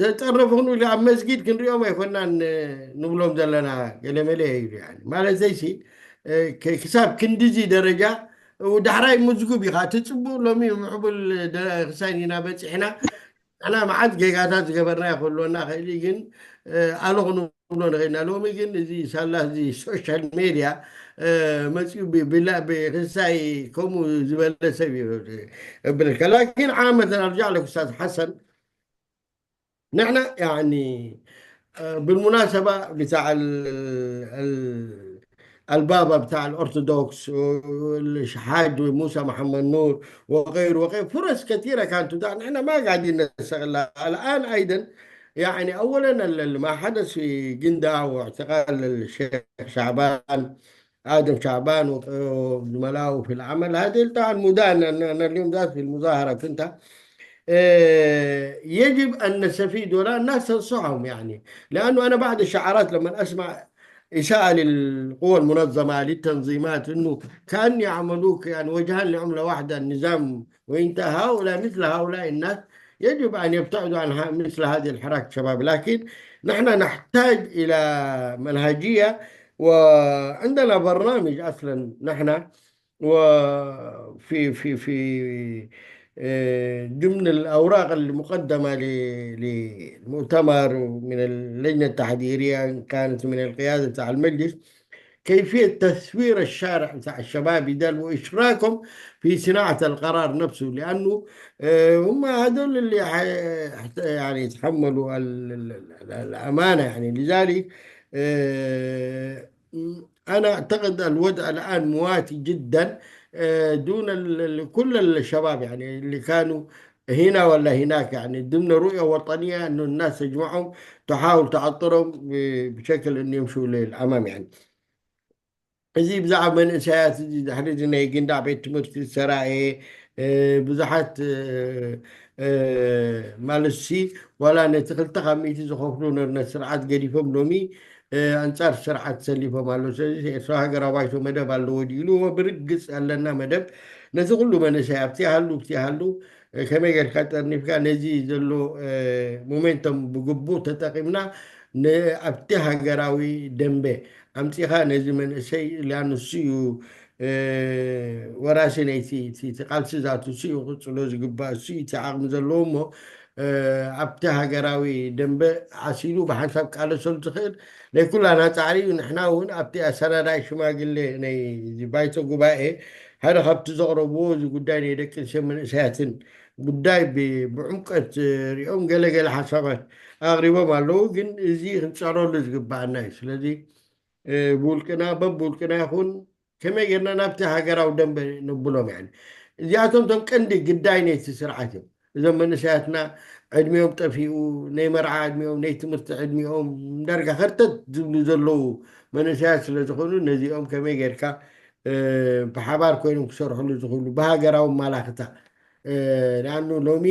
ተጠረፉ ክንብል ኣብ መስጊድ ክንሪኦም ኣይኮናን ንብሎም ዘለና ገለመለ ኢሉ ማለት ዘይሲ ክሳብ ክንድዚ ደረጃ ዳሕራይ ምዝጉብ ኢኻ ትፅቡቅ ሎሚ ምዕቡል ክሳይን ኢና በፂሕና ኣና መዓት ጌጋታት ዝገበርና ይክህልወና ክእል ግን ኣለኹ ንብሎ ንኽእልና ሎሚ ግን እዚ ሳላ እዚ ሶሻል ሜድያ መፅኡ ክሳይ ከምኡ ዝበለ ሰብ እብለካ ላኪን ዓመተን ኣርጃዕ ለኩስታት ሓሰን ንሕና ያኒ بالمناسبة بتاع البابا بتاع الأرثوذكس والحاج موسى محمد نور وغيره وغيره فرص كثيرة كانت تتاح نحن ما قاعدين نستغلها الآن أيضا يعني أولا ما حدث في جندة واعتقال الشيخ شعبان آدم شعبان وزملائه في العمل هذه طبعا مدان أنا اليوم ذات في المظاهرة كنت يجب أن نستفيد ولا الناس تنصحهم يعني لأنه أنا بعض الشعارات لما أسمع إساءة للقوى المنظمة للتنظيمات إنه كأن يعملوك يعني وجهان لعملة واحدة النظام وإنت هؤلاء مثل هؤلاء الناس يجب أن يبتعدوا عن مثل هذه الحركة شباب لكن نحن نحتاج إلى منهجية وعندنا برنامج أصلا نحن وفي في في ضمن الأوراق المقدمة للمؤتمر من اللجنة التحضيرية كانت من القيادة بتاع المجلس كيفية تسوير الشارع بتاع الشباب ده وإشراكهم في صناعة القرار نفسه لأنه هم هذول اللي يعني يتحملوا الأمانة يعني لذلك أنا أعتقد الوضع الآن مواتي جدا دون كل الشباب يعني اللي كانوا هنا ولا هناك يعني ضمن رؤية وطنية أنه الناس تجمعهم تحاول تعطرهم بشكل أنه يمشوا للأمام يعني እዚ ብዛዕባ መንእሰያት እዚ ድሕሪ እዚ ናይ ግንዳዕ ቤት ትምህርቲ ዝተራእየ ብዙሓት ማለት ሲ ዋላ ነቲ ክልተ ካብ ሚእቲ ዝኸፍሉ ነርነት ስርዓት ገዲፎም ሎሚ ኣንፃር ስርዓት ሰሊፎም ኣለዉ ስለዚ ኤርትራ ሃገራዊ ባይቶ መደብ ኣለዎ ድኢሉ ብርግፅ ኣለና መደብ ነዚ ኩሉ መንእሰይ ኣብቲ ሃሉ ኣብቲ ሃሉ ከመይ ጌርካ ጠርኒፍካ ነዚ ዘሎ ሞሜንቶም ብግቡእ ተጠቂምና ኣብቲ ሃገራዊ ደንበ ኣምፂኻ ነዚ መንእሰይ ሊኣኑ እሱ እዩ ወራሲ ናይቲ ቃልሲ ዛቱ እሱ እዩ ክፅሎ ዝግባእ እሱ እቲ ዓቕሚ ዘለዎ እሞ ኣብቲ ሃገራዊ ደንበ ዓሲሉ ብሓንሳብ ቃለሰሉ ዝኽእል ናይ ኩላና ፃዕሪ እዩ ንሕና እውን ኣብቲ ኣሰናዳይ ሽማግሌ ናይ ባይቶ ጉባኤ ሓደ ካብቲ ዘቕረብዎ እዚ ጉዳይ ናይ ደቂ ኣንስትዮ መንእሰያትን ጉዳይ ብዕምቀት ሪኦም ገለገለ ሓሳባት ኣቕሪቦም ኣለዉ ግን እዚ ክንፀረሉ ዝግባኣና እዩ ስለዚ ብውልቅና በብውልቅና ይኹን ከመይ ጌርና ናብቲ ሃገራዊ ደንበ ነብሎም ያ እዚኣቶም ቶም ቀንዲ ግዳይ ነይቲ ስርዓት እዮም እዞም መንእሰያትና ዕድሚኦም ጠፊኡ ናይ መርዓ ዕድሚኦም ናይ ትምህርቲ ዕድሚኦም ዳርጋ ከርተት ዝብሉ ዘለዉ መንእሰያት ስለ ዝኾኑ ነዚኦም ከመይ ጌርካ ብሓባር ኮይኖም ክሰርሕሉ ዝኽእሉ ብሃገራዊ ማላክታ ንኣኑ ሎሚ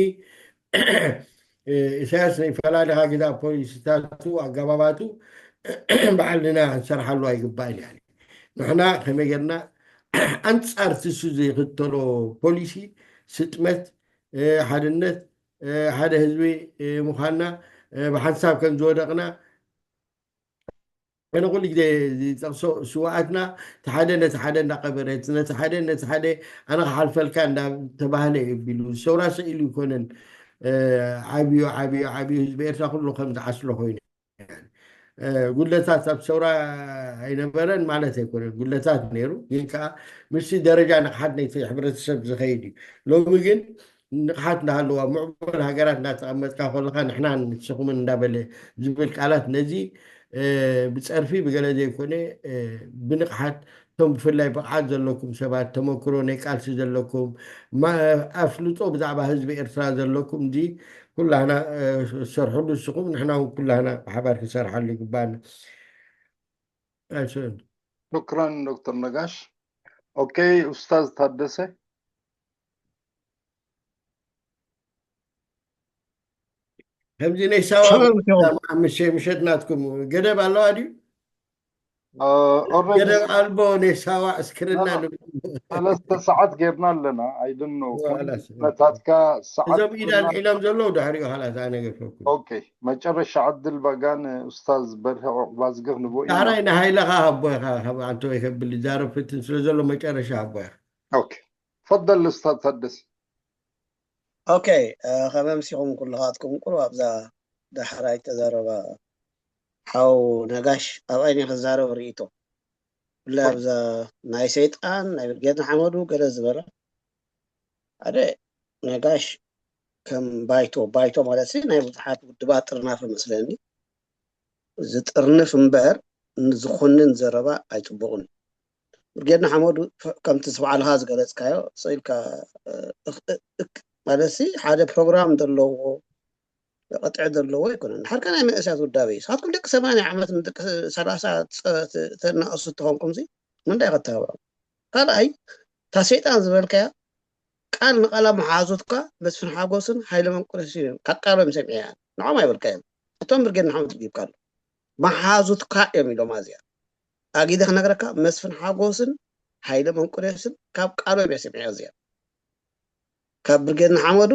ኢሳያስ ናይ ፈላሊኻ ግዛ ፖሊሲታቱ ኣገባባቱ ባዕልና ንሰርሓሉ ኣይግባእን ያ ንሕና ከመይ ጌርና ኣንፃር ትሱ ዘይክተሎ ፖሊሲ ስጥመት ሓድነት ሓደ ህዝቢ ምዃንና ብሓንሳብ ከም ዝወደቕና ኣነ ኩሉ ግዜ ዝጠቕሶ ስዋኣትና እቲ ሓደ ነቲ ሓደ እንዳቀበረ ነቲ ሓደ ነቲ ሓደ ኣነ ክሓልፈልካ እንዳተባህለ እዩ ቢሉ ሰውራ ሰኢሉ ይኮነን ዓብዩ ዓብዩ ዓብዩ ህዝቢ ኤርትራ ኩሉ ከም ዝዓስሎ ኮይኑ ጉድለታት ኣብ ሰውራ ኣይነበረን ማለት ኣይኮነን ጉድለታት ነይሩ ግን ከዓ ምስቲ ደረጃ ንቕሓት ናይቲ ሕብረተሰብ ዝኸይድ እዩ ሎሚ ግን ንቕሓት እንዳሃለዋ ምዕቡል ሃገራት እንዳተቐመጥካ ከለካ ንሕና ንስኹምን እንዳበለ ዝብል ቃላት ነዚ ብፀርፊ ብገለ ዘይኮነ ብንቕሓት እቶም ብፍላይ ብቕዓት ዘለኩም ሰባት ተመክሮ ናይ ቃልሲ ዘለኩም ኣፍልጦ ብዛዕባ ህዝቢ ኤርትራ ዘለኩም እዚ ኩላህና ሰርሕሉ ንስኹም ንሕና እውን ኩላህና ብሓባር ክንሰርሓሉ ይግባና ሽክራን ዶክተር ነጋሽ ኦኬ ኡስታዝ ታደሰ ከምዚ ናይ ሳዋ ምሸት ናትኩም ገደብ ኣለዋ ድዩ ኦረዲ ገደብ ኣልቦ ናይ ሳዋ እስክርና ንብል። ሰለስተ ሰዓት ጌርና ኣለና። ኣይድኖ ዋላስ። ነታትካ ሰዓት እዞም ኢድ ኣልዒሎም ዘለዉ ድሕሪኡ ኻላስ ኣነ ገፈኩም። ኦኬ፣ መጨረሻ ዕድል ባጋ ንኡስታዝ በርሀ ዑቕባዝጊ ክንቦ ኢና። ዳሕራይ ንሃይለኻ ሃቦ ኢኻ፣ ካብ ኣንተ ወይ ከብል ይዛረብ ፍትን ስለ ዘሎ መጨረሻ ሃቦ ኢኻ። ኦኬ፣ ፈደል ኡስታዝ ታደሰ። ኦኬ፣ ከመምሲኹም ኩልኻትኩም ቁሩብ ኣብዛ ዳሕራይ ተዛረባ ሓው ነጋሽ ኣብ ኣይኒ ክዛረብ ርእይቶ ብፍላይ ኣብዛ ናይ ሰይጣን ናይ ብርጌድ ንሓመዱ ገለ ዝበለ ሓደ ነጋሽ ከም ባይቶ ባይቶ ማለት ሲ ናይ ብዙሓት ውድባት ጥርናፈ መስለኒ ዝጥርንፍ እምበር ንዝኹንን ዘረባ ኣይፅቡቕን። ብርጌድ ንሓመዱ ከምቲ ስብዓልኻ ዝገለፅካዮ ስኢልካ ማለት ሲ ሓደ ፕሮግራም ዘለዎ ቅጥዒ ዘለዎ ኣይኮነን። ንሓድካ ናይ መንእሰያት ውዳበ እዩ። ንስኻትኩም ደቂ ሰማንያ ዓመት ንደቂ ሰላሳ ተናእሱ ተኾንኩም ሲ ምንታይ ከተባብዖም? ካልኣይ እታ ሰይጣን ዝበልካያ ቃል ንቃላ መሓዙትካ መስፍን ሓጎስን ሃይለ መንቁረስ እዩ ካብ ቃሎም ሰሚዐያ ንዖም ኣይበልካዮም። እቶም ብርጌድ ንሓመዱ ጊብካ ኣሎ መሓዙትካ እዮም ኢሎም ኣዚያ ኣጊደ ክነግረካ መስፍን ሓጎስን ሃይለ መንቁረስን ካብ ቃሎም እየ ሰሚዐ ኣዚያ ካብ ብርጌድ ንሓመዱ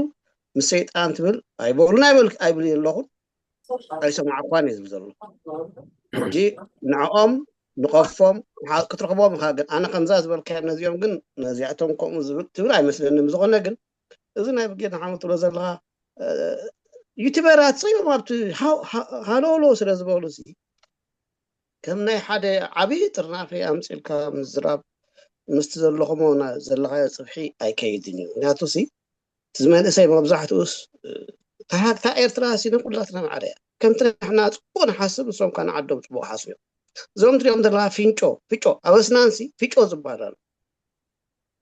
ምስ ሰይጣን ትብል ኣይበሉን ኣይብል ኣይብል ኣለኹን ኣይሰማዕኳን እየ ዝብል ዘሎ ሕጂ ንዕኦም ንቐፎም ክትረኽቦም ኢኻ ግን ኣነ ከምዛ ዝበልካዮ ነዚኦም ግን ነዚኣቶም ከምኡ ዝብል ትብል ኣይመስለኒ ብዝኾነ ግን እዚ ናይ ብርጌድ ንሓመዱ ትብሎ ዘለኻ ዩቲበራት ፅዮም ኣብቲ ሃለውሎ ስለ ዝበሉ ሲ ከም ናይ ሓደ ዓብዪ ጥርናፈ ኣምፂልካ ምዝራብ ምስቲ ዘለኹሞ ዘለኻዮ ፅፍሒ ኣይከይድን እዩ ምክንያቱ ሲ እቲ ዝመንእሰይ መብዛሕትኡስ እታ ኤርትራ ሲ ንኩላትና ማዕረ እያ ከምቲ ንሕና ፅቡቅ ንሓስብ ንሶም ካ ንዓዶም ፅቡቅ ሓስቡ እዮም እዞም ትሪኦም ዘለካ ፊንጮ ፊጮ ኣብ ኣስናን ሲ ፊጮ ዝበሃል ኣሎ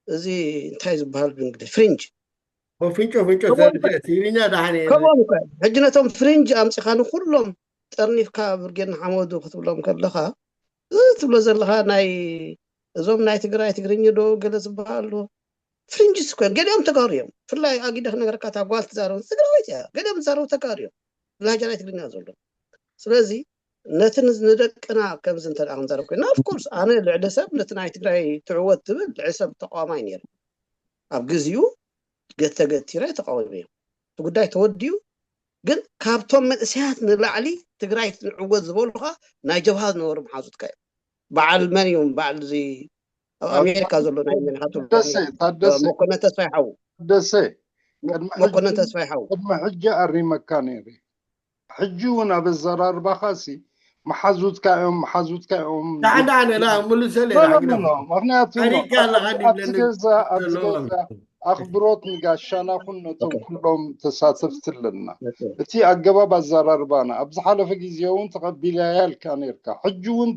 እዚ እንታይ ዝበሃል ብእንግሊዝ ፍሪንጅ ፊንጮ ፊንጮ ትግርኛ ደሓን ከምኦም እኮ ሕጂ ነቶም ፍሪንጅ ኣምፂኻ ንኩሎም ጠርኒፍካ ብርጌድ ንሓመዱ ክትብሎም ከለኻ እዚ ትብሎ ዘለኻ ናይ እዞም ናይ ትግራይ ትግርኛ ዶ ገለ ዝበሃሉ ፍሪንጅስ እኮ ገሊኦም ተጋሩ እዮም ብፍላይ ኣጊደ ክነገረካ እታ ጓል ትዛረቡ ትግራወይቲ እያ ገሊኦም ዝዛረቡ ተጋሩ እዮም ላጃ ናይ ትግርኛ ዘሎ ስለዚ ነቲ ንደቅና ከምዚ እንተ ክንዛረብ ኮይና ኦፍኮርስ ኣነ ልዕሊ ሰብ ነቲ ናይ ትግራይ ትዕወት ትብል ልዕሊ ሰብ ተቃዋማይ ነይረ ኣብ ግዚኡ ገተገቲረ ተቃዊመ እዮም እቲ ጉዳይ ተወዲኡ ግን ካብቶም መንእሰያት ንላዕሊ ትግራይ ትንዕወት ዝበሉካ ናይ ጀብሃ ዝነበሩ መሓዙትካ እዮም በዓል መን እዮም በዓል እዚ ኣብ ኣሜሪካ ዘሎ ናይ መን መኮነ ተስፋይ ሓው ደሰ መኮነ ተስፋይ ሓው ቅድሚ ሕጂ ኣሪመካ ነይረ ሕጂ እውን ኣብ ኣዘራርባኻ ሲ መሓዙትካ እዮም መሓዙትካ እዮም ዳሕዳን ላ ምሉሰለ ምክንያቱ ኣብቲ ገዛ ኣብቲ ገዛ ኣኽብሮት ንጋሻና ኩን ነቶም ኩሎም ተሳተፍቲ ኣለና እቲ ኣገባብ ኣዘራርባና ኣብ ዝሓለፈ ግዜ እውን ተቐቢላያ ኢልካ ነርካ ሕጂ እውን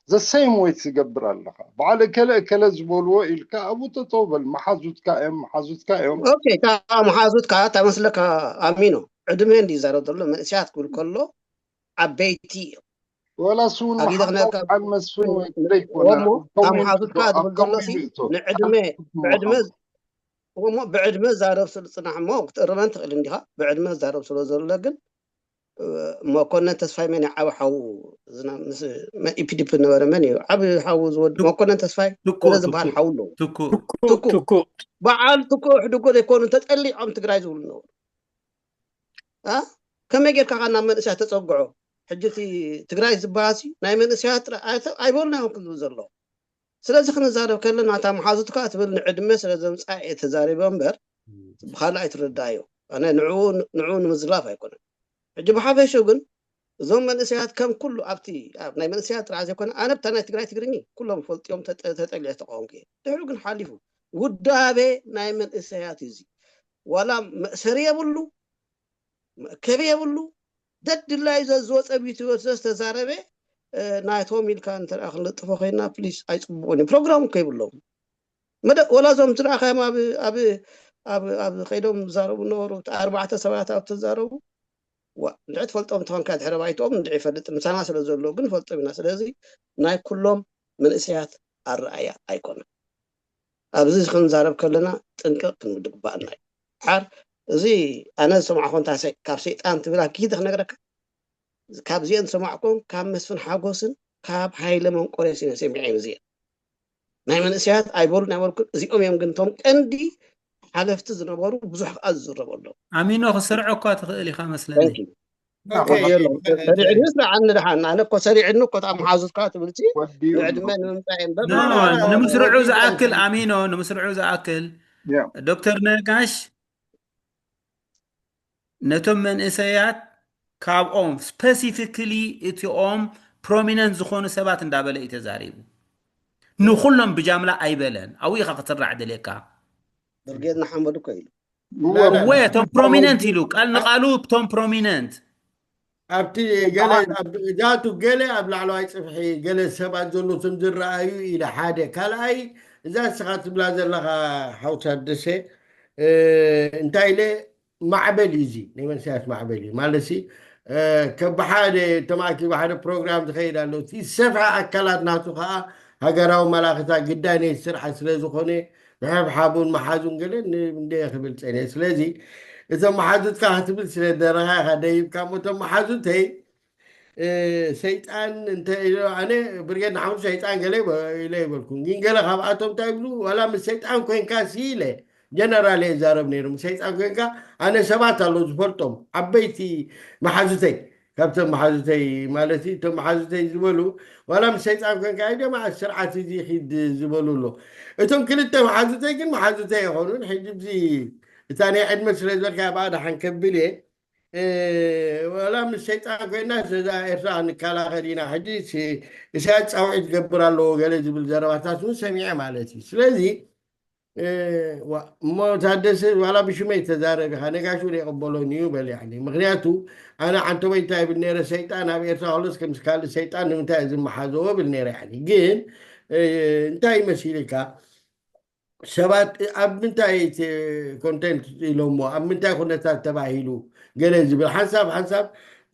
ዘሰይም ወይት ዝገብር ኣለኻ በዓል እከለ እከለ ዝበልዎ ኢልካ ኣብኡ ተጠውበል መሓዙትካ እዮም መሓዙትካ እዮም መሓዙትካ እታ መስለካ ኣሚኖ ዕድመ እንዲ ይዛረብ ዘሎ መንእስያት ክብል ከሎ ዓበይቲ እዮም ወላ ስውን ኣጊደ ክነካ በዓል መስፍን ወይ ዘይኮነ እሞ ካብ መሓዙትካ ዝብል ዘሎ ሲ ንዕድመ ብዕድመ እሞ ብዕድመ ዛረብ ስለ ዝፅናሕ እሞ ክትእርመን ትኽእል እንዲኻ ብዕድመ ዛረብ ስለ ዘሎ ግን መኮነን ተስፋይ መን ዓብ ሓዉ ኢፒዲፒ ነበረ መን እዩ ዓብ ሓዉ ዝወድ መኮነን ተስፋይ ዝበሃል ሓዉ ኣለዎ ትኩ በዓል ትኩ ሕድጎ ዘይኮኑ ተጠሊዖም ትግራይ ዝብሉ ነበሩ ከመይ ጌርካ ካብ ናብ መንእስያት ተፀግዖ ሕጂ እቲ ትግራይ ዝበሃል ሲ ናይ መንእስያት ጥራይ ኣይተ- ኣይበሉና እዮም ክዝብል ዘለዎ ስለዚ ክንዛረብ ከለና እታ መሓዙትካ ትብል ንዕድመ ስለ ዘምፃእ እየ ተዛሪበ እምበር ብካልእ ኣይትረዳእዮ ኣነ ንዕኡ ንዕኡ ንምዝላፍ ኣይኮነን ሕጂ ብሓፈሽኡ ግን እዞም መንእሰያት ከም ኩሉ ኣብቲ ኣብ ናይ መንእሰያት ጥራሕ ዘይኮነ ኣነ ብታ ናይ ትግራይ ትግርኝ ኩሎም ፈልጥዮም ተጠ- ተጠሊዐ ተቃወምኩ እየ ድሕሩ ግን ሓሊፉ ውዳቤ ናይ መንእሰያት እዩ እዚ ዋላ መእሰሪ የብሉ መእከቢ የብሉ ደድላዩ ዘዝወፀ ብዩቱበር ስለዝተዛረበ ናይቶም ኢልካ እንተ ክንለጥፎ ኮይና ፕሊስ ኣይፅቡቅን እዩ ፕሮግራም እኮ ይብሎም ወላ እዞም ዝረኣኻዮም ኣብ ኣብ ኣብ ከይዶም ዝዛረቡ ነበሩ ኣርባዕተ ሰባት ኣብ ተዛረቡ ዋ እንድዒ ትፈልጦም እንተኾንካ ድሕረ ባይትኦም እንድዒ ይፈልጥ ምሳና ስለ ዘሎ ግን ንፈልጦም ኢና ስለዚ ናይ ኩሎም መንእሰያት ኣረኣያ ኣይኮነን ኣብዚ ክንዛረብ ከለና ጥንቅቕ ክንብል ግባኣና እዩ ሓር እዚ ኣነ ዝሰማዕኮ እንታ ካብ ሰይጣን ትብል ኣኪደ ክነግረካ ካብዚአን ዝሰማዕኮን ካብ መስፍን ሓጎስን ካብ ሃይለ መንቆርዮስ ኢና ሰሚዐ እዚአ ናይ መንእሰያት ኣይበሉን ኣይበልኩን። እዚኦም እዮም ግን እቶም ቀንዲ ሓለፍቲ ዝነበሩ፣ ብዙሕ ከዓ ዝዝረቡ ኣለዉ። ኣሚኖ፣ ክስርዖ እኳ ትኽእል ኢኻ መስለኒ። ሰሪዕኒ ስርዓኒ ድሓን ኣነ እኮ ሰሪዕኒ እኮ እታ መሓዙትካ ትብልሲ ብዕድመ ንምምፃእ እምበር ንምስርዑ ዝኣክል ኣሚኖ፣ ንምስርዑ ዝኣክል ዶክተር ነጋሽ ነቶም መንእሰያት ካብኦም ስፐሲፊክሊ እቲኦም ፕሮሚነንት ዝኾኑ ሰባት እንዳበለ እዩ ተዛሪቡ። ንኩሎም ብጃምላ ኣይበለን። ኣብኡ ኢኻ ክትራዕ ደልየካ። ብርጌድ ንሓመዱ እኮ ኢሉ። እወ፣ እቶም ፕሮሚነንት ኢሉ ቃል ንቃሉ እቶም ፕሮሚነንት ኣብቲ ገለ እዛቱ ገለ ኣብ ላዕለዋይ ፅፍሒ ገለ ሰባት ዘሎ ስም ዝረኣዩ ኢለ ሓደ። ካልኣይ እዛ ንስኻ ትብላ ዘለኻ ሓው ታደሰ እንታይ ኢለ ማዕበል እዩ እዚ ናይ መንእሰያት ማዕበል እዩ ማለት ሲ ከብሓደ ተማእኪቡ ሓደ ፕሮግራም ዝኸይድ ኣሎ። እቲ ዝሰፍሐ ኣካላት ናቱ ከዓ ሃገራዊ መላኽታ ግዳይ ናይ ስርዓት ስለ ዝኾነ ምሕብሓቡን መሓዙን ገለ እንደ ክብል ፀነ። ስለዚ እዞም መሓዙትካ ክትብል ስለ ደረኻ ኢኻ ደይብካ እሞ እቶም መሓዙተይ ሰይጣን እንተ ኣነ ብርጌድ ንሓመዱ ሰይጣን ገለ ኢለ ይበልኩም፣ ግን ገለ ካብኣቶም እንታይ ይብሉ ዋላ ምስ ሰይጣን ኮንካ ሲ ኢለ ጀነራል እየ ዛረብ ነይሩ። ምስ ሰይጣን ኮንካ ኣነ ሰባት ኣለዉ ዝፈልጦም ዓበይቲ መሓዙተይ ካብቶም መሓዙተይ ማለት እዩ። እቶም መሓዙተይ ዝበሉ ዋላ ምስ ሰይጣን ኮንካ ኣይደማ ስርዓት እዚ ኪድ ዝበሉ ኣሎ። እቶም ክልተ መሓዙተይ ግን መሓዙተይ ይኾኑን ሕጂ እዚ እታ ናይ ዕድመ ስለ ዝበልካ ብኣ ደሓን ከብል እየ ዋላ ምስ ሰይጣን ኮይና እዛ ኤርትራ ክንከላኸል ኢና ሕጂ እሳያስ ፃውዒት ዝገብር ኣለዎ ገለ ዝብል ዘረባታት እውን ሰሚዐ ማለት እዩ። ስለዚ እሞ ታደሰ ዋላ ብሽመይ ተዛረብ ኢኻ ነጋሽ እውን የቀበሎን እዩ በል ያኒ ምክንያቱ ኣነ ዓንተቦይ እንታይ ይብል ነረ ሰይጣን ኣብ ኤርትራ ከሎስ ከምስ ካልእ ሰይጣን ንምንታይ ዝመሓዘዎ ብል ነረ ያኒ ግን እንታይ ይመሲልካ ሰባት ኣብ ምንታይ ኮንቴንት ኢሎሞ ኣብ ምንታይ ኩነታት ተባሂሉ ገለ ዝብል ሓንሳብ ሓንሳብ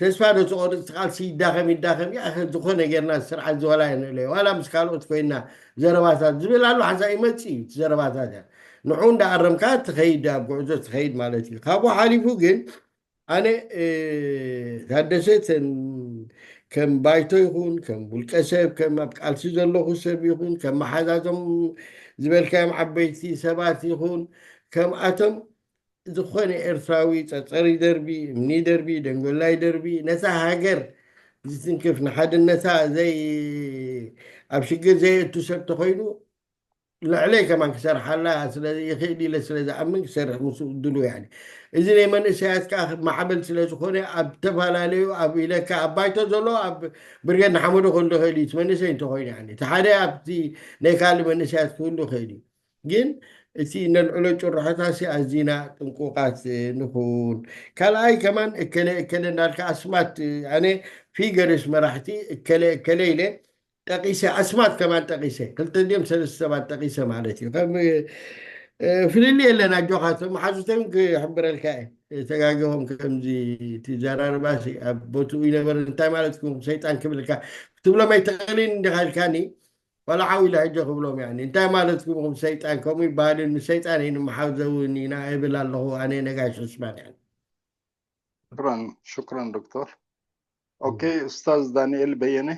ተስፋ ዶ ትቆርፅ ቃልሲ ይዳኸም ይዳኸም ያ ዝኾነ ጌርና ስርዓት ዝበላ የንእለ ዋላ ምስ ካልኦት ኮይና ዘረባታት ዝብል ኣሎ ሓንሳብ ይመፅ እዩ ዘረባታት ንዑ እንዳኣረምካ ትኸይድ ኣብ ጉዕዞ ትኸይድ ማለት እዩ ካብኡ ሓሊፉ ግን ኣነ ታደሰ ከም ባይቶ ይኹን ከም ውልቀ ሰብ ከም ኣብ ቃልሲ ዘለኹ ሰብ ይኹን ከም መሓዛዞም ዝበልካዮም ዓበይቲ ሰባት ይኹን ከምኣቶም ዝኾነ ኤርትራዊ ፀፀሪ ደርቢ እምኒ ደርቢ ደንጎላይ ደርቢ ነታ ሃገር ዝትንክፍ ንሓድነታ ዘይ ኣብ ሽግር ዘየእቱ ሰብ ተኮይኑ ልዕለይ ከማን ክሰርሓላ ይኽእል ኢለ ስለ ዝኣምን ክሰርሕ ምስ ድሉ ያኒ እዚ ናይ መንእሰያት ከዓ ማዕበል ስለ ዝኾነ ኣብ ተፈላለዩ ኣብ ኢለካ ኣብ ባይቶ ዘሎ ኣብ ብርጌድ ንሓመዱ ክህሉ ይኽእል እዩ መንእሰይ እንተኮይኑ ያኒ እቲ ሓደ ኣብቲ ናይ ካልእ መንእሰያት ክህሉ ይኽእል እዩ ግን እቲ ነልዕሎ ጭርሖታሲ ኣዚና ጥንቁቃት ንኹን ካልኣይ ከማን እከለ እከለ እንዳልካ ኣስማት ኣነ ፊገርስ መራሕቲ እከለ እከለ ኢለ ጠቂሰ ኣስማት ከማን ጠቂሰ ክልተ ድዮም ሰለስተ ሰባት ጠቂሰ ማለት እዩ ከም ፍልል የለን ኣጆኻ እቶም መሓዙተይ ክሕብረልካ እየ ተጋጊቦም ከምዚ እቲ ዘራርባሲ ኣብ ቦትኡ ይነበር እንታይ ማለት ሰይጣን ክብልካ ክትብሎም ኣይትኽእልን እንዲኻ ኢልካኒ ዋላ ዓው ኢለ ሕጂ ክብሎም ያኒ እንታይ ማለት ክብኹም ሰይጣን ከምኡ ይበሃልን ምስ ሰይጣን እዩ ንምሓዘውን ኢና እብል ኣለኹ ኣነ ነጋሽ ዑስማን ያኒ ሽክራን ሽክራን ዶክተር ኦኬ ኡስታዝ ዳንኤል በየነ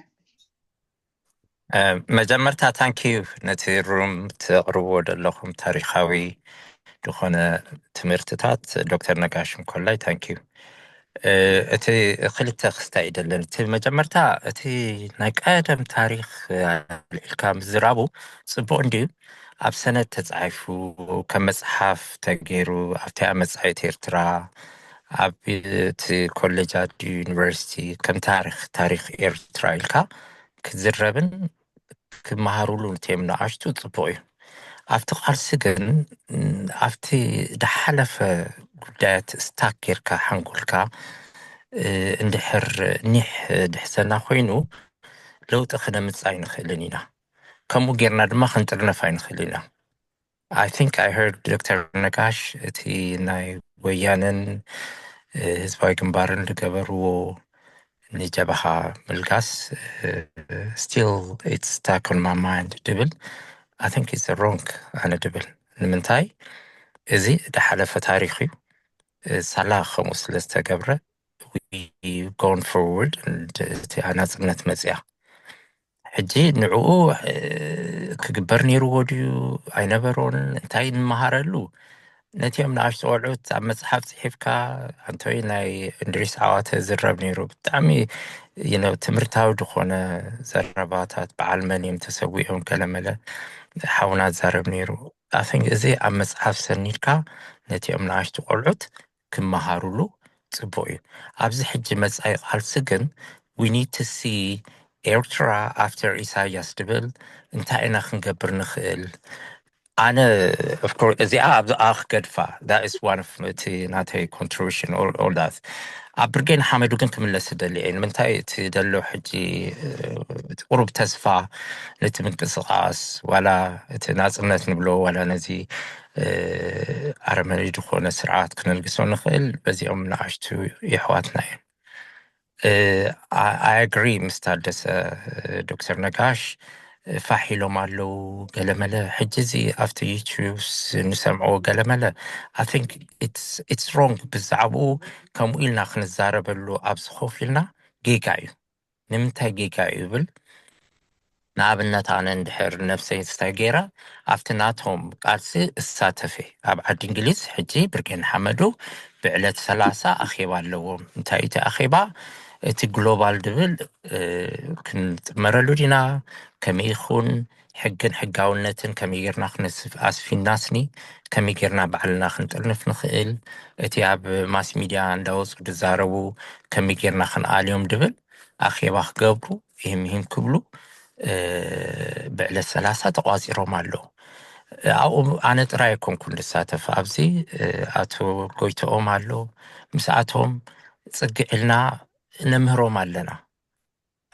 መጀመርታ ታንኪዩ ነቲ ሩም ትቕርብዎ ዘለኹም ታሪኻዊ ዝኾነ ትምህርትታት ዶክተር ነጋሽ እንኮላይ ታንኪዩ እቲ ክልተ ክስታይ ደለን እቲ መጀመርታ እቲ ናይ ቀደም ታሪክ ኣልዒልካ ምዝራቡ ፅቡቅ እንድዩ ኣብ ሰነድ ተፃሒፉ ከም መፅሓፍ ተገይሩ ኣብቲያ መፃኢት ኤርትራ ኣብ እቲ ኮሌጃት ዩኒቨርሲቲ ከም ታሪክ ታሪክ ኤርትራ ኢልካ ክዝረብን ክመሃሩሉ ንትዮም ንኣሽቱ ፅቡቅ እዩ ኣብቲ ቃልሲ ግን ኣብቲ ድሓለፈ ጉዳያት ስታክ ጌርካ ሓንጎልካ እንድሕር ኒሕ ድሕዘና ኮይኑ ለውጢ ክነምፅእ ኣይንኽእልን ኢና ከምኡ ጌርና ድማ ክንጥርነፍ ኣይንኽእል ኢና I think I heard ዶክተር ነጋሽ እቲ ናይ ወያነን ህዝባዊ ግንባርን ዝገበርዎ ንጀብሃ ምልጋስ still it's stuck on my mind ድብል I think it's wrong ኣነ ድብል ንምንታይ እዚ ዝሓለፈ ታሪክ እዩ ሳላ ከምኡ ስለ ዝተገብረ gone forward እቲ ኣናፅነት መፅያ ሕጂ ንዕኡ ክግበር ነይርዎ ድዩ ኣይነበሮን እንታይ ንመሃረሉ? ነቲኦም ንኣሽቱ ቆልዑት ኣብ መጽሓፍ ጽሒፍካ ኣንቶይ ናይ እንድሪስ ዓዋተ ዝረብ ነይሩ። ብጣዕሚ ትምህርታዊ ዝኾነ ዘረባታት፣ በዓል መን እዮም ተሰዊኦም ገለመለ ሓውና ዛረብ ነይሩ። ኣን እዚ ኣብ መጽሓፍ ሰኒድካ ነቲኦም ንኣሽቱ ቆልዑት ክመሃሩሉ ጽቡቕ እዩ። ኣብዚ ሕጂ መጻኢ ቃልሲ ግን we need to see ኤርትራ after ኢሳያስ ድብል እንታይ ኢና ክንገብር ንኽእል? ኣነ እዚኣ ኣብኣ ክገድፋ is one of እቲ ናተይ contribution all that ኣብ ብርጌድ ሓመዱ ግን ክምለስ ደሊ እየ። ንምንታይ እቲ ደሎ ሕጂ ቁሩብ ተስፋ ነቲ ምንቅስቃስ ዋላ እቲ ናጽነት ንብሎ ዋላ ነዚ ኣረመኒ ዝኾነ ስርዓት ክነልግሶ ንኽእል በዚኦም ንኣሽቱ የሕዋትና እዮም። I agree ምስ ታደሰ ዶክተር ነጋሽ ፋሕ ኢሎም ኣለዉ ገለመለ። ሕጂ እዚ ኣብቲ ዩቱብ ንሰምዕዎ ገለመለ I think it's wrong ብዛዕባኡ ከምኡ ኢልና ክንዛረበሉ ኣብዚ ኮፍ ኢልና ጌጋ እዩ። ንምንታይ ጌጋ እዩ ይብል ንኣብነት ኣነ እንድሕር ነብሰይ ስታይ ገይረ ኣብቲ ናቶም ቃልሲ እሳተፍ እየ። ኣብ ዓዲ እንግሊዝ ሕጂ ብርጌድ ንሓመዱ ብዕለት ሰላሳ ኣኼባ ኣለዎም። እንታይ እቲ ኣኼባ እቲ ግሎባል ድብል ክንጥመረሉ ዲና ከመይ ይኹን ሕግን ሕጋውነትን ከመይ ጌርና ኣስፊናስኒ ከመይ ጌርና ባዕልና ክንጥርንፍ ንኽእል እቲ ኣብ ማስ ሚድያ እንዳወፁ ዝዛረቡ ከመይ ጌርና ክንኣልዮም ድብል ኣኼባ ክገብሩ ይህም ይህም ክብሉ ብዕለት ሰላሳ ተቋፂሮም ኣለዉ። ኣብኡ ኣነ ጥራይ ኣይኮንኩን ዝሳተፍ ኣብዚ ኣቶ ጎይተኦም ኣሎ ምስኣቶም ፅግዕ ኢልና ነምህሮም ኣለና።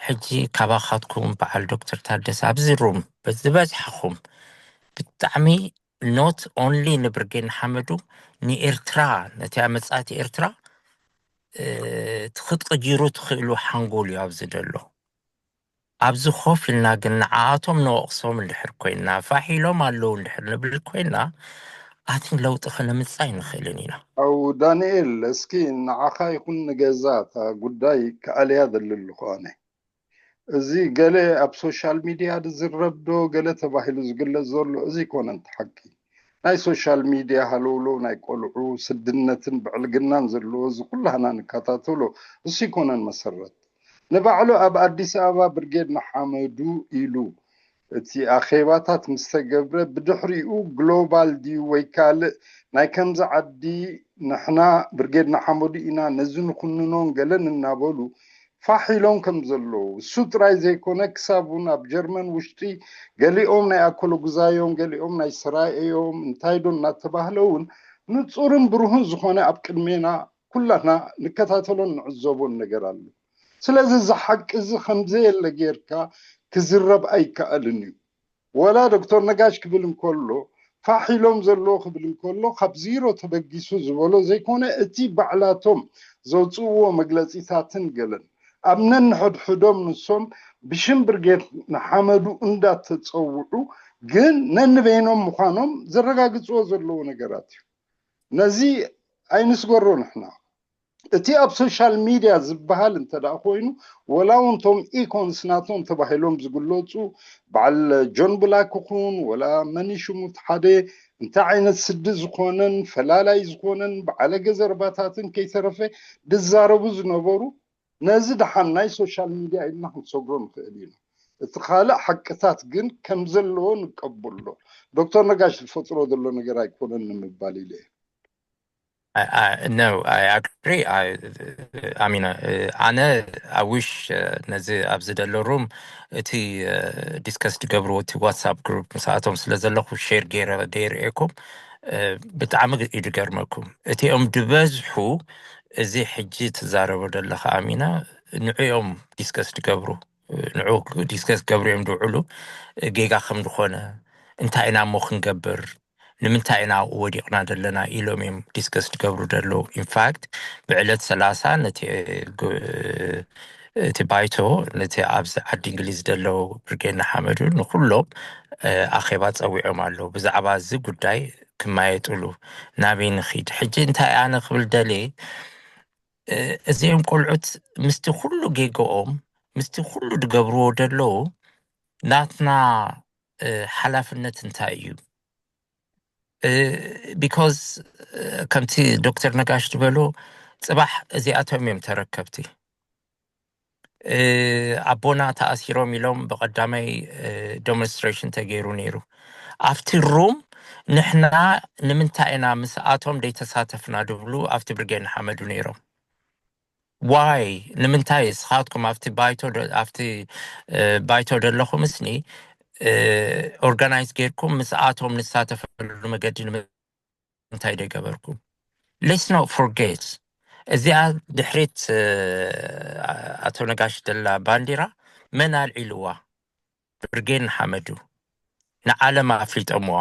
ሕጂ ካባኻትኩም በዓል ዶክተር ታደሰ ኣብዚ ሩም ዝበዝሓኹም ብጣዕሚ not only ንብርጌድ ንሓመዱ ንኤርትራ ነቲያ መጻእቲ ኤርትራ ክትቅይሩ ትኽእሉ ሓንጎል እዩ ኣብዚ ዘሎ። ኣብዚ ኮፍ ኢልና ግን ንዓኣቶም ንወቕሶም እንድሕር ኮይንና ፋሕ ኢሎም ኣለዉ እንድሕር ንብል ኮይንና ኣትን ለውጢ ከነምጽእ ኣይንኽእልን ኢና። ኣው ዳንኤል እስኪ ንዓኻ ይኹን ንገዛ እታ ጉዳይ ክኣልያ ዘለልኹ ኣነ እዚ ገለ ኣብ ሶሻል ሚድያ ዝዝረብ ዶ ገለ ተባሂሉ ዝግለጽ ዘሎ እዚ ኣይኮነን እቲ ሓቂ። ናይ ሶሻል ሚድያ ሃለውለው ናይ ቆልዑ ስድነትን ብዕልግናን ዘለዎ እዚ ኩላህና ንከታተሎ እሱ ኣይኮነን መሰረት። ንባዕሉ ኣብ ኣዲስ ኣበባ ብርጌድ ንሓመዱ ኢሉ እቲ ኣኼባታት ምስ ተገብረ ብድሕሪኡ ግሎባል ድዩ ወይ ካልእ ናይ ከምዚ ዓዲ ንሕና ብርጌድ ንሓመዱ ኢና ነዚ ንኹንኖን ገለን እናበሉ ፋሕ ኢሎም ከም ዘለዉ እሱ ጥራይ ዘይኮነ ክሳብ እውን ኣብ ጀርመን ውሽጢ ገሊኦም ናይ ኣኮሎጉዛዮም ገሊኦም ናይ ሰራየዮም እንታይ ዶ እናተባህለ እውን ንፁርን ብሩህን ዝኾነ ኣብ ቅድሜና ኩላትና ንከታተሎን ንዕዘቦን ነገር ኣሎ። ስለዚ እዚ ሓቂ እዚ ከምዘየለ ጌርካ ክዝረብ ኣይከኣልን እዩ። ወላ ዶክተር ነጋሽ ክብል እንከሎ ፋሕ ኢሎም ዘለዎ ክብል እንከሎ ካብ ዚሮ ተበጊሱ ዝበሎ ዘይኮነ እቲ ባዕላቶም ዘውፅእዎ መግለፂታትን ገለን ኣብ ነንሕድሕዶም ንሶም ብሽም ብርጌድ ንሓመዱ እንዳተፀውዑ ግን ነንበይኖም ምዃኖም ዘረጋግፅዎ ዘለዎ ነገራት እዩ። ነዚ ኣይንስገሮ ንሕና እቲ ኣብ ሶሻል ሚድያ ዝበሃል እንተ ደኣ ኮይኑ ወላ እውን ቶም ኢኮንስ ናቶም ተባሂሎም ዝግለፁ በዓል ጆን ብላክ ይኹን ወላ መን እዩ ሽሙ እቲ ሓደ እንታይ ዓይነት ስዲ ዝኾነን ፈላላይ ዝኾነን በዓለገ ዘረባታትን ከይተረፈ ዝዛረቡ ዝነበሩ ነዚ ደሓን ናይ ሶሻል ሚድያ ኢልና ክንሰግሮ ንኽእል ኢና። እቲ ካልእ ሓቅታት ግን ከም ዘለዎ ንቀበሎ። ዶክተር ነጋሽ ዝፈጥሮ ዘሎ ነገር ኣይኮነን ንምባል ኢለ እየ። No, I agree. ኣሚና ኣነ ኣዊሽ ነዚ ኣብዚ ደሎ ሩም እቲ ዲስከስ ትገብርዎ እቲ ዋትሳፕ ግሩፕ ምስኣቶም ስለ ዘለኹ ሼር ገይረ ደይርእየኩም ብጣዕሚ እዩ ዝገርመኩም። እቲኦም ዝበዝሑ እዚ ሕጂ ትዛረቦ ዘለኻ ኣሚና ንዕኦም ዲስከስ ትገብሩ ንዑ ዲስከስ ገብሩ እዮም ዝውዕሉ ጌጋ ከም ዝኾነ እንታይ ኢና እሞ ክንገብር ንምንታይ ኢና ኣብኡ ወዲቕና ዘለና ኢሎም እዮም ዲስከስ ዝገብሩ ዘለዉ። ኢንፋክት ብዕለት ሰላሳ ነቲ እቲ ባይቶ ነቲ ኣብዚ ዓዲ እንግሊዝ ዘለዉ ብርጌድ ንሓመዱ ንኩሎም ኣኼባ ፀዊዖም ኣለዉ። ብዛዕባ እዚ ጉዳይ ክማየጥሉ ናበይ ንኺድ? ሕጂ እንታይ ኣነ ክብል ደልየ እዚኦም ቆልዑት ምስቲ ኩሉ ጌገኦም ምስቲ ኩሉ ዝገብርዎ ዘለዉ ናትና ሓላፍነት እንታይ እዩ? ቢኮዝ ከምቲ ዶክተር ነጋሽ ዝበሎ፣ ፅባሕ እዚኣቶም እዮም ተረከብቲ። ኣቦና ተኣሲሮም ኢሎም ብቐዳማይ ዴሞንስትሬሽን ተገይሩ ነይሩ። ኣብቲ ሩም ንሕና ንምንታይ ኢና ምስኣቶም ደይተሳተፍና ድብሉ ኣብቲ ብርጌድ ንሓመዱ ነይሮም። ዋይ ንምንታይ እስኻትኩም ኣብቲ ባይቶ ኣብቲ ባይቶ ዘለኹምስኒ ኦርጋናይዝ ጌርኩም ምስኣቶም ንሳተፈሉ መገዲ ንምንታይ ደይገበርኩም? Let's not forget፣ እዚኣ ድሕሪት ኣቶ ነጋሽ ደላ ባንዲራ መን ኣልዒልዋ? ብርጌድ ንሓመዱ ንዓለም ኣፍሊጦምዋ።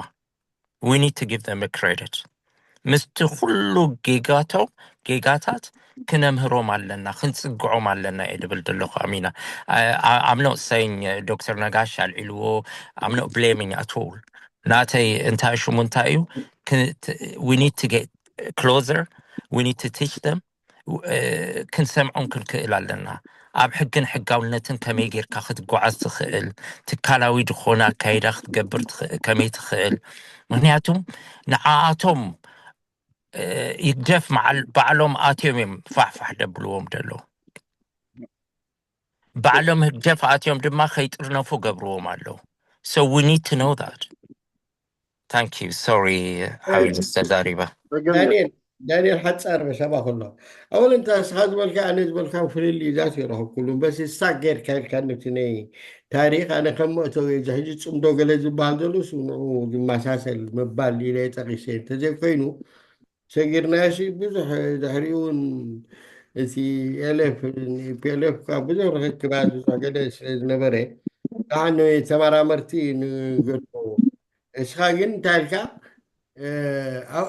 We need to give them a credit። ምስቲ ኩሉ ጌጋቶም ጌጋታት ክነምህሮም ኣለና፣ ክንፅግዖም ኣለና እየ ድብል ዘለኹ። ኣሚና፣ I'm not saying ዶክተር ነጋሽ ኣልዒልዎ፣ I'm not blaming at all። ናተይ እንታይ ሽሙ እንታይ እዩ? We need to get closer, we need to teach them። ክንሰምዖም ክንክእል ኣለና። ኣብ ሕግን ሕጋውነትን ከመይ ጌርካ ክትጓዓዝ ትኽእል፣ ትካላዊ ዝኾነ ኣካይዳ ክትገብር ከመይ ትኽእል። ምክንያቱም ንዓኣቶም ህግደፍ ባዕሎም ኣትዮም እዮም ፋሕፋሕ ደብልዎም ደለዉ። ባዕሎም ህግደፍ ኣትዮም ድማ ከይጥርነፉ ገብርዎም ኣለዉ። So we need to know that. Thank you. Sorry, ሓወይ ሚስተር ዛሪባ። ዳንኤል ሓፃር መሻባ ኩሎ ኣወል እንታ እስኻ ዝበልካ ኣነ ዝበልካ ፍልል ዛት ይረኸብ ኩሉ በስ ሳቅ ጌርካ ኢልካ ነቲ ናይ ታሪክ ኣነ ከም መእተው እዚ ሕጂ ፅምዶ ገለ ዝበሃል ዘሎ ንዑ ዝመሳሰል ምባል ኢለ ጠቂሰ እንተዘይኮይኑ ሰጊርናዮ ብዙሕ ድሕሪኡ እውን እቲ ኤልኤፍ ፒኤልኤፍ ብዙሕ ርክክባት ብዙሕ ገለ ስለ ዝነበረ ደሓን ተመራመርቲ ንገድፎ። እስኻ ግን እንታይ ኢልካ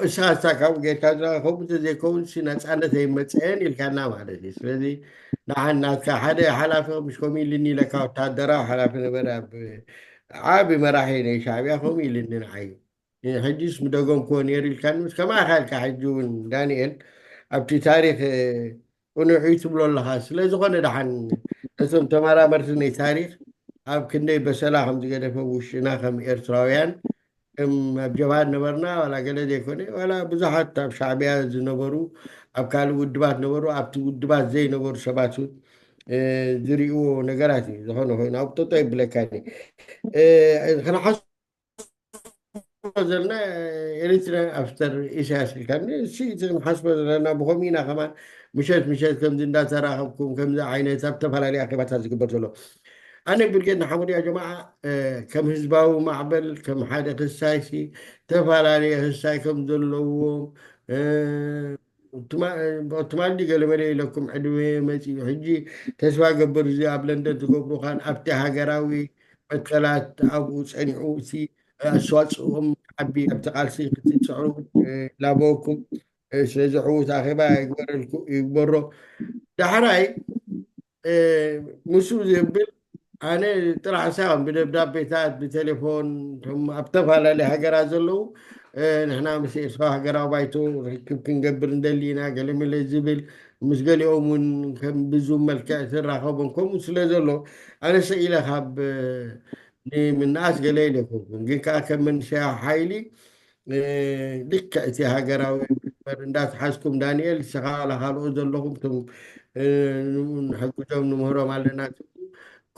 እስኻ እስታ ካብኡ ጌርካ ዝረኸቡ ተዘይከውን ነፃነት ኣይመፀአን ኢልካና ማለት እዩ። ስለዚ ንሓን ናትካ ሓደ ሓላፊ ከምሽ ከምኡ ኢልኒ ኢለካ ወታደራዊ ሓላፊ ነበረ ኣብ ዓቢ መራሒ ናይ ሻዕብያ ከምኡ ኢልኒ ንዓይ ሕጂስ ምደገምክዎ ነይሩ ኢልካኒ ምስ ከማኻ ኢልካ ሕጂ እውን ዳንኤል ኣብቲ ታሪክ ቅኑዕ እዩ ትብሎ ኣለኻ። ስለዝኾነ ደሓን ነቶም ተመራመርቲ ናይ ታሪክ ኣብ ክንደይ በሰላ ከም ዝገደፈ ውሽጥና ከም ኤርትራውያን ከም ኣብ ጀብሃ ነበርና ዋላ ገለ ዘይኮነ ዋላ ብዙሓት ኣብ ሻዕብያ ዝነበሩ ኣብ ካልእ ውድባት ነበሩ ኣብቲ ውድባት ዘይነበሩ ሰባት እውን ዝርእዎ ነገራት እዩ። ዝኾነ ኮይኑ ኣብ ጠጦ ይብለካኒ ክንሓስ ዘለና ኤሪትሪያን ኣፍተር ኢሳያስ ኢልካ ንስቲ ክንሓስቦ ዘለና ብኸምኡ ኢና ከማን ምሸት ምሸት ከምዚ እንዳተራኸብኩም ከምዚ ዓይነት ኣብ ዝተፈላለዩ ኣኼባታት ዝግበር ዘሎ ኣነ ብርጌድ ንሓመዱ ያ ጀማዓ ከም ህዝባዊ ማዕበል ከም ሓደ ክሳይሲ ተፈላለየ ክሳይ ከም ዘለዎም ትማሊ ገለመለ ኢለኩም ዕድመ መፂኡ ሕጂ ተስፋ ገብር እዚ ኣብ ለንደን ትገብሩ ካን ኣብቲ ሃገራዊ መትከላት ኣብኡ ፀኒዑ እቲ ኣስተዋፅኦም ዓቢ ኣብቲ ቃልሲ ክትፅዕሩ ላበወኩም ስለዚ ዕዉት ኣኼባ ይግበረልኩ ይግበሮ ዳሕራይ ምስኡ ዝብል ኣነ ጥራሕ ሳይኮን ብደብዳቤታት ብቴሌፎን ኣብ ተፈላለየ ሃገራት ዘለዉ ንሕና ምስ ኤርትራዊ ሃገራዊ ባይቶ ርክብ ክንገብር እንደሊ ኢና ገለመለ ዝብል ምስ ገሊኦም እውን ከም ብዙም መልክዕ ትራኸቦም ከምኡ ስለ ዘሎ ኣነ ሰኢለ ካብ ንምንኣስ ገለ ኢለ ኣይኮንኩን ግን ከዓ ከም መንሰያ ሓይሊ ልክዕ እቲ ሃገራዊ መስመር እንዳትሓዝኩም ዳንኤል ንስኻ ዋላ ካልኦት ዘለኹም እቶም ንሕግዞም ንምህሮም ኣለና ትብሉ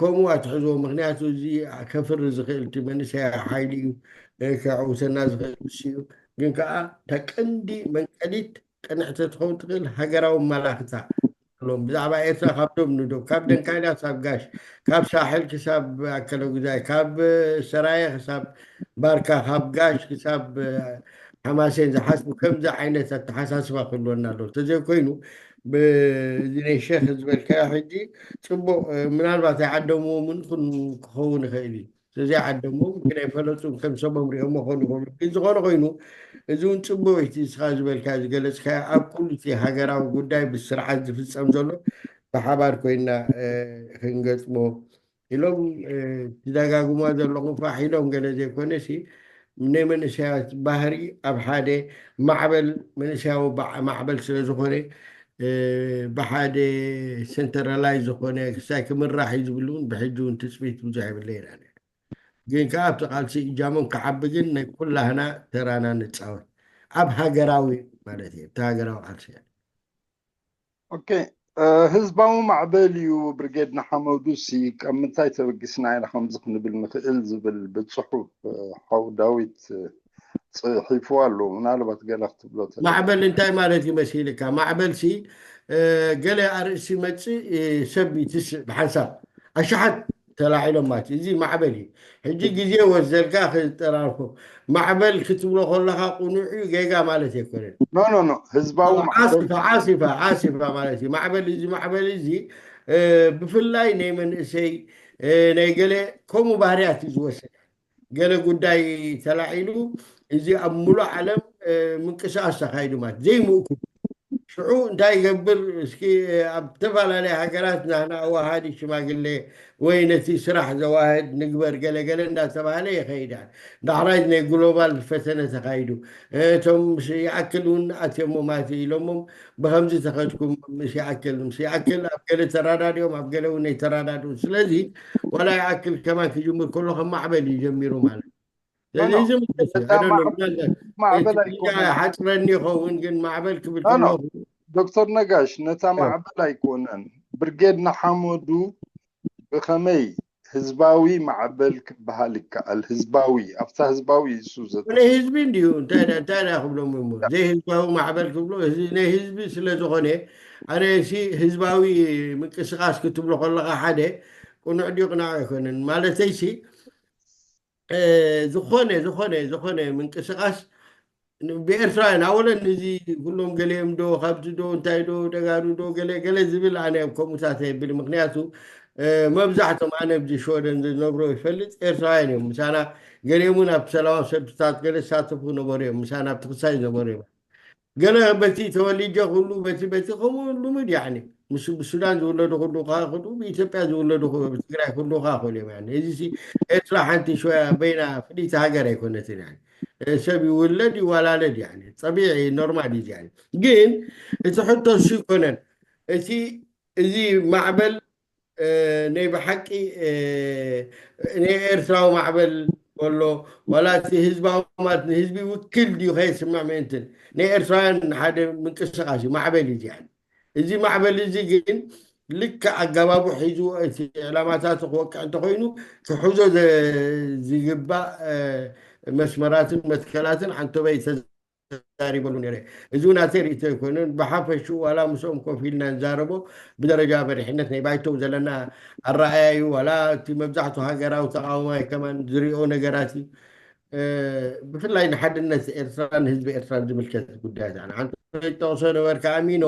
ከምኡ ኣትሕዝዎ ምክንያቱ እዚ ከፍሪ ዝኽእል እቲ መንእሰያ ሓይሊ እዩ ከዕውተና ዝኽእል ንሱ እዩ ግን ከዓ እታ ቀንዲ መንቀሊት ቅንዕቲ ትኸውን ትኽእል ሃገራዊ መላኽታ ሎም ብዛዕባ ኤርትራ ካብ ዶብ ንዶብ ካብ ደንካይዳ ክሳብ ጋሽ ካብ ሳሕል ክሳብ ኣከለጉዛይ ካብ ሰራየ ክሳብ ባርካ ካብ ጋሽ ክሳብ ሓማሴን ዝሓስቡ ከምዚ ዓይነት ኣተሓሳስባ ክህልወና ኣሎ እንተዘይኮይኑ ብዚ ናይ ሸክ ዝበልካዮ ሕጂ ፅቡቅ ምናልባት ኣይዓደምዎም እውን ክኸውን ይኽእል እዩ ስለዚ ዓደሞም ግን ኣይፈለጡን ከም ሰቦም ሪኦሞ ኾኑ ይኾኑ ግን ዝኾነ ኮይኑ እዚ እውን ፅቡቅ እቲ እስኻ ዝበልካ ዝገለፅካዮ ኣብ ኩሉ እቲ ሃገራዊ ጉዳይ ብስርዓት ዝፍፀም ዘሎ ብሓባር ኮይና ክንገጥሞ ኢሎም ትደጋግሞ ዘለኹም ፋሕ ኢሎም ገለ ዘይኮነ ሲ ናይ መንእሰያት ባህሪ ኣብ ሓደ ማዕበል መንእሰያዊ ማዕበል ስለ ዝኾነ ብሓደ ሰንተራላይ ዝኾነ ክሳይ ክምራሕ እዩ ዝብል እውን ብሕጂ እውን ትፅቢት ብዙሕ የብለይና ግን ከዓ ኣብቲ ቃልሲ እጃሞም ክዓቢ ግን ናይ ኩላህና ተራና ንፃወት ኣብ ሃገራዊ ማለት እዩ። እቲ ሃገራዊ ቃልሲ ኦኬ፣ ህዝባዊ ማዕበል እዩ። ብርጌድ ንሓመዱ ሲ ካብ ምንታይ ተበጊስና ኢና ከምዚ ክንብል ንኽእል ዝብል ብፅሑፍ ሓው ዳዊት ፅሒፉ ኣሎ። ምናልባት ገለ ክትብሎ ማዕበል እንታይ ማለት እዩ መሲልካ? ማዕበል ሲ ገለ ኣርእስቲ መፅእ ሰብ ይትስእ ብሓንሳብ ኣሽሓት ተላዒሎም ማለት እዩ። እዚ ማዕበል እዩ። ሕጂ ግዜ ወስደልካ ክጠራርፎ። ማዕበል ክትብሎ ከለኻ ቁኑዕ እዩ፣ ጌጋ ማለት ኣይኮነን። ኖ ኖ ኖ ህዝባዊ ማዕበል ዓሲፋ ዓሲፋ ዓሲፋ ማለት እዩ። ማዕበል እዚ ማዕበል እዚ ብፍላይ ናይ መንእሰይ ናይ ገለ ከምኡ ባህርያት እዩ ዝወስድ። ገለ ጉዳይ ተላዒሉ እዚ ኣብ ሙሉእ ዓለም ምንቅስቃስ ተኻይዱ ማለት ዘይምእኩ ሽዑ እንታይ ይገብር? እስኪ ኣብ ዝተፈላለያ ሃገራት ናህና ኣዋሃዲ ሽማግሌ ወይ ነቲ ስራሕ ዘዋህድ ንግበር ገለገለ እንዳተባሃለ ይኸይድ። ዳሕራይ ናይ ግሎባል ፈተነ ተኻይዱ። እቶም ምስ ይኣክል እውን ኣትዮሞ ማለት ኢሎሞም ብከምዚ ተኸድኩም ምስ ይኣክል ምስ ይኣክል ኣብ ገለ ተራዳድኦም ኣብ ገለ እውን ኣይተራዳድኡ። ስለዚ ዋላ ይኣክል ከማን ክጅምር ከሎ ከም ማዕበል እዩ ጀሚሩ ማለት ሓፅረኒ ይኸውን ግን ማዕበል ክብል ከለኹ ዶክተር ነጋሽ ነታ ማዕበል ኣይኮነን። ብርጌድ ንሓመዱ ብኸመይ ህዝባዊ ማዕበል ክበሃል ይከኣል? ህዝባዊ ኣብታ ህዝባዊ እሱ ዘተ ናይ ህዝቢ እንዲዩ እንታይ እንታይ ዳ ክብሎም እሞ ዘይህዝባዊ ማዕበል ክብሎ እዚ ናይ ህዝቢ ስለ ዝኾነ ኣነ ሲ ህዝባዊ ምንቅስቃስ ክትብሎ ከለካ ሓደ ቅኑዕ ድዩ ቅናዕ ኣይኮነን ማለተይ ሲ ዝኾነ ዝኾነ ዝኾነ ምንቅስቃስ ብኤርትራውያን ኣወለን እዚ ኩሎም ገሌም ዶ ካብዚ ዶ እንታይ ዶ ደጋሩ ዶ ገለ ገለ ዝብል ኣነ ኣብ ከምኡታት የብል ምክንያቱ መብዛሕቶም ኣነ ኣብዚ ሽወደን ዝነብሮ ይፈልጥ ኤርትራውያን እዮም ምሳና ገሌም እውን ኣብ ሰላማዊ ሰልፍታት ገለ ዝሳተፉ ነበሩ እዮም ምሳና ኣብቲ ክሳይ ዝነበሩ እዮም ገለ በቲ ተወሊጀ ኩሉ በቲ በቲ ከምኡ ልሙድ ያኒ ምስ ብሱዳን ዝውለዱ ኩሉ ከዓ ክሉ ብኢትዮጵያ ዝውለዱ ትግራይ ኩሉ ከዓ ክሉ እዮም እዚ ኤርትራ ሓንቲ ሽወያ በይና ፍልይቲ ሃገር ኣይኮነትን ሰብ ይውለድ ይወላለድ ጠቢዒ ኖርማል እዩ ግን እቲ ሕቶ እሱ ይኮነን እቲ እዚ ማዕበል ናይ ብሓቂ ናይ ኤርትራዊ ማዕበል በሎ ዋላ እቲ ህዝባዊ ማለት ንህዝቢ ውክል ድዩ ከየስምዕ ምእንትን ናይ ኤርትራውያን ሓደ ምንቅስቃስ እዩ ማዕበል እዩ እዚኣን እዚ ማዕበል እዚ ግን ልክዕ ኣገባቡ ሒዙ እቲ ዕላማታቱ ክወቅዕ እንተኮይኑ ክሕዞ ዝግባእ መስመራትን መትከላትን ሓንቶበይ ተዛሪበሉ ነረ እዚ ናተይ ርእቶ ኣይኮነን ብሓፈሽኡ ዋላ ምስኦም ኮፍ ኢልና ንዛረቦ ብደረጃ መሪሕነት ናይ ባይተው ዘለና ኣረኣያ እዩ ዋላ እቲ መብዛሕቱ ሃገራዊ ተቃውማይ ከማን ዝሪኦ ነገራት እዩ ብፍላይ ንሓድነት ኤርትራን ህዝቢ ኤርትራን ዝምልከት ጉዳያት ኣነ ሓንቲ ጠቕሶ ነበርካ ኣሚኖ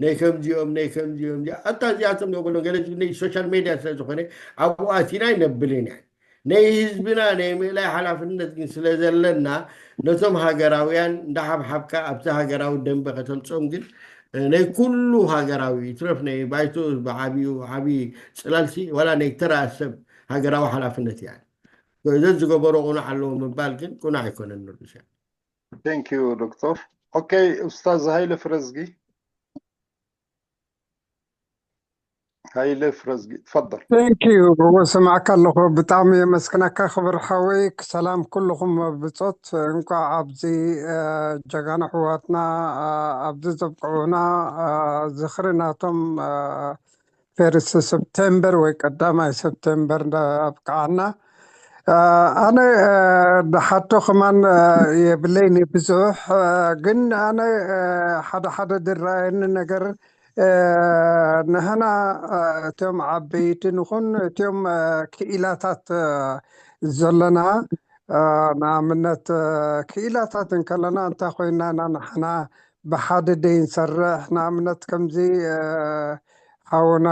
ናይ ከምዚኦም ናይ ከምዚኦም ኣታ እዚኣቶም ነበሎ ገለ ናይ ሶሻል ሜድያ ስለ ዝኾነ ኣብኡ ኣቲና ኣይነብልን እያ ናይ ህዝብና ናይ ምእላይ ሓላፍነት ግን ስለ ዘለና ነቶም ሃገራውያን እንዳሓብሓብካ ኣብቲ ሃገራዊ ደንበ ከተምፅኦም ግን ናይ ኩሉ ሃገራዊ ይትረፍ ናይ ባይቶ ብዓብዩ ዓብዪ ፅላልሲ ዋላ ናይ ተራ ሰብ ሃገራዊ ሓላፍነት እያ ዘዝገበሮ ቁኑዕ ኣለዎ ምባል ግን ቁኑዕ ኣይኮነን ንርዱስ Thank you ዶክተር okay ኡስታዝ ሃይለ ፍረዝጊ ሃይለ ፍረዝጊ ትፈضል Thank you እዎ ሰማዕካ ኣለኹ ብጣዕሚ የመስግነካ ክብር ሓወይ ሰላም ኩልኹም ብጾት እንኳዕ ኣብዚ ጀጋኑ ኣሕዋትና ኣብዚ ዘብቅዑና ዝኽሪ ናቶም ፈርስት ሰፕቴምበር ወይ ቀዳማይ ሰፕቴምበር ኣብቅዓና ኣነ ሓቶ ከማን የብለይኒ ብዙሕ ግን ኣነ ሓደ ሓደ ዝረኣየኒ ነገር ንሕና እቶም ዓበይቲ ንኹን እቲኦም ክኢላታት ዘለና ንኣብነት ክኢላታት እንከለና እንታይ ኮይና ኢና ንሕና ብሓደ ደይንሰርሕ ንኣብነት ከምዚ ሓውና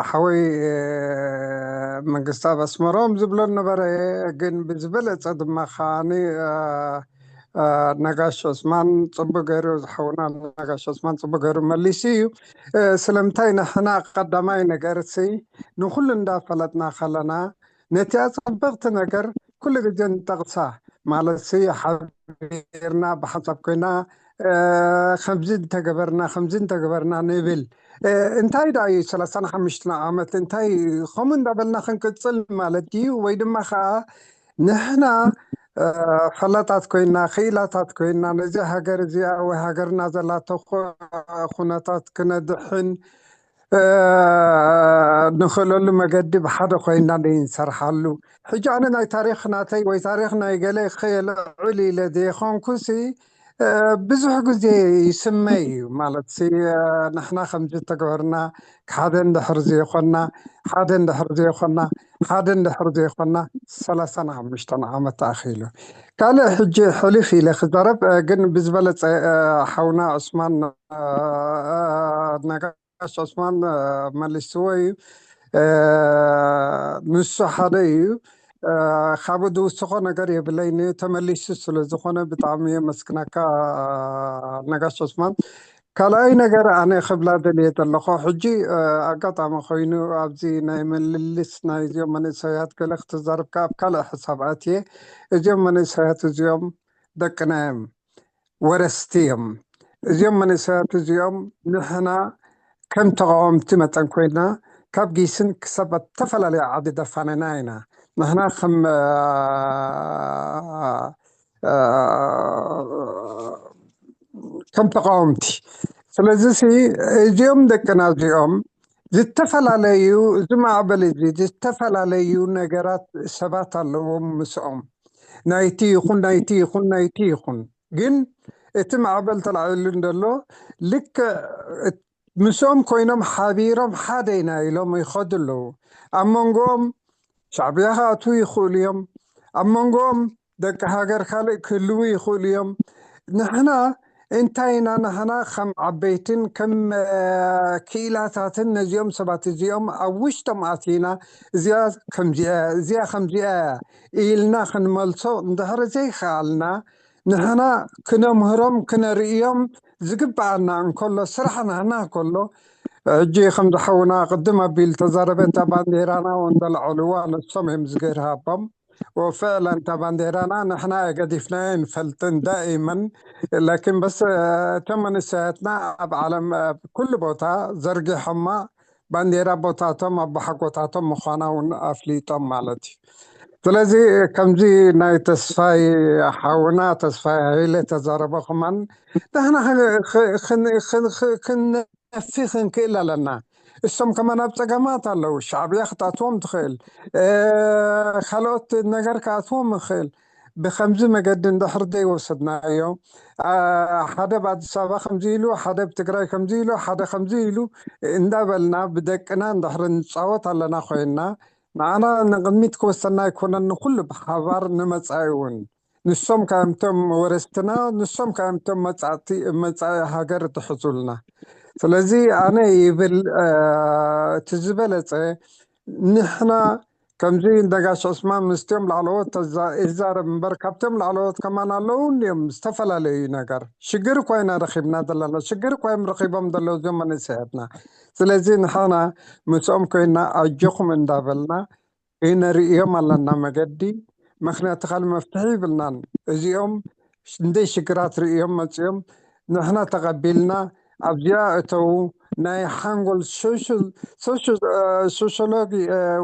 ሓወይ መንግስቲ ኣብ ኣስመሮም ዝብሎ ነበረ ግን ብዝበለፀ ድማ ከዓኒ ነጋሽ ዑስማን ፅቡቅ ገይሩ ዝሓውና ነጋሽ ዑስማን ፅቡቅ ገይሩ መሊሱ እዩ ስለምንታይ ንሕና ቀዳማይ ነገር ሲ ንኩሉ እንዳፈለጥና ከለና ነቲኣ ፅብቅቲ ነገር ኩሉ ግዜ ንጠቅሳ ማለት ሲ ሓቢርና ብሓንሳብ ኮይና ከምዚ እንተገበርና ከምዚ እንተገበርና ንብል። እንታይ ደኣ እዩ ሰላሳን ሓሙሽተን ዓመት እንታይ ከምኡ እንዳበልና ክንቅፅል ማለት ድዩ? ወይ ድማ ከዓ ንሕና ፈላጣት ኮይና ክኢላታት ኮይና ነዚ ሃገር እዚኣ ወይ ሃገርና ዘላቶ ኩነታት ክነድሕን ንኽእለሉ መገዲ ብሓደ ኮይና ንሰርሓሉ። ሕጂ ኣነ ናይ ታሪኽ ናተይ ወይ ታሪኽ ናይ ገለ ከየልዕል ኢለ ዘይኮንኩሲ ብዙሕ ግዜ ይስመ እዩ ማለት ንሕና ከምዚ ተገበርና ሓደ እንድሕር ዘይኮና ሓደ እንድሕር ዘይኮና ሓደ እንድሕር ዘይኮና ሰላሳን ሓሙሽተን ዓመት ኣኺሉ። ካልእ ሕጂ ሕልፍ ኢለ ክዛረብ ግን ብዝበለፀ ሓውና ዑስማን ነጋሽ ዑስማን መሊስዎ እዩ። ንሱ ሓደ እዩ። ካብኡ ዝውስኾ ነገር የብለይን። ተመሊሱ ስለ ዝኾነ ብጣዕሚ የመስግነካ ነጋሽ ዑስማን። ካልኣይ ነገር ኣነ ክብላ ደልየ ዘለኹ ሕጂ ኣጋጣሚ ኮይኑ ኣብዚ ናይ ምልልስ ናይዚኦም መንእሰያት ገለ ክትዛረብካ ኣብ ካልእ ሕሳብ ኣትየ። እዚኦም መንእሰያት እዚኦም ደቅና እዮም፣ ወረስቲ እዮም። እዚኦም መንእሰያት እዚኦም ንሕና ከም ተቃወምቲ መጠን ኮይና ካብ ጊስን ክሳብ ኣብ ዝተፈላለዩ ዓዲ ደፋነና ኢና። ንሕና ከም ከም ተቃወምቲ። ስለዚ እዚኦም ደቅና እዚኦም ዝተፈላለዩ እዚ ማዕበል እዚ ዝተፈላለዩ ነገራት ሰባት ኣለዎም ምስኦም ናይቲ ይኹን ናይቲ ይኹን ናይቲ ይኹን ግን እቲ ማዕበል ተላዒሉ እንደሎ ልክዕ ምስኦም ኮይኖም ሓቢሮም ሓደ ኢና ኢሎም ይኸዱ ኣለዉ። ኣብ መንጎኦም ሻዕብያ ክኣትዉ ይኽእሉ እዮም። ኣብ መንጎኦም ደቂ ሃገር ካልእ ክህልዉ ይኽእሉ እዮም። ንሕና እንታይ ኢና ንሕና ከም ዓበይትን ከም ክኢላታትን ነዚኦም ሰባት እዚኦም ኣብ ውሽጦም ኣቲና እዚኣ ከምዚኣ እያ እዚኣ ከምዚኣ እያ ኢልና ክንመልሶ እንድሕር ዘይከኣልና ንሕና ክነምህሮም ክነርእዮም ዝግብኣና እንከሎ ስራሕ ናህና ከሎ ሕጂ ከም ዝሓውና ቅድም ኣቢል ተዛረበ እታ ባንዴራና ወንደልዐልዋ ንሶም እዮም ዝገርሃቦም ወፍዕለን እታ ባንዴራና ንሕና ገዲፍናዮ ንፈልጥን ዳኢመን ላኪን በስ እቶም መንእሰያትና ኣብ ዓለም ኩሉ ቦታ ዘርጊሖማ ባንዴራ ቦታቶም ኣቦሓጎታቶም ምዃና እውን ኣፍሊጦም ማለት እዩ። ስለዚ ከምዚ ናይ ተስፋይ ሓውና ተስፋይ ሃይለ ተዛረቦ ከማን ንሕና ክነፊ ክንክእል ኣለና። እሶም ከማን ኣብ ፀገማት ኣለዉ። ሻዕብያ ክትኣትዎም ትኽእል፣ ካልኦት ነገር ክኣትዎም ይኽእል። ብከምዚ መገዲ እንድሕር ዘይወሰድናዮ ሓደ ኣብ ኣዲስ ኣበባ ከምዚ ኢሉ ሓደ ኣብ ትግራይ ከምዚ ኢሉ ሓደ ከምዚ ኢሉ እንዳበልና ብደቅና እንድሕር ንፃወት ኣለና ኮይንና ንዓና ንቅድሚት ክወሰና ኣይኮነን ንኩሉ ብሓባር ንመፃኢ እውን ንሶም ካምቶም ወረስትና ንሶም ካምቶም መፃኢ ሃገር ትሕዙልና ስለዚ ኣነ ይብል እቲ ዝበለፀ ንሕና ከምዚ ነጋሽ ዑስማን ምስቲኦም ላዕለዎት ይዛረብ እምበር ካብቶም ላዕለዎት ከማን ኣለዉ እንዲዮም ዝተፈላለዩ ነገር ሽግር እኳ ኢና ረኺብና ዘለና ሽግር እኳ እዮም ረኺቦም ዘለዉ እዞም መንእሰያትና ስለዚ ንሕና ምስኦም ኮይና ኣጆኹም እንዳበልና ይነርእዮም ኣለና መገዲ ምክንያቱ ካልእ መፍትሒ ይብልናን እዚኦም እንደይ ሽግራት ርእዮም መፅኦም ንሕና ተቐቢልና ኣብዚኣ እተዉ ናይ ሓንጎል ሶሽሎጊ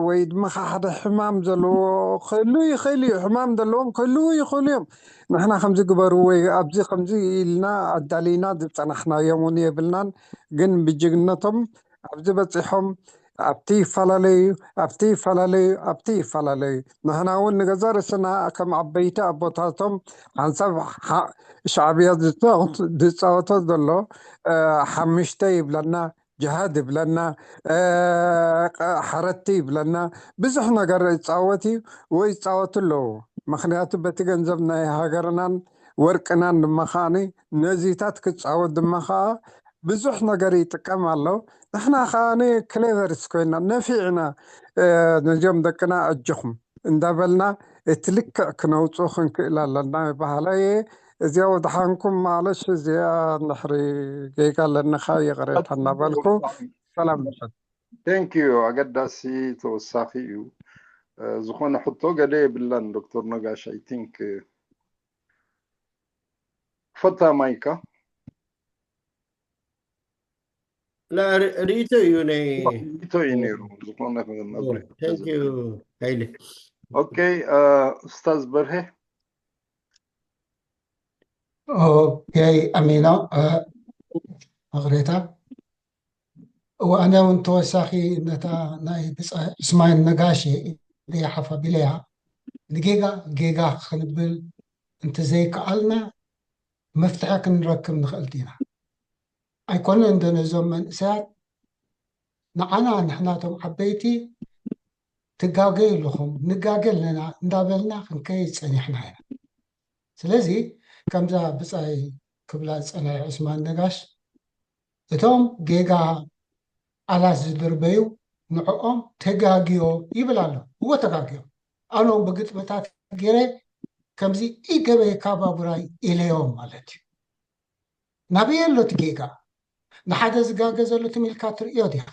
ወይ ድማ ሓደ ሕማም ዘለዎ ክህሉ ይኽእል እዩ ሕማም ዘለዎም ክህልዉ ይኽእሉ እዮም ንሕና ከምዚ ግበሩ ወይ ኣብዚ ከምዚ ኢልና ኣዳሊና ዝፀናሕናዮም እውን የብልናን ግን ብጅግነቶም ኣብዚ በፂሖም ኣብቲ ይፈላለዩ ኣብቲ ይፈላለዩ ኣብቲ ይፈላለዩ ንሕና እውን ንገዛ ርእስና ከም ዓበይቲ ኣቦታቶም ሓንሳብ ሻዕብያ ዝፃወቶ ዘሎ ሓሙሽተ ይብለና ጅሃድ ይብለና ሓረቲ ይብለና ብዙሕ ነገር ይፃወት እዩ ወይ ይፃወቱ ኣለዉ ምክንያቱ በቲ ገንዘብ ናይ ሃገርናን ወርቅናን ድማ ከዓኒ ነዚታት ክፃወት ድማ ከዓ ብዙሕ ነገር ይጥቀም ኣሎ ንሕና ከዓ ክሌቨርስ ኮይና ነፊዕና ነዚኦም ደቅና ኣጆኹም እንዳበልና እቲ ልክዕ ክነውፅኡ ክንክእል ኣለና ይበሃለየ እዚኣ ወድሓንኩም ማለሽ እዚኣ እንድሕሪ ጌጋ ኣለንኻ ይቕሬታ እናበልኩ ሰላም ምሸት Thank you ኣገዳሲ ተወሳኺ እዩ ዝኾነ ሕቶ ገለ የብላን ዶክተር ነጋሽ I think ክፈታ ማይካ ላ ር- ርእይቶ እዩ ናይ ርእይቶ እዩ ነይሩ ዝኾነ መብርሂ Thank you ሃይለ። ኦኬ። ኡስታዝ በርሄ። ኦኬ፣ ኣሚኖ። ይቕሬታ። እወ፣ ኣነ እውን ተወሳኺ ነታ ናይ ብጻይ ዑስማን ነጋሽ ኢለያ ሓፍ ኣቢለያ። ንጌጋ ጌጋ ክንብል እንተዘይከኣልና መፍትሒ ክንረክብ ንኽእል ዲና? ኣይኮነን እንዶ ነዞም መንእሰያት ንዓና ንሕናቶም ዓበይቲ ትጋገዩ ኣለኹም፣ ንጋገ ኣለና እንዳበልና ክንከይድ ጸኒሕና ኢና። ስለዚ ከምዛ ብጻይ ክብላ ዝጸንሐ ዑስማን ነጋሽ እቶም ጌጋ ቃላት ዝድርበዩ ንዕኦም ተጋግዮ ይብል ኣሎ። እዎ ተጋግዮም። ኣነ እውን ብግጥምታት ገይረ ከምዚ ኢገበይካ ባቡራይ ኢለዮም ማለት እዩ። ናበይ ኣሎ እቲ ጌጋ? ንሓደ ዝጋገ ዘሎ ትም ኢልካ ትርእዮ ዲኻ?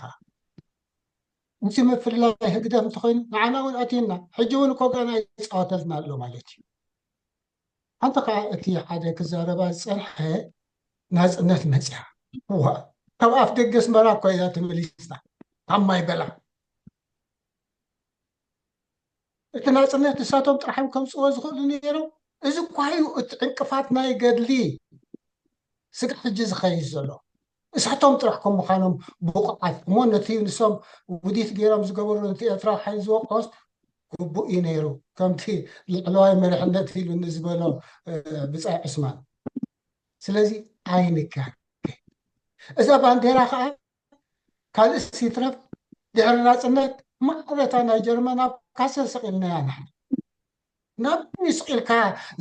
እቲ ምፍልላይ ህግደፍ እንተኾይኑ ንዓና እውን ኣትዩና። ሕጂ እውን እኮ ጋና ይፃወተልና ኣሎ ማለት እዩ። ሓንቲ ከዓ እቲ ሓደ ክዛረባ ዝፀንሐ ናፅነት መፅያ ዋ ካብ ኣፍ ደገ ኣስመራ እኮ ኢና ተመሊስና ካብ ማይ በላ እቲ ናፅነት ንሳቶም ጥራሕ እዮም ከምፅዎ ዝኽእሉ ነይሮም። እዚ እኳ እዩ እቲ ዕንቅፋት ናይ ገድሊ ስጋዕ ሕጂ ዝኸይድ ዘሎ። እሳቶም ጥራሕ ከም ምዃኖም ብቑዓት እሞ ነቲ ንሶም ውዲት ገይሮም ዝገበሩ ነቲ ኤርትራዊ ሓይሊ ዝወቅዖስ ግቡእ እዩ ነይሩ። ከምቲ ላዕለዋይ መሪሕነት ኢሉ ንዝበሎ ብፃይ ዑስማን። ስለዚ ኣይንጋገ። እዛ ባንዴራ ከዓ ካልእስ ይትረፍ ድሕሪ ናፅነት ማዕረታ ናይ ጀርመን ኣብ ካሰል ሰቂልናያ ንሕና። ናብ ስቂልካ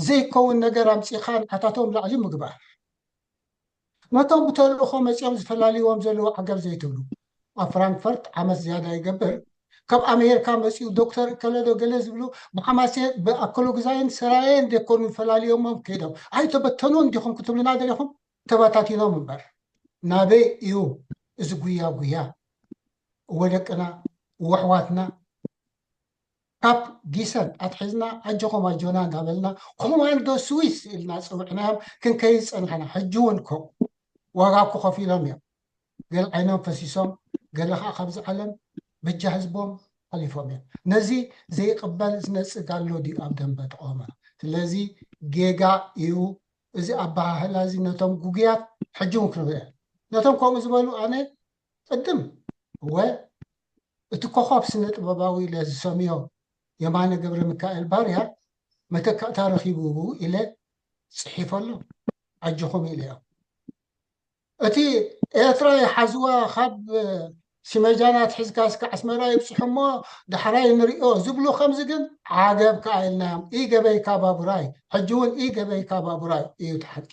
ዘይከውን ነገር ኣምፂእካ ንዓታቶም ላዕሊ ምግባር። ነቶም ብተልእኾ መፂኦም ዝፈላልይዎም ዘለዉ ዓገብ ዘይትብሉ። ኣብ ፍራንክፈርት ዓመት ዝያዳ ይገብር ካብ ኣሜሪካ መፂኡ ዶክተር እከለዶ ገለ ዝብሉ ብሓማሴ ብኣከሎግዛይን ሰራየን ደኮኑ ፈላልዮሞም ከይዶም ኣይተበተኑን ዲኹም ክትብሉና ደሊኹም? ተበታቲኖም እምበር ናበይ እዩ እዚ ጉያ ጉያ? እወ ደቅና እወ ኣሕዋትና ካብ ጊሰን ኣትሒዝና ኣጆኹም ኣጆና እንዳበልና ኮማንዶ ስዊስ ኢልና ፀውዕናዮም ክንከይድ ፀናሕና። ሕጂ እውን ኮ ዋጋ እኮ ከፊሎም እዮም። ገለ ዓይኖም ፈሲሶም ገለ ከዓ ካብዚ ዓለም በጃ ህዝቦም ሓሊፎም እዮም። ነዚ ዘይቅበል ዝነፅግ ኣሎ ድዩ ኣብ ደንበ ተቃውሞና? ስለዚ ጌጋ እዩ እዚ ኣበሃህላ እዚ ነቶም ጉጉያት ሕጂ እውን ክንርኢ ነቶም ከምኡ ዝበሉ ኣነ ቅድም እወ እቲ ኮኾብ ስነ ጥበባዊ ኢለ ዝሰምዮ የማነ ገብረ ሚካኤል ባርያ መተካእታ ረኺቡ ኢለ ፅሒፈሎም ኣጆኹም ኢለዮም። እቲ ኤርትራ ይሓዝዋ ካብ ሲመጃና ትሕዝካ እስከ ኣስመራ ይብፅሑ እሞ ዳሕራይ ንሪኦ ዝብሉ ከምዚ ግን ዓገብ ከዓ ኢልናዮም። ኢገበይካ ባቡራይ ሕጂ እውን ኢገበይካ ባቡራይ እዩ እቲ ሓቂ።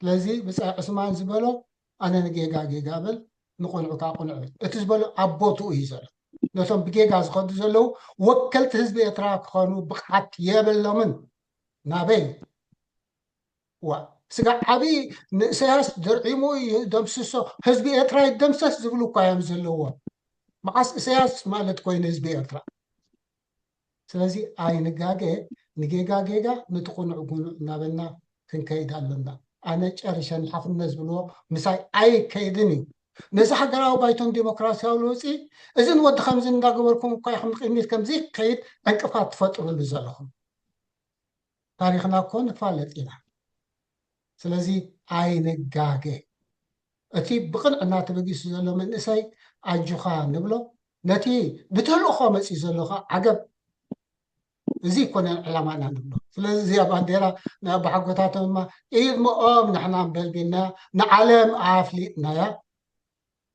ስለዚ ብፃይ ዑስማን ዝበሎ ኣነ ንጌጋ ጌጋ ብል ንቁኑዕ ከዓ ቁኑዕ ብል እቲ ዝበሎ ኣብ ቦትኡ እዩ ዘሎ። ነቶም ብጌጋ ዝኸዱ ዘለዉ ወከልቲ ህዝቢ ኤርትራ ክኾኑ ብቕዓት የብሎምን። ናበይ ዋ ስጋ ዓብዪ ንእሰያስ ደርዒሙ ይደምስሶ ህዝቢ ኤርትራ ይደምሰስ ዝብሉ እኳ እዮም ዘለዎም። መዓስ እሰያስ ማለት ኮይኑ ህዝቢ ኤርትራ? ስለዚ ኣይንጋገ ንጌጋ ጌጋ ንትቁኑዕ ጉኑዕ እናበልና ክንከይድ ኣለና። ኣነ ጨርሸ ንሓፍነት ዝብልዎ ምሳይ ኣይከይድን እዩ። ነዚ ሃገራዊ ባይቶን ዴሞክራሲያዊ ለውፂ እዝን ወዲ ከምዚ እንዳገበርኩም እኳ ኢኹም ንቅድሚት ከምዚ ከይድ ዕንቅፋት ትፈጥሩሉ ዘለኹም። ታሪኽና እኮ ንፋለጥ ኢና። ስለዚ ኣይንጋገ። እቲ ብቕንዕና ተበጊሱ ዘሎ መንእሰይ ኣጆኻ ንብሎ፣ ነቲ ብተልእኾ መፂኡ ዘሎ ከዓ ዓገብ እዚ ይኮነን ዕላማና ንብሎ። ስለዚ እዚኣ ባንዴራ ናይ ኣቦሓጎታቶም ድማ ኢድሞኦም ንሕና በልቢልናያ ንዓለም ኣፍሊጥናያ።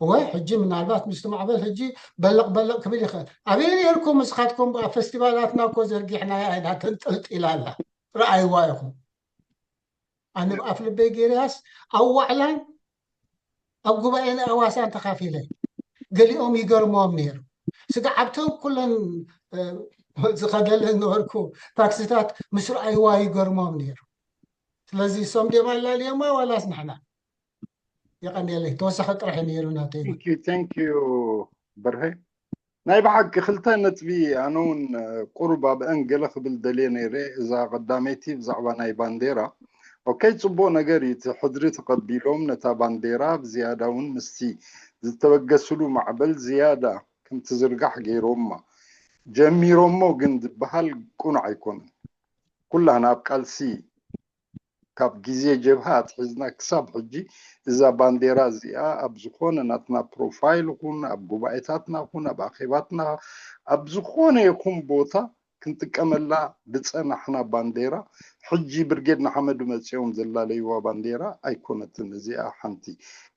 እወ ሕጂ ምናልባት ምስቲ ማዕበል ሕጂ በለቕ በለቕ ክብል ይኽእል። ኣበይ ነርኩም ንስኻትኩም ኣብ ፈስቲቫላትና እኮ ዘርጊሕናያ ኢና ተንጠልጢላ ኣላ። ረኣይዋ ኢኹም። ኣነ ብኣፍ ልበይ ገይረያስ ኣብ ዋዕላን ኣብ ጉባኤ ናይ ኣዋሳን ተኻፊለ። ገሊኦም ይገርሞም ነይሩ። ስጋ ዓብቶም ኩለን ዝኸደለን ነበርኩ ታክሲታት ምስ ረኣይዋ ይገርሞም ነይሩ። ስለዚ እሶም ድዮም ኣላልዮማ ዋላስ ንሕና? የቐንየለይ ተወሳኺ ጥራሕ ነይሩ ናተይ። Thank you በርሀ። ናይ ብሓቂ ክልተ ነጥቢ ኣነ እውን ቁሩብ ኣብአን ገለ ክብል ደልየ ነይረ። እዛ ቀዳመይቲ ብዛዕባ ናይ ባንዴራ ኦኬ፣ ጽቡቕ ነገር እዩ። እቲ ሕድሪ ተቐቢሎም ነታ ባንዴራ ብዝያዳ እውን ምስቲ ዝተበገስሉ ማዕበል ዝያዳ ከም ትዝርጋሕ ገይሮማ ጀሚሮሞ ግን ዝበሃል ቅኑዕ ኣይኮነን። ኩላህና ኣብ ቃልሲ ካብ ግዜ ጀብሃ ኣትሒዝና ክሳብ ሕጂ እዛ ባንዴራ እዚኣ ኣብ ዝኾነ ናትና ፕሮፋይል ይኹን ኣብ ጉባኤታትና ይኹን ኣብ ኣኼባትና ኣብ ዝኾነ ይኹን ቦታ ክንጥቀመላ ዝጸናሕና ባንዴራ ሕጂ ብርጌድ ንሓመዱ መጺኦም ዘላለይዋ ባንዴራ ኣይኮነትን። እዚኣ ሓንቲ።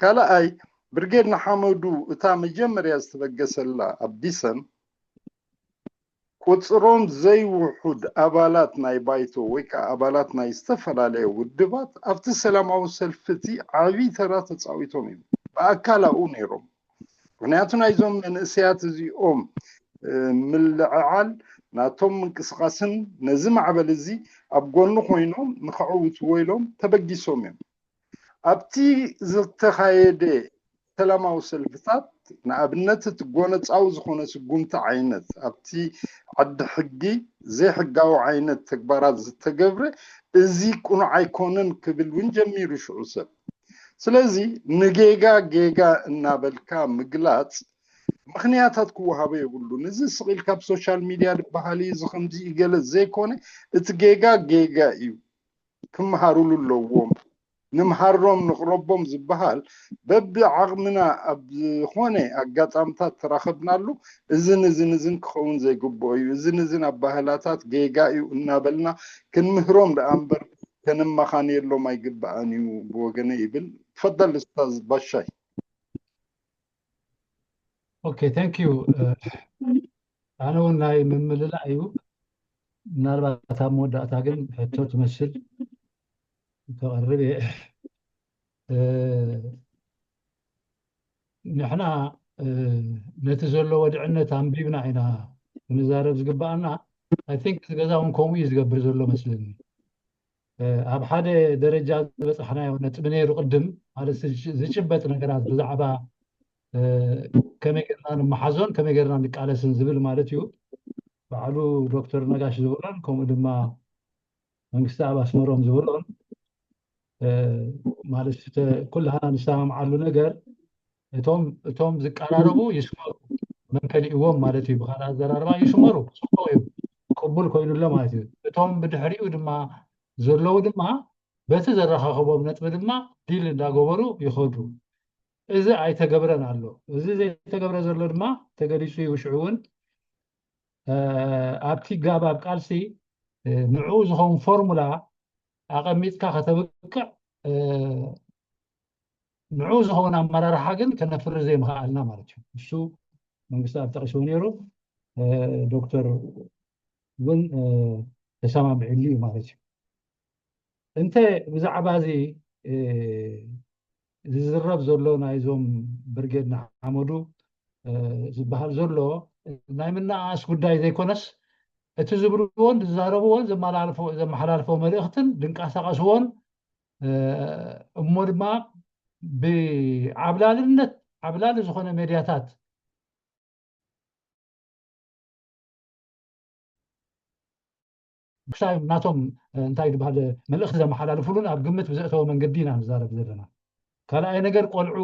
ካልኣይ ብርጌድ ንሓመዱ እታ መጀመርያ ዝተበገሰላ ኣብ ቢሰን ቁጽሮም ዘይውሑድ ኣባላት ናይ ባይቶ ወይ ከዓ ኣባላት ናይ ዝተፈላለየ ውድባት ኣብቲ ሰላማዊ ሰልፊ እቲ ዓብዪ ተራ ተፃዊቶም እዮም። ብኣካል ኣብኡ ነይሮም። ምክንያቱ ናይዞም መንእሰያት እዚኦም ምልዕዓል ናቶም ምንቅስቃስን ነዚ ማዕበል እዚ ኣብ ጎኑ ኮይኖም ንከዕውትዎ ኢሎም ተበጊሶም እዮም። ኣብቲ ዝተኻየደ ሰላማዊ ሰልፍታት ንኣብነት እቲ ጎነፃዊ ዝኾነ ስጉምቲ ዓይነት ኣብቲ ዓዲ ሕጊ ዘይሕጋዊ ዓይነት ተግባራት ዝተገብረ እዚ ቅኑዕ ኣይኮነን ክብል እውን ጀሚሩ ሽዑ ሰብ። ስለዚ ንጌጋ ጌጋ እናበልካ ምግላፅ ምክንያታት ክወሃቦ የብሉን። እዚ ስቕ ኢልካ ኣብ ሶሻል ሚድያ ዝበሃል እዩ፣ እዚ ከምዚ እዩ ገለ ዘይኮነ፣ እቲ ጌጋ ጌጋ እዩ፣ ክመሃሩሉ ኣለዎም። ንምሃሮም ንቕረቦም ዝበሃል በብዓቕምና ኣብ ዝኾነ ኣጋጣምታት ተራኸብናሉ እዝን እዝን እዝን ክኸውን ዘይግብኦ እዩ፣ እዝን እዝን ኣባህላታት ጌጋ እዩ እናበልና ክንምህሮም ደኣ እምበር ከነመኻንየሎም ኣይግብኣን እዩ ብወገነ ይብል። ትፈደል ኡስታዝ ባሻይ። ኦኬ፣ thank you። ኣነ እውን ናይ ምምልላእ እዩ። ምናልባት ኣብ መወዳእታ ግን ሕቶ ትመስል ከቐርብ እየ። ንሕና ነቲ ዘሎ ወድዕነት ኣንቢብና ኢና ክንዛረብ ዝግባኣና። I think እቲ ገዛ እውን ከምኡ እዩ ዝገብር ዘሎ መስለኒ። ኣብ ሓደ ደረጃ ዝበፃሕናዮ ነጥቢ ነይሩ ቅድም፣ ማለት ዝጭበጥ ነገራት ብዛዕባ ከመይ ጌርና ንመሓዞን ከመይ ጌርና ንቃለስን ዝብል ማለት እዩ። ባዕሉ ዶክተር ነጋሽ ዝብሎን ከምኡ ድማ መንግስቲ ኣብ ኣስመሮም ዝብሎን ማለት ኩላህና ንሰማምዓሉ ነገር እቶም እቶም ዝቀራረቡ ይስመሩ፣ መን ከሊእዎም ማለት እዩ። ብኻልእ ኣዘራርባ ይስመሩ፣ ጽቡቕ እዩ፣ ቅቡል ኮይኑሎ ማለት እዩ። እቶም ብድሕሪኡ ድማ ዘለዉ ድማ በቲ ዘረኻኽቦም ነጥቢ ድማ ዲል እንዳገበሩ ይኸዱ። እዚ ኣይተገብረን ኣሎ። እዚ ዘይተገብረ ዘሎ ድማ ተገሊጹ እዩ። ሽዑ እውን ኣብቲ ጋብ ኣብ ቃልሲ ንዕኡ ዝኸውን ፎርሙላ ኣቐሚጥካ ከተብቅዕ ንዕኡ ዝኸውን ኣመራርሓ ግን ከነፍሪ ዘይምኽኣልና ማለት እዩ። እሱ መንግስቲ ኣብ ጠቂስዎ ነይሩ፣ ዶክተር እውን ተሰማሚዕሉ እዩ ማለት እዩ። እንተ ብዛዕባ እዚ ዝዝረብ ዘሎ ናይዞም ብርጌድ ንሓመዱ ዝበሃል ዘሎ ናይ ምንኣኣስ ጉዳይ ዘይኮነስ እቲ ዝብልዎን ዝዛረብዎን ዘመሓላልፎ መልእኽትን ድንቃሳቀስዎን እሞ ድማ ብዓብላልነት ዓብላሊ ዝኾነ ሜድያታት ክሳይ ናቶም እንታይ ዝበሃል መልእኽቲ ዘመሓላልፉሉን ኣብ ግምት ብዘእተወ መንገዲ ኢና ንዛረብ ዘለና። ካልኣይ ነገር ቆልዑ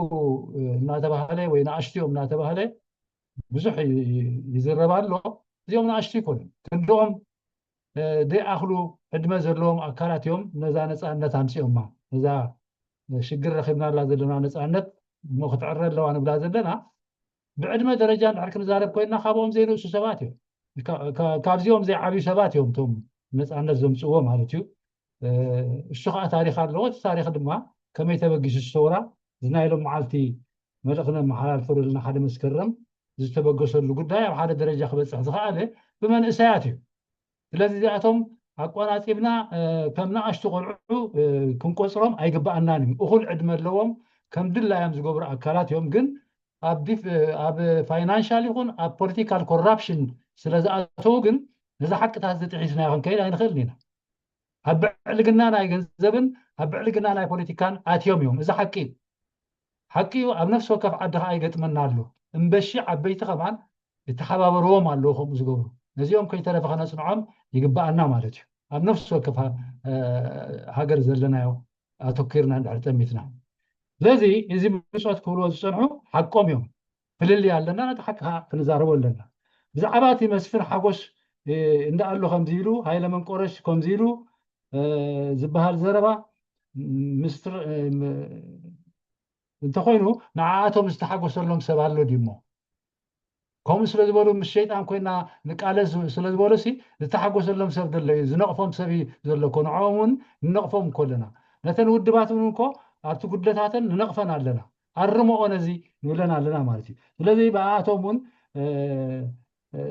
እናተባህለ ወይ ንኣሽትኦም እናተባህለ ብዙሕ ይዝረብ ኣሎ። እዚኦም ንኣሽቱ ይኮኑ፣ ክንድኦም ዘይኣኽሉ ዕድመ ዘለዎም ኣካላት እዮም ነዛ ነፃነት ኣምፅኦማ። ነዛ ሽግር ረኺብናላ ዘለና ነፃነት እሞ ክትዕረ ኣለዋ ንብላ ዘለና ብዕድመ ደረጃ እንድሕር ክንዛረብ ኮይንና ካብኦም ዘይንእሱ ሰባት እዮም። ካብዚኦም ዘይዓብዩ ሰባት እዮም እቶም ነፃነት ዘምፅዎ ማለት እዩ። እሱ ከዓ ታሪክ ኣለዎ። እቲ ታሪክ ድማ ከመይ ተበጊሱ ዝተወራ እዚ ናይ ሎም መዓልቲ መልእኽቲ ነመሓላልፈሉ ዘለና ሓደ መስከረም ዝተበገሰሉ ጉዳይ ኣብ ሓደ ደረጃ ክበፅሕ ዝኸኣለ ብመንእሰያት እዩ። ስለዚ እዚኣቶም ኣቋናፂብና ከም ንኣሽቱ ቆልዑ ክንቆፅሮም ኣይግበኣናን እዩ። እኹል ዕድመ ኣለዎም፣ ከም ድላዮም ዝገብሩ ኣካላት እዮም። ግን ኣብ ፋይናንሻል ይኹን ኣብ ፖለቲካል ኮራፕሽን ስለ ዝኣተዉ ግን ነዚ ሓቅታት እዚ ጥሒስናዮ ክንከይድ ኣይንኽእልን ኢና። ኣብ ብዕልግና ናይ ገንዘብን ኣብ ብዕልግና ናይ ፖለቲካን ኣትዮም እዮም። እዚ ሓቂ እዩ። ሓቂ እዩ። ኣብ ነፍሲ ወከፍ ዓዲ ከዓ ይገጥመና ኣሎ። እምበሺ ዓበይቲ ከማን ይተሓባበርዎም ኣለዉ ከምኡ ዝገብሩ። ነዚኦም ከይተረፈ ከነፅንዖም ይግበኣና ማለት እዩ። ኣብ ነፍሲ ወከፍ ሃ- እ፣ ሃገር ዘለናዮ ኣተኪርና እንድሕር ጠሚትና። ስለዚ እዚ ብጾት ክብልዎ ዝጸንሑ ሓቆም እዮም። ፍልልይ ኣለና፣ ነቲ ሓቂ ከዓ ክንዛረቦ ኣለና። ብዛዕባ እቲ መስፍን ሓጎስ እ፣ እንዳኣሉ ከምዚ ኢሉ፣ ሃይለ መንቆረሽ ከምዚ ኢሉ እ፣ ዝበሃል ዘረባ ምስትር እ፣ ም- እንተኾይኑ ንዓኣቶም ዝተሓጎሰሎም ሰብ ኣሎ ድሞ? ከምኡ ስለ ዝበሉ ምስ ሸይጣን ኮይና ንቃለስ ስለ ዝበሉ ሲ ዝተሓጎሰሎም ሰብ ዘሎ እዩ፣ ዝነቕፎም ሰብ እዩ ዘሎ እኮ። ንዕኦም እውን ንነቕፎም እኮ ኣለና። ነተን ውድባት እውን እኮ ኣብቲ ጉድለታተን ንነቕፈን ኣለና። ኣርምኦ ነዚ ንብለን ኣለና ማለት እዩ። ስለዚ ብኣቶም እውን እ፣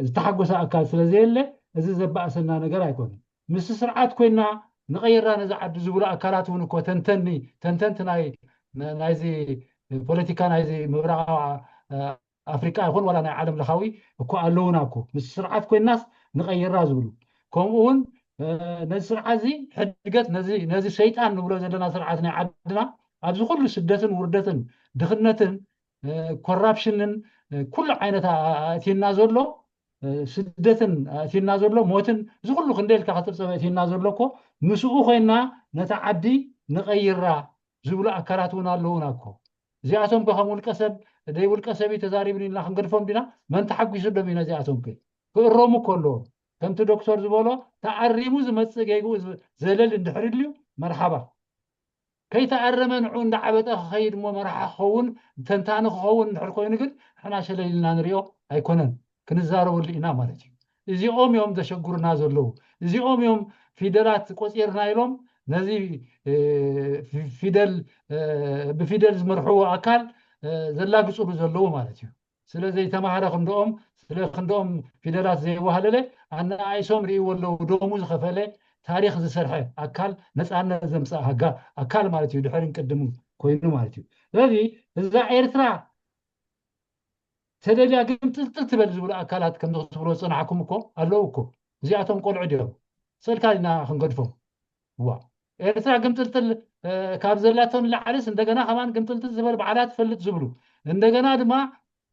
ዝተሓጎሰ ኣካል ስለ ዘየለ እዚ ዘባእሰና ነገር ኣይኮነን። ምስ ስርዓት ኮይና ንቐይራ ነዛ ዓዲ ዝብሉ ኣካላት እውን እኮ ተንተኒ ተንተንቲ ናይ ናይዚ ፖለቲካ ናይዚ ምብራቕ ኣፍሪቃ ይኹን ዋላ ናይ ዓለም ለኻዊ እኮ ኣለውና እኮ። ምስ ስርዓት ኮይናስ ንቐይራ ዝብሉ ከምኡ እውን ነዚ ስርዓት እዚ ሕድገት ነዚ ሰይጣን ንብሎ ዘለና ስርዓት ናይ ዓድና ኣብዚ ኩሉ ስደትን ውርደትን ድኽነትን ኮራፕሽንን ኩሉ ዓይነት ኣእቲና ዘሎ ስደትን ኣእቲና ዘሎ ሞትን እዚ ኩሉ ክንደይ ኢልካ ክፅብፀብ ኣእቲና ዘሎ እኮ ምስኡ ኮይና ነታ ዓዲ ንቐይራ ዝብሉ ኣካላት እውን ኣለውና እኮ። እዚኣቶም ከ ከም ውልቀ ሰብ ደይ ውልቀ ሰብ እዩ ተዛሪብኒ ኢልና ክንገድፎም ዲና? መን ተሓጒሱ ዶም ኢና እዚኣቶም ከ ክእረሙ ከለዎም ከምቲ ዶክተር ዝበሎ ተኣሪሙ ዝመፅእ ጌግኡ ዘለል እንድሕር ድልዩ መርሓባ ከይተኣረመ ንዑ እንዳዓበጠ ክኸይድ እሞ መራሒ ክኸውን ተንታኒ ክኸውን እንድሕር ኮይኑ ግን ንሕና ሸለል ኢልና ንሪኦ ኣይኮነን ክንዛረበሉ ኢና ማለት እዩ። እዚኦም እዮም ዘሸግሩና ዘለዉ። እዚኦም እዮም ፊደላት ቆፂርና ኢሎም ነዚ ፊደል ብፊደል ዝመርሕዎ ኣካል ዘላግፅሉ ዘለዉ ማለት እዩ። ስለ ዘይተማህረ ክንድኦም ስለ ክንድኦም ፊደላት ዘይዋህለለ ኣነኣይሶም ርእይዎ ኣለዉ ደሙ ዝኸፈለ ታሪክ ዝሰርሐ ኣካል ነፃነት ዘምፅእ ሃጋ ኣካል ማለት እዩ። ድሕርን ቅድም ኮይኑ ማለት እዩ። ስለዚ እዛ ኤርትራ ተደልያ ግምጥልጥል ትበል ዝብሉ ኣካላት ከም ክትብሎ ዝፀናሕኩም እኮ ኣለዉ እኮ። እዚኣቶም ቆልዑ ድዮም? ስእልካ ኢና ክንገድፎም። ዋ ኤርትራ ግምጥልጥል ካብ ዘላቶ ንላዕልስ እንደገና ከማን ግምጥልጥል ዝበል ባዕላ ትፈልጥ ዝብሉ እንደገና ድማ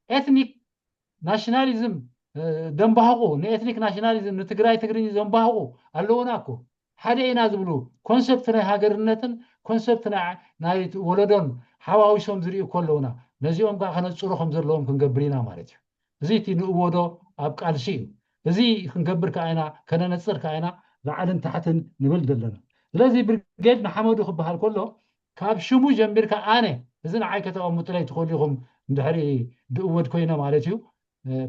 ኤትኒክ ናሽናሊዝም ደንባህቑ ንኤትኒክ ናሽናሊዝም ንትግራይ ትግርኝ ዘንባህቑ ኣለውና እኮ። ሓደ ኢና ዝብሉ ኮንሰፕት ናይ ሃገርነትን ኮንሰፕት ናይ ወለዶን ሓዋዊሶም ዝርእዩ እኮ ኣለውና። ነዚኦም ከዓ ከነፅሩ ከም ዘለዎም ክንገብር ኢና ማለት እዩ። እዚ እቲ ንእወዶ ኣብ ቃልሲ እዩ። እዚ ክንገብር ከዓ ኢና ከነነፅር ከዓ ኢና ላዕልን ታሕትን ንብል ዘለና። ስለዚ ብርጌድ ንሓመዱ ክበሃል ከሎ ካብ ሽሙ ጀሚርካ ኣነ እዚ ንዓይ ከተቐምጡለይ ትኽእሉ ኢኹም። እንድሕሪ ድእወድ ኮይነ ማለት እዩ።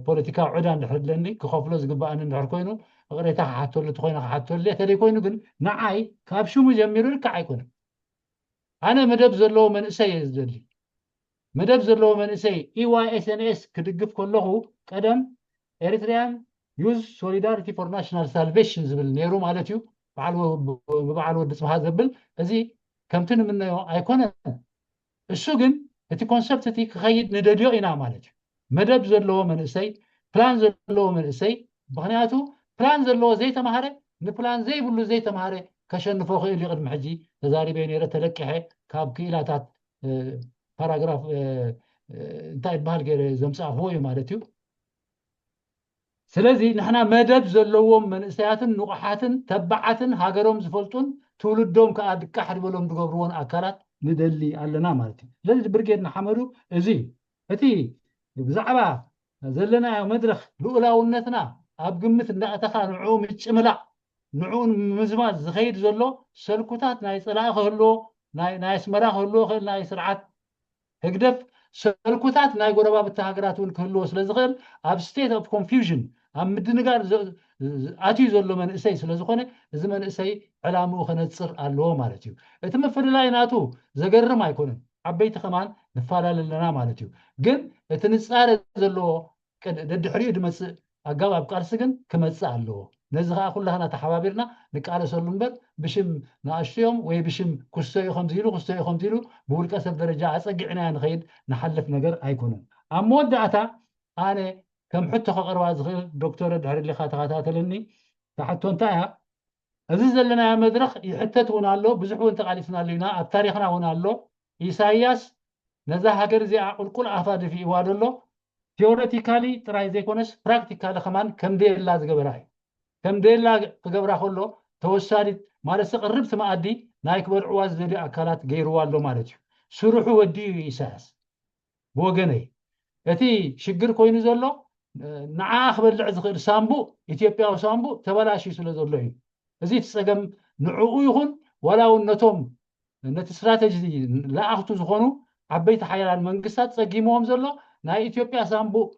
ፖለቲካዊ ዕዳ እንድሕር ኣለኒ ክኸፍሎ ዝግባኣኒ እንድሕር ኮይኑ እቕሬታ ክሓተሉ እቲ ኮይነ ክሓተሉ እየ። ተደይ ኮይኑ ግን ንዓይ ካብ ሽሙ ጀሚሩ ልክዕ ኣይኮነን። ኣነ መደብ ዘለዎ መንእሰይ እየ ዝደሊ። መደብ ዘለዎ መንእሰይ ኢዋይኤስኤንኤስ ክድግፍ ከለኹ ቀደም ኤሪትሪያን ዩዝ ሶሊዳሪቲ ፎር ናሽናል ሳልቬሽን ዝብል ነይሩ ማለት እዩ። ብበዓል ወዲ ፅብሃ ዘብል እዚ ከምቲ ንምነዮ ኣይኮነን። እሱ ግን እቲ ኮንሰፕት እቲ ክኸይድ ንደልዮ ኢና ማለት እዩ። መደብ ዘለዎ መንእሰይ ፕላን ዘለዎ መንእሰይ ምክንያቱ ፕላን ዘለዎ ዘይተማሃረ ንፕላን ዘይብሉ ዘይተማሃረ ከሸንፎ ክእል እዩ። ቅድሚ ሕጂ ተዛሪበ ነረ ተለቂሐ ካብ ክኢላታት ፓራግራፍ እንታይ ይበሃል ገይረ ዘምፃእክዎ እዩ ማለት እዩ። ስለዚ ንሕና መደብ ዘለዎም መንእሰያትን ንቑሓትን ተባዓትን ሃገሮም ዝፈልጡን ትውልዶም ከዓ ድቃሕ ድበሎም ዝገብርዎን ኣካላት ንደሊ ኣለና ማለት እዩ። ስለዚ ብርጌድ ንሓመዱ እዚ እዩ። እቲ ብዛዕባ ዘለናዮ መድረኽ ልኡላውነትና ኣብ ግምት እንዳእተኻ ንዕኡ ምጭምላቕ ንዕኡ ንምዝማዝ ዝኸይድ ዘሎ ሰልኩታት ናይ ፀላኢ ክህልዎ ናይ ኣስመራ ክህልዎ ክእል ናይ ስርዓት ህግደፍ ሰልኩታት ናይ ጎረባብቲ ሃገራት እውን ክህልዎ ስለ ዝኽእል ኣብ state of confusion ኣብ ምድንጋር ኣትዩ ዘሎ መንእሰይ ስለ ዝኾነ እዚ መንእሰይ ዕላምኡ ከነፅር ኣለዎ ማለት እዩ። እቲ ምፍልላይ ናቱ ዘገርም ኣይኮነን። ዓበይቲ ከማን ንፈላለ ኣለና ማለት እዩ። ግን እቲ ንፃረ ዘለዎ ደድሕሪኡ ድመፅእ ኣጋባብ ቃልሲ ግን ክመፅእ ኣለዎ። ነዚ ከዓ ኩላህና ተሓባቢርና ንቃለሰሉ እምበር ብሽም ንኣሽትዮም ወይ ብሽም ክስተዩ ከምዚ ኢሉ ክስተዩ ከምዚ ኢሉ ብውልቀ ሰብ ደረጃ ኣፀጊዕናዮ ንኸይድ ንሓልፍ ነገር ኣይኮነን። ኣብ መወዳእታ ኣነ ከም ሕቶ ከቕርባ ዝኽእል ዶክተር ድሕሪ ሊኻ ተኸታተለኒ። እታ ሕቶ እንታይ እያ? እዚ ዘለናዮ መድረኽ ይሕተት እውን ኣሎ፣ ብዙሕ እውን ተቓሊስናሉ ኢና፣ ኣብ ታሪኽና እውን ኣሎ። ኢሳያስ ነዛ ሃገር እዚኣ ቁልቁል ኣፋ ድፊእዋ ደሎ ቴዎሬቲካሊ ጥራይ ዘይኮነስ ፕራክቲካሊ ከማን ከም ደየላ ዝገበራ እዩ። ከም ደየላ ክገብራ ከሎ ተወሳዲት ማለት ቅርብቲ መኣዲ ናይ ክበልዕዋ ዝደልዩ ኣካላት ገይርዋ ኣሎ ማለት እዩ። ስርሑ ወዲኡ እዩ ኢሳያስ። ብወገነይ እቲ ሽግር ኮይኑ ዘሎ ንዓ ክበልዕ ዝኽእል ሳምቡእ፣ ኢትዮጵያዊ ሳምቡእ ተበላሽዩ ስለ ዘሎ እዩ። እዚ እቲ ጸገም ንዕኡ ይኹን ዋላ እውን ነቶም ነቲ ስትራተጂ ለኣኽቱ ዝኾኑ ዓበይቲ ሓያላን መንግስታት ጸጊምዎም ዘሎ ናይ ኢትዮጵያ ሳምቡእ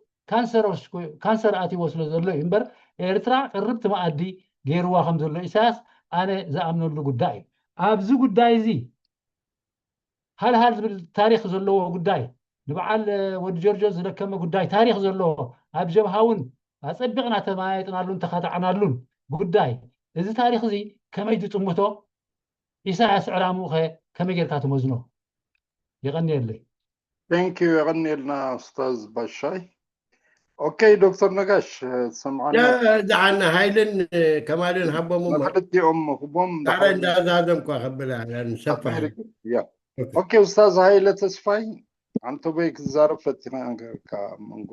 ካንሰር ኣትይዎ ስለ ዘሎ እዩ እምበር ኤርትራ ቅርብቲ መኣዲ ገይርዋ ከም ዘሎ ኢሳያስ ኣነ ዝኣምነሉ ጉዳይ እዩ። ኣብዚ ጉዳይ እዚ ሃልሃል ዝብል ታሪኽ ዘለዎ ጉዳይ፣ ንበዓል ወዲ ጆርጆ ዝደከመ ጉዳይ ታሪኽ ዘለዎ፣ ኣብ ጀብሃ እውን ኣጸቢቕና ተመያየጥናሉን ተኻታዕናሉን ጉዳይ፣ እዚ ታሪኽ እዚ ከመይ ትጥምቶ? ኢሳያስ ዕላምኡ ኸ ከመይ ጌርካ ትመዝኖ? የቐንየለይ። Thank you። የቐንየልና ኡስታዝ ባሻይ። ኦኬ ዶክተር ነጋሽ ትሰምዓና? ዝዓና ሃይልን ከማልን ሃቦም እሞ ክልቲኦም ክቦም ዳዕረ እንዳዛዘምኳ ከብላ ሰፋ ኦኬ ኡስታዝ ሃይለ ተስፋይ ኣንቶበይ ክዛረብ ፈቲና ነገርካ መንጎ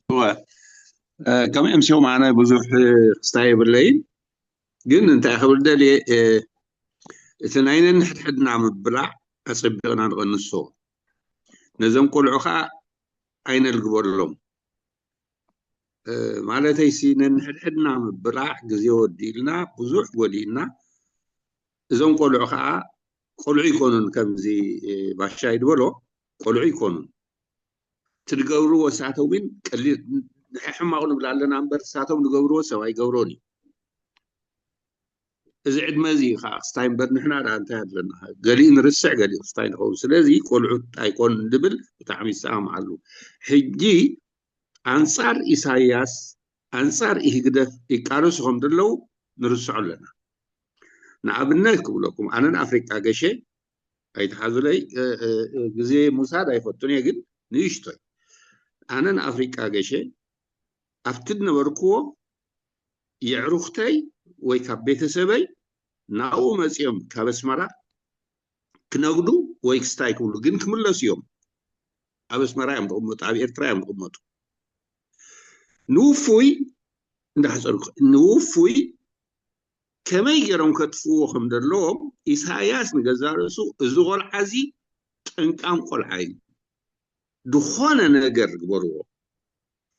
እወ፣ ከም ኤምሲኦም ኣነ ብዙሕ ክስታይ የብለይን፣ ግን እንታይ ክብል ደልየ፣ እቲ ናይ ነንሕድሕድና ምብላዕ ኣጸቢቕና ንቐንሶ፣ ነዞም ቆልዑ ከዓ ኣይነልግበሎም። ማለተይሲ ነንሕድሕድና ምብላዕ ግዜ ወዲልና ብዙሕ ጎዲእና። እዞም ቆልዑ ከዓ ቆልዑ ይኮኑን፣ ከምዚ ባሻይ ድበሎ ቆልዑ ይኮኑን። ትድገብርዎ ሳቶም እውን ቀሊል ንሕማቕ ንብል ኣለና እምበር ሳቶም ዝገብርዎ ሰብ ኣይገብሮን እዩ። እዚ ዕድመ እዚ ከዓ ክስታይ እምበር ንሕና ደኣ እንታይ ኣለና? ገሊኡ ንርስዕ፣ ገሊኡ ክስታይ ንኸውን። ስለዚ ቆልዑት ኣይኮኑን ድብል ብጣዕሚ ይሰማማዓሉ። ሕጂ ኣንጻር ኢሳያስ ኣንጻር ኢህግደፍ ይቃለሱ ከም ዘለዉ ንርስዖ ኣለና። ንኣብነት ክብለኩም ኣነ ንኣፍሪቃ ገሸ ኣይትሓዙለይ፣ ግዜ ምውሳድ ኣይፈቱን እየ፣ ግን ንእሽቶይ ኣነ ንኣፍሪቃ ገሸ ኣብቲ ዝነበርክዎ የዕሩኽተይ ወይ ካብ ቤተሰበይ ናብኡ መፂኦም ካብ ኣስመራ ክነግዱ ወይ ክስታይ ክብሉ ግን ክምለሱ እዮም። ኣብ ኣስመራ እዮም ዝቕመጡ፣ ኣብ ኤርትራ እዮም ዝቕመጡ። ንውፉይ እንዳሕፀርኩ ንውፉይ ከመይ ገይሮም ከጥፍዎ ከም ዘለዎም ኢሳያስ ንገዛ ርእሱ እዚ ቆልዓ እዚ ጠንቃም ቆልዓ እዩ፣ ዝኾነ ነገር ግበርዎ።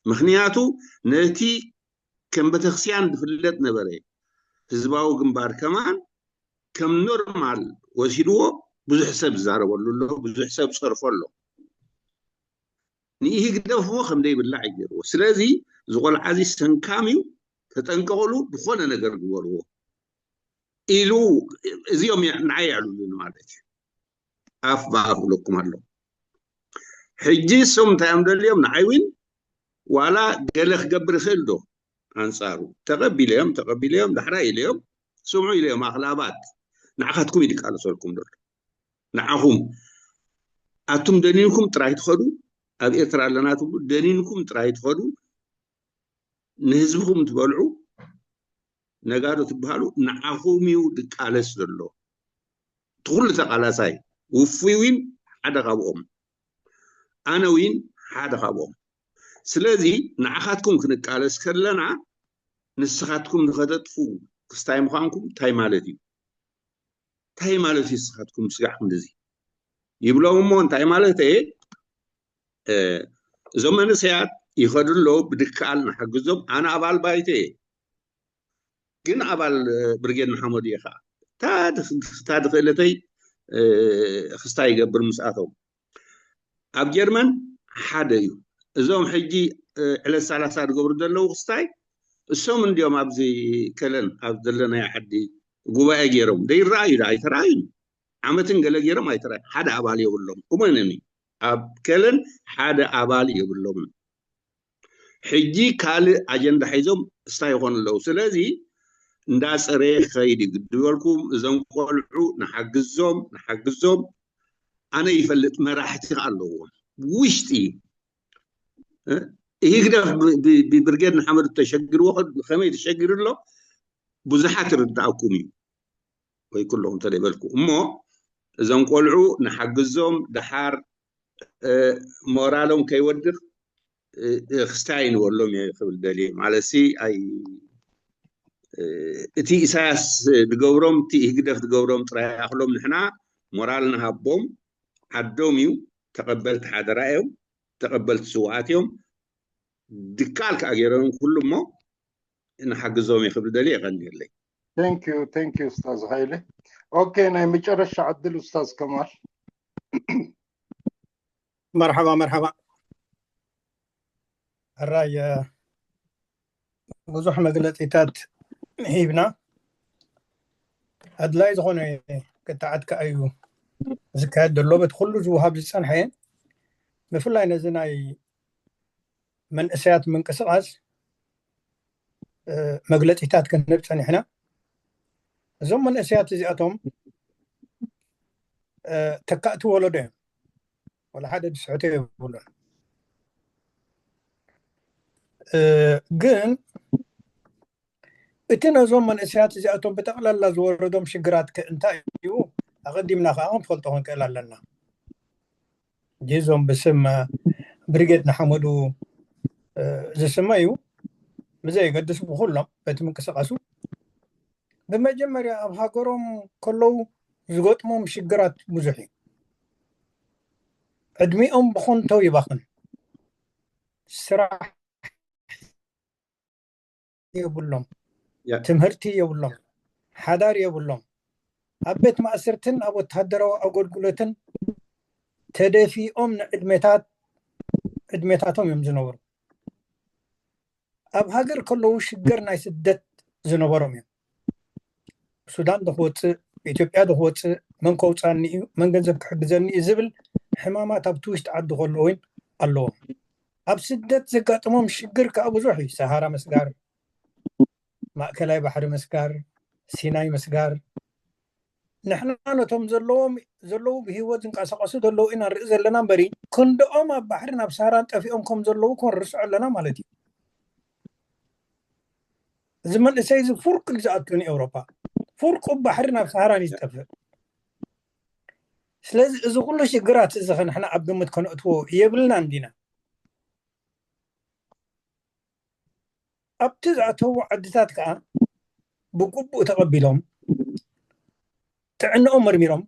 ምክንያቱ ነቲ ከም ቤተክርስትያን ዝፍለጥ ነበረ ህዝባዊ ግንባር ከማን ከም ኖርማል ወሲድዎ። ብዙሕ ሰብ ዝዛረበሉ ኣሎ፣ ብዙሕ ሰብ ጸርፎ ኣሎ። ንኢህግደፍ እሞ ከም ዘይብላዕ ይገርዎ። ስለዚ ዝቆልዓ እዚ ሰንካም እዩ፣ ተጠንቀቕሉ፣ ዝኾነ ነገር ግበርዎ ኢሉ እዚኦም ንዓይ የዕልሉኒ ማለት እዩ። ኣፍ ብኣፍ እብለኩም ኣሎ። ሕጂ እሶም እንታይ እዮም ደልዮም? ንዓይ እውን ዋላ ገለ ክገብር ይኽእል ዶ ኣንጻሩ? ተቐቢለዮም ተቐቢለዮም ዳሕራይ ኢለዮም ስምዑ ኢለዮም ኣኽላባት ንዓኻትኩም ይድቃለሰልኩም ደሎ ንዓኹም ኣቱም ደኒንኩም ጥራይ ትኸዱ። ኣብ ኤርትራ ኣለና ትብሉ ደኒንኩም ጥራይ ትኸዱ። ንህዝብኹም ትበልዑ ነጋዶ ትበሃሉ ንዓኹም እዩ ድቃለስ ዘሎ። ትኩሉ ተቃላሳይ ውፉይ ዊን ሓደ ካብኦም ኣነ ዊን ሓደ ካብኦም። ስለዚ ንዓኻትኩም ክንቃለስ ከለና ንስኻትኩም ንኸተጥፉ ክስታይ ምዃንኩም እንታይ ማለት እዩ? እንታይ ማለት እዩ ንስኻትኩም ስጋዕ ክንድዚ ይብሎም እሞ እንታይ ማለት እየ? እዞም መንእሰያት ይኸዱ ኣለዉ ብድከኣል ንሓግዞም። ኣነ ኣባል ባይተ እየ ግን ኣባል ብርጌድ ንሓመዱ እየ ከዓ እታ ድኽእለተይ ክስታ ይገብር ምስኣቶም። ኣብ ጀርመን ሓደ እዩ። እዞም ሕጂ ዕለት ሰላሳ ዝገብሩ ዘለዉ ክስታይ እሶም እንዲኦም ኣብዚ ከለን ኣብ ዘለናዮ ዓዲ ጉባኤ ገይሮም ዘይረኣዩ ዶ ኣይተረኣዩን። ዓመትን ገለ ገይሮም ኣይተረኣዩ ሓደ ኣባል የብሎም። እመነኒ ኣብ ከለን ሓደ ኣባል የብሎምን። ሕጂ ካልእ ኣጀንዳ ሒዞም እስታ ይኾኑ ኣለዉ። ስለዚ እንዳፀረየ ክኸይድ እዩ ግዲ በልኩም። እዞም ቆልዑ ንሓግዞም ንሓግዞም። ኣነ ይፈልጥ መራሕቲ ኣለዎም ውሽጢ ኢህግደፍ ብብርጌድ ንሓመዱ ተሸግርዎ ከመይ ተሸጊሩ ኣሎ ብዙሓት ይርድኣኩም እዩ ወይ ኩለኹም ተደይበልኩ እሞ እዞም ቆልዑ ንሓግዞም ደሓር ሞራሎም ከይወድቕ ክስታይ ንበሎም እየ ክብል ደልየ ማለት ሲ ኣይ እቲ ኢሳያስ ዝገብሮም፣ እቲ ህግደፍ ዝገብሮም ጥራይ ይኣኽሎም። ንሕና ሞራል ንሃቦም። ዓዶም እዩ፣ ተቐበልቲ ሓደራ እዮም፣ ተቐበልቲ ስውኣት እዮም። ድቃል ከዓ ገይሮም ኩሉ እሞ ንሓግዞም እዩ ክብል ደልየ። የቐንየለይ። Thank you, thank you ኡስታዝ ሃይለ። ኦኬ፣ ናይ መጨረሻ ዕድል ኡስታዝ ከማል። መርሓባ መርሓባ። ሕራይ ብዙሕ መግለፂታት ሂብና። ኣድላይ ዝኾነ ክትዓት ከዓ እዩ ዝካየድ ዘሎ። በቲ ኩሉ ዝወሃብ ዝፀንሐ፣ ብፍላይ ነዚ ናይ መንእሰያት ምንቅስቃስ መግለፂታት ክንህብ ፀኒሕና። እዞም መንእሰያት እዚኣቶም ተካእቲ ወለዶ እዮም። ወላ ሓደ ዝስሕቶ የብሉን። ግን እቲ ነዞም መንእሰያት እዚኣቶም ብጠቕላላ ዝወረዶም ሽግራት ከ እንታይ እዩ? ኣቐዲምና ከዓ ክንፈልጦ ክንክእል ኣለና። እዞም ብስም ብሪጌድ ንሓመዱ ዝስመዩ ብዘየገድስ ብኩሎም በቲ ምንቅስቃሱ ብመጀመርያ ኣብ ሃገሮም ከለዉ ዝገጥሞም ሽግራት ብዙሕ እዩ። ዕድሚኦም ብኾንቶ ይባኽን። ስራሕ የብሎም፣ ትምህርቲ የብሎም፣ ሓዳር የብሎም። ኣብ ቤት ማእሰርትን ኣብ ወታደራዊ ኣገልግሎትን ተደፊኦም ንዕድሜታት ዕድሜታቶም እዮም ዝነብሩ። ኣብ ሃገር ከለዉ ሽግር ናይ ስደት ዝነበሮም እዮም። ሱዳን ዶ ክወፅእ፣ ኢትዮጵያ ዶ ክወፅእ፣ መን ከውፃኒ እዩ፣ መን ገንዘብ ክሕግዘኒ እዩ ዝብል ሕማማት ኣብቲ ውሽጢ ዓዲ ከለዉ እውን ኣለዎም። ኣብ ስደት ዘጋጥሞም ሽግር ከዓ ብዙሕ እዩ። ሰሃራ ምስጋር፣ ማእከላይ ባሕሪ ምስጋር፣ ሲናይ ምስጋር፣ ንሕና ነቶም ዘለዎም ዘለዉ ብህይወት ዝንቀሳቀሱ ዘለዉ ኢና ንርኢ ዘለና እምበሪ ክንድኦም ኣብ ባሕሪ ናብ ሳህራን ጠፊኦም ከም ዘለዉ ክንርስዖ ኣለና ማለት እዩ። እዚ መንእሰይ እዚ ፉርቅ እዩ ዝኣቱ ንኤውሮፓ፣ ፉርቁ ባሕሪ ናብ ሳህራን እዩ ዝጠፍእ። ስለዚ እዚ ኩሉ ሽግራት እዚ ንሕና ኣብ ግምት ከነእትዎ የብልናን ዲና? ኣብቲ ዝኣተዉ ዓድታት ከዓ ብግቡእ ተቐቢሎም ጥዕንኦም መርሚሮም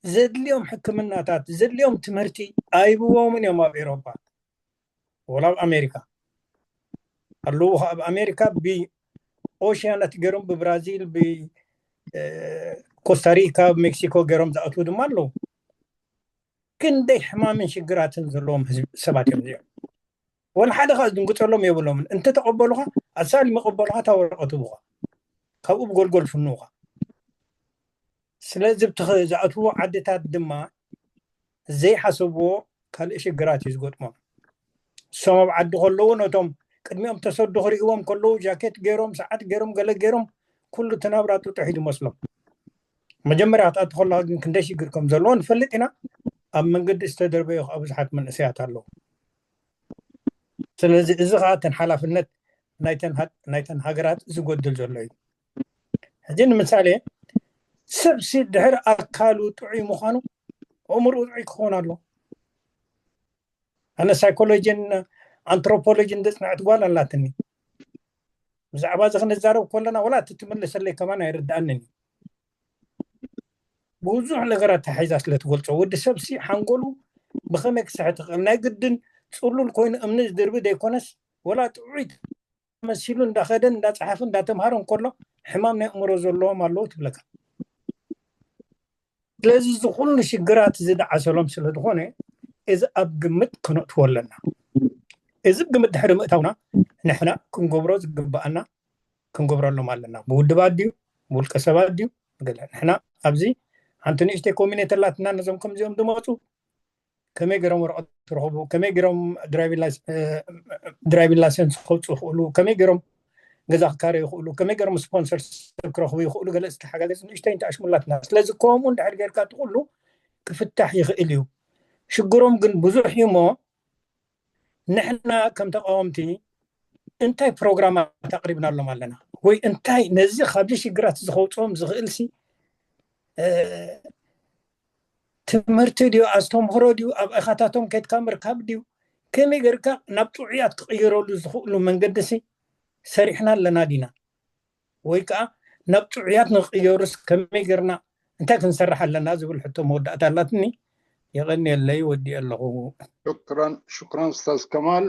ዘድልዮም ሕክምናታት ዘድልዮም ትምህርቲ ኣይብዎምን እዮም። ኣብ ኤሮፓ ወላ ኣብ ኣሜሪካ ኣለዉ። ኣብ ኣሜሪካ ብኦሽያን ኣትገሮም ብብራዚል ብኮስታሪካ ብሜክሲኮ ገይሮም ዝኣትዉ ድማ ኣለዉ። ክንደይ ሕማምን ሽግራትን ዘለዎም ህዝቢ ሰባት እዮም እዚኦም። ወላ ሓደ ከዓ ዝድንግፀሎም የብሎምን። እንተተቐበሉኻ ኣሳሊም ይቐበሉኻ፣ እታ ወረቐት ህቡኻ፣ ካብኡ ብጎልጎል ፍንውኻ። ስለዚ ኣብቲ ዝኣትዎ ዓድታት ድማ ዘይሓሰብዎ ካልእ ሽግራት እዩ ዝገጥሞም። እሶም ኣብ ዓዲ ከለዉ ነቶም ቅድሚኦም ተሰዱ ክርእዎም ከለዉ ጃኬት ገይሮም ሰዓት ገይሮም ገለ ገይሮም ኩሉ እቲ ናብራ ጥጡሕ እዩ ዝመስሎም። መጀመርያ ክትኣቱ ከለኻ ግን ክንደይ ሽግር ከም ዘለዎ ንፈልጥ ኢና። ኣብ መንገዲ ዝተደርበዩ ከዓ ብዙሓት መንእሰያት ኣለዉ። ስለዚ እዚ ከዓ እተን ሓላፍነት ናይተን ሃ- ናይተን ሃገራት ዝጎድል ዘሎ እዩ። ሕጂ ንምሳሌ ሰብሲ ድሕሪ ኣካሉ ጥዑይ ምዃኑ ኣእምርኡ ጥዑይ ክኸውን ኣሎ። ኣነ ሳይኮሎጂን ኣንትሮፖሎጂን ዘፅናዕት ጓል ኣላትኒ። ብዛዕባ እዚ ክንዛረብ ከለና ወላ እቲ ትምልሰለይ ከማን ኣይርድኣንን እዩ። ብዙሕ ነገራት ተሓይዛ ስለ ትገልፆ ወዲ ሰብሲ ሓንጎሉ ብኸመይ ክስሕት ይኽእል? ናይ ግድን ፅሉል ኮይኑ እምኒ ዝድርቢ ዘይኮነስ ወላ ጥዑይ መሲሉ እንዳኸደን እንዳፀሓፍን እንዳተምሃረ እንከሎ ሕማም ናይ ኣእምሮ ዘለዎም ኣለዉ ትብለካ። ስለዚ እዚ ኩሉ ሽግራት ዝደዓሰሎም ስለ ዝኾነ እዚ ኣብ ግምት ከነእትዎ ኣለና። እዚ ግምት ድሕሪ ምእታውና ንሕና ክንገብሮ ዝግበኣና ክንገብረሎም ኣለና። ብውድባት ድዩ ብውልቀ ሰባት ድዩ ብገለ ንሕና ኣብዚ ሓንቲ ንእሽተይ ኮሚኒቲ ኣላትና ነዞም ከምዚኦም ዝመፁ ከመይ ገይሮም ወረቐት ክረኽቡ፣ ከመይ ገይሮም ድራይቪንግ ላይሰንስ ከውፅኡ ይኽእሉ፣ ከመይ ገይሮም ገዛ ክካረዩ ይኽእሉ፣ ከመይ ገይሮም ስፖንሰር ሰብ ክረኽቡ ይኽእሉ፣ ገለ ዝተሓጋገዝ ንእሽተይ እንተኣሽሙላትና። ስለዚ ከምኡ እንድሕር ጌርካ እቲ ኩሉ ክፍታሕ ይኽእል እዩ። ሽግሮም ግን ብዙሕ እዩ እሞ ንሕና ከም ተቃወምቲ እንታይ ፕሮግራማት ኣቅሪብናሎም ኣለና ወይ እንታይ ነዚ ካብዚ ሽግራት እዚ ከውፅኦም ዝኽእል ሲ ትምህርቲ ድዩ ኣስተምህሮ ድዩ ኣብ ኢኻታቶም ከድካ ምርካብ ድዩ ከመይ ገርካ ናብ ጥዑያት ክቅይረሉ ዝኽእሉ መንገዲ ሲ ሰሪሕና ኣለና ዲና? ወይ ከዓ ናብ ጥዑያት ንክቕየሩስ ከመይ ጌርና እንታይ ክንሰርሕ ኣለና ዝብል ሕቶ መወዳእታ ኣላትኒ። የቐንየለይ፣ ወዲኤ ኣለኹ። ሹክራን ሹክራን ኡስታዝ ከማል።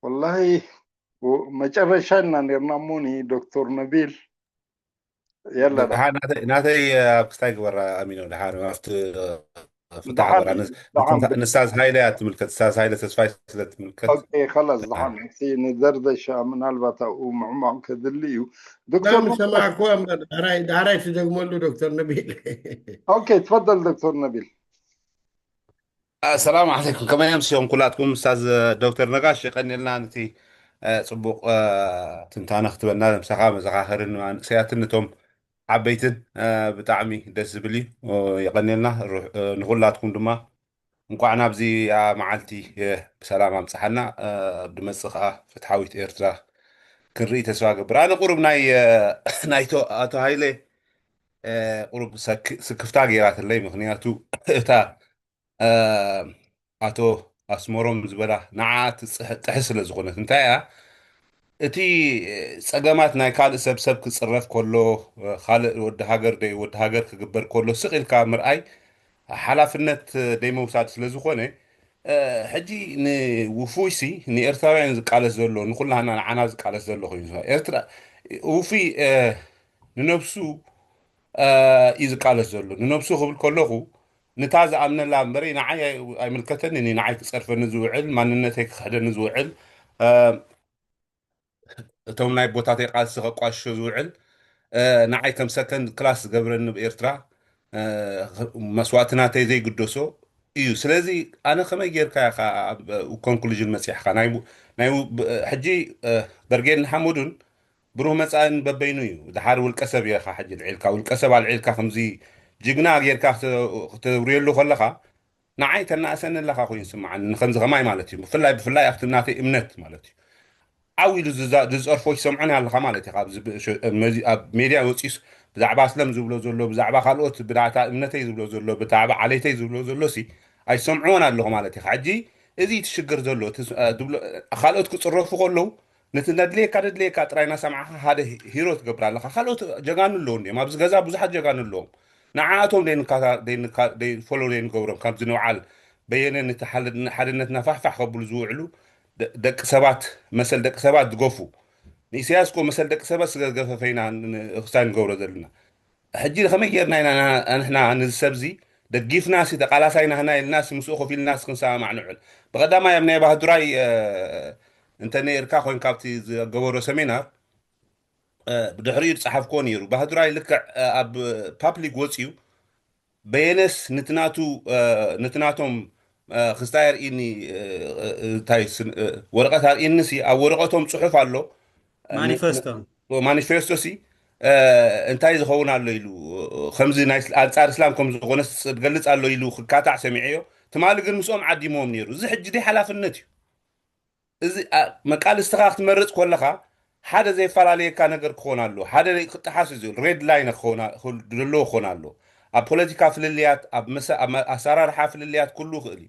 ወላሂ መጨረሻ እና ኔርና እሞ ኒ ዶክተር ነቢል የለ ደሓር ናተይ ናተይ ኣብ ክስታይ ግበራ ኣሚኖ ደሓር ኣብቲ ፍታሕ ደሓር ግበራ ደሓር ንስታዝ ሃይለ እያ ትምልከት ስታዝ ሃይለ ተስፋይ ስለ ትምልከት ኦኬ ከላስ ደሓን እቲ ንደርደሻ ምናልባት ኣብኡ ምዕማቕ ከድሊ እዩ ዶክተር ዳም ሰማዕኩዋ እምበር ዳሕራይ ዳሕራይ ትደግመሉ ዶክተር ነቢል ኦኬ ትፈደል ዶክተር ነቢል ኣሰላሙ ዓለይኩም ከመይ ኣምስዮም ኩላትኩም ስታዝ ዶክተር ነጋሽ የቀንየልና ነቲ እ፣ ፅቡቅ እ፣ ትንታነ ክትበና ምሳኻ መዘኻኸርን ንእስያትን ነቶም ዓበይትን እ፣ ብጣዕሚ ደስ ዝብል እዩ እ፣ የቀንየልና ሩ- እ፣ ንኩላትኩም ድማ እንቋዕ ናብዚ ኣ፣ መዓልቲ እ፣ ብሰላም ኣምፅሓና እ፣ ኣብ ድመፅእ ከዓ ፍትሓዊት ኤርትራ ክንርኢ ተስፋ ገብር ኣነ ቁሩብ ናይ እ፣ ናይቶ ኣቶ ሃይለ እ፣ ቁሩብ ሰክ- ስክፍታ ገይራትለይ ምክንያቱ እታ እ፣ ኣቶ ኣስመሮም ዝበላ ንዓ ትፅሕ- ጥሕስ ስለ ዝኾነት እንታይ እያ እቲ ፀገማት ናይ ካልእ ሰብ ሰብ ክፅረፍ ከሎ ካልእ ወዲ ሃገር ደ ወዲ ሃገር ክግበር ከሎ ስቕ ኢልካ ምርኣይ ሓላፍነት ደይመውሳድ ስለ ዝኾነ እ፣ ሕጂ ንውፉይ ሲ ንኤርትራውያን ዝቃለስ ዘሎ ንኩላህና ንዓና ዝቃለስ ዘሎ ኮይኑ ኤርትራ ውፉይ እ፣ ንነብሱ እ፣ እዩ ዝቃለስ ዘሎ ንነብሱ ክብል ከለኹ ንታ ዝኣምነላ እምበረይ ንዓይ ኣይ- ኣይምልከተንን እዩ ንዓይ ክፀርፈኒ ዝውዕል ማንነተይ ክክሕደኒ ዝውዕል እ፣ እቶም ናይ ቦታተይ ቃልሲ ከቋሽሾ ዝውዕል እ፣ ንዓይ ከም ሰከንድ ክላስ ዝገብረኒ ብ ኤርትራ እ፣ መስዋእቲ ናተይ ዘይግደሶ እዩ ስለዚ ኣነ ከመይ ጌርካ ኢኻ ኣብ ኮንክሉዥን መፂሕካ ናይ ቡ- ናይ ቡ- ብ- ሕጂ እ፣ በርጌድ ንሓመዱን ብሩህ መፃእን በበይኑ እዩ ድሓር ውልቀ ሰብ ኢኻ ሕጂ ልዒልካ ውልቀ ሰብ ኣልዒልካ ከምዚ ጅግና ጌርካ ክተ- ክተውርየሉ ከለኻ ንዓይ ተናእሰኒ ኣለኻ ኮይኑ ይስምዓኒ ንከምዚ ከማይ ማለት እዩ ብፍላይ ብፍላይ ኣብቲ ናተይ እምነት ማለት እዩ ዓው ኢሉ ዝዛ- ዝፀርፎ ይሰምዖኒ ኣለኻ ማለት እዩ ኣብዚ ብ- ሸ- መዚ- ኣብ ሜድያ ወፂስ ብዛዕባ ኣስለም ዝብሎ ዘሎ ብዛዕባ ካልኦት ብዳዕታ እምነተይ ዝብሎ ዘሎ ብዛዕባ ዓሌተይ ዝብሎ ዘሎ ሲ ኣይሰምዕዎን ኣለኹ ማለት እዩ ሕጂ እዚ ትሽግር ዘሎ እቲ ስ- እ፣ ትብሎ- ካልኦት ክፅረፉ ከለዉ ነቲ ነድልየካ ደድልየካ ጥራይ እናሰማዕካ ሓደ ሂሮ ትገብር ኣለካ ካልኦት ጀጋኑ ኣለዉ እንዲዮም ኣብዚ ገዛ ብዙሓት ጀጋኑ ኣለዎም ንዓኣቶም ደይንካታ- ደይንካ- ደይ- ፎሎ ደይንገብሮም ካብዚ ንበዓል በየነ ነቲ ሓል- ሓድነትና ፋሕፋሕ ከብሉ ዝውዕሉ ደ- ደቂ ሰባት መሰል ደቂ ሰባት ዝገፉ ንኢሳያስ ኮ መሰል ደቂ ሰባት ስለ ዝገፈፈ ኢና ን- ክስታይ ንገብሮ ዘለና ሕጂ ከመይ ጌርና ኢና ንሕና ነዚ ሰብዚ ደጊፍናሲ ተቃላሳይ ናህና ኢልናሲ ምስኡ ኮፍ ኢልናሲ ክንሰማማዕ ንውዕል ብቀዳማይ ኣብ ናይ ባህዱራይ እ፣ እንተ ነይርካ ኮይን ካብቲ ዝገበሮ ሰሚናር እ፣ ብድሕሪኡ ዝፀሓፍክዎ ነይሩ ባህዱራይ ልክዕ እ፣ ኣብ ፓብሊክ ወፅዩ በየነስ ነቲ ናቱ እ፣ ነቲ ናቶም እ፣ ክስታይ ኣርእኒ እ፣ እ፣ እንታይ ስን- እ፣ ወረቀት ኣርእኒ ሲ ኣብ ወረቀቶም ፅሑፍ ኣሎ እ፣ ን- ማኒፌስቶ ማኒፌስቶ ሲ እ፣ እንታይ ዝኸውን ኣሎ ኢሉ እ፣ ከምዚ ናይ ስል- ኣንፃር እስላም ከም ዝኾነ ዝገልፅ ኣሎ ኢሉ ክካታዕ ሰሚዐዮ ትማሊ ግን ምስኦም ዓዲምዎም ነይሩ እዚ ሕጂ ደይ ሓላፍነት እዩ እዚ ኣ- መቃልስትኻ ክትመርፅ ከለኻ ሓደ ዘይፈላለየካ ነገር ክኾን ኣለዎ ሓደ ክጠሓስ እዩ ዝብል ሬድ ላይን ክኾን ኣ- ክል- ዘለዎ ክኾን ኣለዎ ኣብ ፖለቲካ ፍልልያት ኣብ መሰ- ኣብ መ- ኣሰራርሓ ፍልልያት ኩሉ ይኽእል እዩ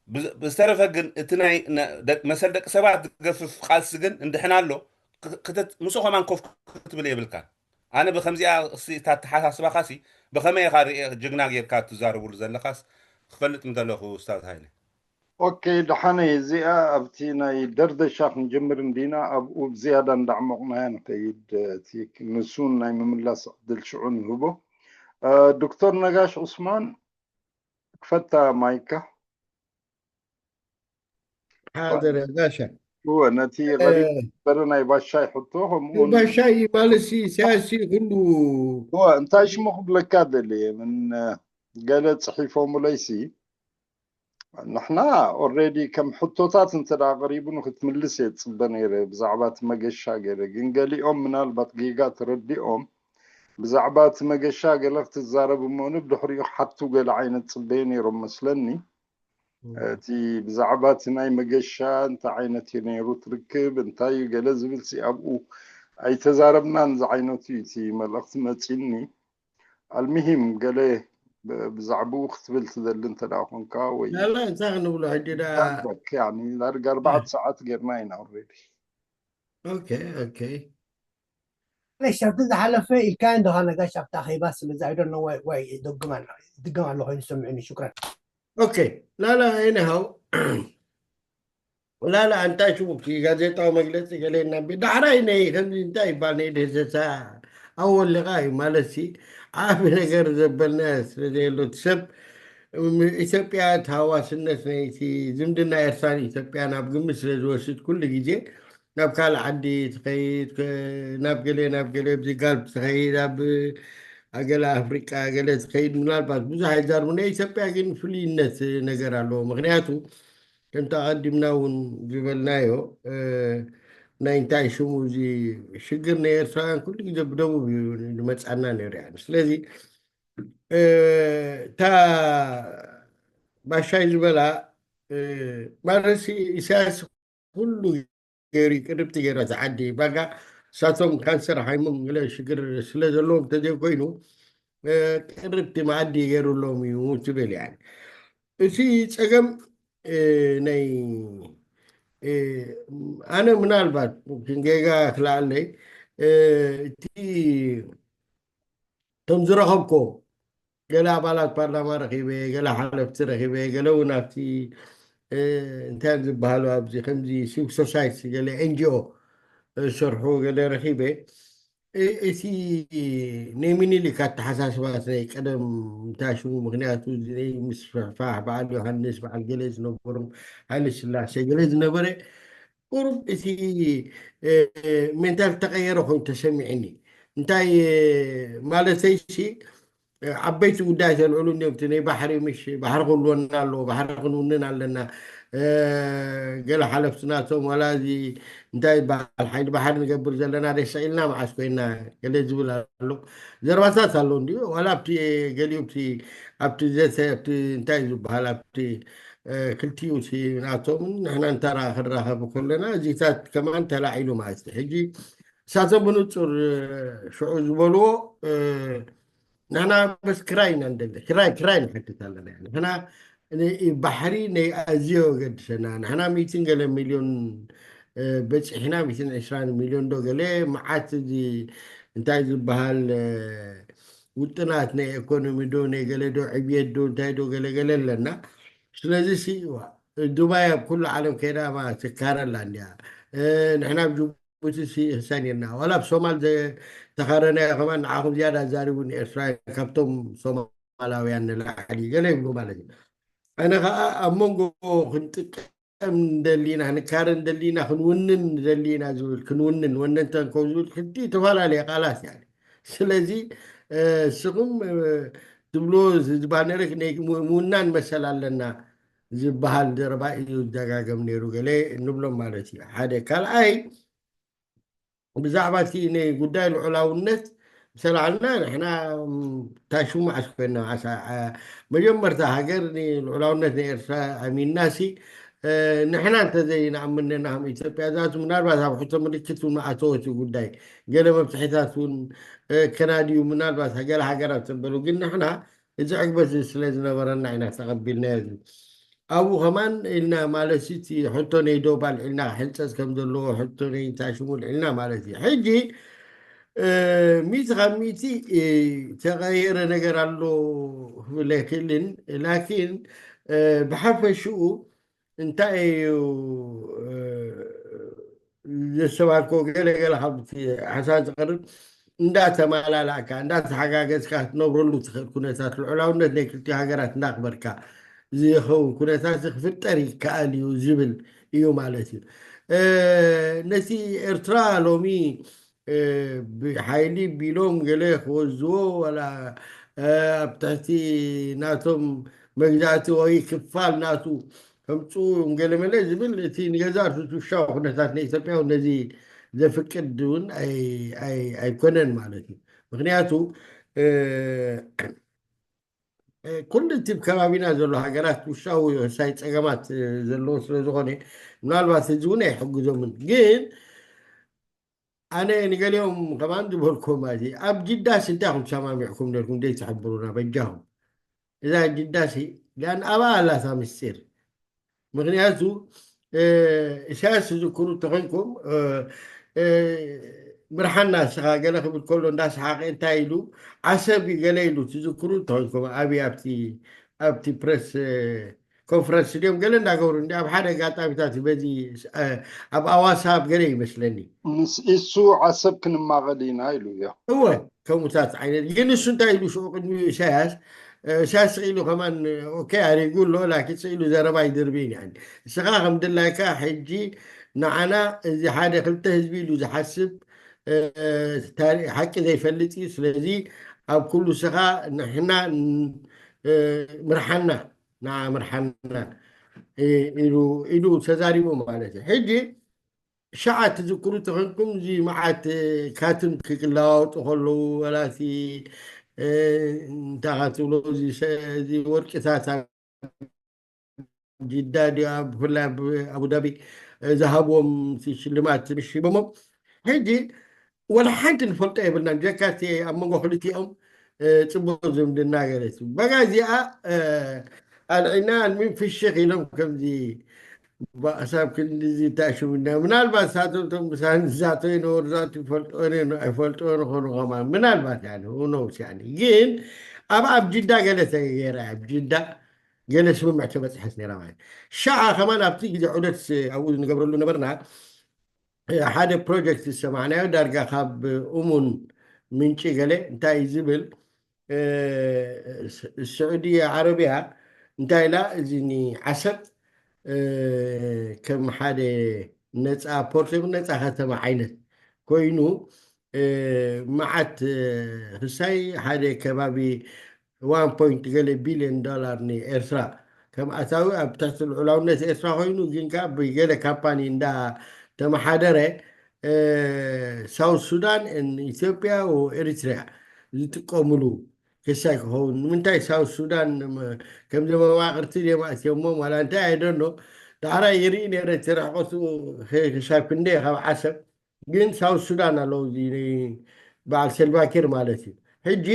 ብዝ- ብዝተረፈ ግን እቲ ናይ ነ- ደቅ- መሰል ደቂ ሰባት ዝገፍፍ ቃልሲ ግን እንድሕን ኣሎ ክ- ክተ- ምስኡ ከማን ኮፍ ክትብል የብልካን ኣነ ብከምዚኣ ሲ- እታ ኣተሓሳስባኻ ሲ ብኸመይ ኢኻ ርእ ጅግና ጌርካ ትዛረብሉ ዘለኻስ ክፈልጥ ምደለኹ ስታዝ ሃይለ ኦኬ ደሓነይ እዚኣ ኣብቲ ናይ ደርደሻ ክንጅምር እንዲና ኣብኡ ብዝያዳ እንዳዕመቑናያ ንኸይድ እቲ ንሱን ናይ ምምላስ ዕድል ሽዑ ንህቦ እ፣ ዶክተር ነጋሽ ዑስማን ክፈታ ማይካ ሓደር ጋሻ እወ ነቲ ቀሪብ ዝበረ ናይ ባሻይ ሕቶ ከምኡ እውን ባሻይ ማለት ሲ ሲያሲ ኩሉ እወ እንታይ ሽሙ ክብለካ ደልየ ምን ገለ ፅሒፎምለይሲ ንሕና ኦልሬዲ ከም ሕቶታት እንተ ደኣ ቀሪቡ ንክትምልስ እየ ዝፅበ ነይረ ብዛዕባ እቲ መገሻ ገለ ግን ገሊኦም ምናልባት ጌጋ ተረዲኦም ብዛዕባ እቲ መገሻ ገለ ክትዛረብ እሞኒ ብድሕሪኡ ክሓቱ ገለ ዓይነት ፅበየ ነይሮም መስለኒ እቲ ብዛዕባ እቲ ናይ መገሻ እንታይ ዓይነት እዩ ነይሩ ትርክብ እንታይ እዩ ገለ ዝብል ሲ ኣብኡ ኣይተዛረብናን ዝዓይነቱ እዩ እቲ መልእኽቲ መፂኒ ኣልምሂም ገለ ብ- ብዛዕባኡ ክትብል ትደሊ እንተ ደኣ ኮንካ ወይ ላላ እንታይ ክንብሎ ሕጂ ደኣ ዳርጋ ኣርባዕተ ሰዓት ጌርና ኢና ኦልሬዲ ኦኬ ኦኬ ማለሽ ኣብቲ ዝሓለፈ ኢልካ እንደኻ ነጋሽ ኣብታ ኸይባ ስለዚ ኣይዶ ኖ ወይ ወይ ድግም ኣሎ ድግም ኣሎ ኮይኑ ሰምዕኒ ሽክራን Okay. ላላ፣ anyhow, ላላ፣ እንታይ ሽሙ እቲ ጋዜጣዊ መግለፂ ገለ እናንቢ ዳሕራይ ነይ ከምዚ እንታይ ይባል ነይ ደሰሳ ኣወሊቓ እዩ ማለት ሲ ዓቢ ነገር ዘበልና ስለ ዘየሎ እቲ ሰብ ኢትዮጵያ ተሃዋስነት ነይቲ ዝምድና ኤርትራን ኢትዮጵያ ናብ ግምት ስለ ዝወስድ ኩሉ ግዜ ናብ ካልእ ዓዲ ትኸይድ፣ ናብ ገለ ናብ ገለ ብዚ ጋልፍ ትኸይድ፣ ኣብ ገለ ኣፍሪቃ ገለ ትኸይድ፣ ምናልባት ብዙሕ ኣይዛርቡ። ናይ ኢትዮጵያ ግን ፍልይነት ነገር ኣለዎ። ምክንያቱ ከምቲ ኣቐዲምና እውን ዝበልናዮ ናይ እንታይ ሽሙ እዚ ሽግር ናይ ኤርትራውያን ኩሉ ግዜ ብደቡብ እዩ ዝመፃና ነይሩ። ስለዚ እታ ባሻይ ዝበላ ማለት ኢሳያስ ኩሉ ገይሩ ቅርብቲ ገይሩ እቲ ዓዲ ባጋ ሳቶም ካንሰር ሓይሞም ገለ ሽግር ስለ ዘለዎም ተዘይኮይኑ ቅርብቲ መኣዲ ገይሩሎም እዩ ትብል። ያ እቲ ፀገም ናይ ኣነ ምናልባት ክንጌጋ ክልኣለይ እቲ ከም ዝረኸብኮ ገለ ኣባላት ፓርላማ ረኺበ፣ ገለ ሓለፍቲ ረኺበ፣ ገለ እውን ኣብቲ እንታይ ዝበሃሉ ኣብዚ ከምዚ ሲቪል ሶሳይቲ ገለ ኤንጂኦ ዝሰርሑ ገለ ረኺበ። እቲ ናይ ሚኒሊክ ኣተሓሳስባት ናይ ቀደም እንታይ ሽሙ ምክንያቱ ምስፍሕፋሕ በዓል ዮሃንስ በዓል ገለ ዝነበሩ ሃይለ ስላሴ ገለ ዝነበረ ቁሩብ እቲ ሜንታል ተቀየረ ኮይኑ ተሰሚዕኒ። እንታይ ማለተይሲ ዓበይቲ ጉዳይ ተልዕሉ እንዲዮም። እቲ ናይ ባሕሪ ምሽ ባሕሪ ክህልወና ኣለዎ፣ ባሕሪ ክንውንን ኣለና። ገለ ሓለፍትናቶም ዋላ እዚ እንታይ ይበሃል ሓይሊ ባሕሪ ንገብር ዘለና ደሰ ኢልና መዓስ ኮይና ገለ ዝብል ኣሎ። ዘርባታት ኣሎ እንዲ ዋላ ኣብቲ ገሊኡ ኣብቲ ዘተ ኣብቲ እንታይ ዝበሃል ኣብቲ ክልቲኡ ናቶም ንሕና እንተራ ክራኸብ ከለና እዚታት ከማን ተላዒሉ ማለት እዩ። ሕጂ እሳቶም ብንፁር ሽዑ ዝበልዎ ንሕና በስ ክራይ ኢና ንደሊ፣ ክራይ ክራይ ንሓትት ኣለና። ንሕና ባሕሪ ናይ ኣዝዮ ገድሰና። ንሕና ሚትን ገለ ሚልዮን በፂሕና፣ ሚትን ዕስራን ሚልዮን ዶ ገለ መዓት እዚ እንታይ ዝበሃል ውጥናት ናይ ኤኮኖሚ ዶ ናይ ገለ ዶ ዕብየት ዶ እንታይ ዶ ገለ ገለ ኣለና። ስለዚ ሲ ዱባይ ኣብ ኩሉ ዓለም ከይዳ ትካረላ እንዲያ። ንሕና ኣብ ጅቡቲ ሲ ህሳን የና ዋላ ኣብ ሶማል ተኻረናዮ ከማን ንዓኹም ዝያዳ ዛሪቡ ንኤርትራውያን ካብቶም ሶማላውያን ንላዕሊ ገለ ይብሉ ማለት እዩ። ኣነ ከዓ ኣብ መንጎ ክንጥቀም እንደሊና ክንካረ እንደሊና ክንውንን እንደሊና ዝብል ክንውንን ወነንተን ከው ዝብል ክልቲ ተፈላለየ ቃላት ያ። ስለዚ እስኹም ትብሎ ዝበሃል ነረ ምውናን መሰል ኣለና ዝበሃል ዘረባ እዩ ዝደጋገም ነይሩ ገለ ንብሎም ማለት እዩ። ሓደ ካልኣይ ብዛዕባ እቲ ናይ ጉዳይ ልዑላውነት ምሰላዕልና ንሕና ታሽሙ ዓስ ኮይና ዓሳ መጀመርታ ሃገር ልዑላውነት ናይ ኤርትራ ኣሚንናሲ ንሕና እንተዘይንኣምን ነና ከም ኢትዮጵያ ዛቱ ምናልባት ኣብ ሕቶ ምልክት እውን ኣተወት ጉዳይ ገለ መብትሒታት እውን ከናድዩ ምናልባት ገለ ሃገራት ዘበሉ ግን ንሕና እዚ ዕግበት ስለ ዝነበረና ኢና ተቐቢልናዮ። ኣብኡ ከማን ኢልና ማለት እቲ ሕቶ ናይ ዶብ ኣልዒልና ሕንፀት ከም ዘለዎ ሕቶ ናይ ታሽሙ ኣልዒልና ማለት እዩ። ሕጂ ሚእቲ ካብ ሚእቲ ተቐየረ ነገር ኣሎ ክብል ኣይክእልን፣ ላኪን ብሓፈሽኡ እንታይ እዩ ዘሰባልኮ ገለገለ ካብቲ ሓሳብ ዝቐርብ እንዳተማላላእካ እንዳተሓጋገዝካ ክትነብረሉ ትኽእል ኩነታት ልዑላውነት ናይ ክልቲኡ ሃገራት እንዳኽበርካ ዝኸውን ኩነታት ክፍጠር ይከኣል እዩ ዝብል እዩ ማለት እዩ። ነቲ ኤርትራ ሎሚ ብሓይሊ ቢሎም ገለ ክወዝዎ ዋላ ኣብ ትሕቲ ናቶም መግዛእቲ ወይ ክፋል ናቱ ከምፅኡ ገለመለ ዝብል እቲ ንገዛ ርሱስ ውሻዊ ኩነታት ናይ ኢትዮጵያ እውን ነዚ ዘፍቅድ እውን ኣይኮነን ማለት እዩ። ምክንያቱ ኩሉ እቲ ከባቢና ዘሎ ሃገራት ውሻዊ ሳይ ፀገማት ዘለዎ ስለዝኾነ ምናልባት እዚ እውን ኣይሕግዞምን። ግን ኣነ ንገሊኦም ከማን ዝበልኩም ማለት ኣብ ጅዳስ እንታይ ኹም ሰማሚዕኩም ነርኩም ዘይትሕብሩና በጃኹም። እዛ ጅዳሲ ያን ኣባ ኣላታ ምስጢር ምክንያቱ ኢሳያስ ዝዝክሩ ተኾንኩም ምርሓና ንስኻ ገለ ክብል ከሎ እንዳሰሓቐ እንታይ ኢሉ፣ ዓሰብ እዩ ገለ ኢሉ ትዝክሩ እንተኾንኩም፣ ኣብይ ኣብቲ ኣብቲ ፕረስ ኮንፈረንስ ድዮም ገለ እንዳገበሩ እንዲ ኣብ ሓደ ኣጋጣሚታት በዚ ኣብ ኣዋሳብ ገለ ይመስለኒ። ምስ እሱ ዓሰብ ክንማቐል ኢና ኢሉ እዮ። እወ፣ ከምኡታት ዓይነት። ግን እሱ እንታይ ኢሉ ሽዑ ቅድሚ ኢሳያስ፣ ኢሳያስ ስቕ ኢሉ ከማን ኦኬ ኣሪጉ ኣሎ፣ ላኪን ስቕ ኢሉ ዘረባ ይድርብን። ንስኻ ከም ድላይካ ሕጂ ንዓና እዚ ሓደ ክልተ ህዝቢ ኢሉ ዝሓስብ ሓቂ ዘይፈልጥ እዩ። ስለዚ ኣብ ኩሉ ስኻ ንሕና ምርሓና፣ ንዓ ምርሓና ኢሉ ኢሉ ተዛሪቡ ማለት እዩ። ሕጂ ሸዓ ትዝክሩ ተኾንኩም፣ እዚ መዓት ካትም ክለዋወጡ ከለዉ፣ ወላ እቲ እንታይ ትብሎ፣ እዚ ወርቅታት ጅዳ ድያ፣ ብፍላይ ኣብ ኣቡዳቢ ዝሃብዎም ሽልማት ምሽ ሂቦሞም። ሕጂ ወላ ሓንቲ ንፈልጦ የብልናን፣ ጀካ እቲ ኣብ መንጎ ክልቲኦም ጽቡቕ ዝምድና ገለት በጋ እዚኣ ኣልዒና ኣልሚን ፍሽኽ ኢሎም ከምዚ ባእሳብ ክንዲዚ ታሽሙና። ምናልባት ሳቶም ቶም ብሳንዛቶ ይነበሩ ዛቱ ይፈልጥኦን ኣይፈልጥኦን ኾኑ ኸማ ምናልባት ያኒ፣ ሆኖስ ያኒ። ግን ኣብ ኣብ ጅዳ ገለ ተገይራ፣ ኣብ ጅዳ ገለ ስምምዕ ተበፅሐት ነይራ ማለት። ሸዓ ከማን ኣብቲ ግዜ ዑደት ኣብኡ ንገብረሉ ነበርና። ሓደ ፕሮጀክት ዝሰማዕናዮ ዳርጋ ካብ እሙን ምንጪ ገለ እንታይ እዩ ዝብል፣ ስዑዲ ዓረብያ እንታይ ኢላ፣ እዚ ዓሰብ ከም ሓደ ነፃ ፖርት ነፃ ከተማ ዓይነት ኮይኑ፣ መዓት ክሳይ ሓደ ከባቢ ዋን ፖይንት ገለ ቢልዮን ዶላር ንኤርትራ ከም ኣታዊ ኣብ ትሕቲ ልዑላውነት ኤርትራ ኮይኑ፣ ግን ከዓ ብገለ ካምፓኒ እንዳተመሓደረ ሳውት ሱዳን፣ ኢትዮጵያ፣ ኤሪትሪያ ዝጥቀምሉ ክሳይ ክኸውን። ንምንታይ ሳውት ሱዳን ከምዚ መዋቅርቲ ደማ እትዮሞም ዋላ እንታይ ኣይደኖ፣ ዳዕራ ይርኢ ነረ እቲ ርሕቀቱ ክሳብ ክንደይ ካብ ዓሰብ። ግን ሳውት ሱዳን ኣለዉ፣ በዓል ሰልቫኪር ማለት እዩ። ሕጂ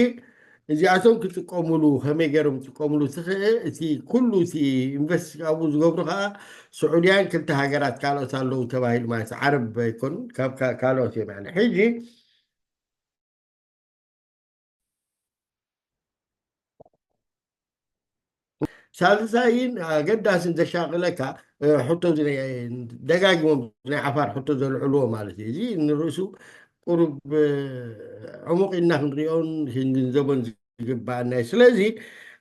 እዚኣቶም ክጥቀምሉ፣ ከመይ ገይሮም ክጥቀምሉ ትኽእል፣ እቲ ኩሉ እቲ ኢንቨስት ኣብኡ ዝገብሩ ከዓ ስዑድያን ክልተ ሃገራት ካልኦት ኣለዉ ተባሂሉ ማለት እዩ። ዓረብ ኣይኮኑን፣ ካብ ካልኦት እዮም። ሕጂ ሳልሳይን ኣገዳስን ዘሻቕለካ ሕቶ፣ ደጋጊሞም ናይ ዓፋር ሕቶ ዘልዕልዎ ማለት እዩ። እዚ ንርእሱ ቁሩብ ዕሙቕ ኢልና ክንሪኦን ክንግንዘቦን ዝግባኣና እዩ። ስለዚ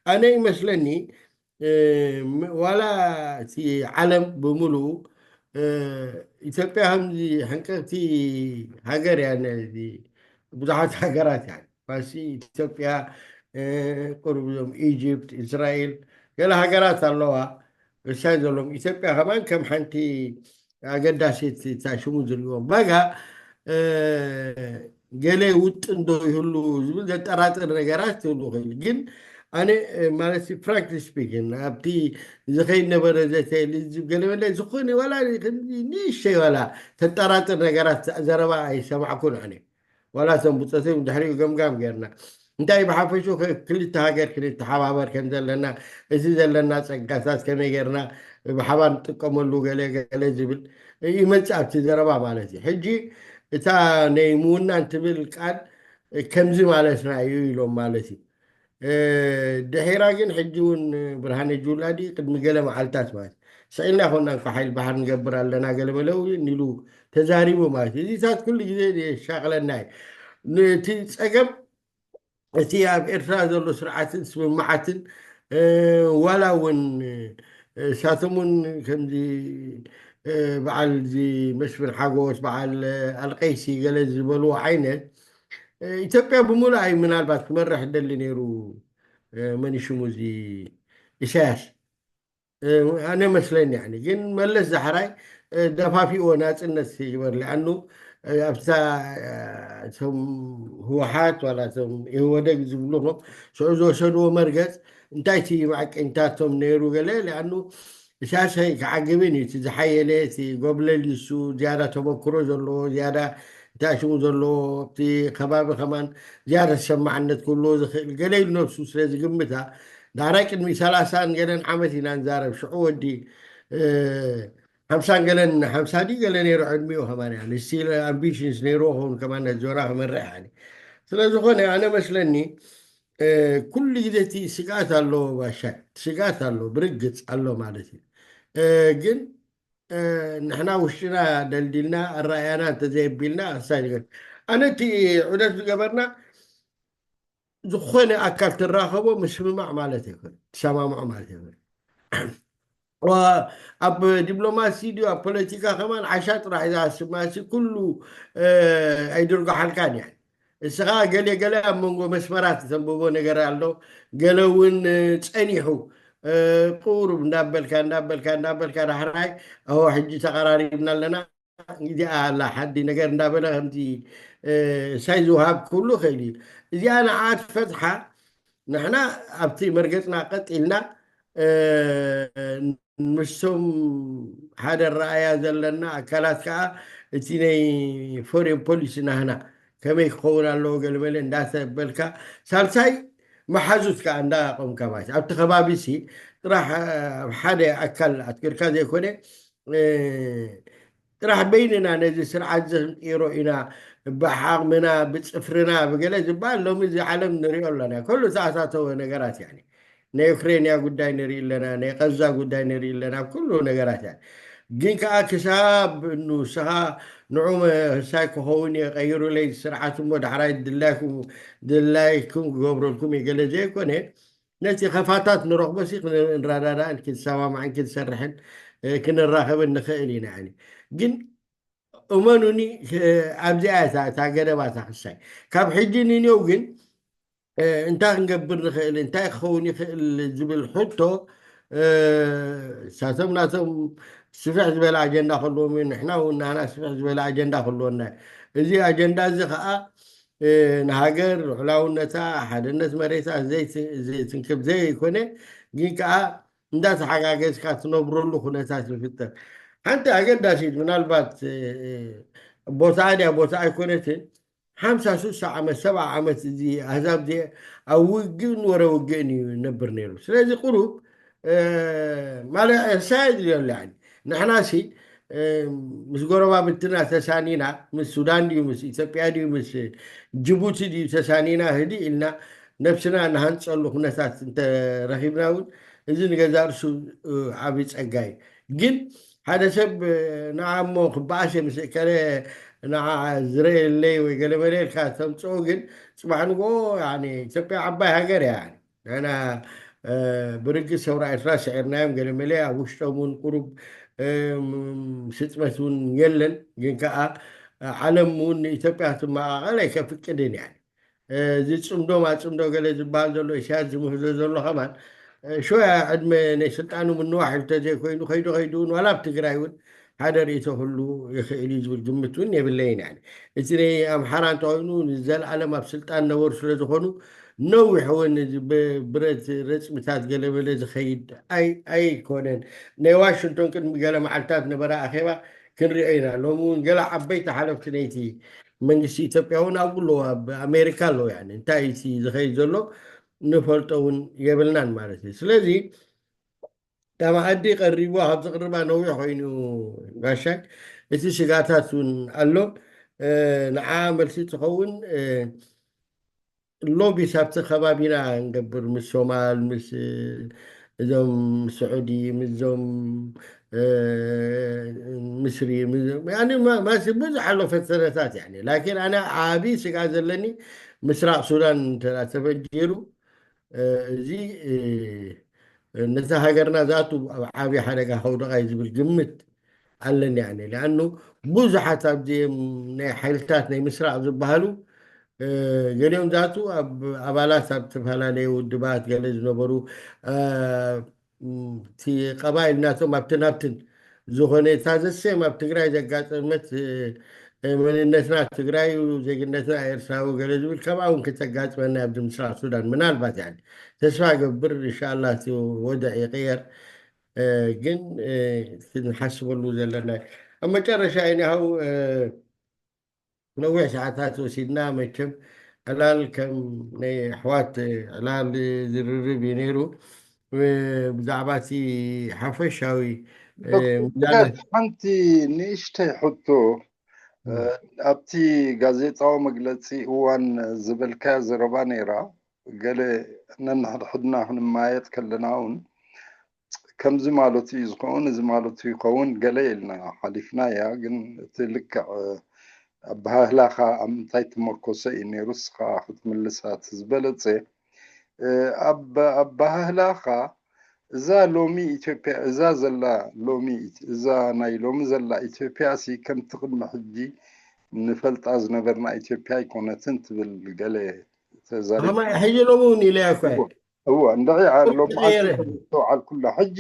ኣነ ይመስለኒ ዋላ እቲ ዓለም ብምሉኡ ኢትዮጵያ ከምዚ ሕንቅቕቲ ሃገር እያ። ብዙሓት ሃገራት እያ ባሲ ኢትዮጵያ፣ ቁሩብ ዞም ኢጅፕት፣ እስራኤል፣ ገለ ሃገራት ኣለዋ። እሳይ ዘሎም ኢትዮጵያ ከማን ከም ሓንቲ ኣገዳሲት እታ ሽሙ ዝሪእዎም በጋ ገለ ውጥን ዶ ይህሉ ዝብል ዘጠራጥር ነገራት ትህሉ ይኽእል። ግን ኣነ ማለት ፍራንክሊ ስፒኪን ኣብቲ ዝኸይድ ነበረ ዘተልዝብ ገለ መለ ዝኾነ ዋላ ንእሽተይ ዋላ ተጠራጥር ነገራት ዘረባ ኣይሰማዕኩን ኣነ። ዋላ እቶም ብፆቶም ድሕሪኡ ገምጋም ጌርና እንታይ ብሓፈሹ ክልተ ሃገር ክንተሓባበር ከም ዘለና፣ እዚ ዘለና ፀጋታት ከመይ ጌርና ብሓባር ንጥቀመሉ ገለ ገለ ዝብል ይመፅእ ኣብቲ ዘረባ ማለት እዩ። ሕጂ እታ ናይ ምውናን ትብል ቃል ከምዚ ማለትና እዩ ኢሎም ማለት እዩ። ድሒራ ግን ሕጂ እውን ብርሃነ ጁላ ድዩ ቅድሚ ገለ መዓልታት ማለት ስዒልና ኮና እንኳ ሓይል ባሕር ንገብር ኣለና ገለ መለው ኒሉ ተዛሪቡ ማለት እዩ። እዚታት ኩሉ ግዜ የሻቕለና እዩ። ነቲ ፀገም እቲ ኣብ ኤርትራ ዘሎ ስርዓትን ስምምዓትን ዋላ እውን እሳቶም እውን ከምዚ በዓል እዚ መስፍን ሓጎስ በዓል ኣልቀይሲ ገለ ዝበልዎ ዓይነት ኢትዮጵያ ብምሉእ ኣይ ምናልባት ክመርሕ ደሊ ነይሩ መን ሽሙ እዚ ኢሳያስ ኣነ መስለኒ ያኒ ግን መለስ ዛሕራይ ደፋፊእዎ ናፅነት ይግበር ሊኣኑ ኣብታ እቶም ህወሓት ዋላ እቶም ኢህወደግ ዝብልዎም ሽዑ ዝወሰድዎ መርገፅ እንታይ እቲ ማዕቀኝታቶም ነይሩ ገለ ሊኣኑ እሳሰይ ክዓግብን እዩ እቲ ዝሓየለ እቲ ጎብለል ይሱ ዝያዳ ተመክሮ ዘለዎ ዝያዳ እንታይ ሽሙ ዘለዎ ኣብቲ ከባቢ ከማን ዝያዳ ተሰማዕነት ክህልዎ ዝኽእል ገለ ኢሉ ነብሱ ስለ ዝግምታ ዳሕራይ ቅድሚ ሰላሳን ገለን ዓመት ኢና ንዛረብ ሽዑ ወዲ ሓምሳን ገለን ሓምሳ ድዩ ገለ ነይሩ ዕድሚኡ ከማን ያኒ ስቲል ኣምቢሽንስ ነይርዎ ኸውን ከማን ነቲ ዞና ክመርሕ ያኒ። ስለ ዝኾነ ኣነ መስለኒ ኩሉ ግዜ እቲ ስግኣት ኣሎ ባሻይ፣ ስግኣት ኣሎ ብርግፅ ኣሎ ማለት እዩ። ግን ንሕና ውሽጥና ደልዲልና ኣረኣያና እንተዘየቢልና ክሳይ ነገር ኣነ እቲ ዑደት ዝገበርና ዝኾነ ኣካል ትራኸቦ ምስምማዕ ማለት ኣይኮነ ትሰማምዖ ማለት ኣይኮነ። ኣብ ዲፕሎማሲ ድዩ ኣብ ፖለቲካ ከማን ዓሻ ጥራሕ እዛ ስማሲ ኩሉ ኣይድርጎሓልካን እያ። እስኻ ገለ ገለ ኣብ መንጎ መስመራት ተንብቦ ነገር ኣሎ፣ ገለ እውን ጸኒሑ ቁሩብ እንዳበልካ እንዳበልካ እንዳበልካ ዳሕራይ ኣሆ ሕጂ ተቐራሪብና ኣለና እዚኣ ኣላ ሓዲ ነገር እንዳበለ ከምዚ ሳይ ዝውሃብ ክብሉ ይኽእል እዩ። እዚኣ ንዓ ትፈትሓ ንሕና ኣብቲ መርገፅና ቀጥ ኢልና ምስቶም ሓደ ረኣያ ዘለና ኣካላት ከዓ እቲ ናይ ፎሬን ፖሊሲ ናህና ከመይ ክኸውን ኣለዎ ገለመለ እንዳተበልካ ሳልሳይ መሓዙት ከዓ እንዳቆምካ ማለት ኣብቲ ከባቢ ሲ ጥራሕ ኣብ ሓደ ኣካል ኣትክርካ ዘይኮነ ጥራሕ በይንና ነዚ ስርዓት ዘንጢሮ ኢና ብሓቕምና ብፅፍርና ብገለ ዝበሃል ሎሚ እዚ ዓለም ንሪኦ ኣለና። ኩሉ ተኣታተወ ነገራት ያኒ ናይ ዩክሬንያ ጉዳይ ንርኢ ኣለና፣ ናይ ቀዛ ጉዳይ ንርኢ ኣለና፣ ኣብ ኩሉ ነገራት ያ ግን ከዓ ክሳብ ንስኻ ንዑ መሳይ ክኸውን እየ ቀይሩለይ ስርዓት እሞ ዳሕራይ ድላይኩም ድላይኩም ክገብረልኩም እየ ገለ ዘይኮነ ነቲ ከፋታት ንረኽቦ ሲ ክንረዳዳእን ክንሰማማዕን ክንሰርሕን ክንራኸብን ንኽእል ኢና። ግን እመኑኒ ኣብዚኣ እታ ገደባታ ክሳይ ካብ ሕጂ ንንየው ግን እንታይ ክንገብር ንኽእል እንታይ ክኸውን ይኽእል ዝብል ሕቶ ሳቶም ናቶም ስፍሕ ዝበለ ኣጀንዳ ከልዎም እዩ። ንሕና እውን ናና ስፍሕ ዝበለ ኣጀንዳ ከልወና እዩ። እዚ ኣጀንዳ እዚ ከዓ ንሃገር ልዑላውነታ ሓድነት መሬታ ዘይትንክብ ዘይኮነ ግን ከዓ እንዳተሓጋገዝካ ትነብረሉ ኩነታት ይፍጠር። ሓንቲ ኣገዳሲት ምናልባት ቦታኣ ድያ ቦታ ኣይኮነትን ሓምሳ ሱሳ ዓመት ሰብዓ ዓመት እዚ ኣህዛብ ዚ ኣብ ውግእን ወረ ውግእን እዩ ነብር ነይሩ። ስለዚ ቁሩብ ማለት ሳይድ ይደሉ ንሕና ሲ ምስ ጎረባብትና ተሳኒና ምስ ሱዳን ድዩ ምስ ኢትዮጵያ ድዩ ምስ ጅቡቲ ድዩ ተሳኒና ህዲ ኢልና ነብስና ንሃንፀሉ ኩነታት እንተረኺብና እውን እዚ ንገዛ ርሱ ዓብዪ ፀጋ እዩ። ግን ሓደ ሰብ ንዓ እሞ ክበኣስ ምስ እከለ ንዓ ዝረየለይ ወይ ገለመለ ኢልካ ተምፅኦ ግን ፅባሕ ንግኦ ኢትዮጵያ ዓባይ ሃገር እያ። ንሕና ብርግፅ ሰውራ ኤርትራ ስዒርናዮም ገለመለ ኣብ ውሽጦም እውን ቁሩብ ስጥመት እውን የለን። ግን ከዓ ዓለም እውን ንኢትዮጵያ ክትመቓቐል ኣይከፍቅድን እያ። እዚ ፅምዶ ማፅምዶ ገለ ዝበሃል ዘሎ ኢሳያስ ዝምህዞ ዘሎ ከማን ሾያ ዕድመ ናይ ስልጣኑ ምንዋሕ ኢሉ ተዘይኮይኑ ከይዱ ከይዱ እውን ዋላ ኣብ ትግራይ እውን ሓደ ርእይቶ ክህሉ ይኽእል እዩ ዝብል ግምት እውን የብለይን። ያኒ እቲ ናይ ኣምሓራ እንተኮይኑ ንዘለኣለም ኣብ ስልጣን ነበሩ ስለ ዝኾኑ ነዊሕ እውን እዚ ብብረት ረፅምታት ገለመለ ዝኸይድ ኣይኮነን። ናይ ዋሽንግቶን ቅድሚ ገለ መዓልታት ነበረ ኣኼባ ክንሪኦ ኢና። ሎሚ እውን ገለ ዓበይቲ ሓለፍቲ ናይቲ መንግስቲ ኢትዮጵያ እውን ኣብኡ ኣለዉ ኣብ ኣሜሪካ ኣለዉ። ያኒ እንታይ እቲ ዝኸይድ ዘሎ ንፈልጦ እውን የብልናን ማለት እዩ። ስለዚ እታ መኣዲ ቀሪቡ ካብ ዝቕርባ ነዊሕ ኮይኑ ጋሻይ እቲ ስጋታት እውን ኣሎ። ንዓ መልሲ ትኸውን ሎቢስ ኣብቲ ከባቢና ንገብር ምስ ሶማል ምስ እዞም ስዑዲ ምስዞም ምስሪ ማሲ ብዙሕ ኣሎ ፈተነታት ያ ላኪን ኣነ ዓብዪ ስጋ ዘለኒ ምስራቅ ሱዳን እንተ ተፈንጂሩ እዚ ነቲ ሃገርና ዛቱ ኣብ ዓብዪ ሓደጋ ከውደቓ እዩ ዝብል ግምት ኣለኒ ኣነ ሊኣኑ ብዙሓት ኣብዚም ናይ ሓይልታት ናይ ምስራቅ ዝበሃሉ ገሊኦም ዛቱ ኣብ ኣባላት ኣብ ዝተፈላለዩ ውድባት ገለ ዝነበሩ እቲ ቀባይል ናቶም ኣብትን ኣብትን ዝኾነ እታ ዘሰም ኣብ ትግራይ ዘጋጠመት መንነትና ትግራይ ዜግነትና ኤርትራዊ ገለ ዝብል ከምኣ እውን ክተጋጥመና ኣብዚ ምስራቅ ሱዳን ምናልባት ያ ተስፋ ገብር እንሻላ እቲ ወድዕ ይቅየር። ግን ክንሓስበሉ ዘለና ኣብ መጨረሻ ይንሃው ነዊሕ ሰዓታት ወሲድና መቸም ዕላል ከም ናይ ኣሕዋት ዕላል ዝርርብ እዩ ነይሩ። ብዛዕባ እቲ ሓፈሻዊ ዶክተር፣ ሓንቲ ንእሽተይ ሕቶ፣ ኣብቲ ጋዜጣዊ መግለፂ እዋን ዝበልካዮ ዘረባ ነይራ። ገለ ነንሕድሕድና ክንማየጥ ከለና እውን ከምዚ ማለቱ እዩ ዝኸውን፣ እዚ ማለቱ ይኸውን ገለ ኢልና ሓሊፍናያ። ግን እቲ ልክዕ ኣበሃህላኻ ኣብ ምንታይ ተመርኮሰ እዩ ነይሩ፣ እስኻ ክትምልሳ እቲ ዝበለፀ። ኣብ ኣበሃህላኻ እዛ ሎሚ ኢትዮጵያ፣ እዛ ዘላ ሎሚ፣ እዛ ናይ ሎሚ ዘላ ኢትዮጵያ ሲ ከምቲ ቅድሚ ሕጂ ንፈልጣ ዝነበርና ኢትዮጵያ ኣይኮነትን ትብል ገለ ተዛሪብ። ከማይ ሕጂ ሎሚ እውን ኢለያ እኮ እየ። እወ፣ እንድዒ ሎም ተውዓል ኩላ። ሕጂ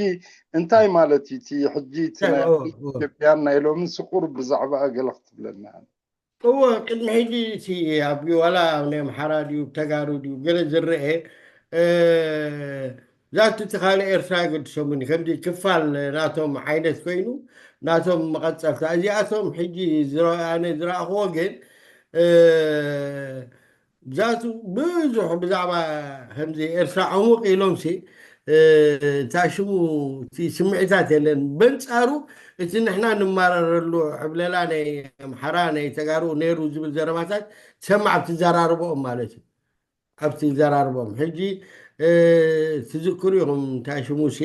እንታይ ማለት እዩ እቲ ሕጂ እቲ ናይ ኢትዮጵያን ናይ ሎሚ ስቁር ብዛዕባ ገለ ክትብለና? እወ፣ ቅድሚ ሕጂ እቲ ኣብ ዋላ ናይ ኣምሓራ ድዩ ተጋሩ ድዩ ገለ ዝረአ ዛቱ እቲ ካልእ ኤርትራ የገድሶምን እዩ። ከምዚ ክፋል ናቶም ዓይነት ኮይኑ ናቶም መቐጸልታ። እዚኣቶም ሕጂ ኣነ ዝረኣኽዎ ግን ዛቱ ብዙሕ ብዛዕባ ከምዚ ኤርትራ ዕሙቕ ኢሎም ሲ እንታይ ሽሙ እቲ ስምዒታት የለን። በንጻሩ እቲ ንሕና ንማረረሉ ዕብለላ ናይ ኣምሓራ ናይ ተጋሩ ነይሩ ዝብል ዘረባታት ትሰማዕ ኣብቲ ዘራርቦኦም ማለት እዩ። ኣብቲ ዘራርቦም ሕጂ ትዝክሩ ኢኹም እንታይ ሽሙ ሲ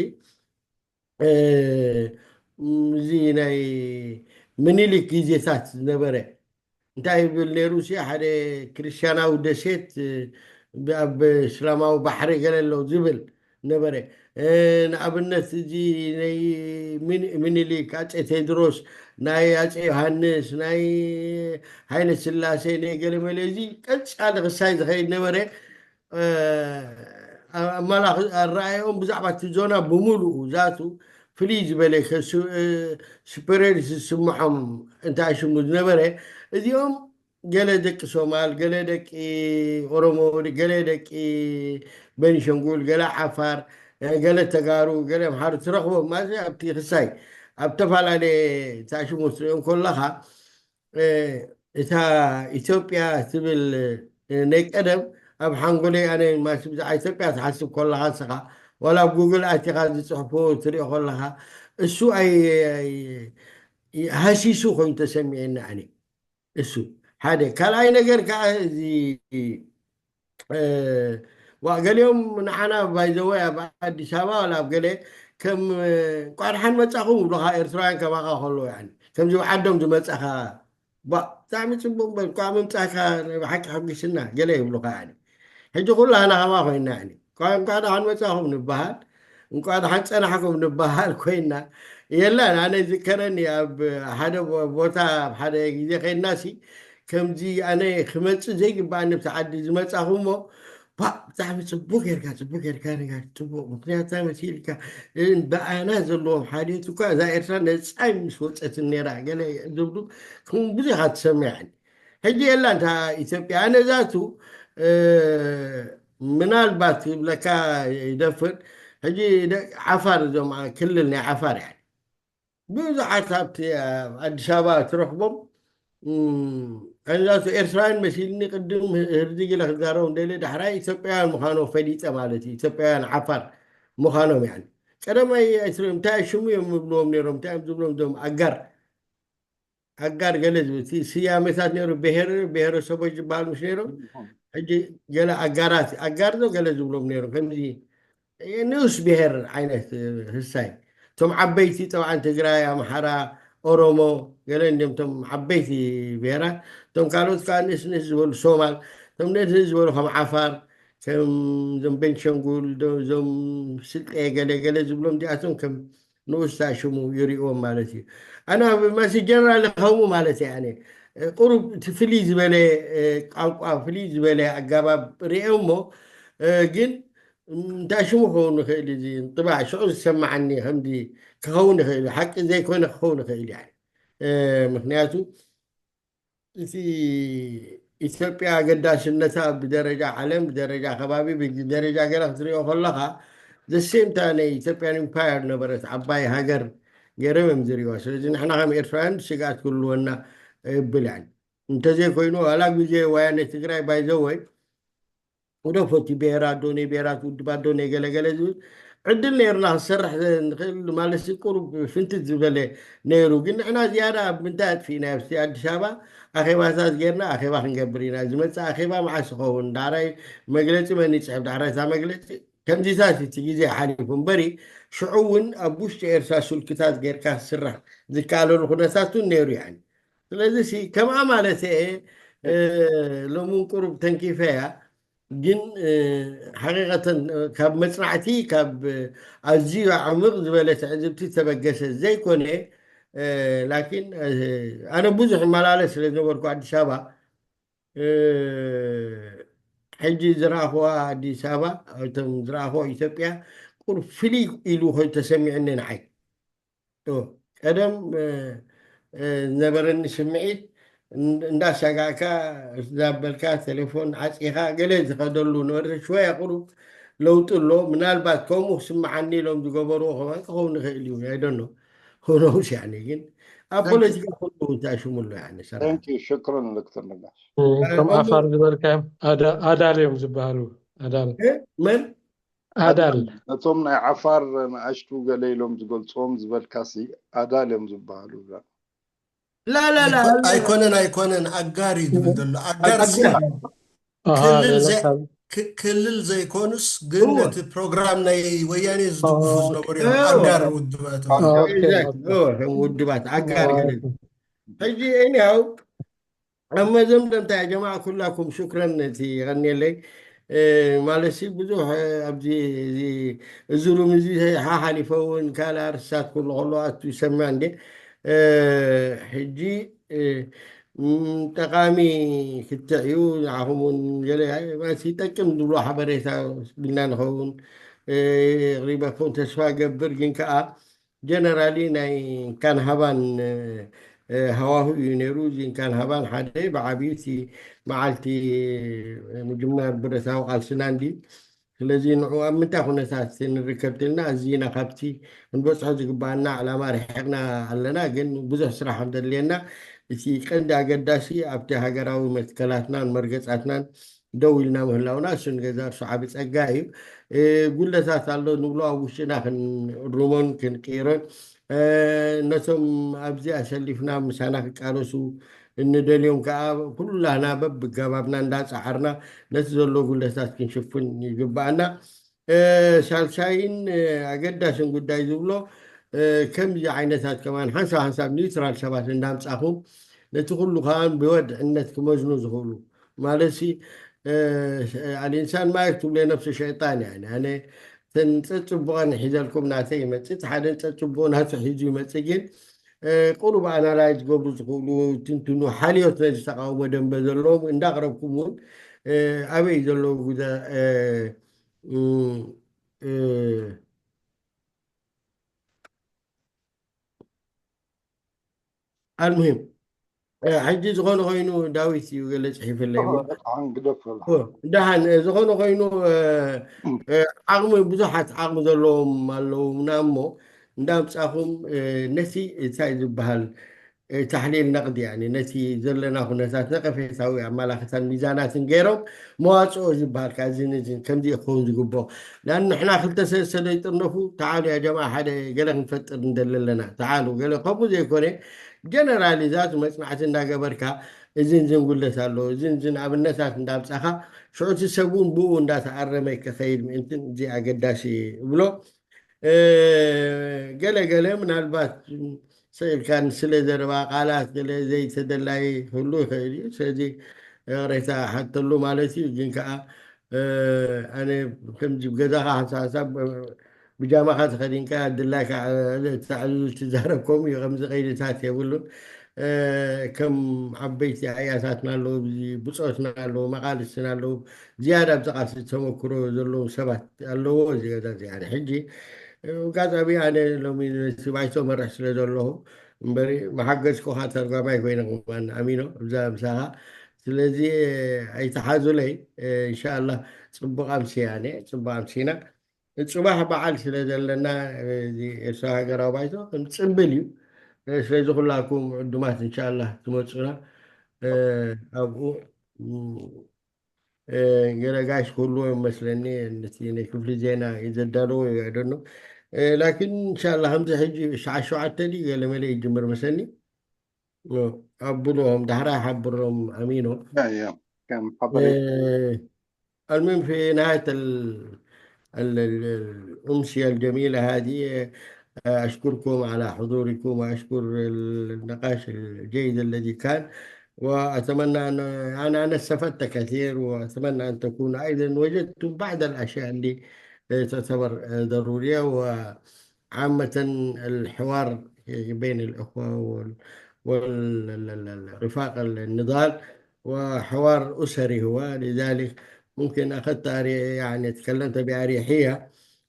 እዚ ናይ ምኒልክ ግዜታት ዝነበረ እንታይ ይብል ነይሩ ሲ ሓደ ክርስቲያናዊ ደሴት ኣብ እስላማዊ ባሕሪ ገለ ኣሎ ዝብል ነበረ። ንኣብነት እዚ ናይ ምኒልክ፣ ኣጼ ቴድሮስ፣ ናይ ኣጼ ዮሃንስ፣ ናይ ሃይለ ስላሴ፣ ናይ ገለመለ እዚ ቀጻሊ ክሳይ ዝኸይድ ነበረ። ኣማላኽ ኣረኣየኦም ብዛዕባ እቲ ዞና ብምሉኡ ዛቱ ፍልይ ዝበለ superiority ዝስምዖም እንታይ ሽሙ ዝነበረ እዚኦም ገለ ደቂ ሶማል፣ ገለ ደቂ ኦሮሞ፣ ገለ ደቂ ቤኒሸንጉል፣ ገለ ዓፋር፣ ገለ ተጋሩ፣ ገለ ኣምሓሩ ትረኽቦም ማለት ኣብቲ ክሳይ ኣብ ተፈላለየ እንታይ ሽሙ ትሪኦም ከለኻ እታ ኢትዮጵያ ትብል ናይ ቀደም ኣብ ሓንጎለይ ኣነ ማሲ ብዛዕባ ኢትዮጵያ ትሓስብ ከለኻ ንስኻ ዋላ ኣብ ጉግል ኣቲኻ ዝፅሕፎ ትሪኦ ከለኻ እሱ ኣይ ሃሲሱ ኮይኑ ተሰሚዐኒ ኣነ። እሱ ሓደ ካልኣይ ነገር ከዓ እዚ ዋ ገሊኦም ንዓና ባይዘወይ ኣብ ኣዲስ ኣበባ ዋላ ኣብ ገለ ከም እንኳዕ ደሓን መፃኹም ይብሉኻ ኤርትራውያን ከማኻ ከለዉ ከምዚ ዓዶም ዝመፃኻ ብጣዕሚ ፅቡቅ በል እንኳዕ ምምፃእካ ብሓቂ ሓጒስና ገለ ይብሉኻ ሕጂ ኩላህና ከማ ኮይና እንኳዕ ደሓን መፃኹም ንበሃል እንኳዕ ደሓን ፀናሕኩም ንበሃል ኮይና የላን ኣነ ዝከረኒ ኣብ ሓደ ቦታ ኣብ ሓደ ግዜ ከይድናሲ ከምዚ ኣነ ክመፅእ ዘይግባኣኒ ብቲ ዓዲ ዝመፃኹ እሞ ብጣዕሚ ፅቡቅ ጌርካ ፅቡቅ ጌርካ ነጋር ፅቡቅ ምክንያት እንታይ መሲልካ ብኣና ዘለዎም ሓልዮት እኳ እዛ ኤርትራ ነፃይ ምስ ወፀትን ነራ ገለ ዝብሉ ከም ብዙሓት ትሰምዐን ሕጂ የላ እንታ ኢትዮጵያ ኣነ ዛቱ ምናልባት ይብለካ ይደፍር ሕጂ ዓፋር እዞም ክልል ናይ ዓፋር እያ ብዙሓት ኣብቲ ኣዲስ ኣበባ ትረኽቦም ኣነዛቱ ኤርትራውያን መሲልኒ ቅድም ህርዲ ግለ ክዛረቡ እንደለ ዳሕራይ ኢትዮጵያውያን ምዃኖም ፈሊጠ ማለት እዩ ኢትዮጵያውያን ዓፋር ምዃኖም ያ ቀደማይ እንታይ ሽሙ እዮም ይብልዎም ነይሮም እንታይ እዮም ዝብሎም ዞም ኣጋር ኣጋር ገለ ዝብል ስያሜታት ነይሩ ብሄር ብሄረሰቦች ዝበሃል ምስ ነይሮም ሕጂ ገለ ኣጋራት ኣጋር ዶ ገለ ዝብሎም ነይሮም ከምዚ ንኡስ ብሄር ዓይነት ህሳይ እቶም ዓበይቲ ጠብዓን ትግራይ ኣምሓራ ኦሮሞ ገለ እንዲም እቶም ዓበይቲ ብሄራት እቶም ካልኦት ከዓ ንእስ ንእስ ዝበሉ ሶማል እቶም ንእስ ንእስ ዝበሉ ከም ዓፋር ከም ዞም ቤንሸንጉል ዞም ስልጤ ገለ ገለ ዝብሎም እዚኣቶም ከም ንኡስታ ሽሙ ይሪእዎም ማለት እዩ ኣነ መሲ ጀነራል ከምኡ ማለት እየ ኣነ ቁሩብ እቲ ፍልይ ዝበለ ቋንቋ ፍልይ ዝበለ ኣጋባብ ሪኦ እሞ ግን እንታይ ሽሙ ክኸውን ይኽእል እዚ ጥባዕ ሽዑ ዝሰማዓኒ ከምዚ ክኸውን ይኽእል ሓቂ ዘይኮነ ክኸውን ይኽእል ያ ምክንያቱ እቲ ኢትዮጵያ ኣገዳስነታ ብደረጃ ዓለም ብደረጃ ከባቢ ብደረጃ ገለ ክትሪኦ ከለካ ዘሴምታ ናይ ኢትዮጵያን ኢምፓየር ነበረት ዓባይ ሃገር ገይሮም እዮም ዝሪዋ ስለዚ ንሕና ከም ኤርትራውያን ስግኣት ክህልወና ይብል ያን እንተዘይኮይኑ ዋላ ግዜ ወያነ ትግራይ ባይዘወይ ወደ ፎቲ ብሄራት ዶ ናይ ብሄራት ውድባት ዶ ናይ ገለገለ ዝብል ዕድል ነይሩና ክሰርሕ ንኽእል ማለት ቁሩብ ፍንትት ዝበለ ነይሩ። ግን ንሕና ዝያዳ ኣብ ምንታይ ኣጥፊእና ኣብቲ ኣዲስ ኣበባ ኣኼባታት ጌርና ኣኼባ ክንገብር ኢና። ዝመፅእ ኣኼባ መዓስ ይኸውን? ዳሕራይ መግለፂ መን ይፅሕፍ? ዳሕራይ እታ መግለፂ ከምዚታት እቲ ግዜ ሓሊፉ እምበሪ ሽዑ እውን ኣብ ውሽጢ ኤርትራ ስልክታት ጌርካ ክስራሕ ዝከኣለሉ ኩነታት እውን ነይሩ። ያኒ ስለዚ ከምኣ ማለት እየ። ሎሚ እውን ቁሩብ ተንኪፈያ። ግን ሓቂቀተን ካብ መፅናዕቲ ካብ ኣዝዩ ዓምቕ ዝበለ ትዕዝብቲ ዝተበገሰ ዘይኮነ፣ ላኪን ኣነ ብዙሕ እመላለስ ስለ ዝነበርኩ ኣዲስ ኣበባ፣ ሕጂ ዝረኣኽዋ ኣዲስ ኣበባ፣ እቶም ዝረኣኽዎ ኢትዮጵያ ቁሩብ ፍልይ ኢሉ ኮይኑ ተሰሚዑኒ ንዓይ። ቀደም ዝነበረኒ ስምዒት እንዳሳጋእካ ዛበልካ ቴሌፎን ዓፂኻ ገለ ዝኸደሉ ነበረ። ሽወያ ቁሩብ ለውጢ ኣሎ። ምናልባት ከምኡ ክስምዓኒ ኢሎም ዝገበርዎ ከማን ክኸውን ይኽእል እዩ። ኣይደኖ ሆኖስ ያኒ ግን ኣብ ፖለቲካ ኩሉ እንታይ ሽሙ ኣሎ ያኒ ሰራ ሽክረን ዶክተር ነጋሽ። ከም ዓፋር ዝበልካዮም ኣዳል እዮም ዝበሃሉ። ኣዳል መን ኣዳል ነቶም ናይ ዓፋር ንኣሽቱ ገለ ኢሎም ዝገልፅዎም ዝበልካሲ ኣዳል እዮም ዝበሃሉ። ላላላ ኣይኮነን ኣይኮነን ኣጋር እዩ ዝብል ዘሎ ኣጋር ክልል ዘይኮኑስ ግን ነቲ ፕሮግራም ናይ ወያኔ ዝድግፉ ዝነበሩ እዮም ኣጋር ውድባቶም። ውድባት ኣጋር ገለ ሕጂ እኒያው ኣብ መዘምደምታ ያ ጀማዓ ኩላኩም ሹክረን እቲ ይቀንየለይ። ማለት ሲ ብዙሕ ኣብዚ እዚ ሩም እዚ ሓሓሊፈ እውን ካልእ ኣርስታት ኩሉ ከሎ ኣቱ ይሰምዕ እንዴ ሕጂ ጠቃሚ ክትዕ እዩ። ንዓኹም እውን ገለ ይጠቅም ዝብሎ ሓበሬታ ቢልና ንኸውን ሪበኩም ተስፋ ገብር ግን ከዓ ጀነራሊ ናይ እንካን ሃባን ሃዋሁ እዩ ነይሩ። እዚ እንካን ሃባን ሓደ ብዓብዩ እቲ መዓልቲ ምጅማር ብረታዊ ቃልስና እንዲ ስለዚ ንዑ ኣብ ምንታይ ኩነታት ንርከብ ትልና ኣዚና ካብቲ ክንበፅሖ ዝግባኣና ዕላማ ርሒቕና ኣለና። ግን ብዙሕ ስራሕ ከም ዘድልየና እቲ ቀንዲ ኣገዳሲ ኣብቲ ሃገራዊ መትከላትናን መርገፃትናን ደው ኢልና ምህላውና እሱ ንገዛ እርሱ ዓቢ ጸጋ እዩ። ጉለታት ኣሎ ንብሎ ኣብ ውሽጥና ክንእርሞን ክንቅይሮን ነቶም ኣብዚ ኣሰሊፍና ምሳና ክቃለሱ እንደልዮም ከዓ ኩላና በብጋባብና እንዳፀዓርና ነቲ ዘሎ ጉለታት ክንሽፍን ይግባኣና። ሳልሳይን ኣገዳስን ጉዳይ ዝብሎ ከምዚ ዓይነታት ከማን ሓንሳብ ሓንሳብ ኒውትራል ሰባት እንዳምፃኹም ነቲ ኩሉ ከማን ብወድዕነት ክመዝኑ ዝኽእሉ ማለት ሲ ኣልኢንሳን ማየት ትብሎ ነፍሲ ሸይጣን እያ። ኣነ እተን ፀፅቡቐን ሒዘልኩም ናተይ ይመፅእ፣ እቲ ሓደን ፀፅቡቑ ናቱ ሒዙ ይመፅእ። ግን ቁሩብ ኣናላይዝ ዝገብሩ ዝኽእሉ ትንትኑ ሓልዮት ነዚ ተቃውሞ ደንበ ዘለዎም እንዳቅረብኩም እውን ኣበይ ዘለዉ ጉዳ ኣልሙሂም ሕጂ ዝኾነ ኮይኑ ዳዊት እዩ ገለ ፅሒፍለይ። ደሓን ዝኾነ ኮይኑ ዓቕሚ ብዙሓት ዓቕሚ ዘለዎም ኣለዉ ምና እሞ እንዳምፃኹም ነቲ እንታይ ዝበሃል ታሕሊል ነቕዲ ያኒ ነቲ ዘለና ኩነታት ነቐፌታዊ ኣመላኽታን ሚዛናትን ገይሮም መዋፅኦ ዝበሃል ካብ እዚን እዚን ከምዚ ክኸውን ዝግብኦ። ንኣን ንሕና ክልተ ሰለስተ ዶ ይጥርነፉ ተዓሉ ያ ጀማ ሓደ ገለ ክንፈጥር እንደሊ ኣለና ተዓሉ ገለ ከምኡ ዘይኮነ ጀነራሊ ዛቱ መፅናዕቲ እንዳገበርካ እዚን ዝን ጉለት ኣሎ እዚን ዝን ኣብነታት እንዳምፃኻ ሽዑቲ ሰብ እውን ብኡ እንዳተኣረመ ክኸይድ ምእንትን እዚ ኣገዳሲ እብሎ። ገለ ገለ ምናልባት ስእልካን ስለ ዘረባ ቃላት ገለ ዘይተደላይ ክህሉ ይኽእል እዩ። ስለዚ ቅሬታ ሓተሉ ማለት እዩ። ግን ከዓ ኣነ ከምዚ ገዛኻ ሓንሳብ ሓንሳብ ብጃማኻ ተኸዲንካ ድላይካ ተዕልሉ ትዛረብ ከምኡ እዩ። ከምዚ ቀይድታት የብሉን። ከም ዓበይቲ ኣያታትና ኣለዉ፣ ብፆትና ኣለዉ፣ መቃልስትና ኣለዉ። ዝያዳ ኣብዚ ቃልሲ ተመክሮ ዘለዎም ሰባት ኣለዎ እዚ ገዛ እዚ። ኣነ ሕጂ ኣጋጣሚ ኣነ ሎሚ ነቲ ባይቶ መርሕ ስለ ዘለኹ እምበሪ መሓገዝኩኻ ተርጓማይ ኮይነ ክማን ኣሚኖ እብዛ ምሳኻ። ስለዚ ኣይተሓዙለይ። እንሻላ ፅቡቅ ኣምስያ ኣነ ፅቡቅ ኣምሲና። ፅባሕ በዓል ስለ ዘለና እዚ ኤርትራ ሃገራዊ ባይቶ ከም ፅምብል እዩ። ስለዚ ኩላኩም ዕዱማት እንሻላ ትመፁና ኣብኡ ገለ ጋሽ ክህልዎ ይመስለኒ። ነቲ ናይ ክፍሊ ዜና እዩ ዘዳለዎ እዩ፣ I don't know። ላኪን እንሻላ ከምዚ ሕጂ ሰዓት ሸውዓተ ድዩ ገለ መለ ይጅምር መሰኒ። ኣብሉዎም ዳሕራ ሓብሮም ኣሚኖ ከም ሓበሬታ المهم في نهاية ال- ال- ال- الأمسية الجميلة هذه، أشكركم على حضوركم، وأشكر النقاش الجيد الذي كان، وأتمنى أن أنا أنا استفدت كثير، وأتمنى أن تكون أيضا وجدتم بعض الأشياء اللي تعتبر ضرورية، وعامة الحوار بين الأخوة وال- والرفاق النضال وحوار أسري هو، لذلك ممكن أخذت أري- يعني تكلمت بأريحية.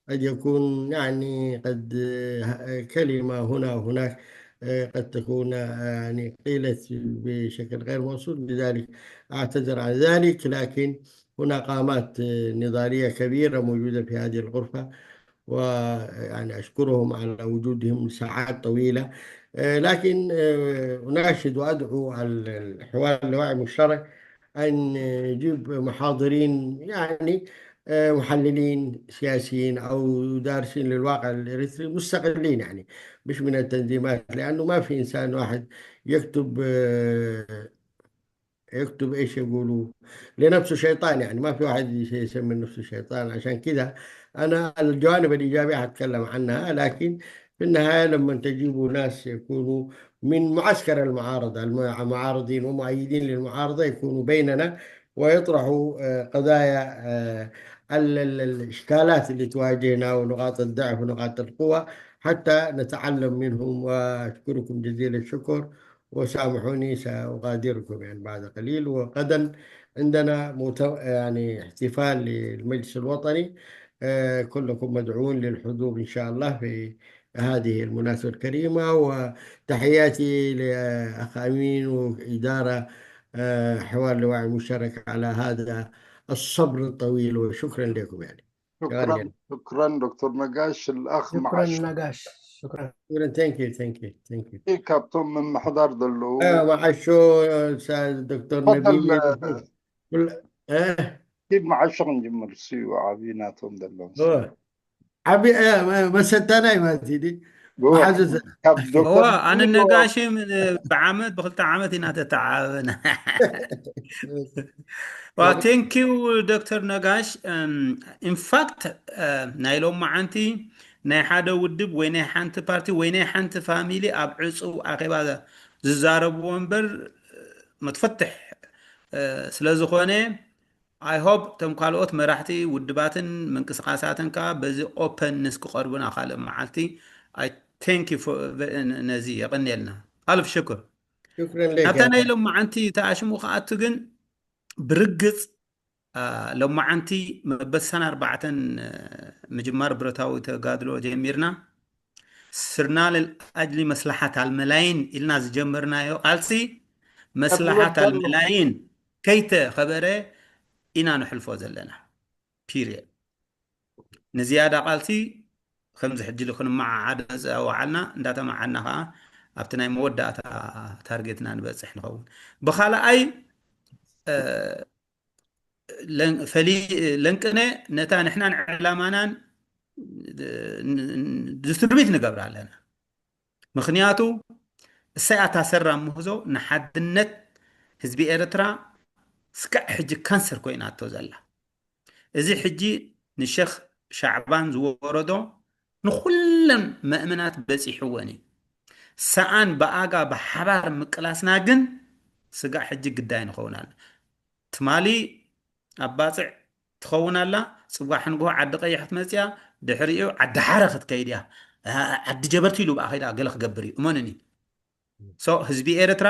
قد يكون يعني قد آه، كلمة هنا وهناك آه، قد تكون آه، يعني قيلت بشكل غير مقصود، لذلك أعتذر عن ذلك. لكن هنا قامات آه، نضالية كبيرة موجودة في هذه الغرفة، ويعني أشكرهم على وجودهم ساعات طويلة. آه، لكن آه، أناشد وأدعو ال- الحوار اللوائي المشترك أن يجيب محاضرين، يعني آه، محللين سياسيين أو دارسين للواقع الإريتري مستقلين، يعني مش من التنظيمات، لأنه ما في إنسان واحد يكتب آه، يكتب ايش يقولوا لنفسه شيطان، يعني ما في واحد يس- يسمي نفسه شيطان. عشان كذا انا الجوانب الايجابيه حتكلم عنها، لكن في النهايه لما تجيبوا ناس يكونوا من معسكر المعارضه، المعارضين ومؤيدين للمعارضه يكونوا بيننا ويطرحوا آه، قضايا آه، ال- ال- الاشكالات اللي تواجهنا ونقاط الضعف ونقاط القوه حتى نتعلم منهم. واشكركم جزيل الشكر، وسامحوني سأغادركم يعني بعد قليل. وغدا عندنا موت- يعني احتفال للمجلس الوطني. آه، كلكم مدعوون للحضور إن شاء الله في هذه المناسبة الكريمة، وتحياتي لأخ أمين وإدارة آه، حوار لوعي مشترك على هذا الصبر الطويل، وشكرا لكم يعني. شكرا شكرا دكتور نقاش. الأخ شكرا معاش نقاش. شكرا. شكرا thank you thank you thank you إيه كابتن من محضر دلو آه، معاشو أستاذ دكتور تفضل نبيل. كل آه كيف معاشر نجمر سيو عبيناتهم دلو هو عبي آه ما- ما ستانا ما تيدي هو وحزز كاب እዋ دكتور ኣነ ነጋሽ ም- ብዓመት ብክልተ ዓመት ኢና ተተዓበና። ዋ thank you ዶክተር ነጋሽ። ኢንፋክት ናይ ሎማዓንቲ ናይ ሓደ ውድብ ወይ ናይ ሓንቲ ፓርቲ ወይ ናይ ሓንቲ ፋሚሊ ኣብ ዕፁው ኣኼባ ዝዛረብዎ እምበር መትፈትሕ ስለዝኾነ I hope እቶም ካልኦት መራሕቲ ውድባትን ምንቅስቃሳትን ከዓ በዚ ኦፐንነስ ክቐርቡና ካልእ መዓልቲ። I thank you for ነዚ የቐንየልና። ኣልፍ ሽኩር። شكرا لك ናብታ ናይ ሎማዓንቲ ተኣሽሙ ክኣቱ ግን ብርግፅ ሎማዓንቲ መበሳን ኣርባዕተን ምጅማር ብረታዊ ተጋድሎ ጀሚርና ስርና ልኣጅሊ መስላሓት ኣልመላይን ኢልና ዝጀመርናዮ ቃልሲ መስላሓት ኣልመላይን ከይተኸበረ ኢና ንሕልፎ ዘለና። ፒሪየድ። ንዝያዳ ቃልሲ ከምዚ ሕጂ ክንመዓዓደ ዝወዓልና እንዳተመዓና ከዓ ኣብቲ ናይ መወዳእታ ታርጌትና ንበፅሕ ንኸውን። ብካልኣይ ለንቅነ ነታ ንሕናን ዕላማናን ዲስትሪቢት ንገብር ኣለና። ምክንያቱ እሳይ ኣታ ሰራ ምህዞ ንሓድነት ህዝቢ ኤርትራ ስጋዕ ሕጂ ካንሰር ኮይናቶ ዘላ። እዚ ሕጂ ንሸኽ ሻዕባን ዝወረዶ ንኹለን መእመናት በፂሕወን እዩ። ሰኣን ብኣጋ ብሓባር ምቅላስና ግን ስጋዕ ሕጂ ግዳይ ንኸውን ኣለ። ትማሊ ኣብ ባፅዕ ትኸውን ኣላ፣ ፅባሕ ንግሆ ዓዲ ቀይሕ ክትመፅያ፣ ድሕሪኡ ዓዲ ሓረ ክትከይድ እያ። ዓዲ ጀበርቲ ኢሉ ብኣ ከይዳ ገለ ክገብር እዩ እመኑኒ። ህዝቢ ኤርትራ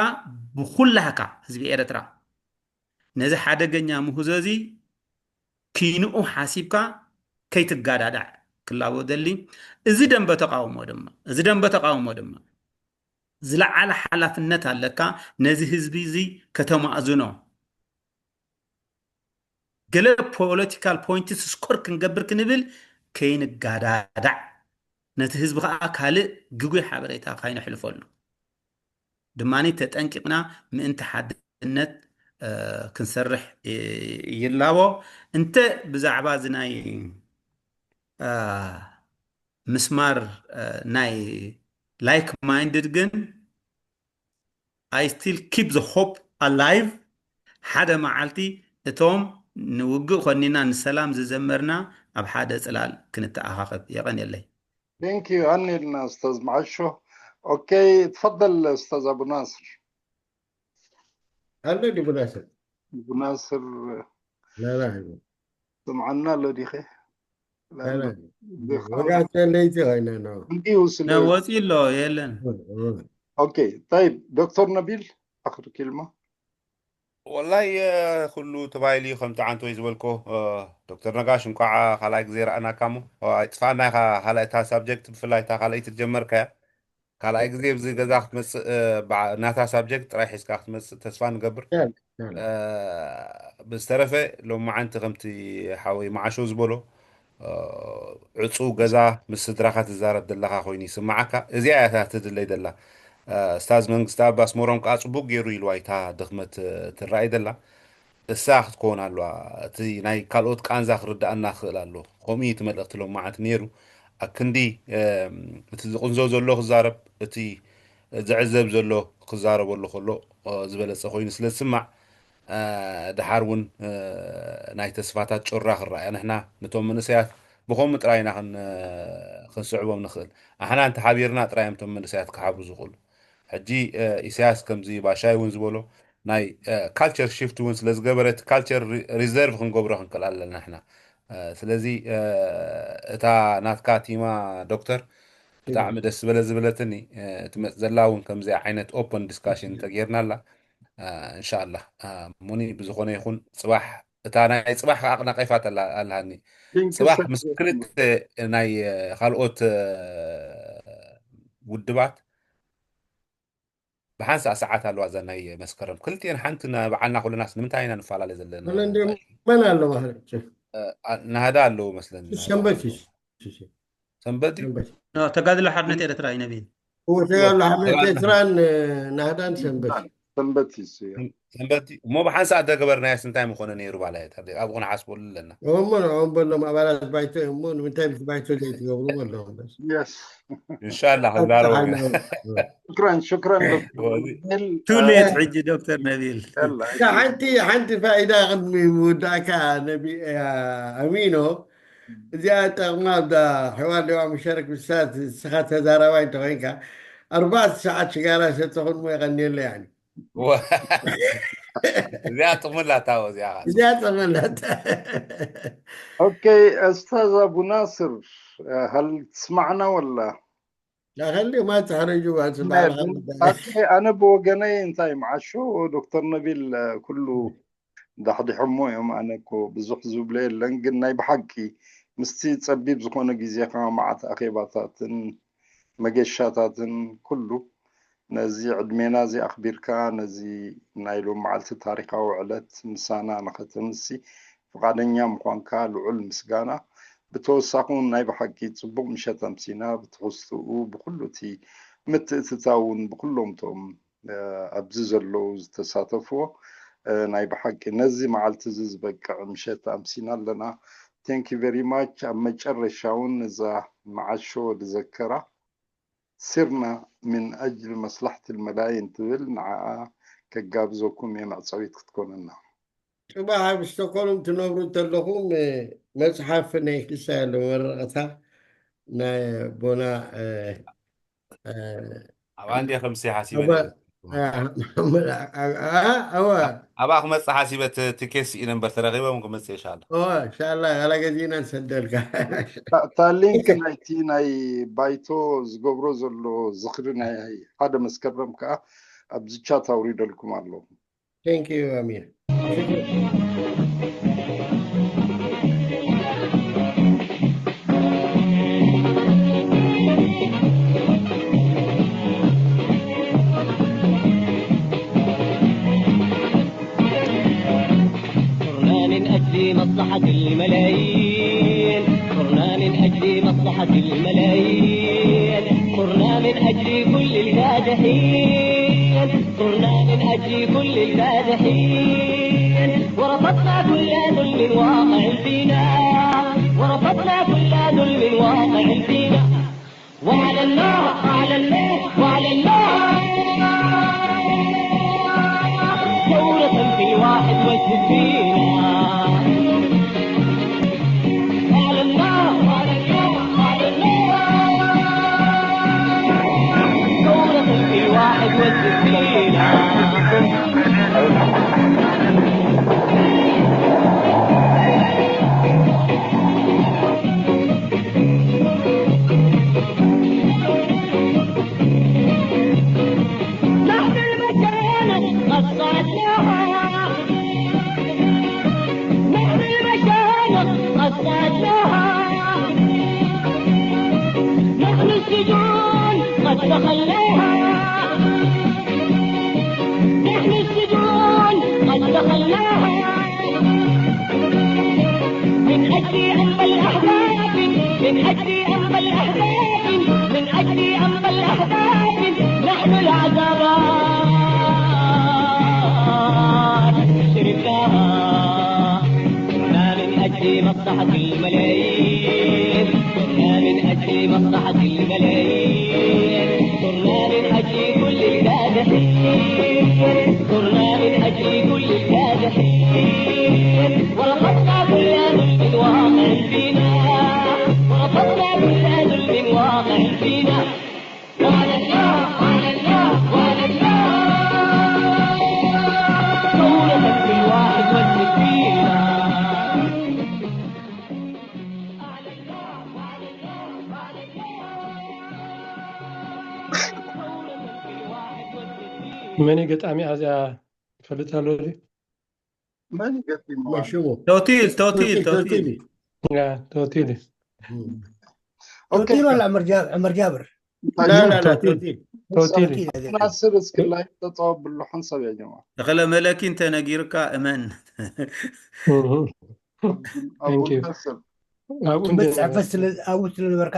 ብኩላህካ ህዝቢ ኤርትራ ነዚ ሓደገኛ ምህዞ እዚ ኪንኡ ሓሲብካ ከይትጋዳዳዕ ክላቦ ደሊ። እዚ ደንበ ተቃውሞ ድማ እዚ ደንበ ተቃውሞ ድማ ዝለዓለ ሓላፍነት ኣለካ ነዚ ህዝቢ እዚ ከተማእዝኖ። ገለ ፖለቲካል ፖይንትስ ስኮር ክንገብር ክንብል ከይንጋዳዳዕ ነቲ ህዝቢ ከዓ ካልእ ግጉይ ሓበሬታ ካይነሕልፈሉ ድማኒ ተጠንቂቕና ምእንቲ ሓድነት ክንሰርሕ ይላቦ። እንተ ብዛዕባ እዚ ናይ ምስማር ናይ like minded ግን I still keep the hope alive። ሓደ መዓልቲ እቶም ንውግእ ኮኒና ንሰላም ዝዘመርና ኣብ ሓደ ጽላል ክንተኣኻኸብ። የቐንየለይ። Thank you. ኣንልና ኡስታዝ መዓሾ። Okay, تفضل ኡስታዝ ኣቡ ናስር። ኣሎ ዲቡ ናስር? ኣቡ ናስር ላላ ስምዓና ኣሎ ዲኸ? ወጋተ ለይቲ ኮይነ ነው። እንዲሁ ስለ ወፂ ኣሎ የለን። Okay, طيب ዶክተር ነቢል ኣኽር ኪልማ። ወላይ ኩሉ ተባሂሉ እዩ። ከምቲ ዓንተወይ ዝበልኮ ዶክተር ነጋሽ እንኳዕ ካልኣይ ግዜ ረኣናካ። ሞ ኣይጥፋእና ኢኻ። ካልኣይ እታ ሳብጀክት ብፍላይ እታ ካልኣይቲ ዝጀመርካያ ካልኣይ ግዜ ብዚ ገዛ ክትመፅእ ናታ ሳብጀክት ጥራይ ሒዝካ ክትመፅእ ተስፋ ንገብር። ብዝተረፈ ሎማዓንቲ ከምቲ ሓወይ መዓሾ ዝበሎ ዕፁ ገዛ ምስ ስድራኻ ትዛረብ ዘለኻ ኮይኑ ይስማዓካ። እዚኣ እያ እታ ትድለይ ዘላ። ስታዝ መንግስቲ ኣብ ኣስመሮም ከዓ ፅቡቅ ገይሩ ኢልዋ እታ ድኽመት ትረኣይ ዘላ እሳ ክትከውን ኣለዋ። እቲ ናይ ካልኦት ቃንዛ ክርዳኣና ክኽእል ኣሎ። ከምኡ እዩ እቲ መልእኽቲ ሎማዓንቲ ነይሩ። ኣክንዲ እቲ ዝቕንዞ ዘሎ ክዛረብ፣ እቲ ዝዕዘብ ዘሎ ክዛረበሉ ከሎ ዝበለፀ ኮይኑ ስለ ዝስማዕ ድሓር እውን ናይ ተስፋታት ጩራ ክረኣያ ንሕና ነቶም መንእሰያት ብኸምኡ ጥራይ ኢና ክንስዕቦም ንኽእል። ኣሕና እንተሓቢርና ጥራይ እዮም እቶም መንእሰያት ክሓብሩ ዝኽእሉ። ሕጂ ኢሳያስ ከምዚ ባሻይ እውን ዝበሎ ናይ ካልቸር ሽፍት እውን ስለ ዝገበረ እቲ ካልቸር ሪዘርቭ ክንገብሮ ክንክእል ኣለና ንሕና። ስለዚ እታ ናትካ ቲማ ዶክተር ብጣዕሚ ደስ ዝበለ ዝበለትኒ ትመፅ ዘላ እውን ከምዚኣ ዓይነት ኦፐን ዲስካሽን ተገይርና ኣላ። እንሻላ ሙኒ ብዝኾነ ይኹን ፅባሕ እታ ናይ ፅባሕ ከዓ ነቐይፋት ኣለሃኒ። ፅባሕ ምስ ክልተ ናይ ካልኦት ውድባት ብሓንሳእ ሰዓት ኣለዋ እዛ ናይ መስከረም ክልቲኤን ሓንቲ ንባዕልና ኩለናስ ንምንታይ ኢና ንፈላለ ዘለና? መን ኣሎ ማለት ናህዳ ኣለዉ መስለኒ። ሰንበት ሰንበት ተጋድሎ ሓርነት ኤርትራ እዩ ነቢል። ተጋድሎ ሓርነት ኤርትራን ናህዳን ሰንበት ሰንበት እዩ። ሰንበት እሞ ብሓንሳእ ተገበርናዮስ እንታይ ምኾነ ነይሩ ባላ ኣብኡ ክንሓስበሉ ኣለና። እሞ ንዕኦም በሎም ኣባላት ባይቶ እዮም እሞ ንምንታይ ምስ ባይቶ ዘይትገብሩ በሎም። እንሻላ ክዛረቡ ሽክራን ሽክራን። ቱሌት ሕጂ ዶክተር ነቢል ሓንቲ ሓንቲ ፋይዳ ቅድሚ ምውዳእካ ነቢ ኣሚኖ እዚኣ ጠቕማ ዳ ሕዋ ደዋ ምሸርክ ብሳት ስኻ ተዛራባይ እንተኮይንካ ኣርባዕተ ሰዓት ሽጋራ ሰተኹን ሞ የቐንየለ ያኒ እዚኣ ጥቕሚ ኣላታ እዚኣ እዚኣ ጥቕሚ ኣላታ ኦኬ። استاذ ابو ناصر هل تسمعنا ولا لا خلي ما تحرجوا ኣነ ብወገነይ እንታይ መዓሾ ዶክተር ነቢል ኩሉ ዳሕዲሖሞ እዮም። ኣነ እኮ ብዙሕ ዝብሎ የለን፣ ግን ናይ ብሓቂ ምስቲ ጸቢብ ዝኾነ ግዜኻ መዓት ኣኼባታትን መገሻታትን ኩሉ ነዚ ዕድሜና እዚ ኣኽቢርካ ነዚ ናይ ሎም መዓልቲ ታሪኻዊ ዕለት ምሳና ንኸተምሲ ፍቓደኛ ምዃንካ ልዑል ምስጋና። ብተወሳኺ እውን ናይ ብሓቂ ጽቡቕ ምሸት ኣምሲና ብትሕዝትኡ ብኹሉ እቲ ምትእትታውን ብኹሎም እቶም ኣብዚ ዘለዉ ዝተሳተፍዎ ናይ ብሓቂ ነዚ መዓልቲ እዚ ዝበቅዕ ምሸት ኣምሲና ኣለና። Thank you very much። ኣብ መጨረሻ እውን እዛ መዓሾ ዝዘከራ سرنا من أجل مصلحة الملايين ትብል ንዓኣ ከጋብዘኩም እየ መዕጸዊት ክትኮነና። ጽባሕ ኣብ ስቶኮልም ትነብሩ እንተለኹም መጽሓፍ ናይ ክሳይ ኣሎ መረቐታ ናይ ቦና ኣብኣ እንዲ ከምሲ ሓሲበ ኣብኣ ክመፅእ ሓሲበ ትኬት ስኢነ እምበር ተረኪቦም ክመፅእ ይሻሎ ሻላ ያላ ገዚእና ንሰደልካ እታ ሊንክ ናይቲ ናይ ባይቶ ዝገብሮ ዘሎ ዝኽሪ ናይ ሓደ መስከረም ከዓ ኣብዚ ቻት ኣውሪደልኩም ኣለኹ። Thank you ኣሚር። صرنا من أجل مصلحة الملايين، صرنا من أجل مصلحة الملايين، صرنا من أجل كل الكادحين، صرنا من أجي كل الفاتحين، ورفضنا كل ظلم واقع فينا، ورفضنا كل ظلم واقع فينا. وعلى الله، وعلى الله، وعلى الله، ثورة في الواحد والستين. على الله، على الله، على الله، ثورة في الواحد والستين. نحن المشايخ قد صعدناها، نحن المشايخ قد صعدناها، نحن السجون قد دخلناها، نحن السجون قد دخلناها. من أجل أنبا الأحباب، من أجل أنبا الأحباب، من أجل أنبا الأحباب، نحن العذابات شربناها. صرنا من أجل مصلحة الملايين، صرنا من أجل مصلحة الملايين، صرنا من أجل كل الكادحين، صرنا من أجل كل الكادحين، ورفضنا كل ظلم واقع فينا، ورفضنا كل ظلم واقع فينا. وعلى الله، وعلى الله، وعلى الله، ثورة في الواحد والستين. መን እዩ ገጣሚ? ኣዚኣ ይፈልጥ ኣሎ ድዩ? መን ገጢምዋ? ሽዎ። ቶቲል፣ ቶቲል፣ ቶቲል፣ ቶቲል። ቶቲል። ያ፣ ቶቲል እዩ። ኦኬ። ቶቲል ወላ ዑመር ጃ-፣ ዑመር ጃብር? ላ፣ ላ፣ ላ፣ ቶቲል። ቶቲል። ቶቲል እዩ። ቶቲል፣ ቶቲል። ናስር እስኪ ላይክ ተጻወት ብልሖን ሰብ ያ ጀማ። ተኸለ መለኪ እንተ ነጊርካ እመን። እህ። ኣቡል፣ ኣቡል Thank you። ናስር። ኣብኡ እንደ ጽሕፈት ስለ፣ ኣብኡ ስለ ነበርካ